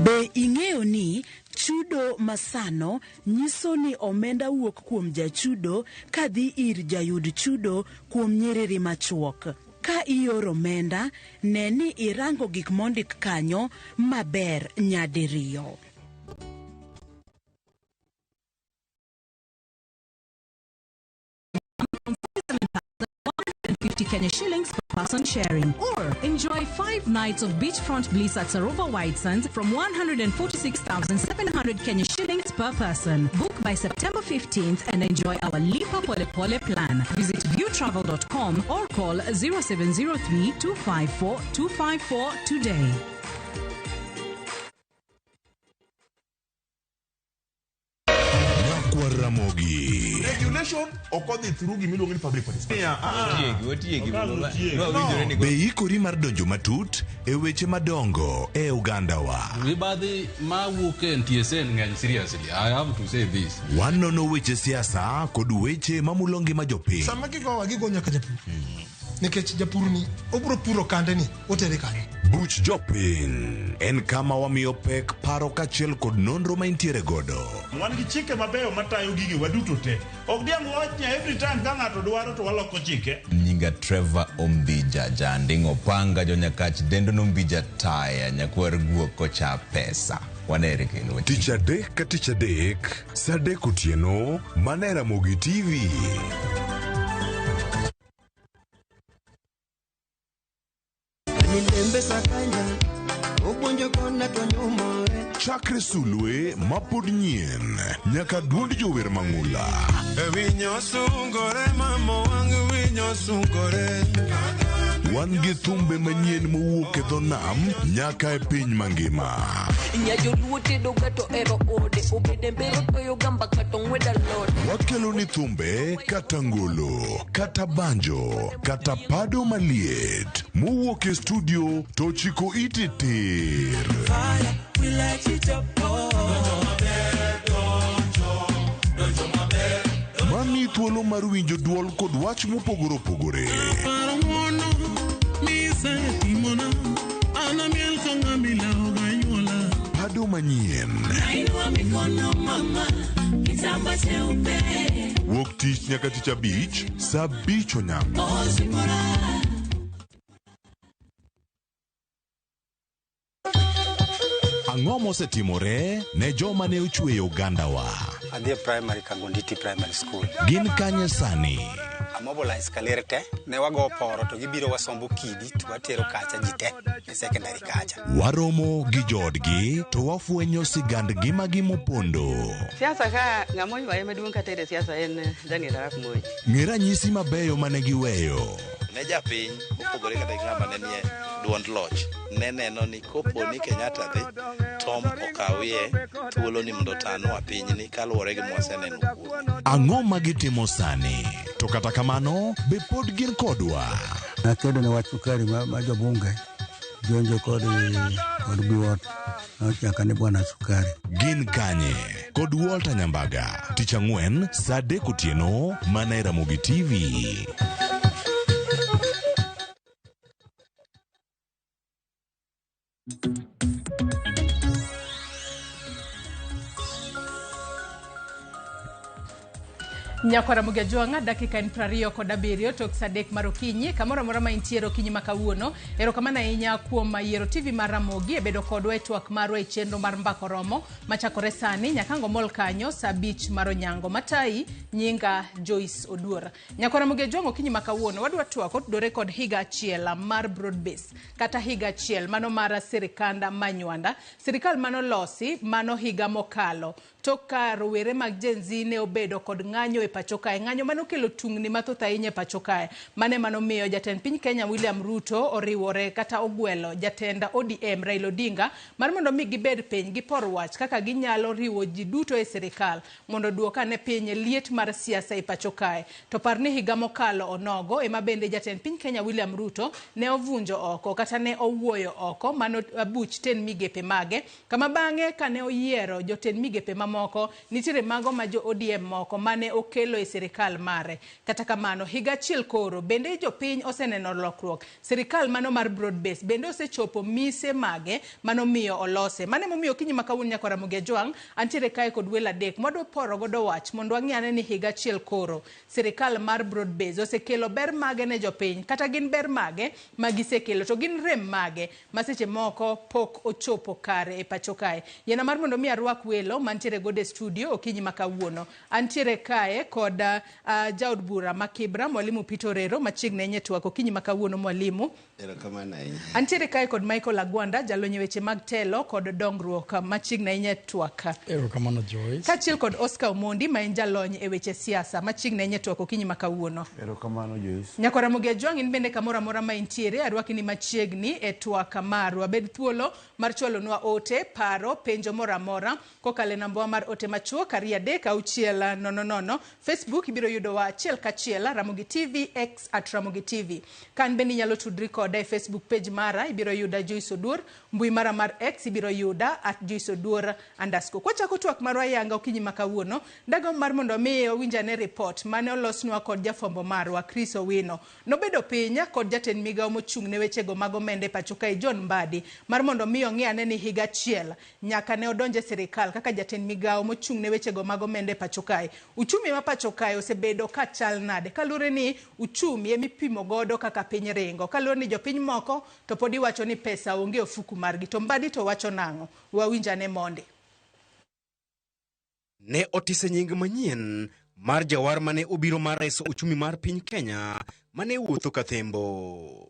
Be ing'eyo ni chudo masano nyiso ni omenda wuok kuom jachudo kadhi ir jayud chudo kuom nyiriri machuok? Ka ioro omenda, ne ni irango gik mondik kanyo maber nyadiriyo. 50 Kenya shillings per person sharing. Or enjoy 5 nights of beachfront bliss at Sarova White Sands from 146,700 Kenya shillings per person. Book by September 15th and enjoy our Lipa Pole Pole plan. Visit viewtravel.com or call 0703 254 254 today. Nyakwar Ramogi. Regulation ok odhi through gimiluongo ni public participation. Be ikori mar donjo matut e weche madongo e ogandawa? Mibadhi mawuok e NTSA ng'eny seriously. I have to say this. Wanono weche siasa kod weche mamulo ngima jopiny. Sama gigowa gigo nyaka japur. Nikech japur ni obiro puro kande ni otere kanye. Buch jopiny en kama wamiyo pek paro kaachiel kod nonro ma intiere godo. Wan gi chike mabeyo matayo gige waduto te. Ok diang' wach ni every time ka ng'ato dwaro to waloko chike. Nyinga Trevor Ombija Janding Opanga Jonyakach dendo nombija taya nyakwar guok kocha pesa. Wanere kendo. Tich adek ka tich adek, saa adek otieno, mana e Ramogi TV. Chakre sulwe mapod nyien nyaka duond jower mang'ula. Wan gi thumbe manyien mowuok e dho nam nyaka e piny mangima. Nyajoluo tedo ga to ero ode obede mbero toyo gamba kata ong'wed alot. Wakelo ni thumbe kata ngolo, kata banjo, kata pado maliet mowuok e studio to chiko iti tir. Mami thuolo mar winjo duol kod wach mopogore opogore. Pado manyien. Wuok tich nyaka tich abich, saa abich onyango. Ang'o mosetimore ne joma ne ochweyo ogandawa? Adhi e primary Kangonditi Primary School. Gin kanye sani? Amobilize kaler te, ne wago poro to gibiro wasombo kidi to watero kacha ji te e secondary kacha. Waromo gi joodgi to wafwenyo sigand ngimagi mopondo. Siasa ka ng'ama oywaye maduong' kata e siasa en Daniel Arap Moi. Ng'e ranyisi mabeyo mane giweyo. Ne japiny mopogore kata gi ng'ama ne nie duond loch ne neno ni kopo ni Kenyatta dhi Tom okawie thuolo ni mondo otanwa pinyni kaluwore gi mwaseneno kuome. Ang'o ma gitimo sani? To kata kamano, be pod gin kodwa? Nakedo ne wach sukari ma jobunge jonjo kod biwot nochaka ni bwana sukari. Gin kanye? Kod Walter Nyambaga. Tich ang'wen, saa adek otieno, mana e Ramogi TV. Nyakwara Ramogi Ajwang'a, dakika en 27 tok saa adek mar okinyi, kamoro amora ma intiere okinyi ma kawuono. Erokamano ahinya kuom yiero TV mar Ramogi e bedo kodwa e twak marwa e chenro mar Mbaka Oromo machakore sani nyaka ang' omol kanyo saa abich mar onyango. Matayi nyinga Joyce Oduor. Nyakwara Ramogi Ajwang'a, okinyi ma kawuono wadwa twak otudore kod higa achiel mar broad base kata higa achiel mano mar sirikanda Manywanda. Sirikal manolosi mano higa mokalo tok ka rowere mag Gen Z ne obedo kod ng'anyo e pacho kae. Ng'anyo mane okelo tungni mathoth ahinya e pacho kae. Mane manomiyo jatend piny Kenya William Ruto oriwore kata ogwelo jatend ODM Raila Odinga mar mondo mi gibed piny gipor wach kaka ginyalo riwo ji duto e sirikal mondo oduok ane piny liet mar siasa e pacho kae. To par ni higa mokalo onogo ema bende jatend piny Kenya William Ruto ne ovunjo oko kata ne owuoyo oko mano buch ten migepe mage kama bang'e kane oyiero jotend migepe mamoko moko nitiere mago ma jo ODM moko mane okelo e sirikal mare. Kata kamano, higa achiel koro, bende jopiny oseneno lokruok? Sirikal mano mar broad base bende osechopo mise mage manomiyo olose? Mano emomiyo okinyi ma kawuono nyaka Ramogi Ajwang' antiere kae kod welo adek mwadwa poro godo wach mondo wang'i ane ni higa achiel koro sirikal mar broad base osekelo ber mage ne jopiny kata gin ber mage ma gisekelo to gin rem mage ma seche moko pok ochopo kare e pacho kae. Yiena mar mondo mi arwak welo mantiere godo e studio okinyi ma kawuono. Antiere kae kod jaod bura ma Kibra, Mwalimu Peter Orero, machiegni ahinya e twak okinyi ma kawuono Mwalimu. Erokamano ahinya. Antiere kae kod Michael Agwanda, jalony e weche mag telo kod dongruok machiegni ahinya e twak. Erokamano Joyce. Kaachiel kod Oscar Omondi ma en jalony e weche siasa machiegni ahinya e twak okinyi ma kawuono. Erokamano Joyce. Nyakwar Ramogi Ajwang' in bende kamoro amora ma intiere arwaki ni machiegni e twak marwa. Bed thuolo mar chwalonwa ote, paro, penjo moro amora kokalo e nambawa mar ote machuok 2 3 6 0 0. Facebook ibiro yudowa achiel kachiel Ramogi TV, X at Ramogi TV. Kan bende inyalo tudri koda e Facebook page mara ibiro yuda Joyce Oduor, mbui mara mar X ibiro yuda at Joyce Oduor underscore. Kwachako twak marwa yanga okinyi ma kawuono, ndagombo mar mondo mi owinj ane report mane olosnwa kod jafwambo marwa Chris Owino. Nobedo piny kod jatend migawo mochung' ne wechego mag omenda e pacho kae John Mbadi mar mondo mi ong'i ane ni higa achiel nyaka ne odonje sirikal kaka jatend migawo mochung' ne wechego mag omenda e pacho kae. Uchumi ma pacho kae osebedo ka chal nade? Kaluwore ni uchumi emipimo godo kaka piny ringo. Kaluwore ni jopiny moko to pod iwacho ni pesa onge e ofuku margi. To Mbadi to wacho nang'o? Wawinj ane mondi. Ne otise nying manyien mar jawar mane obiro mar reso uchumi mar piny Kenya mane wuotho kathembo.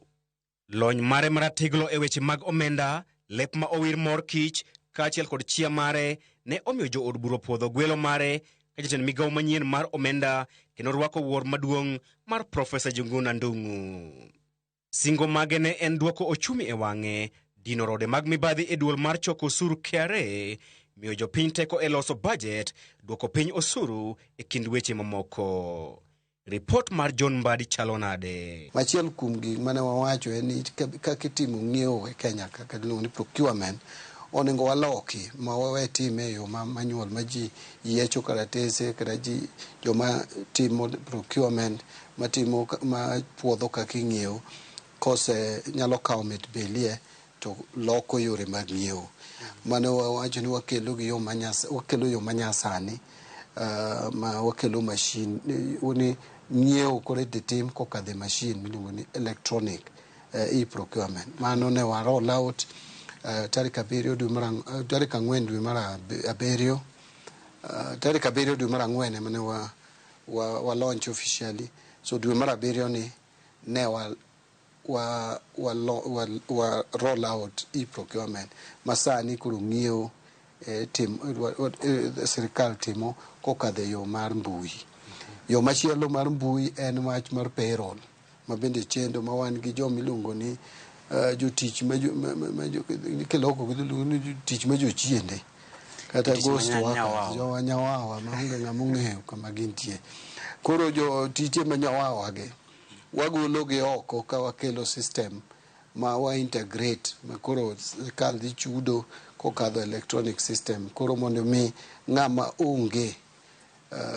Lony mare maratiglo e weche mag omenda, lep ma owir mor kich, kaachiel kod chia mare ne omiyo jood bura opuodho gwelo mare ka jatend migawo manyien mar omenda kendo rwako wuor maduong' mar Profesa Njuguna Ndung'u. Singo mage ne en duoko ochumi e wang'e, dino rode mag mibadhi e duol mar choko osuru KRA, miyo jopiny teko e loso bajet, duoko piny osuru e kind weche mamoko. Ripot mar John Mbadi chalo nade? Machiel kuom gik mane wawacho en ni kaka itimo ng'iewo e Kenya kaka iluongo ni procurement onego waloki ma wawe time e yo manual ma ji yiecho karatese kata ji joma timo procurement matimo ma puodho kaka ing'iewo kose nyalo kawo mit belie to loko yore mag ng'iewo. Mane wawacho ni wakelo gi yo manyas wakelo yo manyasani ma wakelo machine ni ng'iewo koro idhi tim kokadho e machine miluongo ni electronic e-procurement. Mano ne wa roll out tarik 7 dwe mar tarik 4 dwe mar 7 tarik 7 dwe mar 4 ema ne wa launch officially. So dwe mar 7 ni ne wa roll out e-procurement ma sani koro ng'iewo tim, sirikal timo kokadho e yo mar mbui. Yo machielo mar mbui en wach mar payroll ma bende chendo ma wan gi joma iluongo ni jotich ma kiloko gi dholuo ni jotich ma jochiende kata ghost workers jo nyawawa maonge ng'ama ong'eyo kama gintie. Koro jotije ma nyawawa gi wagolo gi oko ka wakelo system ma wa integrate ma koro sirikal dhi chudo kokadho electronic system koro mondo mi ng'ama onge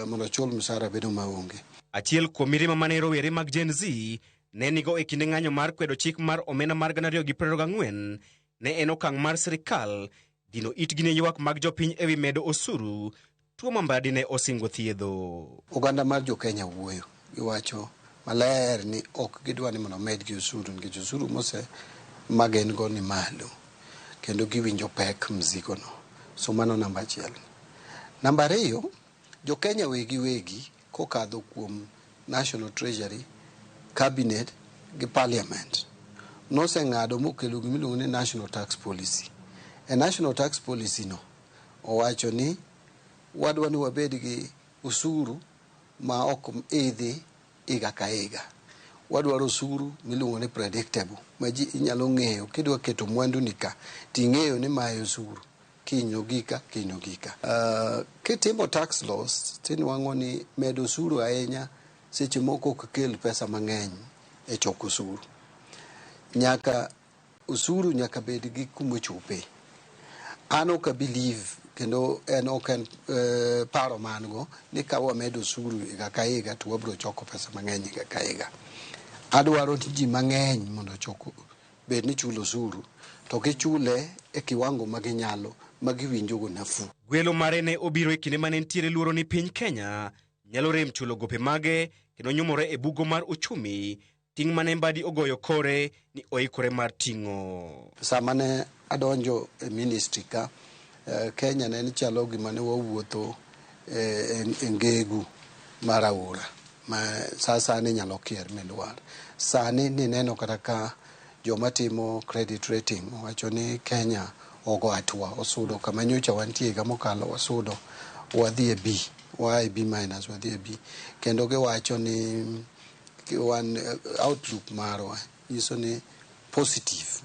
mondo ochul msara bedo maonge. Achiel kuom mirima mane rowere mag Gen Z ne nigo e kinde ng'anyo mar kwedo chik mar omenda mar 2024 ne en okang' mar sirikal dino itgi ne ywak mag jopiny ewi medo osuru, tuo ma Mbadi ne osingo thiedho. Oganda mar jo Kenya wuoyo giwacho maler ni ok gidwa ni mondo omedgi osuru nikech osuru mose magen go ni malo kendo giwinjo pek mzigo no. So mano namba achiel. Namba ariyo, jo Kenya wegi wegi kokadho kuom National Treasury, Cabinet gi Parliament noseng'ado mokelo gimiluongo ni National Tax Policy. E National Tax Policy no owacho ni wadwa ni wabed gi osuru ma ok idhi higa ka higa. Wadwaro osuru miluongo ni predictable ma ji inyalo ng'eyo kidwa keto mwandu ni ka ting'eyo ni mae osuru kiny ogika kiny ogika. Kitimo tax laws tinwang'o ni medo osuru ahinya seche moko ok kel pesa mang'eny e choko osuru. Nyaka osuru nyaka bed gi kumochope. An ok a believe Kendo en ok en paro ma an go ni ka wamedo osuru higa ka higa to wabiro choko pesa mang'eny higa ka higa. Adwaro ni ji mang'eny mondo ochok bed ni chulo osuru to gichule e kiwango ma ginyalo ma giwinjo go nafuu. Gwelo mare ne obiro e kinde mane nitiere luoro ni piny Kenya nyalo rem chulo gope mage kendo nyumore e bugo mar uchumi, ting' mane Mbadi ogoyo kore ni oikore mar ting'o. Sama ne adonjo e ministry ka, Kenya ne chalo gima ne wawuotho e ngegu mar aora ma sa sani nyalo kier milwar. Sani nineno kata ka joma timo credit rating wacho ni Kenya ogo hatua osudo kama nyocha wantie higa mokalo wasudo wadhi e B, waa e B minus wadhi e B. Kendo giwacho ni wan outlook marwa nyiso ni positive.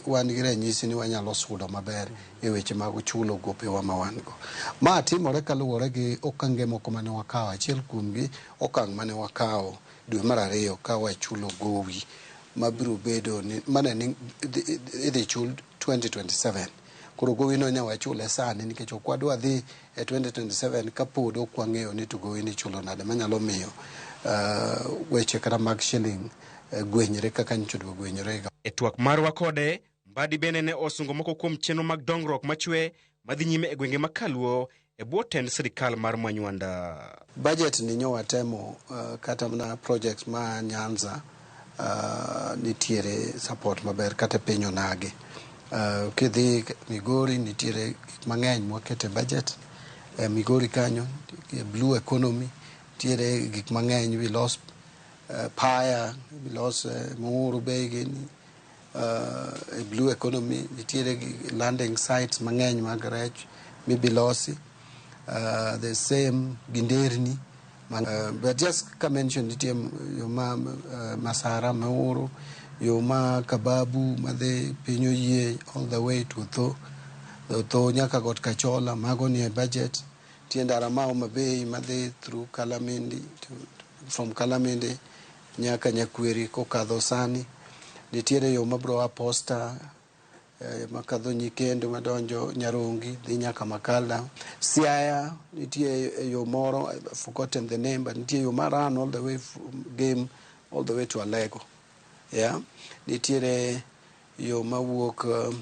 Wan gi ranyisi ni wanyalo sudo maber e weche mag chulo gopewa ma wan go. Ma timore kaluwore gi okange moko mane wakawo. Achiel kuomgi okang' mane wakawo dwe mar ariyo ka wachulo gowi mabiro bedo ni mane ni idhi chul 2027. Koro gowi no ne wachule sani nikech ok wadwa dhi e 2027 kapod ok wang'eyo ni to gowi ni chulo nade manyalo miyo weche kata mag shilling gwenyre kaka nyocha odwa gwenyore. E twak marwa kode, Mbadi bende ne osungo moko kuom chenro mag dongruok machwe madhi nyime e gwenge ma Kaluo e bwo tend sirikal mar Manywanda. Budget ni nyo watemo kata mana projects ma Nyanza nitiere support maber kata piny onagi. Kidhi Migori nitiere gik mang'eny mwakete budget. Migori kanyo blue economy nitiere gik mang'eny we lost Paya, we lost Muhuru Bay gini. Blue economy nitiere landing sites mang'eny mag rech mibilosi. The same gi nderni. But just ka mention nitie yo ma Masara Muhuru, yo ma Kababu madhi piny oyie all the way to Otho, Otho nyaka Got Kachola, mago nie budget. Nitie ndara ma Homa Bay madhi through Kalamindi, from Kalamindi nyaka Nyakweri kokadho Sani. Nitiere yo mabro a Posta makadho Nyikendo madonjo Nyarongi dhi nyaka Makalda. Siaya nitie yo moro, I've forgotten the name, but nitie yo ma run all the way from Game all the way to Alego. Yeah. Nitiere yo mawuok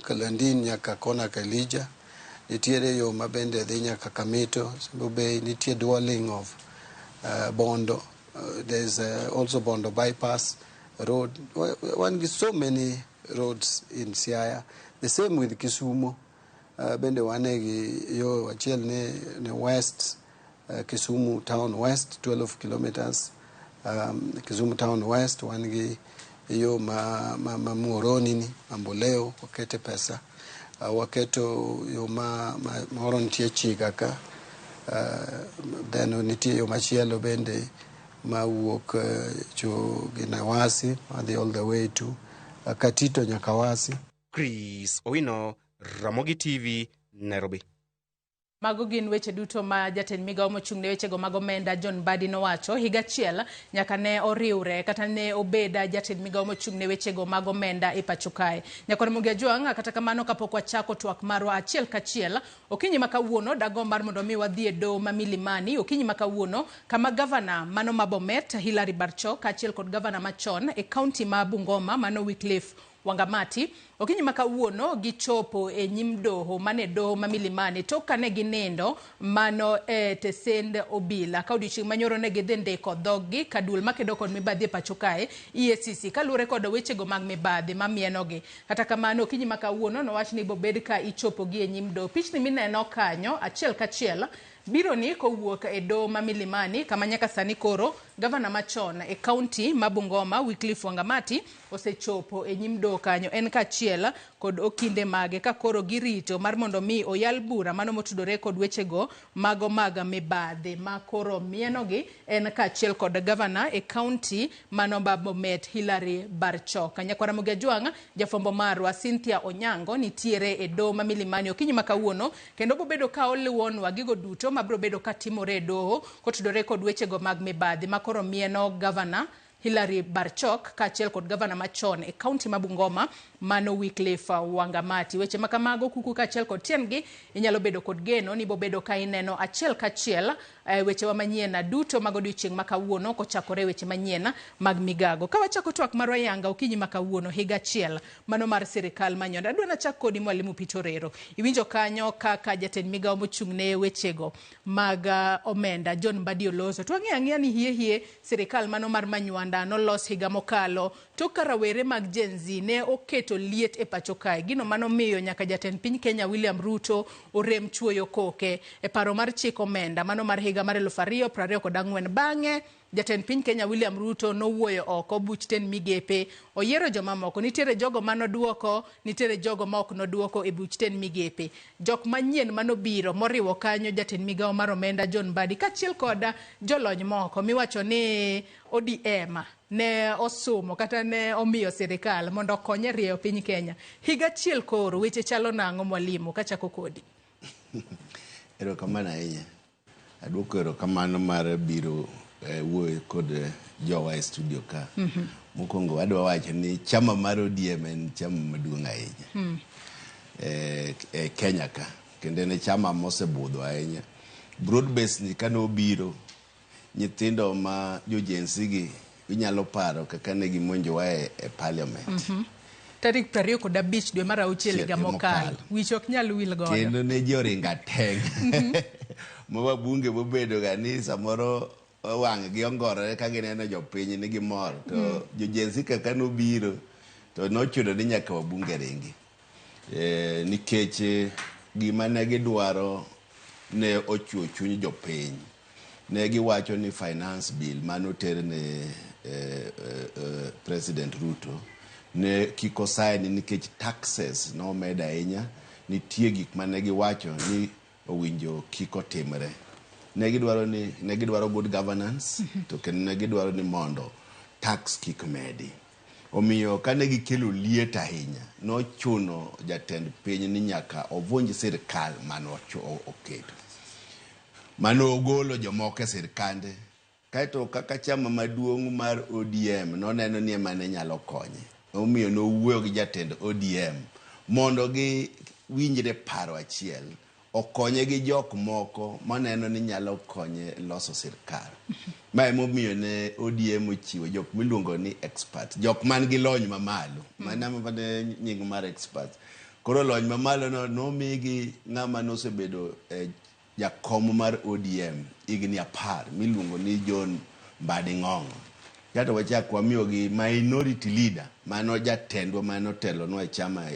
Kalandin nyaka kona Kalija. Nitiere yo mabende dhi nyaka Kamito, Simbo Bay. Nitie dwelling of Bondo. There's also Bondo bypass road. One gi so many roads in Siaya. The same with Kisumu. Bende wane gi yo achiel ne west, Kisumu town west, 12 kilometers. Kisumu town west, wan gi yo ma Muhoroni ni, Mamboleo, wakete pesa. Waketo yo ma moro nitie Chiga ka. Then nitie yo machielo bende mawuok cho Ginawasi, madhi all the way to Katito nyaka Wasi. Chris Owino, Ramogi TV, Nairobi. Mago gin weche duto ma jatend migawo mochung' ne wechego mag omenda John Mbadi nowacho higa achiel nyaka ne oriwre kata ne obed jatend migawo mochung' ne wechego mag omenda e pacho kae. Nyakwar Ramogi Ajwang', kata kamano kapok wachako twak marwa achiel kachiel, okinyi ma kawuono dagomb mar mondo mi wadhi e doho ma Milimani okinyi ma kawuono kama gavana mano ma Bomet Hilary Barchok kaachiel kod gavana machon e kaunti ma Bungoma mano Wycliffe Wangamati okinyi ma kawuono gichopo e nyim doho mane doho ma Milimani tok kane ginindo mano e tesend obila ka odiochieng' manyoro ne gidhi ndiko dhoggi ka duol makedo kod mibadhi e pacho kae EACC kaluwore kod wechego mag mibadhi mamienogi. Kata kamano okinyi ma kawuono nowach ni bobed ka ichopogi e nyim doho. Pichni mineno kanyo achiel kachiel biro ni kowuok e doho ma Milimani kama nyaka sani koro gavana machon e kaunti ma Bungoma Wycliffe Wangamati osechopo e nyim doho kanyo en kaachiel kod okinde mage ka koro girito mar mondo mi oyal bura mano motudore kod wechego mago mag mibadhi ma koro mienogi en kaachiel kod gavana e kaunti mano ma Bomet Hilary Barchok. Nyakwar Ramogi Ajwang', jafwambo marwa Cynthia Onyango nitiere e doho ma Milimani okinyi ma kawuono kendo bobedo ka oluwonwa gigo duto mabiro bedo ka timore e doho kotudore kod wechego mag mibadhi ma koro mieno gavana Hilary Barchok kaachiel kod gavana machon e kaunti ma Bungoma mano Wycliffe Wangamati. Weche ma kamago kuku kaachiel kod tiendgi inyalo bedo kod geno ni bobedo ka ineno achiel kachiel wechewa manyien duto mag odiochieng' ma kawuono kochakore weche manyien mag migago. Ka wachako twak marwa yanga okinyi ma kawuono higa achiel mano mar sirikal manyondo. Adwa nachak kodi Mwalimu Peter Orero. Iwinjo kanyo kaka jatend migawo mochung' ne wechego mag omenda John Mbadi oloso. To wang'eyo ang'eya ni hie hie sirikal mano mar Manywanda nolos higa mokalo tok ka rawere mag Gen Z ne oketo liet e pacho kae. Gino manomiyo nyaka jatend piny Kenya William Ruto orem chuoyo koke e paro mar chik omenda mano mar higa mar 2024. Bang'e jatend piny Kenya William Ruto nowuoyo oko buch tend migepe, oyiero jomamoko. Nitiere jogo manoduoko, nitiere jogo ma ok noduoko e buch tend migepe. Jok manyien manobiro moriwo kanyo jatend migawo mar omenda John Mbadi kaachiel kod jolony moko miwacho ni ODM ne osumo kata ne omiyo sirikal mondo okony e rieyo piny Kenya. Higa achiel koro weche chalo nang'o mwalimu kachako kodi? Erokamano ahinya. Aduoko erokamano mar biro wuoyo kod jowa e studio ka. Mokwongo adwa wacho ni chama mar ODM en chama maduong' ahinya e Kenya ka. Kendo en e chama mosebudho ahinya. Broad base ni kane obiro, nyithindo ma jo Gen Z gi inyalo paro kaka ne gimonjowa e parliament. Tarik 25 dwe mar auchiel higa mokalo. Wich ok nyal wil godo. Kendo ne ji oringo ateng'. Ma wabunge mobedo ga ni samoro wang' gi ongorore ka gineno jopiny ni gimor. To jo Gen Z kaka nobiro to nochuno ni nyaka wabunge ringi. Nikech gima ne gidwaro ne ochuo chuny jopiny. Ne giwacho ni finance bill manoter ne President Ruto ne kik osign nikech taxes nomed ahinya. Nitie gik mane giwacho ni owinjo kik otimre. Ne gidwaro good governance to kendo ne gidwaro ni mondo tax kik medi. Omiyo kane gikelo liet ahinya, nochuno jatend piny ni nyaka ovunj sirikal mane oketo. Mano ogolo jomoko e sirikande. Kaeto kaka chama maduong' mar ODM noneno ni ema ne nyalo konye. Omiyo nowuoyo gi jatend ODM mondo giwinjre paro achiel, okonye gi jok moko maneno ni nyalo konye loso sirikal. Ma emomiyo ne ODM ochiwo jok miluongo ni expert, jok man gi lony mamalo. Mano ema nying mar expert. Koro lony mamalo no nomigi ng'ama nosebedo jakom mar ODM higni 10 miluongo ni John Mbadi Ng'ong'o. Kato wachak wamiyogi minority leader mano jatendwa mano telonwa e chama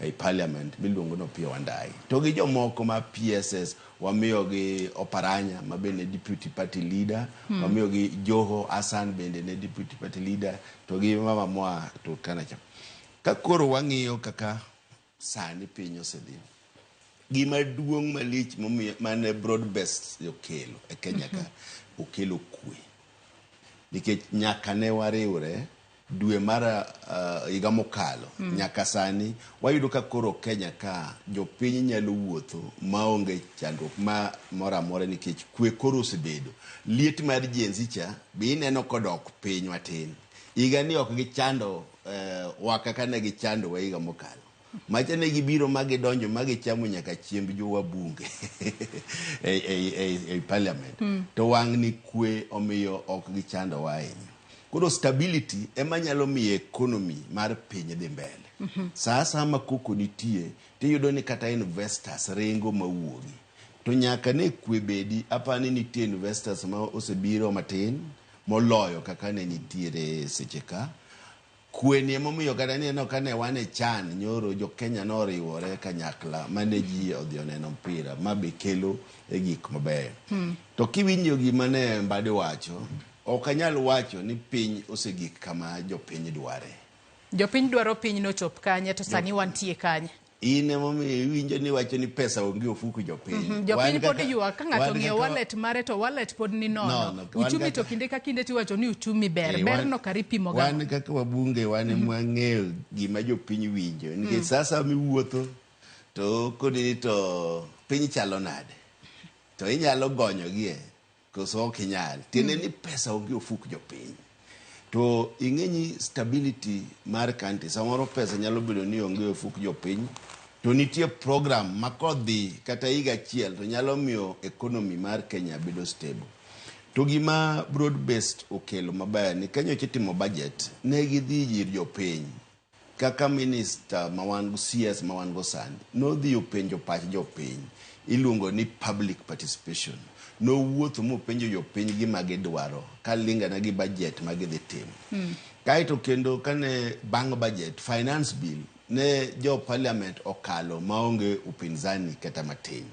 e parliament miluongo ni Opiyo Wandayi. To gi jomoko ma PSS wamiyogi Oparanya ma bende deputy party leader, wamiyogi Joho Hassan bende ne deputy party leader, to gi mama moa Turkana cha. Ka koro wang'iyo kaka sani piny osedhi, gima duong' malich mane broad based okelo e Kenya ka, okelo kwe. Nikech nyaka ne wariwre dwe mar higa mokalo, nyaka sani wayudo ka koro Kenya ka jopiny nyalo wuotho maonge chandruok ma moro amora nikech kwe koro osebedo. Liet mar Gen Z cha be ineno kodok piny matin. Higa ni ok gichando wa kaka ne gichando wa higa mokalo. Macha ne gibiro ma gidonjo ma gichamo nyaka chiemb jo wabunge e parliament. To wang' ni kwe omiyo ok gichando wa ahinya. Koro stability ema nyalo miyo economy mar piny dhi mbele. Sa asaya ma koko nitie tiyudo ni kata investors ringo mawuogi. To nyaka ne kwe bedi, apani nitie investors ma osebiro matin moloyo kaka ne nitiere seche ka. Kwe ni emomiyo kata nineno kane wan e CHAN nyoro jo Kenya noriwore kanyakla mane ji odhi oneno mpira ma be kelo e gik mabeyo. To kiwinjo gima ne Mbadi wacho, ok anyal wacho ni piny osegik kama jopiny dware. Jopiny dwaro piny nochop kanye to sani wantie kanye? In emomiyo iwinjo ni wacho ni pesa onge ofuku jopiny. Jopiny pod ywak ka ng'ato ong'iewo wallet mare to wallet pod ni nono. Uchumi to kinde ka kinde tiwacho ni uchumi ber. Ber no kar ipimo ga. Wan kaka wabunge wan ema wang'eyo gima jopiny winjo. Nikech sasa miwuotho to koni to piny chalo nade? To inyalo gonyo gie koso ok inyal. Tiende ni pesa onge ofuk jopiny. To ing'e ni stability mar country, samoro pesa nyalo bedo ni onge e ofuk jopiny, to nitie program ma kodhi kata higa achiel to nyalo miyo economy mar Kenya bedo stable. To gima broad based okelo maber ni ka nyocha itimo budget, ne gidhi ir jopiny. Kaka minister ma wan go, CS ma wan go sani, nodhi openjo pach jopiny. Iluongo ni public participation. Nowuotho mopenjo jopiny gima gidwaro kalingana gi budget ma gidhi timo. Kaeto kendo kane bang' budget, finance bill ne jo parliament okalo maonge upinzani kata matin.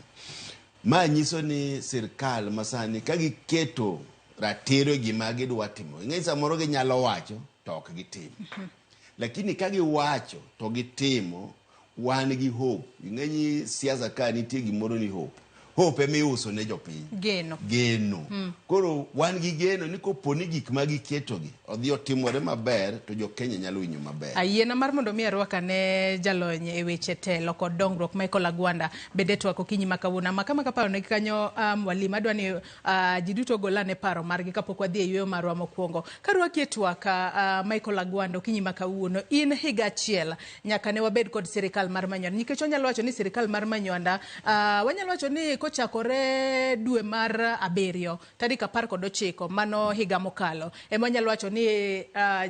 Ma nyiso ni sirkal masani ka giketo ratiro e gima gidwa timo, ing'e samoro ginyalo wacho to ok gitim. Lakini ka giwacho to gitimo, wan gi hope. Ing'e ni siasa ka nitie gimoro ni hope. Hope ema iuso ne jopiny. Geno. Geno. Koro wan gi geno ni kopo ni gik ma giketogi odhi otimore maber to jo Kenya nyalo winjo maber. Ayiena mar mondo mi arwaka ne jalony e weche telo kod dongruok Michael Agwanda bende twak okinyi ma kawuono. Maka maka paro negi kanyo mwalimu adwa ni ji duto ogol ane paro margi kapok wadhi e yueyo marwa mokwongo. Karwaki e twak Michael Agwanda okinyi ma kawuono, in higa achiel nyaka ne wabed kod sirikal mar Manywanda. Nikech wanyalo wacho ni sirikal mar Manywanda, wanyalo wacho ni kochakore dwe mar 7 tarik 19 mano higa mokalo, ema wanyalo wacho ni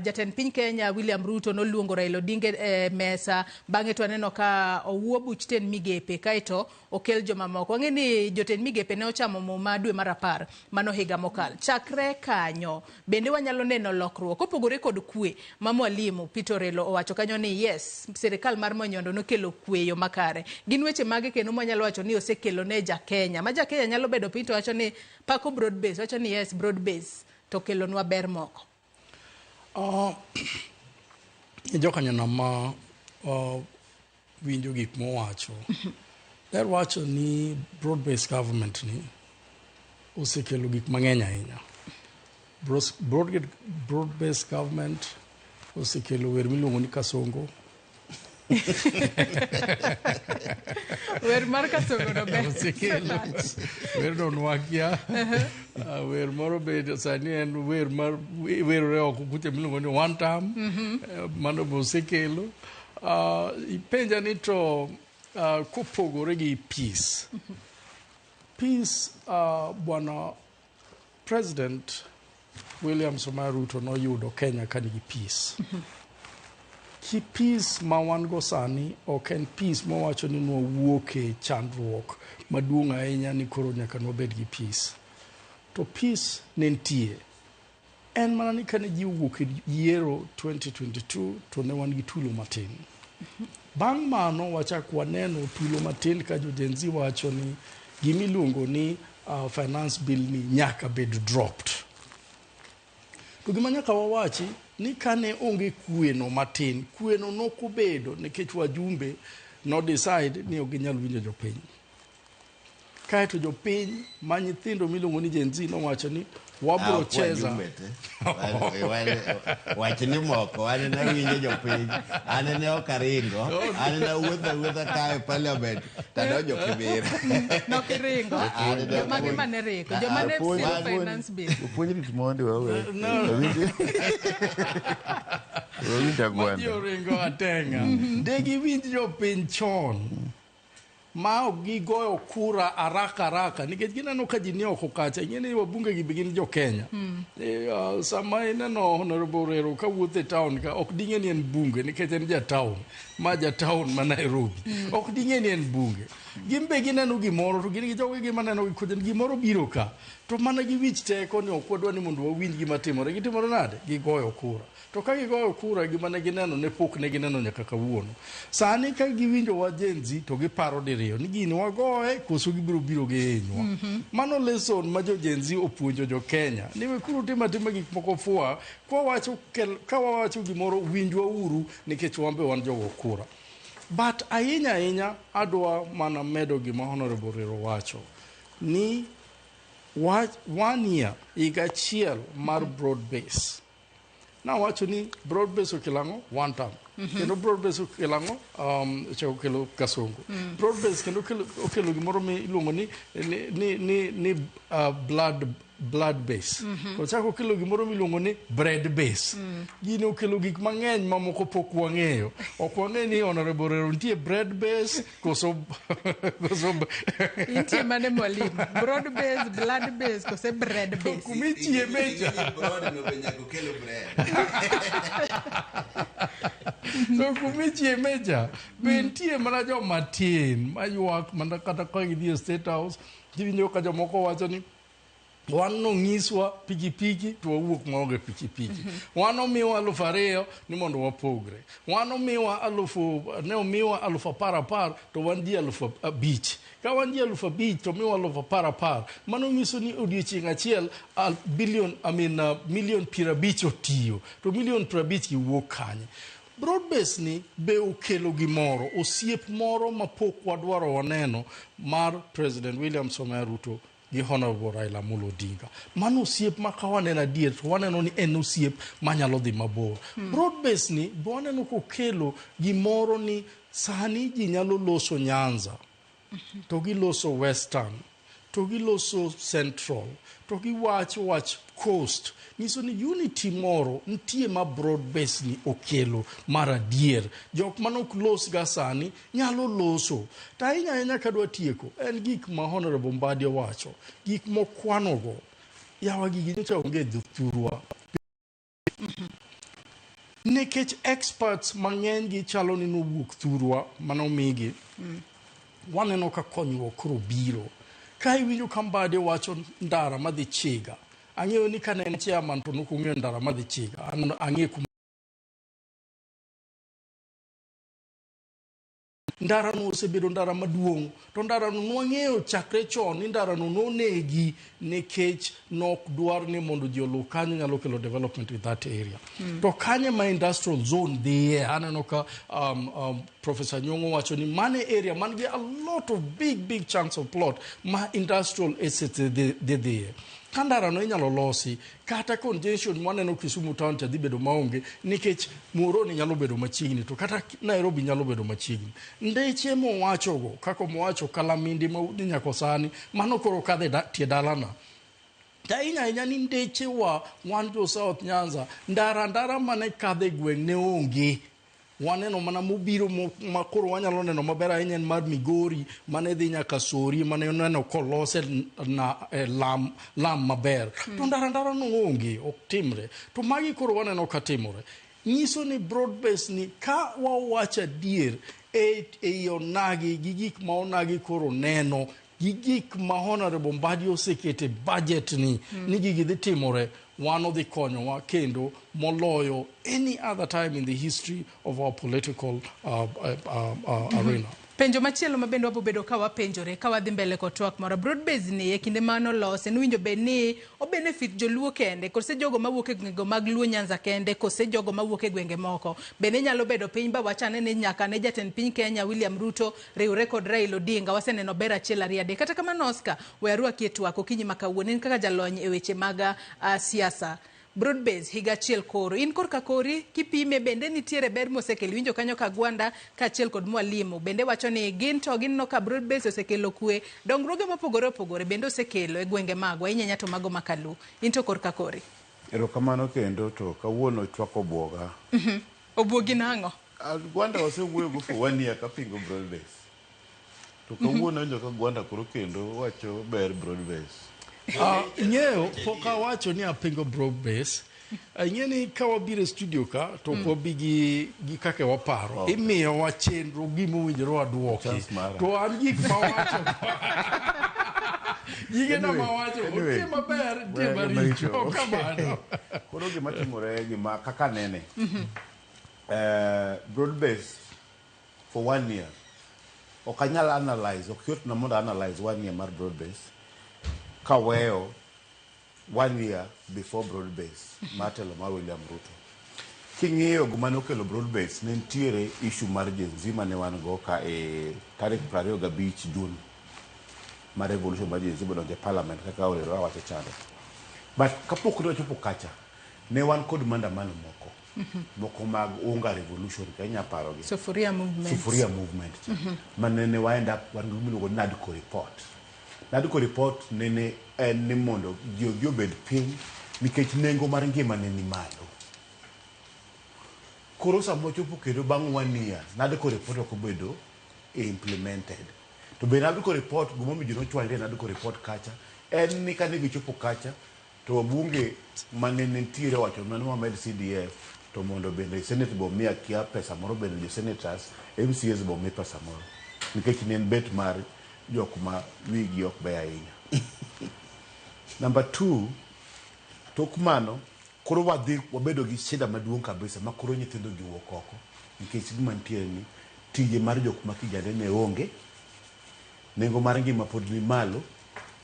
jatend piny Kenya William Ruto noluongo Raila Odinga e mesa, bang'e to waneno ka owuo buch tend migepe kaeto okel jomamoko. Wang'e ni jotend migepe ne ochamo muma dwe mar 10 mano higa mokalo. Chakre kanyo bende wanyalo neno lokruok kopogore kod kwe ma mwalimu Peter Orelo owacho kanyo ni yes, sirikal mar Manyondo nokelo kwe e yo makare. Gin weche mage kendo mwanyalo wacho ni osekelo ne ja Kenya? Ma ja Kenya nyalo bedo piny to wacho ni pako broad base, wacho ni yes broad base to kelonwa ber moko. Jokanyanam ma winjo gik mowacho, ber wacho ni broad based government ni osekelo gik mang'eny ahinya. Broad based government osekelo wer miluongo ni Kasongo. Wer mar Kasongo no ber. Osekelo werno nwakia. Wer moro be sani en wer mar werore oko kucha miluongo ni one term. Mano be osekelo. Ipenja ni to kopogore gi peace. Peace, bwana President William Samoei Ruto noyudo Kenya ka nigi peace. Ki peace ma wan go sani ok en peace mawacho ni nwawuok e chandruok maduong' ahinya ni koro nyaka nwabed gi peace. To peace ne nitie. En mana ni kane ji owuok e yiero 2022 to ne wan gi tulo matin. Bang' mano wachak waneno tulo matin ka jo Gen Z wacho ni gimiluongo ni finance bill ni nyaka bed dropped. To gima nyaka wawachi ni kane onge kwe no matin, kwe no nokobedo nikech wajumbe no decide ni ok ginyal winjo jopiny. Kaeto jopiny ma nyithindo miluongo ni Gen Z nowacho ni wabro cheza. Wach ni moko, an ne awinjo jopiny, an ne ok aringo, an ne awuotho awuotha ka e parliament tadonjo Kibera. Nokiringo. Jomage mane ringo? Joma ne siro finance bill. Opuonj rit mondi wawe. Wawinj agwanda. Maji oringo atenga. De giwinj jopiny chon. Ma ok gigoyo kura haraka haraka nikech gineno ka ji ni oko kacha. Ing'e ni wabunge gi be gin jo Kenya. Sama ineno Honorable Orero ka wuotho e town ka ok ding'e ni en bunge nikech en ja town ma ja town ma Nairobi. Ok ding'e ni en bunge. Gin be gineno gimoro to gin gi jogo gi maneno gi kucha gimoro biro ka to mana gi wich teko ni ok wadwa ni mondo wawinj gima timore. Gitimore nade? Gigoyo kura. To ka gigoyo kura gima ne gineno ne pok ne gineno nyaka kawuono. Sani ka giwinjo wa Gen Z to giparo diriyo ni gini wagoye koso gibiro biro gihinywa. Mano lesson ma jo Gen Z opuonjo jo Kenya. Ni wekuru timo atima gik moko fua, ka wawacho gimoro winjwa uru nikech wan be wan jogo kura. But ahinya ahinya adwa mana medo gima Honorable Orero wacho ni 1 year higa achiel mar broad base. Nawacho ni broad base okelo ang'o? One term. Kendo broad base okelo ang'o? Ochako kelo Kasongo. Broad base kendo okelo gimoro mi iluongo ni blood base. Ochako okelo gimoro miluongo ni bread base. Gini okelo gik mang'eny mamoko pok wang'eyo. Ok wang'e ni Honorable Rero nitie bread base koso Intie mane, mwalimu? Broad base, blood base kose bread base? Kumichieme cha. Broad no be nyaka okelo bread. So kumichieme cha be nitie mana joma tin maywak mana kata ka gidhi e State House, giwinjo ka jomoko wacho ni wan nong'iswa pikipiki to wawuok maonge pikipiki. Wan omiwa 2000 ni mondo wapogre. Wan omiwa alufu, ne omiwa 10,000 10,000 to wan ji 5,000. Ka wan ji 5,000 to miwa 10,000 10,000, mano nyiso ni odiochieng' achiel billion, I mean, million 50 otiyo. To million 50 gi wuok kanye? Broad base ni be okelo gimoro, osiep moro mapok wadwaro waneno mar President William Samoei Ruto gi Honorable Raila Amolo Odinga. Mano osiep ma ka waneno adier to waneno ni en osiep manyalo dhi mabor. Broad base ni be waneno kokelo gimoro ni sani ji nyalo loso Nyanza, to giloso Western, to giloso Central, to giwacho wach Coast. Nyiso ni unity moro nitie ma broad base ni okelo mar adier. Jok manok los ga sani nyalo loso. To ahinya ahinya kadwa tieko, en gik ma Honorable Mbadi owacho, gik mokwanogo. Yawa, gigi nyocha onge e thurwa. Nikech experts mang'eny gi chalo ni nowuok thurwa manomigi. Waneno ka konyruok koro biro. Ka iwinjo ka Mbadi wacho ndara madhi Chiga, ang'eyo ni kane en chairman to nok ong'eyo ndara madhi Chiga. An ang'e kuma ndara no osebedo ndara maduong', to ndara no nwang'eyo chakre chon ni ndara no nonegi nikech nok dwar ni mondo ji oluw kanyo nyalo kelo development in that area. To kanye ma industrial zone dhiye, aneno ka Professor Nyong'o wacho ni mane area man gi a lot of big big chunks of plot ma industrial estates dhi dhiye. Ka ndara no inyalo losi, kata congestion mwaneno Kisumu town cha dhi bedo maonge, nikech Muhoroni nyalo bedo machiegni to kata Nairobi nyalo bedo machiegni. Ndeche mowachogo, kaka mowacho Kalamindi ma dhi nyaka sani, mano koro kadhe tie dalana. To ahinya ahinya ni ndeche wa wan jo South Nyanza, ndara ndara mane kadho e gweng' ne onge. Waneno mana mobiro ma koro wanyalo neno maber ahinya en mar Migori mane dhi nyaka Sori, mane neno kolose na, lam maber. To ndara ndara no onge, ok timre. To magi koro waneno ka timore. Nyiso ni broad base ni, ka wawacho adier ei onagi gi gik ma onagi koro neno gi gik ma Honorable Mbadi osekete budget ni ni gigi dhi timore, wan odhi konyowa kendo moloyo any other time in the history of our political arena. Penjo machielo ma bende wabobedo ka wapenjore ka wadhi mbele kod twak moro, broad base ni e kinde manolose nowinjo bed ni o benefit joluo kende kose jogo mawuok e gwenge mag Luo Nyanza kende, kose jogo mawuok e gwenge moko bende nyalo bedo piny ba wachane ni nyaka ne jatend piny Kenya William Ruto riwre kod Raila Odinga. Waseneno ber achiel, ariyo, adek. Kata kamano, Oscar, we arwaki e twak okinyi ma kawuono. In kaka jalony e weche mag siasa, broad base higa achiel koro in korka kori kipime, bende nitiere ber mosekelo? Iwinjo kanyo ka Gwanda kaachiel kod mwalimu bende wacho ni gin to gineno ka broad base osekelo kwe, dongruoge mopogore opogore bende osekelo e gwenge magwa, ahinya to mago makalu. In to korka kori? Erokamano kendo, to kawuono chwako bwoga. Obwogi nang'o? Gwanda wasewuoyo go for one year kapingo broad base. To kawuono awinjo ka Gwanda koro kendo wacho ber broad base. Ing'eyo, pok awacho ni apingo broad base. Ing'e ni ka wabiro e studio ka to ok wabi gi kaka waparo. Imiyowa chenro gima owinjore waduoki. Chance mara. To an gik mawacho, gigena mawacho Anyway, nitie maber, nitie wege maricho. maricho. Kamano. Koro gima timore, gima kaka nene. Broad base for one year. Ok anyal analyze, ok yot na mondo analyze one year mar broad base. Kaweyo one year before broad base mar telo mar William Ruto. King'iyo gima nokelo broad base, ne nitiere issue mar Gen Z mane wan go ka e tarik 25 June mar revolution mar Gen Z modonjo e parliament kaka Orero awacho chande. But kapok ne wachopo kacha, ne wan kod maandamano moko. Moko mag Unga Revolution ka inya parogi. Sufuria movement. Sufuria movement cha. Manene wa end up wan gi gimiluongo ni NADCO report. NADCO report nene en ni mondo ji odhi obed piny nikech nengo mar ngima ne ni malo. Koro sama wachopo kendo bang' one year, NADCO report ok obedo implemented. To be NADCO report, gimomiyo ji nochwanyre e NADCO report kacha, en ni kane gichopo kacha, to wabunge mane nitiere owacho ni wamed CDF, to mondo bende Senate be omi akia pesa moro bende jo senators, MCAs be omi pesa moro. Nikech ne en bet mar jok ma wigi ok beyo ahinya. Number 2, tok mano, koro wadhi wabedo gi shida maduong' kabisa ma koro nyithindo gi wuok oko nikech gima nitiere ni tije mar jok ma kijande ne onge, nengo mar ngima pod ni malo,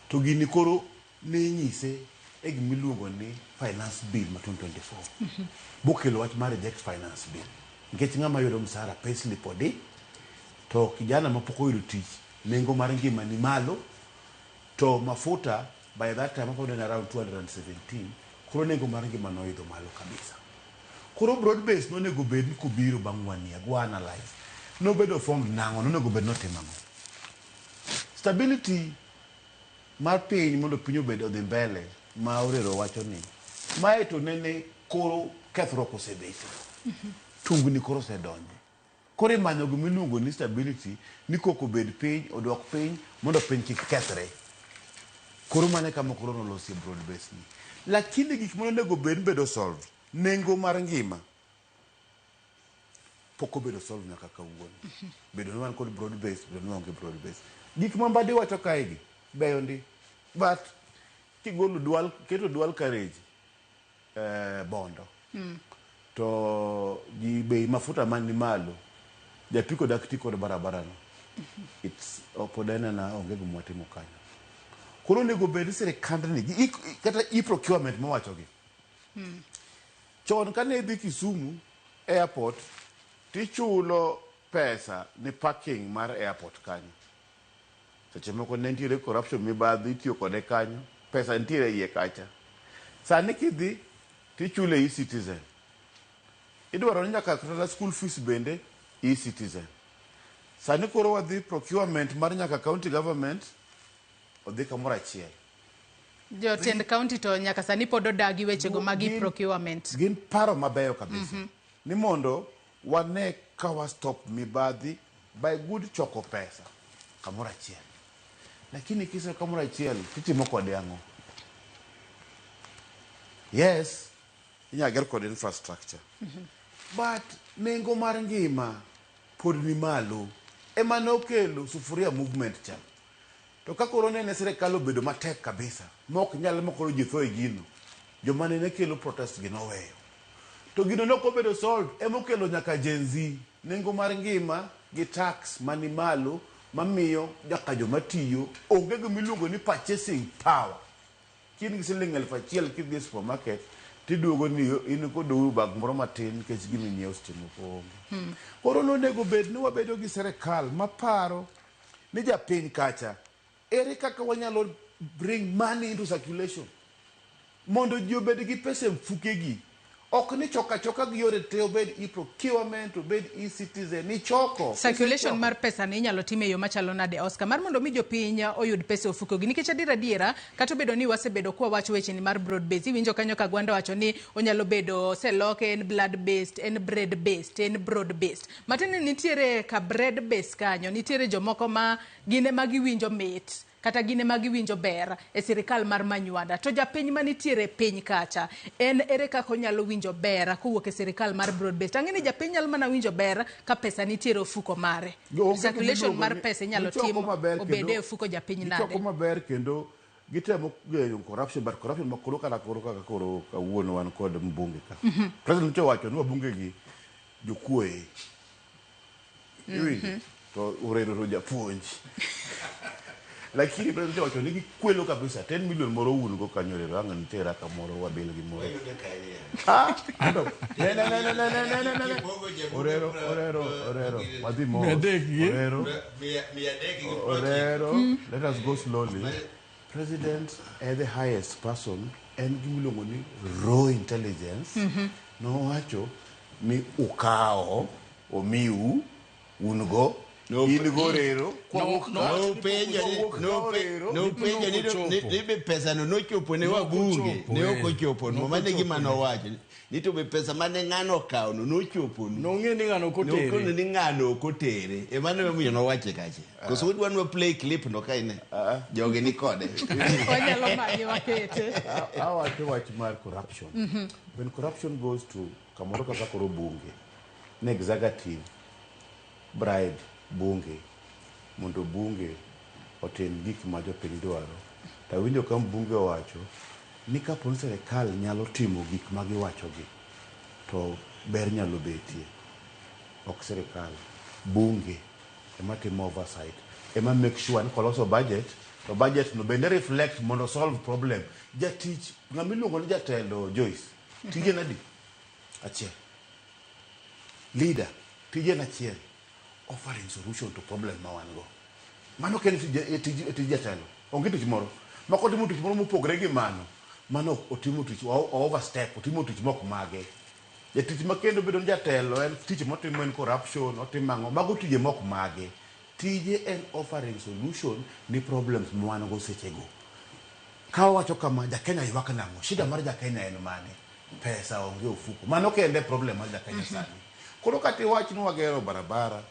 to gini koro ne inyise e gima iluongo ni finance bill ma 2024. Bokelo wach mar reject finance bill nikech ng'ama yudo msara payslip odi, to kijana mapok oyudo tich nengo mar ngima ni malo, to mafuta by that time apod en around 217, koro nengo mar ngima noidho malo kabisa. Koro broad base nonego bed ni kobiro bang' one year go analyze nobedo formed nang'o, nonego bed notimo ang'o. Stability mar piny mondo piny obed odhi mbele ma Orero wacho ni mae to nene koro kethruok osebete, tungni koro osedonje, koro imanyo gima iluongo ni stability ni koko obed piny odok piny mondo piny kik kethre. Koro mano e kama koro nolosie broad base ni. Lakini gik monego bed ni bedo solved, nengo mar ngima pok obedo solved nyaka kawuono. Bedo ni wan kod broad base, bedo ni waonge broad base. Gik ma Mbadi wacho kae gi beyo ndi, but kigolo dual, keto dual carriage Bondo, to gi bei mafuta man ni malo, japiko dak ti kod barabara no. It's pod en ana onge gima watimo kanyo. Koro onego bed ni sirikandni gi kata e-procurement mawacho gi. Chon kane idhi Kisumu airport tichulo pesa ne parking mar airport kanyo. Seche moko ne nitiere corruption mibadhi itiyo kode kanyo, pesa nitiere iye kacha. Sani kidhi tichule e-citizen. Idwaro ni nyaka kata school fees bende e-citizen. Sani koro wadhi procurement mar nyaka county government odhi kamoro achiel. Jotend county to nyaka sani pod odagi wechego mag e-procurement. Gin paro mabeyo kabisa. Ni mondo wane ka wa stop mibadhi by good choko pesa kamoro achiel. Lakini kise kamoro achiel titimo kode ang'o? Yes, inyalo ger kode infrastructure. But nengo mar ngima pod ni malo. Ema nokelo sufuria movement cha. To ka koro nene sirikal obedo matek kabisa, mok nyal ma koro ji tho e gino, joma nene kelo protest gi noweyo. To gino nok obedo solved, emokelo nyaka Gen Z, nengo mar ngima gi tax mani malo mamiyo nyaka joma tiyo onge gima iluongo ni purchasing power. Ka in gi siling 1000 kidhi e supermarket tiduogo ni in kod bag moro matin nikech gima inyiewo seche moko onge. Koro nonego bed ni wabedo gi sirikal maparo ni japiny kacha ere kaka wanyalo bring money into circulation mondo ji obed gi pesa e mfukegi. Ok ni choka choka gi yore te, obed e-procurement, obed e-citizen, ichoko. Circulation mar pesa ni inyalo tim e yo machalo nade, Oscar, mar mondo mi jopiny oyud pesa e ofukogi? Nikech adier adiera, kata obedo ni wasebedo kwa wacho weche ni mar broad base, iwinjo kanyo ka Gwanda wacho ni onyalo bedo oseloke en blood based, en bread based, en broad based. Matiende ni nitiere ka bread base kanyo, nitiere jomoko ma gin ema giwinjo mit kata gin ema giwinjo ber e sirikal mar Manywanda. To japiny manitiere e piny kacha, en ere kaka onyalo winjo ber kowuok e sirikal mar broad based? Ang'e ni japiny nyalo mana winjo ber ka pesa nitiere e ofuko mare. Circulation mar pesa inyalo tim obed e ofuko japiny nade? Gichoko maber kendo gitemo geng'o corruption, but corruption ma koro kata koro kaka koro kawuono wan kod mbunge ka. President nyocha owacho ni wabunge gi jokuoye. Iwinjo? To Orero to japuonj. Lakini president owacho ni gikwelo kabisa 10 million moro un go kanyo Orero ang' nitera kamoro wabil gimoro. Ah, ne ne ne ne ne ne ne ne. Orero, Orero, Orero. Wadhi mos. Orero. Orero. Let us go slowly. President e the highest person en gimiluongo ni raw intelligence. Nowacho Mi ukawo omiu un go in go rero. Nopenjo ni be pesa no nochopo ne wabunge ne ok ochopo no. Mano e gima nowacho ni to be pesa mane ng'ano okawo no nochopo nu. Nong'e ni ng'ano ok otere. Nokono ni ng'ano ok otere. E mano emomiyo nowache kacha. Koso udwa ni wa play clip no ka ine. Jogi ni kode. Wanyalo manye wakete. Awacho wach mar corruption. When corruption goes to kamoro kaka koro bunge, ne executive bribe bunge mondo bunge otim gik ma jopiny dwaro. To awinjo ka mbunge owacho ni kapo ni sirikal nyalo timo gik ma giwachogi to ber nyalo betie. Ok sirikal, bunge ema timo oversight, ema make sure ni koloso budget to budget no bende reflect mondo solve problem. Jatich, ng'ama iluongo ni jatelo Joyce, tije nadi? Achiel. Leader, tije en achiel. Offering solution to problem ma wan go. Mano kende tij jatelo. Onge tich moro. Ma kotimo tich moro mopogre gi mano, mano otimo tich, o overstep, otimo tich mok mage. Jatich ma kendo bedo ni jatelo en tich motimo en corruption, otimo ang'o, mago tije mok mage. Tije en offering solution ni problems ma wan go sechego. Ka wawacho kama, Jakenya ywak nang'o? Shida mar Jakenya en mane? Pesa onge ofuko. Mano kende problem mar Jakenya sani. Koro kata iwach ni wagero barabara,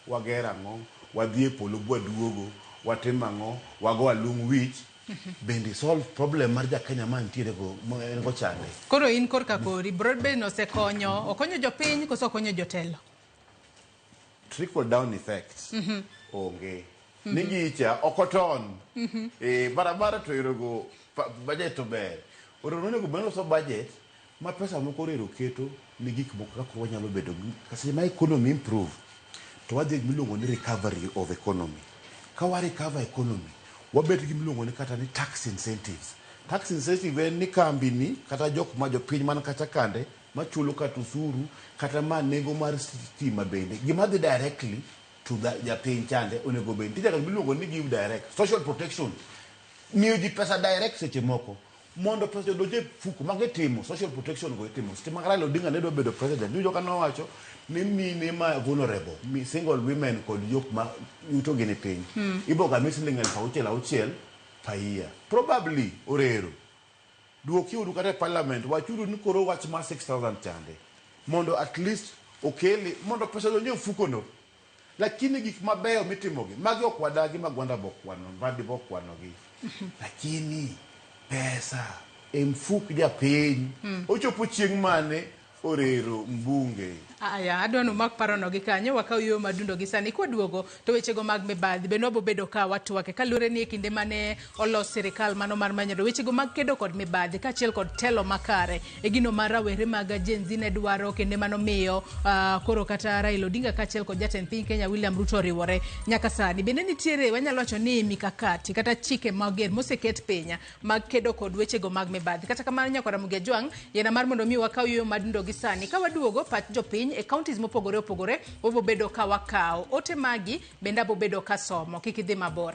wagero ang'o, wadhi e polo bwaduogo, watimo ang'o, wago alung' wich, bende solve problem mar Jakenya mantiere go, ma en go chande. Koro in korka kori, broadband osekonyo, okonyo jopiny koso okonyo jotelo? Trickle down effect onge. Ni gicha ok oton. Barabara to erogo budget to ber. Oro onego bed loso budget ma pesa moko orero keto ni gik moko kaka wanyalo bedo gi seche ma economy improve to wadhi miluongo ni recovery of economy. Ka wa recover economy, wabet gi miluongo ni kata ni tax incentives. Tax incentive en ni kambi ni kata jok ma jopiny man kacha kande machulo kata osuru kata ma nengo mar stima bende gima dhi directly to the japiny chande onego bed nitie nyaka miluongo ni give direct social protection miyo ji pesa direct seche moko mondo pesa odonj e fuko mago itimo social protection go itimo seche ma Raila Odinga ne dwa bedo president niwinjo ka nowacho ni mine ma vulnerable mi single women kod jok ma yuto gi ni piny iboga mi siling 6,000 6,000 per year probably orero duokiuru kata e parliament wachuru ni koro wach mar 6000 chande mondo at least okeli mondo pesa odonj e ofuko no lakini gik mabeyo mitimogi magi ok wadagi ma Gwanda bo kwano Mbadi bo kwanogi lakini pesa e mfuk japiny ochopo chieng' mane orero mbunge. Aya, adwa ni umak parono gi kanyo, wakaw yo madundo gi sani. Kwaduogo to wechego mag mibadhi bende wabo bedo ka watwake kaluwore ni e kinde mane olos sirikal mano mar Manyado, wechego mag kedo kod mibadhi kaachiel kod telo makare e gino ma rawere mag Gen Z ne dwaro kendo manomiyo koro kata Raila Odinga kaachiel kod jatend piny Kenya William Ruto oriwore nyaka sani. Bende nitiere wanyalo wacho ni mikakati kata chike mager moseket piny mag kedo kod wechego mag mibadhi. Kata kamano nyaka Ramogi Ajwang' yiena mar mondo mi wakaw yo madundo gi sani. Ka waduogo pach jopiny e counties mopogore opogore wabo bedo ka wakawo ote magi bende abo bedo ka somo. Kik idhi mabor.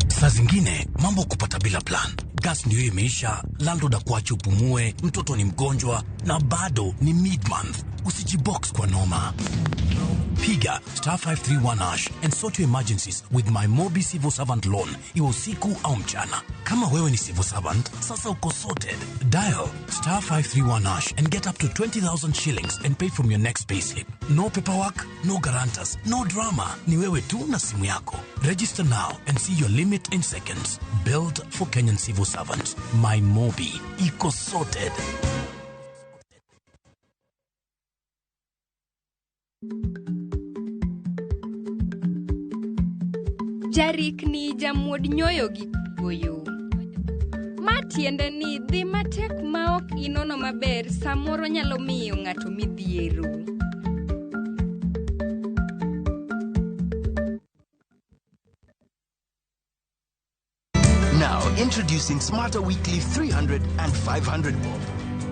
Saa zingine mambo kupata bila plan. Gas ndio imeisha, landlord akuache upumue, mtoto ni mgonjwa na bado ni mid-month. Usijibox kwa noma. Piga star 531 hash and sort your emergencies with my Mobi Civil Servant Loan, iwe usiku au mchana. Kama wewe ni civil servant, sasa uko sorted. Dial star 531 hash and get up to 20,000 shillings and pay from your next payslip. No paperwork, no guarantors, no drama. Ni wewe tu na simu yako. Register now and see your limit in seconds. Built for Kenyan civil servants. My Mobi. Iko sorted. Jarikni jamuod nyoyo gi goyo. Ma tiende ni dhi matek ma ok inono maber samoro nyalo miyo ng'ato midhiero. Now, introducing Smarter Weekly 300 and 500 bob.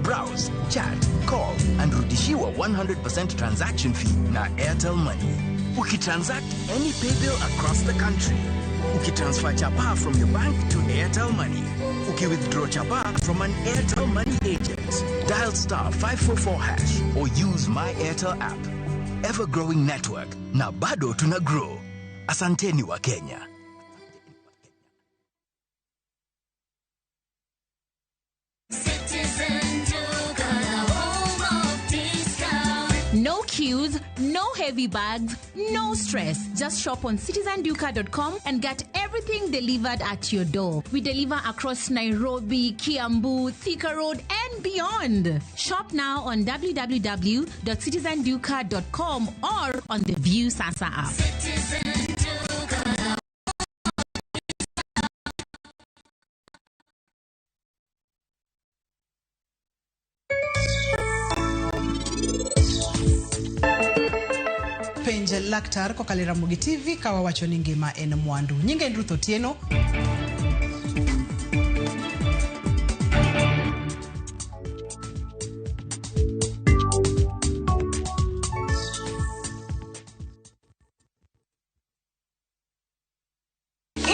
Browse, chat, call, and rudishiwa 100% transaction fee na Airtel Money. Ukitransact any paybill across the country. Ukitransfer chapa from your bank to Airtel Money. Ukiwithdraw chapa from an Airtel Money agent. Dial star 544 hash or use My Airtel app. Ever-growing network. Na bado tuna grow. Asanteni wa Kenya. No queues, no heavy bags, no stress. Just shop on citizenduka.com and get everything delivered at your door. We deliver across Nairobi, Kiambu, Thika Road, and beyond. Shop now on www.citizenduka.com or on the View Sasa app. Penj laktar kokalo e Ramogi TV ka wawacho ni ngima en mwandu. Nyinga en Ruth Otieno.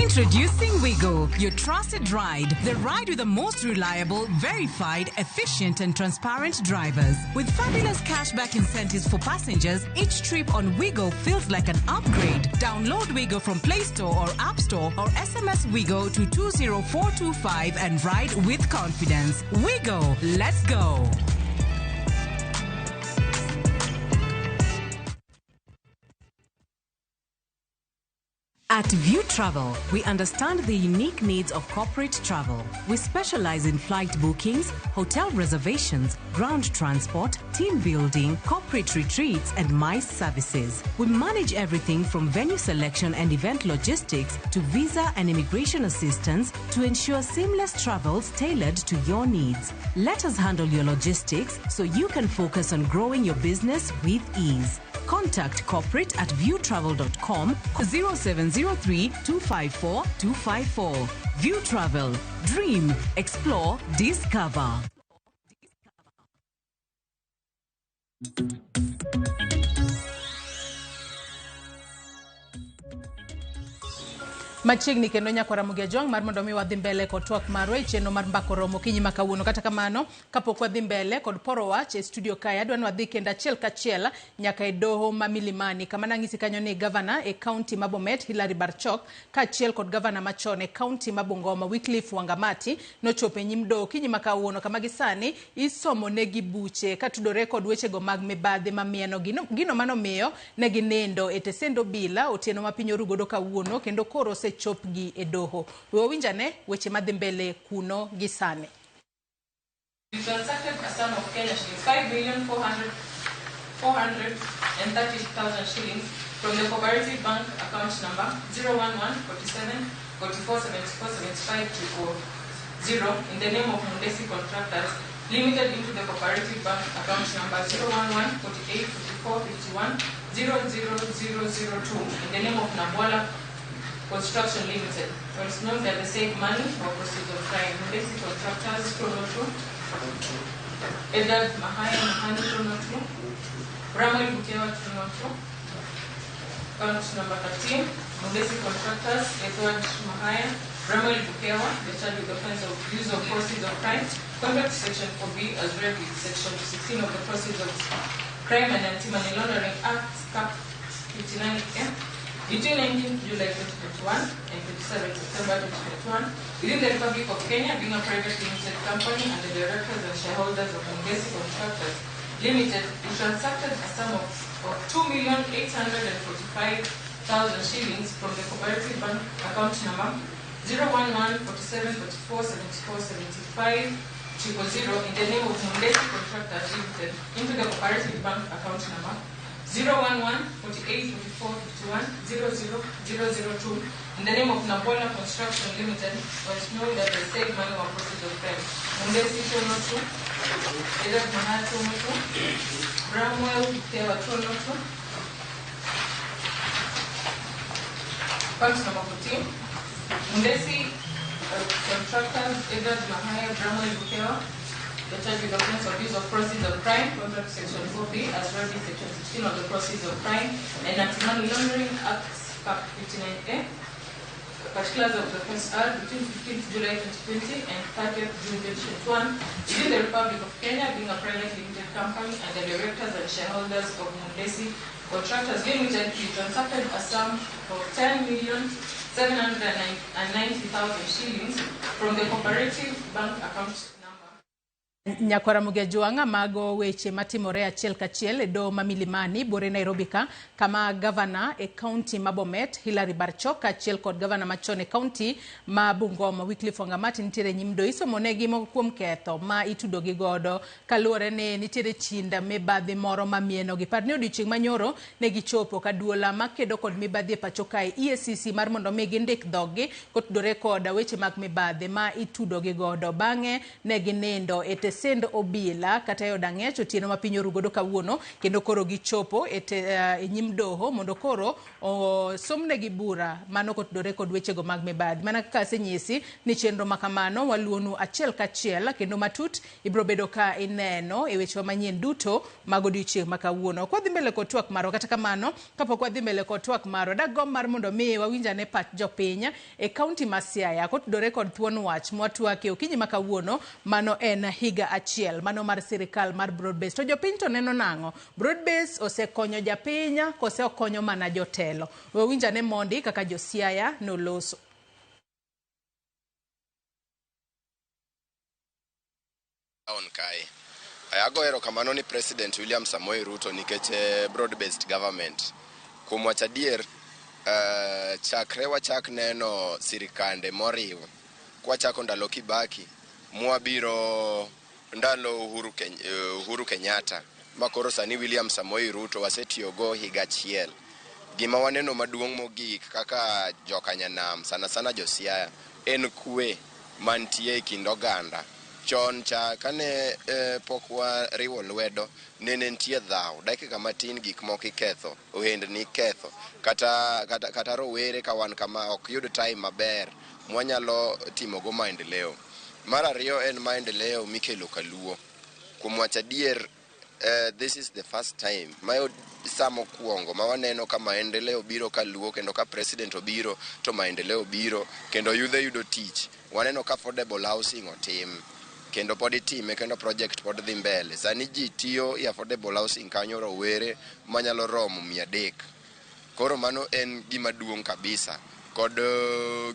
Introducing Wigo, your trusted ride. The ride with the most reliable, verified, efficient, and transparent drivers. With fabulous cashback incentives for passengers, each trip on Wigo feels like an upgrade. Download Wigo from Play Store or App Store or SMS Wigo to 20425 and ride with confidence. Wigo, let's go. At View Travel, we understand the unique needs of corporate travel. We specialize in flight bookings, hotel reservations, ground transport, team building, corporate retreats, and MICE services. We manage everything from venue selection and event logistics to visa and immigration assistance to ensure seamless travels tailored to your needs. Let us handle your logistics so you can focus on growing your business with ease. Contact corporate at viewtravel.com 0703 254 254. View Travel. Dream, explore, discover. Machiegni kendo nyakwa Ramogi Ajwang' mar mondo mi wadhi mbele kod twak marwa e chenro mar mbaka oromo okinyi ma kawuono. Kata kamano, kapok wadhi mbele kod poro wach e studio kae, adwa ni wadhi kendo achiel kachiel nyaka e doho ma Milimani, kama nang'isi kanyo ni gavana e kaunti ma Bomet Hilary Barchok kaachiel kod gavana machon e kaunti ma Bungoma Wycliffe Wangamati nochopo e nyim doho okinyi ma kawuono, kama gisani isomo negi buche katudore kod wechego mag mibadhi mamieno gino manomiyo ne ginindo e tesend obila otieno ma piny oru godo kawuono kendo koro osechopgi e doho. We wawinjane weche madhi mbele kuno gi sani. We transacted a sum of Kenya shillings 5,430,000 shillings from the Cooperative Bank account number 011 47 44 74 75 0 in the name of Mundesi Contractors Limited into the Cooperative Bank account number 011 48 44 51 00002 in the name of Nabwala Construction Limited. It is known that the said money for proceeds of crime. Mundesi Contractors 202, Edward Mahaya Mahani 202, Ramuel Bukewa 202, account number 13, Mundesi Contractors, Edward Mahaya, Ramuel Bukewa, the charge with offense of use of proceeds of crime, contract section 4B as read with section 16 of the Proceeds of Crime and Anti-Money Laundering Act, Cap 59M, between 19 July 2021 and 27 September 2021, within the Republic of Kenya, being a private limited company and the directors and shareholders of Mundesi Contractors Limited, it transacted a sum of 2,845,000 shillings from the Cooperative Bank account number 011 47 44 74 75 000 in the name of Mundesi Contractors Limited into the Cooperative Bank account number 011 48 44 51 00002 in the name of Nabola Construction Limited, was known that the said money were proceeds of crime. Mundesi 202, Edward Mahaya 202, Bramwell Bukewa 202, Account number 14, Mundesi Contractors, Edward Mahaya, Bramwell Bukewa, You're charged with the offense of use of proceeds of crime, contrary to Section 4B, as read in Section 16 of the Proceeds of Crime and Anti-Money Laundering Act, Cap 59A. Particulars of the offense are between 15th July 2020 and 30th June 2021, within the Republic of Kenya, being a private limited company, and the directors and shareholders of Mundesi Contractors Limited, you transacted a sum of 10,790,000 shillings from the cooperative bank account. Nyakwara Mugejuanga mago weche matimore achiel kachiel e doho ma Milimani buore Nairobi ka kama gavana e kaunti ma Bomet Hilary Barchok kaachiel kod gavana machon e kaunti ma Bungoma Wycliffe Wangamati nitiere nyim doho isomonegi moko kuom ketho ma itudo gi godo kaluwore ni nitiere chinda mibadhi moro mamienogi. Par ni odiochieng' manyoro ne gichopo ka duola makedo kod mibadhi e pacho kae EACC mar mondo mi gindik dhoggi kotudore kod weche mag mibadhi ma itudo gi godo. Bang'e ne ginindo e tesend obila kata e od ang'ech otieno ma piny orugodo kawuono kendo koro gichopo e nyim doho mondo koro osomnegi bura mano kotudore kod wechego mag mibadhi. Mana kaka asenyisi ni chenro ma kamano waluonu achiel kachiel kendo matut ibiro bedo ka ineno e wechewa manyien duto mag odiochieng' ma kawuono. Kwadhi mbele kod twak marwa, kata kamano kapok wadhi mbele kod twak marwa, dagomb mar mondo mi wawinj ane pach jopiny e kaunti ma Siaya kotudore kod thuon wach mwatwake okinyi ma kawuono, mano en higa achiel mano mar sirikal mar broad base. To jopiny to neno nang'o? Broad base osekonyo japiny kose okonyo mana jotelo? Wawinj ane mondi kaka jo Siaya noloso. Kae ago erokamano ni President William Samoei Ruto nikech broad based government. Kuom wacho adier, chakre wachak neno sirikande moriw kwachako ndalo Kibaki mwabiro ndalo Uhuru Kenyatta ma koro sani William Samoei Ruto wasetiyogo higa achiel. Gima waneno maduong' mogik kaka jokanyanam sana sana jo Siaya en kwe mantie e kind oganda. Chon cha kane pok wariwo lwedo nene nitie dhaw, dakika matin gik moko iketho, ohendni iketho, kata rowere ka wan kama ok yud time maber mwanyalo timogo maendeleo. Mar ariyo en maendeleo mikelo kaluo. Kuom wacho adier, this is the first time mayo sa mokwongo ma waneno ka maendeleo biro kaluo kendo ka president obiro to maendeleo biro kendo yudhe yudo tich. Waneno ka affordable housing otim kendo pod itime kendo project pod dhi mbele. Sani ji tiyo e affordable housing kanyo rowere manyalo romo 300. Koro mano en gima duong' kabisa. Kod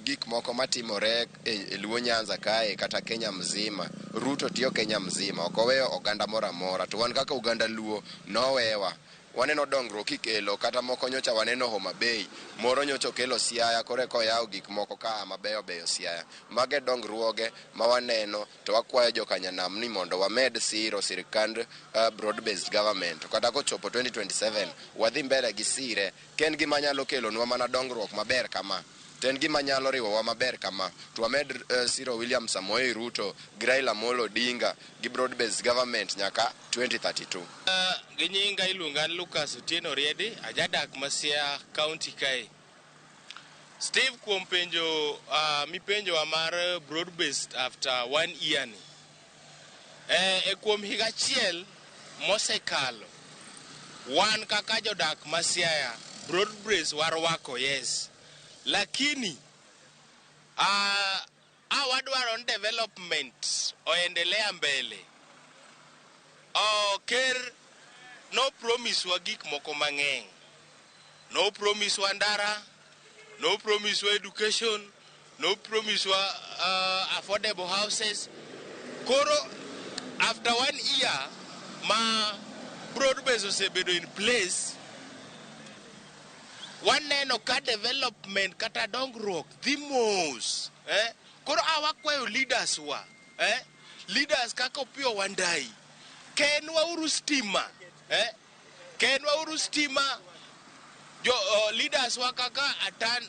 gik moko matimore e Luo Nyanza kae kata Kenya mzima. Ruto tiyo Kenya mzima, ok oweyo oganda moro amora. To wan kaka oganda Luo nowewa. Waneno dongruok kikelo, kata moko nyocha waneno Homa Bay, moro nyocha okelo Siaya, koro eka oyawo gik moko ka mabeyo beyo Siaya. Mage dongruoge ma waneno, to wakwayo jokanyanam ni mondo wamed siro sirikand broad based government. Kata kochopo 2027 wadhi mbele gi sire, ken gima nyalo kelonwa mana dongruok maber kama. To en gima nyalo riwowa maber kama, to wamed siro William Samoei Ruto gi Raila Amolo Odinga gi broad based government nyaka 2032. Gi nyinga iluonga ni Lucas Otieno Riedi, ajadak ma Siaya County kae. Steve, kuom penjo mipenjowa mar broad based after 1 year ni. E kuom higa achiel mosekalo, wan kaka jodak ma Siaya, broad based warwako, yes. Lakini wadwaro ni development oendelea mbele. Ker no promise wa gik moko mang'eny. No promise wa ndara, no promise wa education, no promise wa affordable houses. Koro after 1 year ma broad base osebedo in place, waneno ka development kata dongruok dhi mos. Koro awakwayo leaders wa, leaders kaka Opiyo Wandayi, kenwa uru stima, kenwa uru stima, jo leaders wa kaka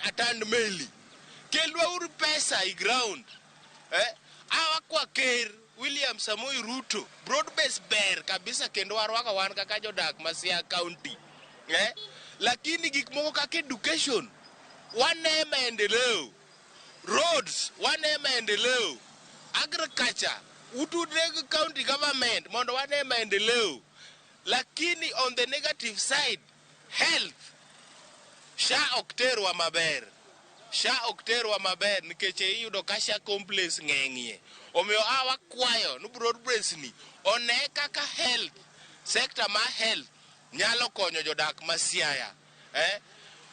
Atand Meli, kelwa uru pesa i ground, awakwa ker William Samoei Ruto, broad base ber kabisa kendo warwako wan kaka jodak ma Siaya County, Lakini gik moko kaka education, wane maendeleo, roads, wane maendeleo, agriculture, Utudre gi county government mondo wane maendeleo. Lakini on the negative side, health, SHA ok terwa maber. SHA ok terwa maber nikech iyudo ka SHA complaints ng'eng'ie. Omiyo a wakwayo ni broad base ni one kaka health, sector mar health nyalo konyo jodak ma Siaya.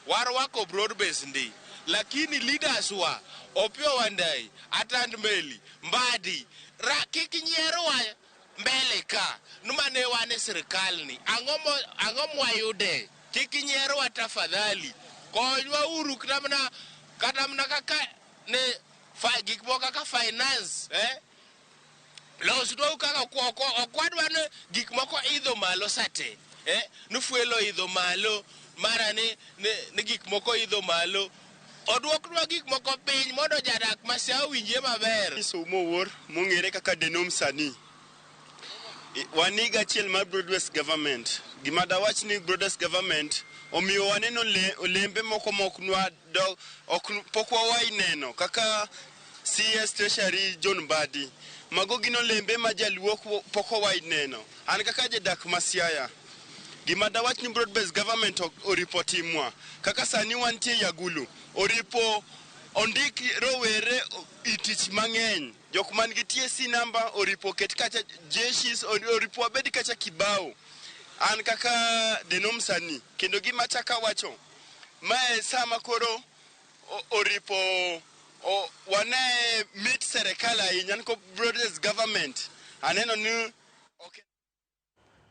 Warwako broad base ndi. Lakini leaders wa, Opiyo Wandayi, Atand Meli, Mbadi, kik nyierwa mbele ka, numane wan e sirikal ni. Ang'o mwayude? Kik nyierwa tafadhali. Konywa uru kata mana kaka ne gik moko kaka finance, Losnwa kaka ok wadwa ni gik moko idho malo sate, Ni fuel oidho malo, mara ni gik moko idho malo. Oduoknwa gik moko piny mondo jadak ma Siaya owinjie maber. Somo Owuor mong'ere kaka Denom sani. Wan higa achiel mar Broadwest Government. Gima dawach ni Broadwest Government omiyo waneno olembe moko mok nwa do, ok, pok wawai neno kaka CS Treasury John Mbadi. Mago gin olembe ma jaluo pok owai neno. An kaka jadak ma Siaya, gima dawach ni Broadwest Government oripo timwa. Kaka sani wantie Yagulu, oripo ondik rowere i tich mang'eny. Jok man gi TSC number oripo ket kacha jeshis, oripo wabed kacha kibao. An kaka Denom sani, kendo gima achako awacho, mae sama koro oripo wane mit serikal ahinya, an ko Broadwest Government, aneno ni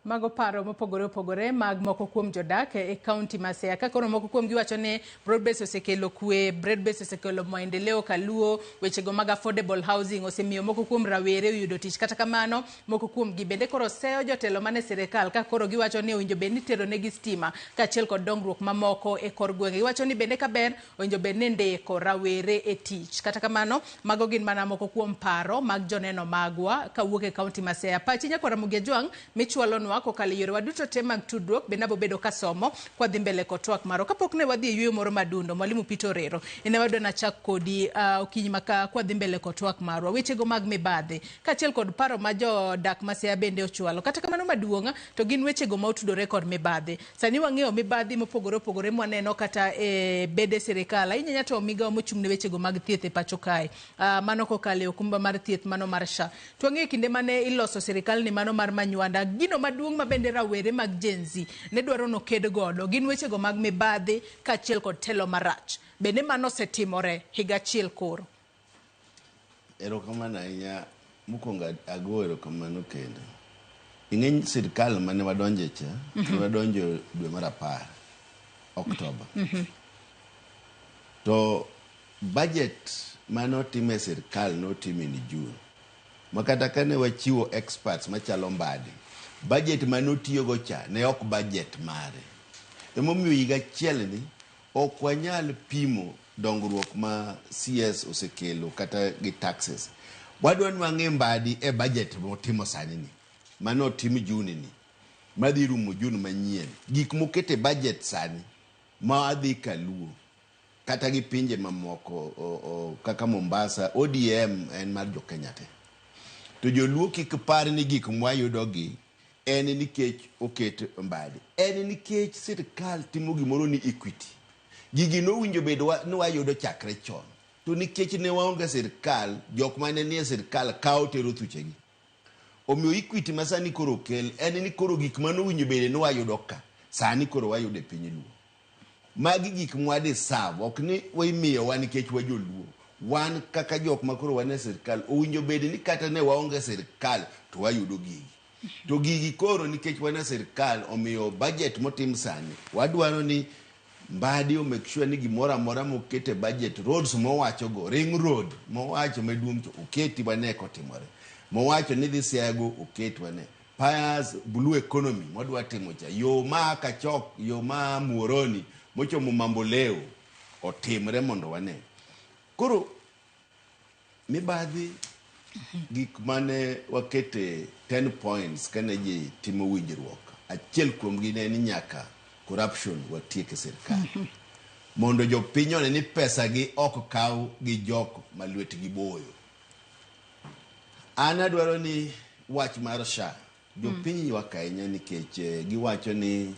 Mago paro mopogore opogore mag moko kuom jodak e kaunti ma Siaya. Ka koro moko kuom giwacho ni Broadbase osekelo kwe, Broadbase osekelo maendeleo kaluo, wechego mag affordable housing osemiyo moko kuom rawere oyudo tich. Kata kamano, moko kuom gi bende koro seyo jotelo mane sirikal ka koro giwacho ni owinjo bed ni itero negi stima kaachiel kod dongruok mamoko e kor gwenge. Giwacho ni bende kaber owinjo bed ni ndiko rawere e tich. Kata kamano, mago gin mana moko kuom paro mag joneno magwa kawuok e kaunti ma Siaya. Pachi Nyakwar Ramogi Ajwang' michwalonwa kokalo e yorewa duto te mag tudruok bende abo bedo kasomo kwadhi mbele kod twak marwa. Kapok ne wadhi e yueyo moro madundo, Mwalimu Peter Orero, in ema adwa nachak kodi okinyi ma ka kwadhi mbele kod twak marwa. Wechego mag mibadhi kaachiel kod paro ma jodak ma Siaya bende ochwalo. Kata kamano maduong' to gin wechego ma otudore kod mibadhi. Sani wang'eyo mibadhi mopogore opogore mwaneno kata e bede sirikal. Ahinya ahinya to migawo mochung' ne wechego mag thieth e pacho kae. Mano kokalo e okumba mar thieth mano mar SHA. To wang'eyo kinde mane iloso sirikal ni mano mar Manywanda, gino maduong' ma bende rawere mag Gen Z ne dwaro noked godo gin wechego mag mibadhi kaachiel kod telo marach. Bende mano osetimore higa achiel koro. Erokamano ahinya. Mokwongo ago erokamano kendo. Ing'eny sirikal mane wadonje cha, ne wadonjo dwe mar 10, Oktoba. To budget mane otim e sirikal notim in June. Ma kata kane wachiwo experts machalo Mbadi, budget mane otiyogo cha ne ok budget mare. Emomiyo higa achiel ni ok wanyal pimo dongruok ma CS osekelo kata gi taxes. Wadwa ni wang'e Mbadi e budget motimo sani ni, mane otim June ni, madhi rumo June manyien. Gik mokete budget sani ma dhi kaluo kata gi pinje mamoko kaka Mombasa, ODM en mar jo Kenya te. To joluo kik par ni gik mwayudogi en nikech oket Mbadi. En nikech sirikal timo gimoro ni equity. Gigi nowinjo bed ni wayudo chakre chon. To nikech ne waonge sirikal, jok mane nie sirikal kawo tero thuchegi. Omiyo equity ma sani koro okel en ni koro gik manowinjo bed ni wayudo ka, sani koro wayudo e piny Luo. Magi gik mwa deserve, ok ni imiyowa nikech wajoluo. Wan kaka jok ma koro wan e sirikal, owinjo bed ni kata ne waonge sirikal to wayudo gigi. To gigi koro nikech wan e sirikal, omiyo budget motim sani, wadwaro ni Mbadi o make sure ni gimoro amora moket e budget, roads mowacho go, ring road mowacho maduong' to oketi wane kotimore. Mowacho ni dhi Siaya go oket wane. Pias blue economy modwa timo cha, yo ma Kachok, yo ma Muhoroni mochomo Mamboleo otimre mondo wane. Koro mibadhi gik mane wakete 10 points kane ji timo winjruok, achiel kuomgi ne ni nyaka corruption watiek e sirkal. Mondo jopiny one ni pesa gi ok kaw gi jok ma lwetgi boyo. An adwaro ni wach mar SHA, jopiny ywak ahinya nikech giwacho ni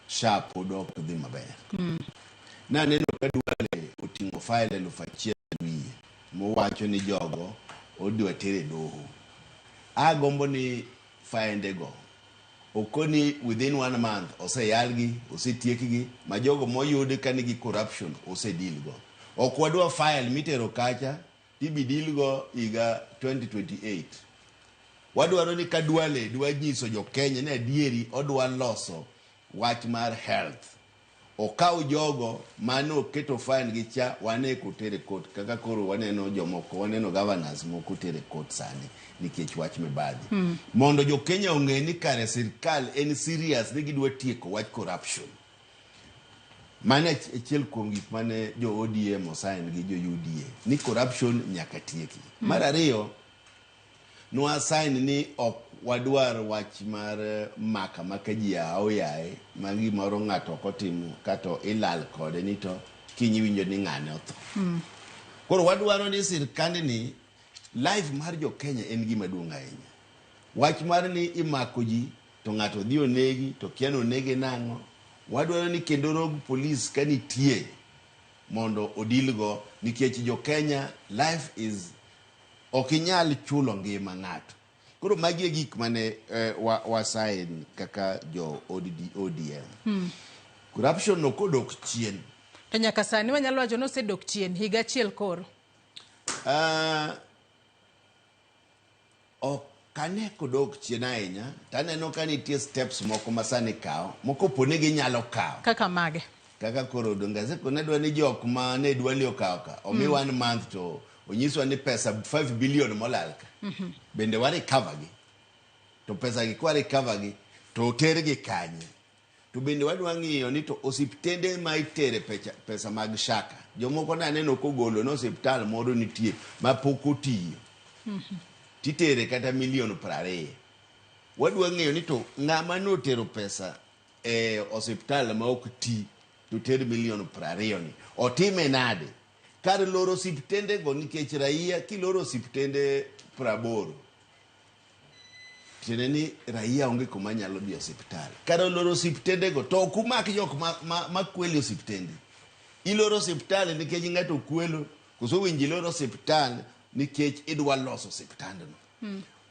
SHA pod ok dhi maber. Naneno ka Duale oting'o file 1000 wiye mowacho ni jogo odwa ter e doho. Agombo ni faende go okoni within one month oseyalgi, osetiekgi, ma jogo moyud ka nigi corruption osedil go. Ok wadwa file mitero kacha tibi deal go higa 2028. Wadwaro ni ka Duale dwa nyiso jo Kenya ni adieri odwa loso wach mar health, okaw jogo mane oketo fine gi cha wane kotere court kaka koro waneno jomoko, waneno governors moko tere court sani nikech wach mibadhi. Mondo jo Kenya ong'e ni kare sirkal en serious ni gidwa tieko wach corruption. Mano achiel kuom gik mane jo ODM osign gi jo UDA ni corruption nyaka tieki. Mar ariyo, nwa sign ni ok wadwar wach mar maka maka ji aoyaye ma gimoro ng'ato ok otimo kato ilal kode ni to kiny iwinjo ni ng'ane otho. Koro wadwaro ni sirkandni life mar jo Kenya en gima duong' ahinya. Wach mar ni imako ji to ng'ato dhi onegi to kia ni onege nang'o. Wadwaro ni kendo rogue police ka nitie mondo odil go nikech jo Kenya life is ok inyal chulo ngima ng'ato. Koro magi e gik mane wa sign kaka jo ODM. Corruption no kodok chien. To nyaka sani wanyalo wacho ni osedok chien higa achiel koro. Ok ane kodok chien ahinya, taneno ka nitie steps moko ma sani kawo, moko po ni ginyalo kawo. Kaka mage? Kaka koro donge asekone adwa ni jok ma ne Duale okawo ka, omi one month to onyiswa ni pesa 5 billion molal ka. Bende wa recover gi. To pesa gi kwa recover gi, to otergi kanye? To bende wadwa ng'iyo ni to osiptende ma itere pesa mag shaka. Jomoko ne aneno kogolo ni osiptal moro nitie ma pok otiyo. Titere kata milion 20. Wadwa ng'eyo ni to ng'ama notero pesa e osiptal ma ok ti to ter milion 20 ni. Otime nade? Kar loro osiptende go nikech raia kiloro osiptende 80 tiende ni raia onge kuma nyalo dhi osiptal. Kar loro osiptende go to ok umak jok ma kwelo e osiptende. Iloro osiptal nikech ng'ato kwelo koso winji iloro osiptal nikech idwa loso osiptandno.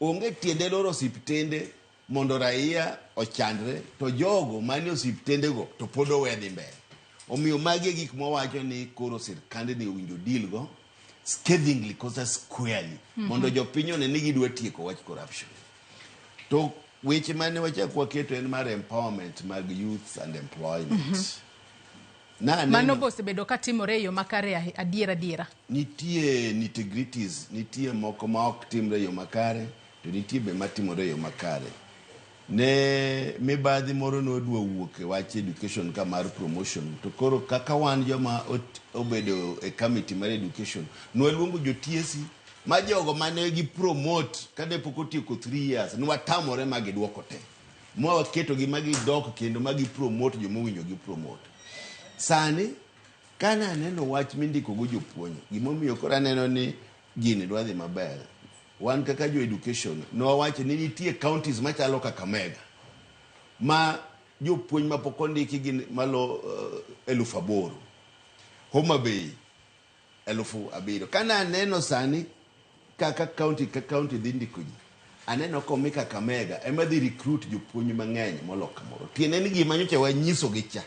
Onge tiende loro osiptende mondo raia ochandre to jogo manie osiptendego to pod owe dhi mbele. Omiyo magi e gik mwawacho ni koro sirkandni owinjo deal go scathingly kosa squarely mondo jopiny one ni gidwa tieko wach corruption. To weche mane wachak waketo en mar empowerment mag youth and employment. Naneno Mano be osebedo ka timore e yo makare adier adiera. Nitie nitty-gritties, nitie moko ma ok timre e yo makare, to nitie be matimore e yo makare. Ne mibadhi moro nodwa wuok e wach education ka mar promotion, to koro kaka wan joma obedo e committee mar education, nwaluongo jo TSC ma jogo mane gi promote kane pok otieko 3 years, nwatamore ma giduoko te. Ma waketogi ma gidok kendo ma gi promote jomowinjo gi promote. Sani kane aneno wach mindiko go jopuonj, gimomiyo koro aneno ni gini dwa dhi maber. Wan kaka jo education, nwawacho ni nitie counties machalo Kakamega ma jopuonj mapok ondiki gin malo 8,000. Homa Bay 7,000. Kane aneno sani kaka county ka county dhi ndiko ji, aneno komi Kakamega ema dhi recruit jopuonj mang'eny molo kamoro. Tiende ni gima nyocha wanyisogi cha.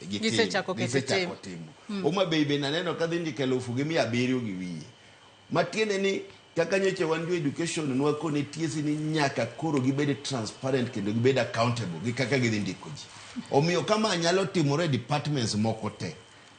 Gitimo, Gisechako keto gisechako tim. Timo. Homa Bay bende aneno ka dhi ndiko 1,700 gi wiye. Matiende ni kaka nyocha wan jo education nwakone TSC ni nyaka koro gibed transparent kendo gibed accountable gi kaka gidhi ndiko ji. Omiyo kama nyalo timore e departments moko te,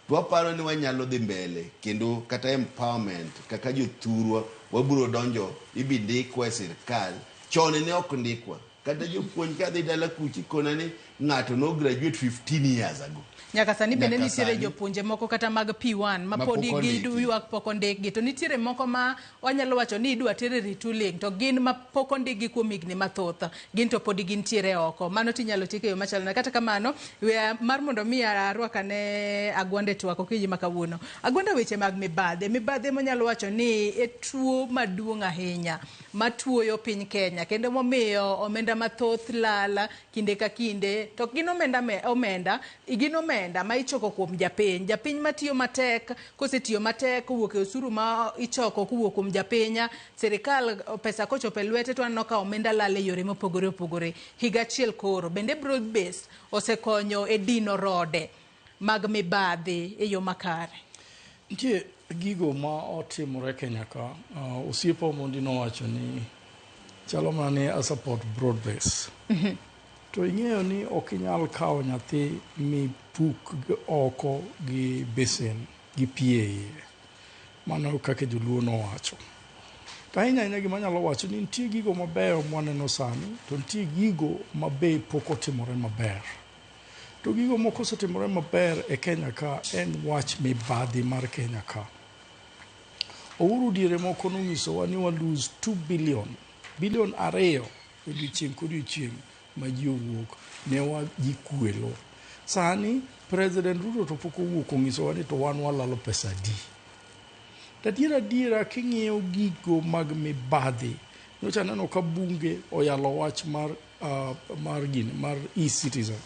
to waparo ni wanyalo dhi mbele kendo kata empowerment kaka jothurwa wabiro donjo ibi ndikwa e sirkal. Chon ne ok ndikwa. Kata jopuonj kadhi dala kucha ikona ni ng'ato no graduate 15 years ago. Nyaka sani bende Nyaka nitiere sani. jopuonje moko kata mag P1 ma Ma podi pok ondiki. giywak pok ondikgi to nitiere moko ma wanyalo wacho ni idwa ter e retooling to gin ma pok ondikgi kuom higni mathoth gin to podi gintiere oko mano tinyalo tiek e yo machalo nade. Kata kamano we mar mondo mi arwak ane Agwanda e twak okinyi ma kawuono. Agwanda weche mag mibadhi mibadhi manyalo wacho ni e tuo maduong' ahinya matuoyo piny Kenya kendo momiyo omenda mathoth lala kinde ka kinde to gin omenda me, omenda gin omenda ma ichoko kuom japiny japiny matiyo matek kosetiyo matek kowuok e osuru ma ichoko kowuok kuom japiny sirikal pesa kochopo e lwete to aneno ka omenda lal e yore mopogore opogore higa achiel koro bende broad base osekonyo e dino rode mag mibadhi e yo makare. Nitie gigo ma otimore Kenya ka. Osiepa Omondi nowacho ni chalo mana ni a support broad base. To ing'eyo ni ok inyal kawo nyathi mipuk oko gi besen gi pi e iye. Mano kaka joluo nowacho. To ahinya ahinya gima anyalo wacho ni nitie gigo mabeyo mwaneno sani to nitie gigo ma be pok otimore maber. To gigo moko osetimore maber e Kenya ka en wach mibadhi mar Kenya ka. Uhuru diere moko nonyisowa ni wa lose 2 billion, bilion 2 odiochieng' kodiochieng' ma ji owuok ne wa ji kwelo. Sani President Ruto to pok owuok onyisowa ni to wan walalo pesa adi. To adiera adiera king'iyo gigo mag mibadhi, nyocha aneno ka bunge oyalo wach mar mar gini mar e-citizen.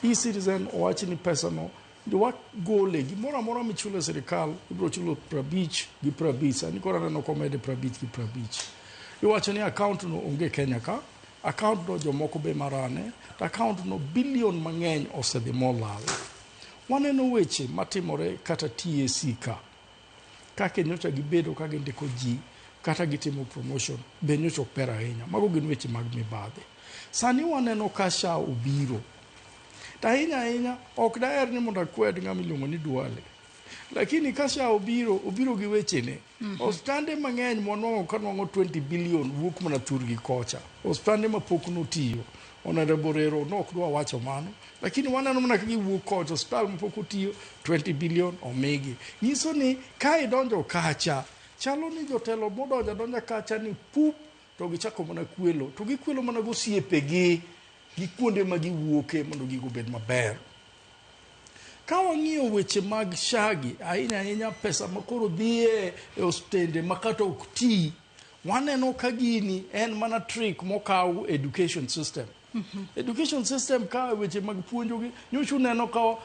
E-citizen owach ni pesa no wagole gimoro amora michulo e sirikal ibiro chulo 50 gi 50 sani koro aneno komede 50 gi 50. Iwacho ni account no onge Kenya ka, account no jomoko be marane, to account no bilion mang'eny osedhi molal. Waneno weche matimore kata TSC ka, kaka nyocha gibedo ka gindiko ji kata gitimo promotion be nyocha ok ber ahinya. Mago gin weche mag mibadhi. Sani waneno ka SHA obiro. To ahinya ahinya ok daher ni mondo akwed ng'ama iluongo ni Duale. Lakini ka SHA obiro, obiro gi wechene. Osiptande mang'eny mwanwang'o ka nwang'o 20 billion wuok mana thurgi kocha. Osiptande ma pok notiyo. Honorable Rero nok dwa wacho mano. Lakini waneno mana ka giwuok kocha, osiptal ma pok otiyo 20 billion omigi. Nyiso ni ka idonjo kacha, chalo ni jotelo modonjo adonja kacha ni pup to gichako mana kwelo. To gikwelo mana gosiepegi gi kuonde ma giwuoke mondo gigo obed maber. Ka wang'iyo weche mag SHA gi, ahinya ahinya pesa ma koro dhiye e osiptende ma kata ok ti, waneno ka gini en mana trick mokaw education system. Education system ka weche mag puonjogi, nyocha uneno ka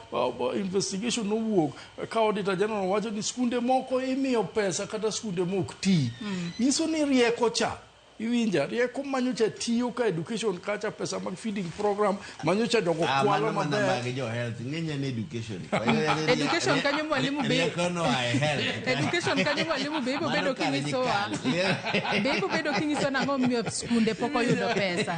investigation nowuok ka Auditor General wacho ni skunde moko imiyo pesa kata skunde mok ti. Nyiso ni rieko cha iwinja rieko manyocha tiyo ka education kacha pesa mag feeding program manyocha jogo kwalo mano mana maber. mag jo health ng'eny en education. Education kanyo mwalimu be rieko no ae health. Education kanyo mwalimu be ibo Mano bedo kare kinyisowa nyikal. be ibo bedo kinyiso nang'o momiyo skunde pok oyudo pesa.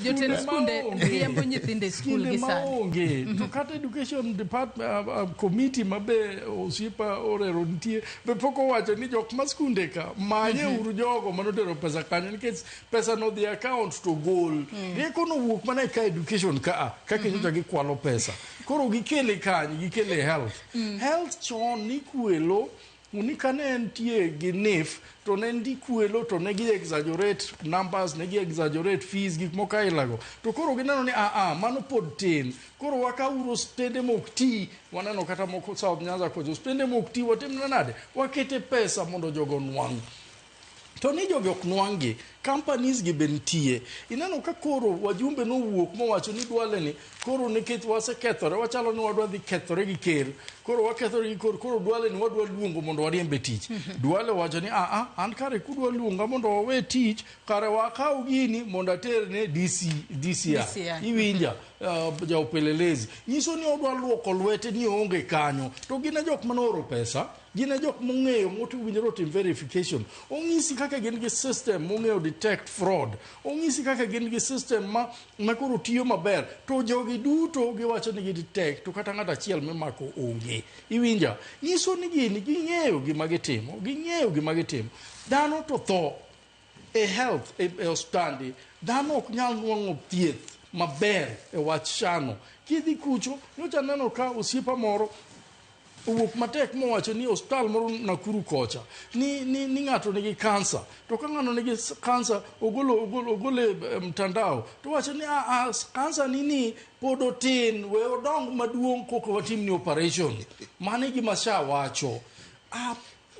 Jotend skunde riembo nyithindo e skul gi sani. Maonge to kata education department committee mabe osiepa Orero nitie be pok owacho ni jok ma skunde ka manye uru jogo manotero pesa kanyo nikech pesa no dhi account to gol. Rieko no wuok mana e ka education ka kaka nyocha gikwalo pesa koro gikele kanye gikele health. Health chon nikwelo ni kane entie gi NHIF to ne ndi kwelo to ne gi exaggerate numbers ne gi exaggerate fees gik moko ailago to koro gineno ni aa mano pod tin koro wakauro osiptende mok ti waneno kata moko South Nyanza kocha osiptende mok ti watimne nade wakete pesa mondo jogo onwang' to ni jogi ok nwang'gi companies gi be nitie ineno ka koro wajumbe nowuok mowacho ni Duale ni koro nikech wasekethore wachalo ni wadwa dhi kethore gi ker koro wakethore gi kor koro Duale ni wadwa luongo mondo wariembe tich. Duale owacho ni aa an kare kudwa luonga mondo wawe tich kare wakaw gini mondo ater ne DC, DCI DCI. iwinja ja upelelezi nyiso ni odwa luoko lwete ni oonge kanyo to gin e jok manooro pesa gin e jok mong'eyo mowinjore otim verification ong'isi kaka gin gi system mong'eyo detect fraud ong'isi kaka gin gi system ma koro tiyo maber to jogi duto giwacho ni gi detect to kata ng'ato achiel mimako onge iwinja nyiso ni gini ging'eyo gima gitimo ging'eyo gima gitimo dhano to tho e health e osiptande dhano ok nyal nwang'o thieth maber e wach shano. Kidhi kucho, nyocha neno ka osiepa moro owuok matek mowacho ni osiptal moro Nakuru kocha ni ng'ato nigi kansa, to ka ng'ano nigi kansa ogolo ogolo ogole e mtandao to wacho ni a kansa ni pod otin, we odong maduong' koka watimni operation. Mano e gima SHA wacho.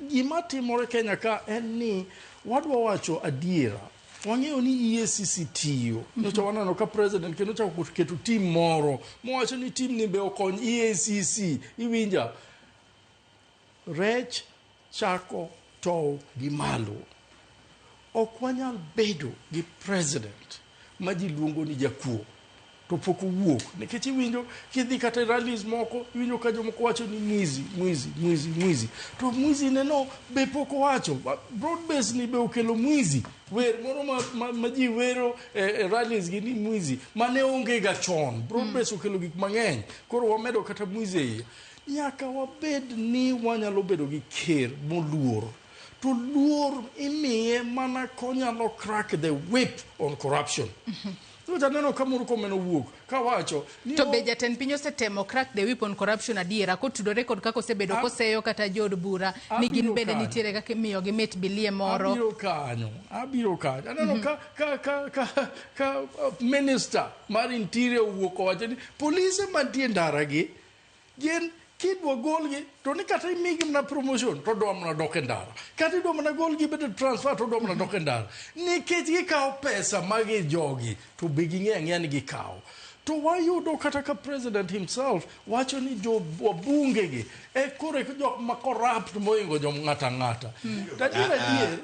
Gima timore Kenya ka en ni wadwa wacho adiera. Wang'eyo ni EACC tiyo. Nyocha waneno ka president kendo chako keto team moro mowacho ni team ni be okony EACC. Iwinja? Rech chako tow gi malo. Ok wanyal bedo gi president ma ji luongo ni jakuo to pok owuok, nikech iwinjo kidhi kata e rallies moko, iwinjo ka jomoko wacho ni mwizi, mwizi, mwizi, mwizi, to mwizi neno be pok owacho. Broad base ni be okelo mwizi, wer moro ma ji wero e rallies gi ni mwizi mane onge ga chon. Broad base okelo gik mang'eny, koro wamedo kata mwizi e iye. Nyaka wabed ni wanyalo bedo gi ker moluor, to luor imiye mana konyalo crack the whip on corruption. Nyocha aneno ka Murkomen owuok kawacho ni To be jatend piny osetemo crack the whip on corruption adiera, kotudore kod kaka osebedo koseyo kata jood bura ni gin Abiro bende kanyo. nitiere kaka imiyogi mit bilie moro. Abiro kanyo. Aneno ka minister mar interior owuok owacho ni polise mantie ndara gi gin kidwa golgi to ni kata imigi mana promotion to dwa mana dok e ndara, kata idwa mana golgi bedo transfer to dwa mana dok e ndara, nikech gikawo pesa magi jogi to be ging'eyo ang'eya ni gikawo. To wayudo kata ka president himself wacho ni jo wabunge gi e koro e jok ma corrupt mohingo jo ng'ata ang'ata. To adier adier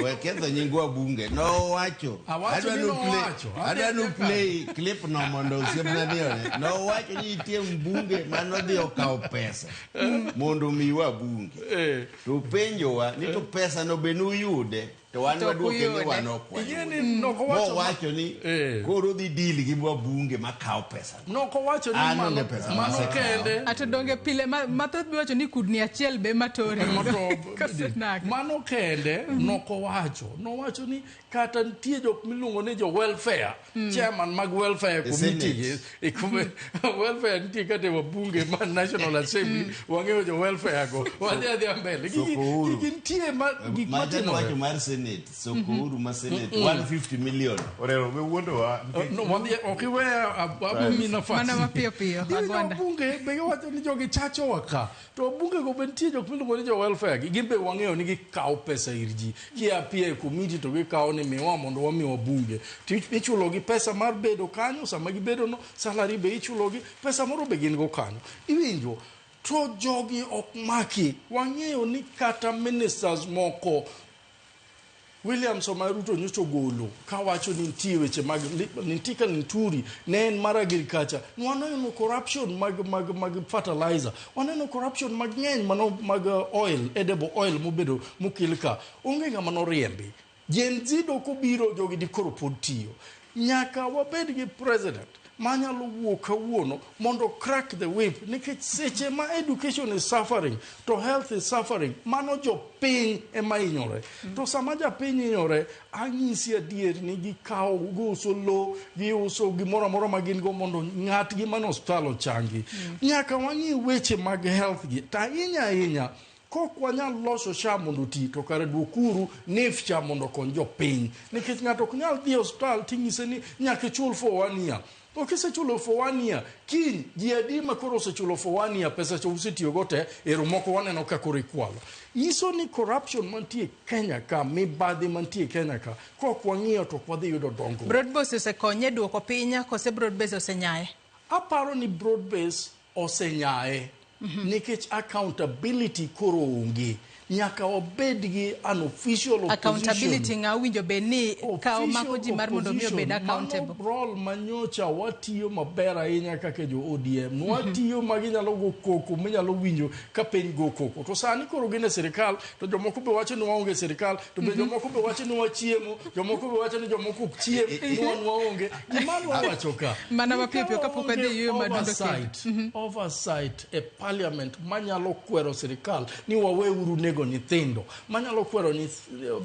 We ketho nying wabunge. Nowacho. Awacho ni nowacho. Adwa nu play clip no mondo osiepna ni one. Nowacho ni nitie mbunge manodhi okawo pesa mondo omi wabunge. To penjowa ni to pesa no be nuyude? To wan To ok waduoke ni uyude. wan ok Ing'e wayude. ni nokowacho Mowacho ni koro odhi deal gi wabunge makawo pesa. Nokowacho ni An mano, onge pesa mano masekawo. kende. Ato donge pile mathoth biwacho ni kudni achiel be matore. Koso nade? Mano kende nokowacho. Nowacho ni kata nitie jok miluongo ni jo welfare, chairman mag welfare E committee Senate. e welfare nitie kata e wabunge ma National Assembly, wang'eyo jo welfare go. Wadhi adhiya mbele. Gigi Soko huru. gigi nitie ma gik Macha matimore. wacho mar Senate, soko huru ma Senate 150 million. Orero, we wuondowa. No, wadhi ok iweya abomi nafas. Mana mapiyo piyo, Iwinjo Agwanda. wabunge be giwacho ni jogi chachowa ka, to wabunge go be nitie jok miluongo ni jo welfare gi, gin be wang'eyo ni gikawo pesa ir ji kia pia e komiti to gikawo ni miwa mondo wami wabunge to ichulogi pesa mar bedo kanyo. Sama gibedo no salary be ichulogi pesa moro be gin go kanyo, iwinjo? To jogi ok maki. Wang'eyo ni kata ministers moko William Samoei Ruto nyocha ogolo kawacho ni nitie weche mag nitie ka Linturi ne en mar agriculture, waneno corruption mag fertilizer, waneno corruption mang'eny mano mag oil, edible oil mobedo mokel ka, onge ng'ama noriembi. Gen Z dok obiro, jogi dikoro pod tiyo. Nyaka wabed gi president manyalo wuok kawuono mondo crack the whip, nikech seche ma education is suffering to health is suffering, mano jopiny ema hinyore. To sama japiny hinyore, anyisi adier ni gikawo, giuso lo, giuso gimoro amora ma gin go mondo ng'atgi mane osiptal ochangi. Nyaka wang'i weche mag health gi to ahinya ahinya. Kok wanyal loso SHA mondo oti, to kare duokuru NHIF cha mondo okony jopiny, nikech ng'ato ok nyal dhi e osiptal ting'ise ni nyaka ichul for one year. To kisechulo for one year, kiny ji adi ma koro osechulo for one year, pesa cha usetiyogo te? Ero moko waneno ka koro ikwalo. Nyiso ni corruption mantie Kenya ka, mibadhi mantie Kenya ka, kok wang'iyo to ok wadhi yudo dongruok. Broad base osekonye duoko piny kose broad base osenyaye? Aparo ni broad base osenyaye nikech accountability koro onge. Nyaka wabed gi an official opposition. Accountability, ng'a owinjo bed ni kawo mako ji mar mondo mi obed accountable? Mano role manyocha watiyo maber ahinya kaka jo ODM. Nwatiyo ma ginyalo go koko minyalo winjo ka piny go koko. To sani koro gin e sirikal, to jomoko be wacho ni waonge e sirikal, to be jomoko be wacho ni wachiemo, jomoko be wacho ni jomoko ok chiem, ni wan waonge. Gima adwa wacho ka. Mana mapiyo piyo kapok wadhi e yueyo madundo kendo. Oversight, oversight e parliament manyalo kwero sirikal ni waweuru nego nyithindo, manyalo kwero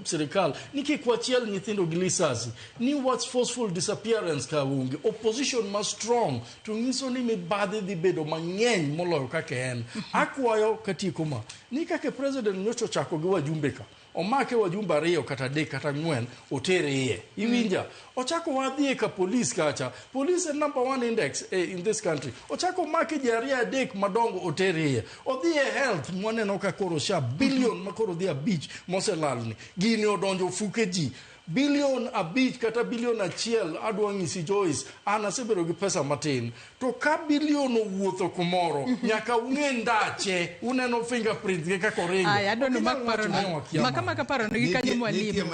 sirikal ni kik wachiel nyithindo gi lisasi, ni what's forceful disappearance ka onge. Opposition ma strong to nyiso ni mibadhi dhi bedo mang'eny moloyo kaka en. Akwayo katieko ma ni kaka president nyocha ochako gi wajumbe ka omake wajumbe 2 kata 3 kata 4 otere iye. Iwinja? Ochako wadhi ka police kacha. Police en number 1 index in this country. Ochako omake ji 2 3 madongo otere iye. Odhi e health mwaneno ka koro sha billion ma koro dhi 5 moselalni. Gini odonjo fuke ji. Bilion 5 kata bilion 1 adwa ng'isi Joyce, an asebedo gi pesa matin. To ka bilion owuotho kumoro, nyaka ung'e ndache, uneno fingerprints gi kaka oringo. Aya, adwa ni umak parono. Maka parono gi kanyo mwalimu.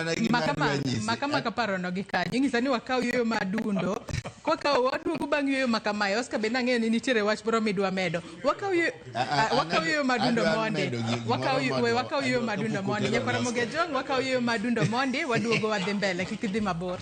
Maka parono gi kanyo. Ing'isa ni wakaw yueyo madundo. Kwakaw waduogo bang' yueyo makamae. Oscar bende ang'eyo ni nitiere wach moro midwa medo. Wakaw yueyo madundo mondi. Wakaw yueyo madundo mondi. Nyakwar Ramogi Ajwang', wakaw yueyo madundo mondi, waduogo wadhi mbele, kik idhi mabor.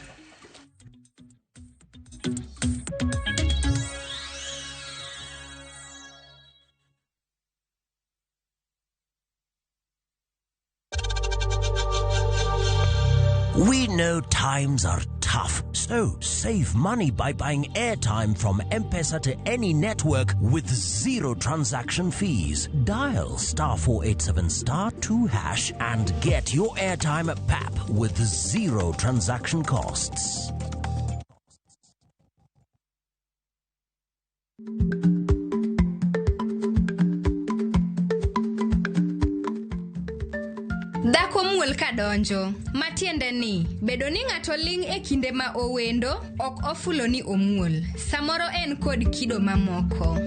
We know times are tough, so save money by buying airtime from M-Pesa to any network with 0 transaction fees. Dial *487*2# and get your airtime at PAP with 0 transaction costs. Dhako muol kadonjo, matiende ni bedo ni ng'ato ling' e kinde ma owendo ok ofulo ni omuol. Samoro en kod kido mamoko.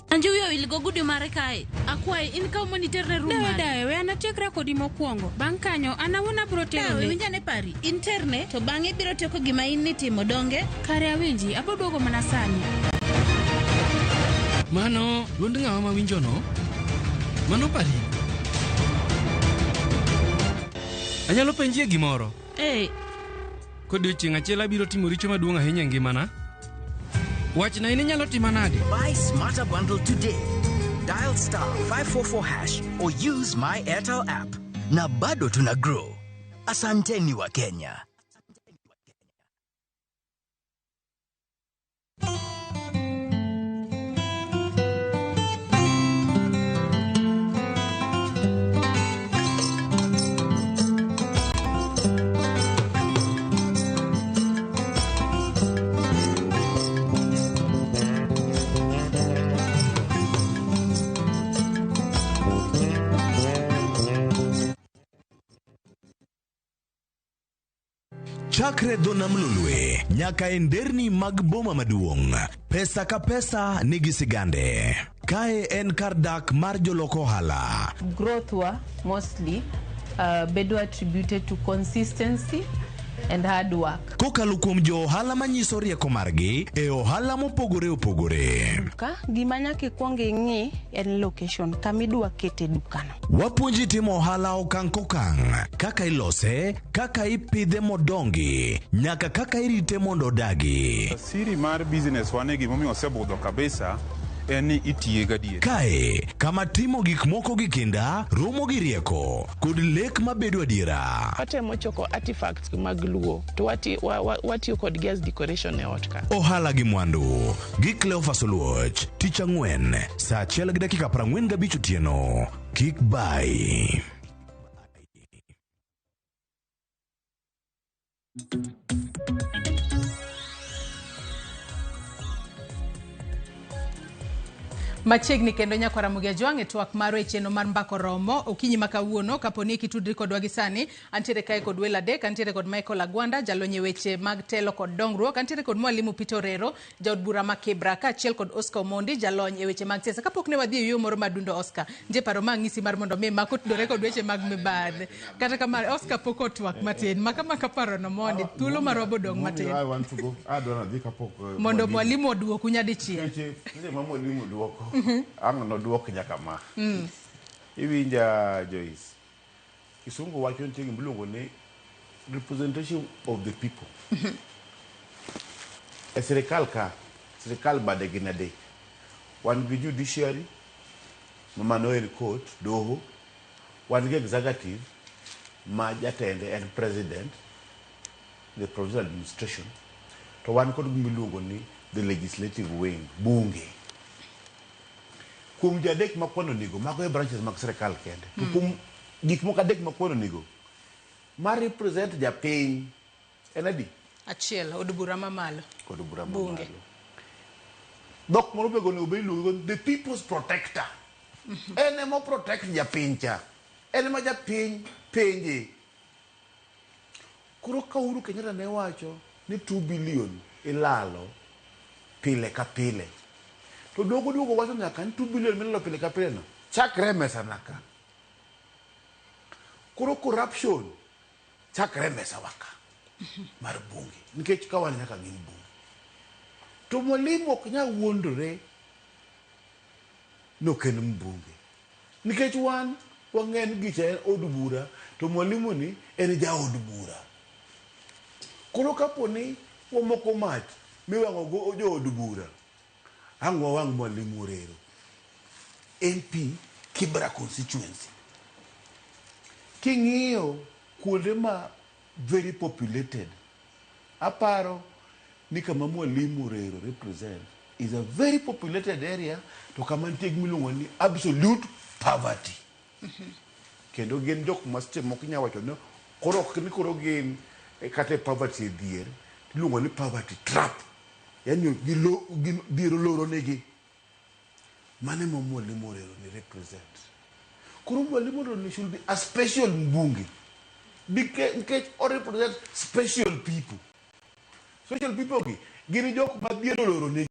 Anjuyo ilgo gudu mare kae. Akwayi in kaw mondo iterne room mare. Dawe, we anatiekra kodi mokwongo. Bang' kanyo an awuon abiro tero Dawe, winj ane pari. Interne to bang'e ibiro tieko gima in nitimo donge? Kare awinji, abiro duogo mana sani. Mano, duond ng'awa mawinjono? Mano pari. Anyalo penjie gimoro? Eh. Kodiochieng' achiel abiro timo richo maduong' ahinya e ngimana. Wachna in inyalo tima nade? Buy Smarter Bundle today. Dial *544# or use my Airtel app. Na bado tuna grow. Asanteni wa Kenya. Chakre dho nam Lolwe nyaka e nderni mag boma maduong', pesa ka pesa nigi sigande. Kae en kar dak mar jolok ohala. Growth wa mostly bedo attributed to consistency and hard work. Kokalo kuom jo ohala manyiso rieko margi e ohala mopogore opogore. Duka, gima nyaka ikwong ing'i en location, kama idwa kete dukano. Wapuonji timo ohala okang' kokang', kaka ilose, kaka ipidhe modongi, nyaka kaka irite mondo odagi. Siri mar business wane gimomiyo osebudho kabisa en ni itiye gadier. Kae, kama timo gik moko gi kinda, romo gi rieko, kod lek mabedo adiera. Watemo choko artifacts mag Luo, to watiyo kodgi as decoration e ot ka. Ohala gi mwandu, gi Cleophas Oluoch, tich ang'wen, saa 1:45 otieno. Kik bai. Machiegni kendo nyakwar Ramogi Ajwang' e twak marwa e chenro mar Mbaka Oromo okinyi ma kawuono. Kaponi kitudri kodwa gi sani, antiere kae kod welo adek. Antiere kod Michael Agwanda, jalony e weche mag telo kod dongruok. Antiere kod Mwalimu Peter Orero, jaod bura ma Kibra, kaachiel kod Oscar Omondi, jalony e weche mag siasa. Kapok ne wadhi e yueyo moro madundo, Oscar, nitie paro ma ang'isi mar mondo mi mak otudore kod weche mag mibadhi. Kata kamano, Oscar pok otwak matin. Maka parono mondi, thuolo marwa bodong' matin. Mondo mwalimu oduoku nyadichiel. Seche ma mwalimu duoko, ang' noduok nyaka ma. Iwinja Joyce. Kisungu wacho nitie gima iluongo ni representation of the people. E sirikal ka, sirikal bade gin adek. Wan gi judiciary, ma mano en court, doho. Wan gi executive, ma jatende en president, the provincial administration. To wan kod gima iluongo ni the legislative wing, bunge. Kuom ji adek makwano nigo, mago e branches mag sirikal kende. To kuom gik moko adek makwano nigo, ma represent japiny en adi? Achiel, od bura mamalo. Od bura Bunge. mamalo. Dhok moro be onego bed iluongo ni the people's protector. En ema o protect japiny cha. En ema japiny penje. Koro ka Uhuru Kenyatta ne wacho ni 2 billion ilalo pile ka pile. To dogo duogo wacho nyaka ni 2 billion milalo pile ka pile no chakre e mesa na ka. Koro corruption chakre e mesa wa ka mar bunge nikech ka wan nyaka gin bunge. To mwalimu ok nyal wuondore ni ok en mbunge. Nikech wan wang'e ni gicha en od bura to mwalimu ni en jaod bura. Koro kapo ni wamoko mach miwang'o go jood bura, ang' wawang' mwalimu Orero. MP Kibra constituency. King'iyo kuonde ma very populated, aparo ni kama mwalimu Orero represent is a very populated area to kama nitie gima iluongo ni absolute poverty. Kendo gin jok ma seche moko inya wacho ni koro ok ni koro gin kata e poverty e dhier, iluongo ni poverty trap. Yani dhier oloro negi. Mano ema mwalimu Orero ni represent. Koro mwalimu Orero ni should be a special mbunge. Nikech o represent special people. Special people gi gin jok ma dhier oloro negi.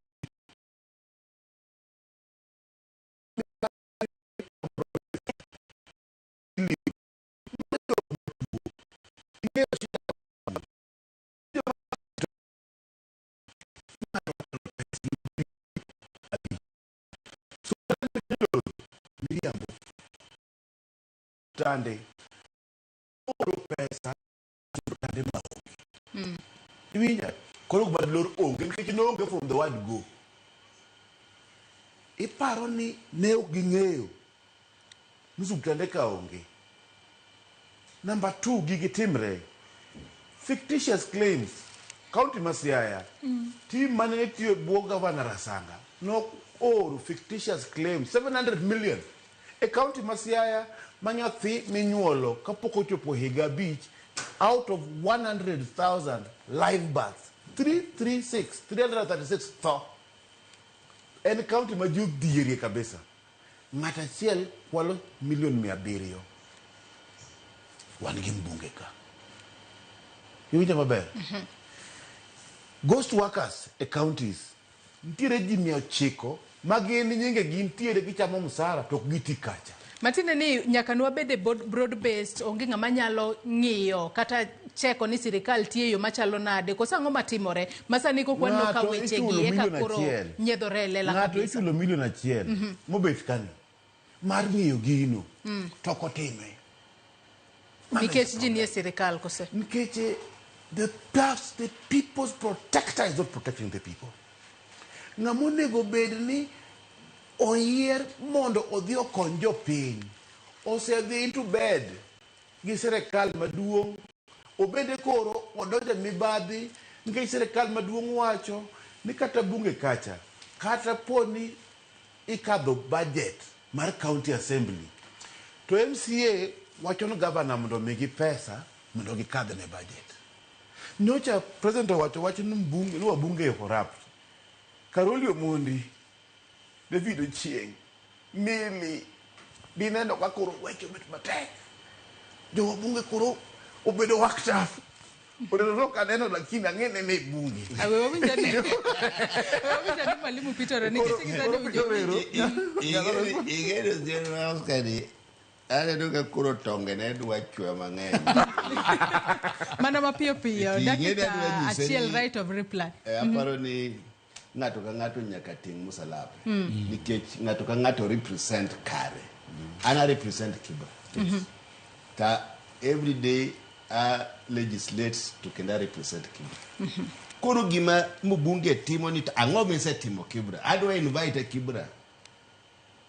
Miriambo. Tande. Oro pesa tande maonge. Iwinja? Koro gima lor onge nikech noonge from the word go. Iparo ni ne ok ging'eyo ni osiptande ka onge. Number 2, gigi timre. Fictitious claims. County ma Siaya, team mane ne tiyo e bwo Governor Rasanga nooro fictitious claims 700 million e county ma Siaya ma nyathi minyuolo kapok ochopo higa 5 out of 100,000 live births 336 336 tho. En county ma ji odhierie kabisa. Ng'at achiel kwalo milion 700. Wan gi mbunge ka. Iwinjo maber? Ghost workers e counties nitiere ji 900 ma gin nyinge gi nitiere gichamo msara to ok giti kacha. Matiende ni nyaka nwabed e broad based, onge ng'ama nyalo ng'iyo kata cheko ni sirikal tiyo e yo machalo nade, koso ang'o matimore ma sani kok waneno ka Ng'ato weche ichulo gi eka milion koro achiel. nyiedhore e lela Ng'ato kabisa. ichulo milion 1 mobet kani mar ng'iyo gino to ok otime. Nikech ji nie sirikal kose? Nikech the people's protector is not protecting the people. Ng'ama onego bed ni oyier mondo odhi okony jopiny osedhi into bed gi sirikal maduong', obende koro odonjo e mibadhi nikech sirikal maduong' wacho ni kata bunge kacha kata po ni ikadho budget mar county assembly to MCA wacho ni governor mondo omigi pesa mondo gikadhne budget. Nyocha president owacho wach ni mbunge ni wabunge corrupt. Karoli Omondi, David Ochieng, Milly, dineno ka koro weche obet matek. Jo wabunge koro obedo worked up. Oneno ok aneno lakini ang'e ni e bunge. Awe wawinjo ni mwalimu Peter Orero nikech Koro gisani Peter Orero. Ing'eyo General Oscar ni aneno ka koro tonge ne dwa chwe mang'eny. Mana mapiyo piyo, Ing'e ni dakika adwa nyise achiel ni right of reply. Aparo ni ng'ato ka ng'ato nyaka ting' msalaba. Nikech ng'ato ka ng'ato represent kare. An a represent Kibra. Ta Every day I legislate to kendo represent Kibra. Koro gima mbunge timo ni to ang'o misetimo Kibra? Adwa invite Kibra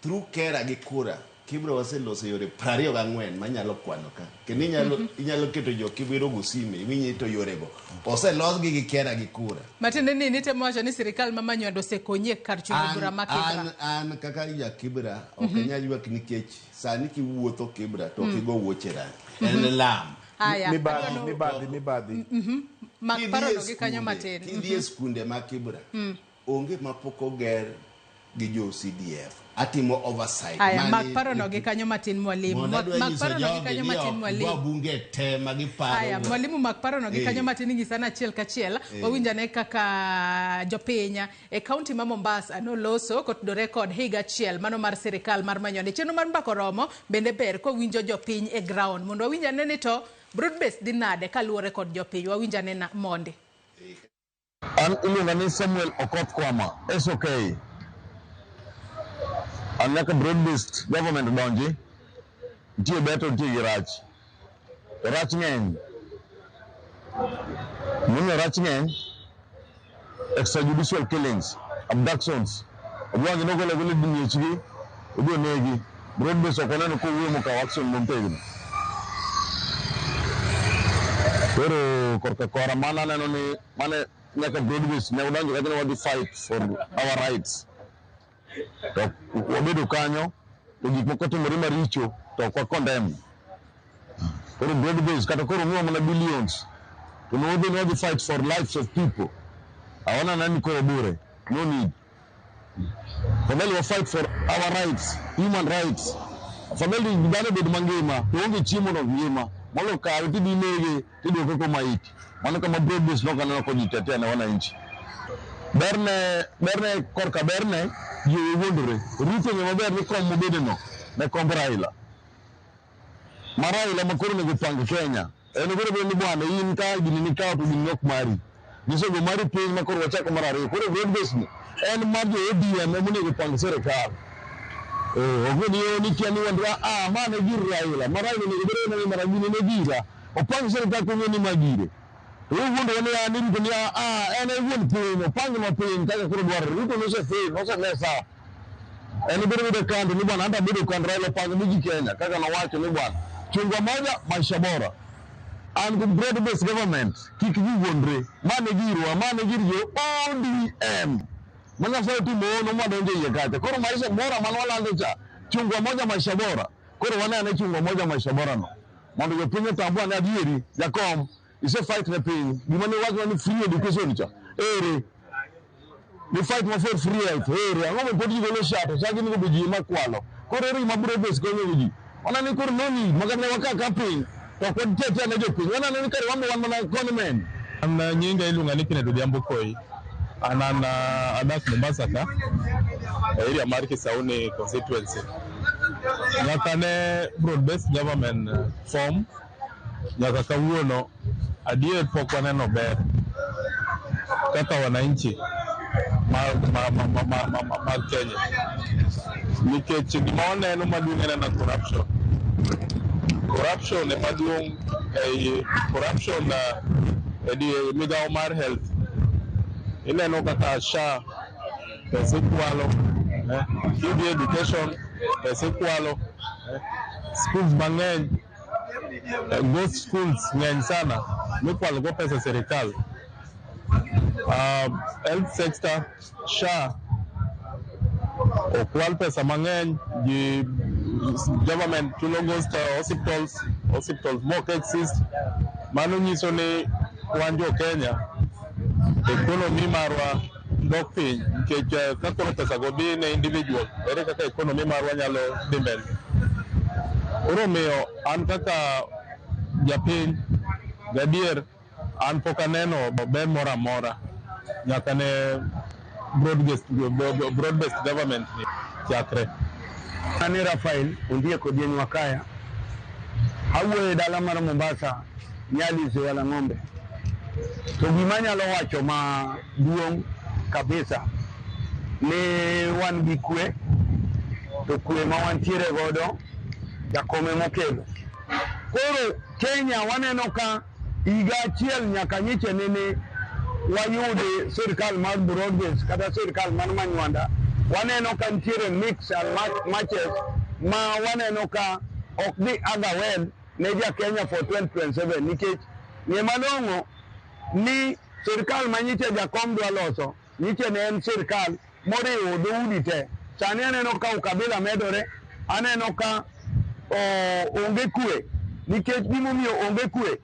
through Kera gi Kura. Kibra waseloso yore 24 manyalo kwano ka. Kendo inyalo keto jo Kibra go sime, iwinjo to yorego oselosgi gi Kera gi Kura. Matiende ni nitemo wacho ni sirikal ma Manyuando osekonyi e kar chulo bura ma Kibra. An kaka ja Kibra ok anyal ywak nikech sani kiwuotho Kibra to ok igo wuoche rangi. En lam. Aya. Mibadhi. Mak parono gi kanyo matin. Kidhi e skunde ma Kibra, onge mapok oger gi jo CDF. Atimo oversight. Aya, mak parono gi kanyo matin mwalimu. Mak parono gi kanyo matin mwalimu. Wabunge te ma giparo. Aya, mwalimu mak parono gi kanyo matin nyisana achiel kachiel. Wawinjane kaka jopiny e kaunti ma Mombasa noloso kotudore kod higa achiel mano mar sirikal mar Manyuande. Chenro mar Mbaka Oromo bende ber kowinjo jopiny e ground mondo wawinjane ni to broad base dhi nade kaluwore kod jopiny. Wawinjane na mondi. An iluonga ni Samuel Okoth Kwama, SOK. An nyaka broad-based government donji, nitie ber to nitie gi rach. To rach ng'eny. Momiyo rach ng'eny, extrajudicial killings, abductions. Obwangi nogolo agola e miechgi, odhi onegi. Broad-based ok waneno kowuoyo mokawo action motegno. Koro korka kora mano aneno ni mane nyaka broad-based ne odonjo kacha ni wadhi fight for our rights. To wabedo kanyo to gik moko timore maricho to ok wa condemn. Koro broad base kata koro miwa mana billions to ne wadhi ni wadhi fight for lives of people. Awana nani koro bure, no need. Afadhali wa fight for our rights, human rights. Afadhali dhano obed mangima to onge chiemo no ngima. Molo kawe tidhi nege tiduoke koma iti. Mano kama broad base nok aneno ko ji tetea ne wananchi. Berne korka berne ji wuondore. Ruto ng'e maber ni kom mobede no ne komb Raila. Ma Raila ma koro onego pang Kenya. En koro bed ni bwana in ka gini nikawo to gini ok mari. Nisego mari piny ma koro wachako mar ariyo. Koro broad base ni en mar jo ODM ema onego pang sirikal. Ok ni ni kia ni wandwa ma ne gir Raila. Ma Raila onego bed ni mara gini ne gira. Opang sirikal kong'e ni magire. Wuondo ni an Ruto ni en e wuon piny, opang ma piny kaka koro dwarore. Ruto nosefail, noselesa. En bedo bedo kando ni bwana, anta bedo kando Raila opang ni ji Kenya kaka nowacho ni bwana, chungwa moja maisha bora. An gi broad based government kik ji wuondre. Ma ne girwa, ma ne gir jo ODM. Ma Nyasaye otimo hono mwadonjo iye kacha. Koro maisha bora mane walando cha, chungwa moja maisha bora. Koro wane ane chungwa moja maisha bora no. Mondo jopiny otambua ni adieri, jakom, ise fight ne piny. Gima ne wacho ni free education cha. Ere. Ni fight ma for free health. Ere. Ang'o ma pod ji golo sha to chaki ni go ji makwalo. Koro ere gima broad base konyo ji. Wana ni koro no need makata ne waka ka piny. To ok watetea ne jopiny. Wana ni kare wan wan mana conmen. An nyinga iluonga ni Kennedy Odhiambo Koi. An adak Mombasa ka, e area mar Kisauni constituency. Nyaka ne broad based government form, nyaka kawuono adier pok waneno ber kaka wananchi mag Kenya. Nikech gima waneno maduong' en ena corruption. Corruption ema duong' ei corruption e migawo mar health. Ineno kaka SHA pesa ikwalo, kidhi education pesa ikwalo, schools mang'eny, ghost schools ng'eny sana mikwalo go pesa sirikal. Health sector SHA okwal pesa mang'eny, ji government chulo ghost hospitals mok exist. Mano nyiso ni wan jo Kenya economy marwa dok piny nikech ka koro pesa go dhi ne individual, ere kaka economy marwa nyalo dhi mbele. Koro omiyo an kaka japiny gadier an pok aneno ber moro amora nyaka ne broad based government ni chakre. Ani Rafael Ondiek Otieno Wakaya, awuoyo e dala mar Mombasa, Nyali Siwala Ng'ombe. To gima anyalo wacho maduong' kabisa ni wan gi kwe, to kwe ma wantiere godo jakom emokelo. Koro Kenya waneno ka higa achiel nyaka nyiche nene wayudi sirkal mar broad base kata sirkal mar Manywanda, waneno ka nitiere mix and matches ma waneno ka ok dhi aga well ne ja Kenya for 2027 nikech ng'e malong'o ni sirkal ma nyiche Jakom dwa loso nyiche ne en sirkal moriwo dhoudi te. Sani aneno ka ukabila medore, aneno ka onge kwe nikech gimomiyo onge kwe,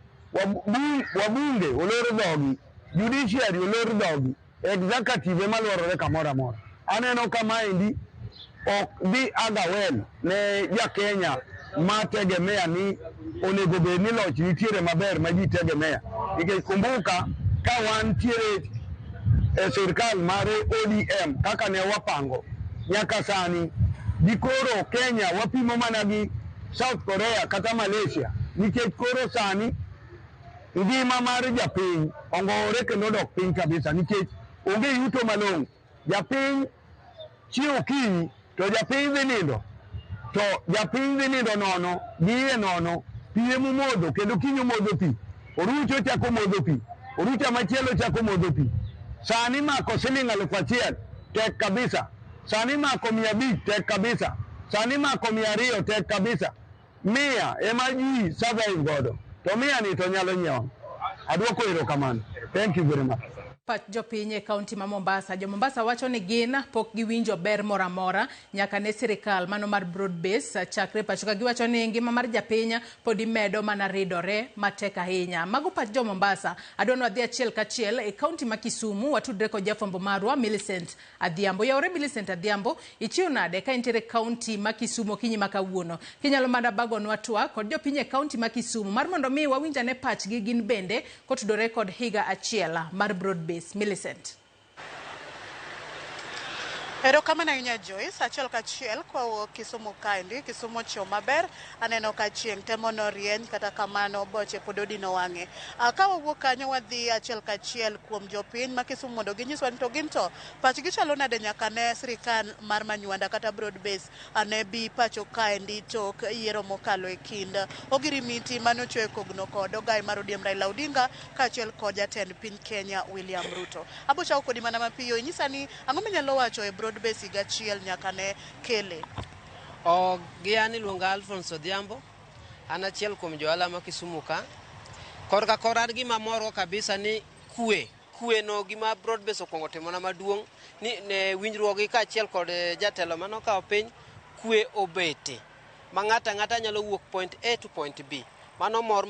wabunge olor dhogi, judiciary olor dhogi, executive ema luorore kamoro amora. Aneno ka maendi ok dhi aga well ne ja Kenya ma tegemea ni onego bed ni loch nitiere maber ma ji tegemea. Nikech kumbuka ka wantiere e sirkal mar ODM kaka ne wapango nyaka sani dikoro Kenya wapimo mana gi South Korea kata Malaysia nikech koro sani ngima mar japiny ongowore kendo odok piny kabisa nikech onge yuto malong'o. Japiny chiew okinyi to japiny dhi nindo to japiny dhi nindo nono gi iye nono pi emomodho kendo kiny omodho pi orucho chako modho pi orucha machielo chako modho pi. Sani mako siling 1000 tek kabisa, sani mako 500 tek kabisa, sani mako 200 tek kabisa. 100 ema ji survive godo to 100 ni to nyalo nyiewo. Aduoko erokamano. Thank you very much. Pach jopiny e kaunti ma Mombasa. Jo Mombasa wacho ni gin pok giwinjo ber moro amora nyaka ne sirikal mano mar broad base chakre pacho ka. Giwacho ni ngima mar japiny pod imedo mana ridore matek ahinya. Mago pach jo Mombasa. Adwa ni wadhi achiel kachiel e kaunti ma Kisumu watudre kod jafwambo marwa Millicent Adhiambo. Yaore Millicent Adhiambo, ichiew nade ka intiere kaunti ma Kisumu okinyi ma kawuono? Kinyalo mana bagonwa twak kod jopiny e kaunti ma Kisumu mar mondo mi wawinj ane pachgi gin bende kotudore kod higa achiel mar broad base. Millicent. Erokamano ahinya Joyce, achiel kachiel kwawuok Kisumu kaendi, Kisumu ochiew maber, aneno ka chieng' temo norieny kata kamano boche pod odino wang'e. Ka wawuok kanyo wadhi achiel kachiel kuom jopiny ma Kisumu mondo ginyiswa ni to gin to pachgi chalo nade nyaka ne sirikal mar Manywanda kata broad base ne bi pacho kaendi tok yiero mokalo e kind ogirimiti manochwe kogno kod ogai mar ODM Raila Odinga kaachiel kod jatend piny Kenya William Ruto. Abo chako kodi mana mapiyo, inyisa ni ang'o minyalo wacho e broad base higa achiel nyaka ne kele? Gi an iluonga Alphonse Odhiambo, an achiel kuom johala ma Kisumu ka. Korka kora an gima morgo kabisa ni kwe, kwe no gima broad base okwongo timona maduong' ni ne winjruok gi kaachiel kod jatelo manokawo piny, kwe obete ma ng'ato ang'ata nyalo wuok point A to point B. Mano mor.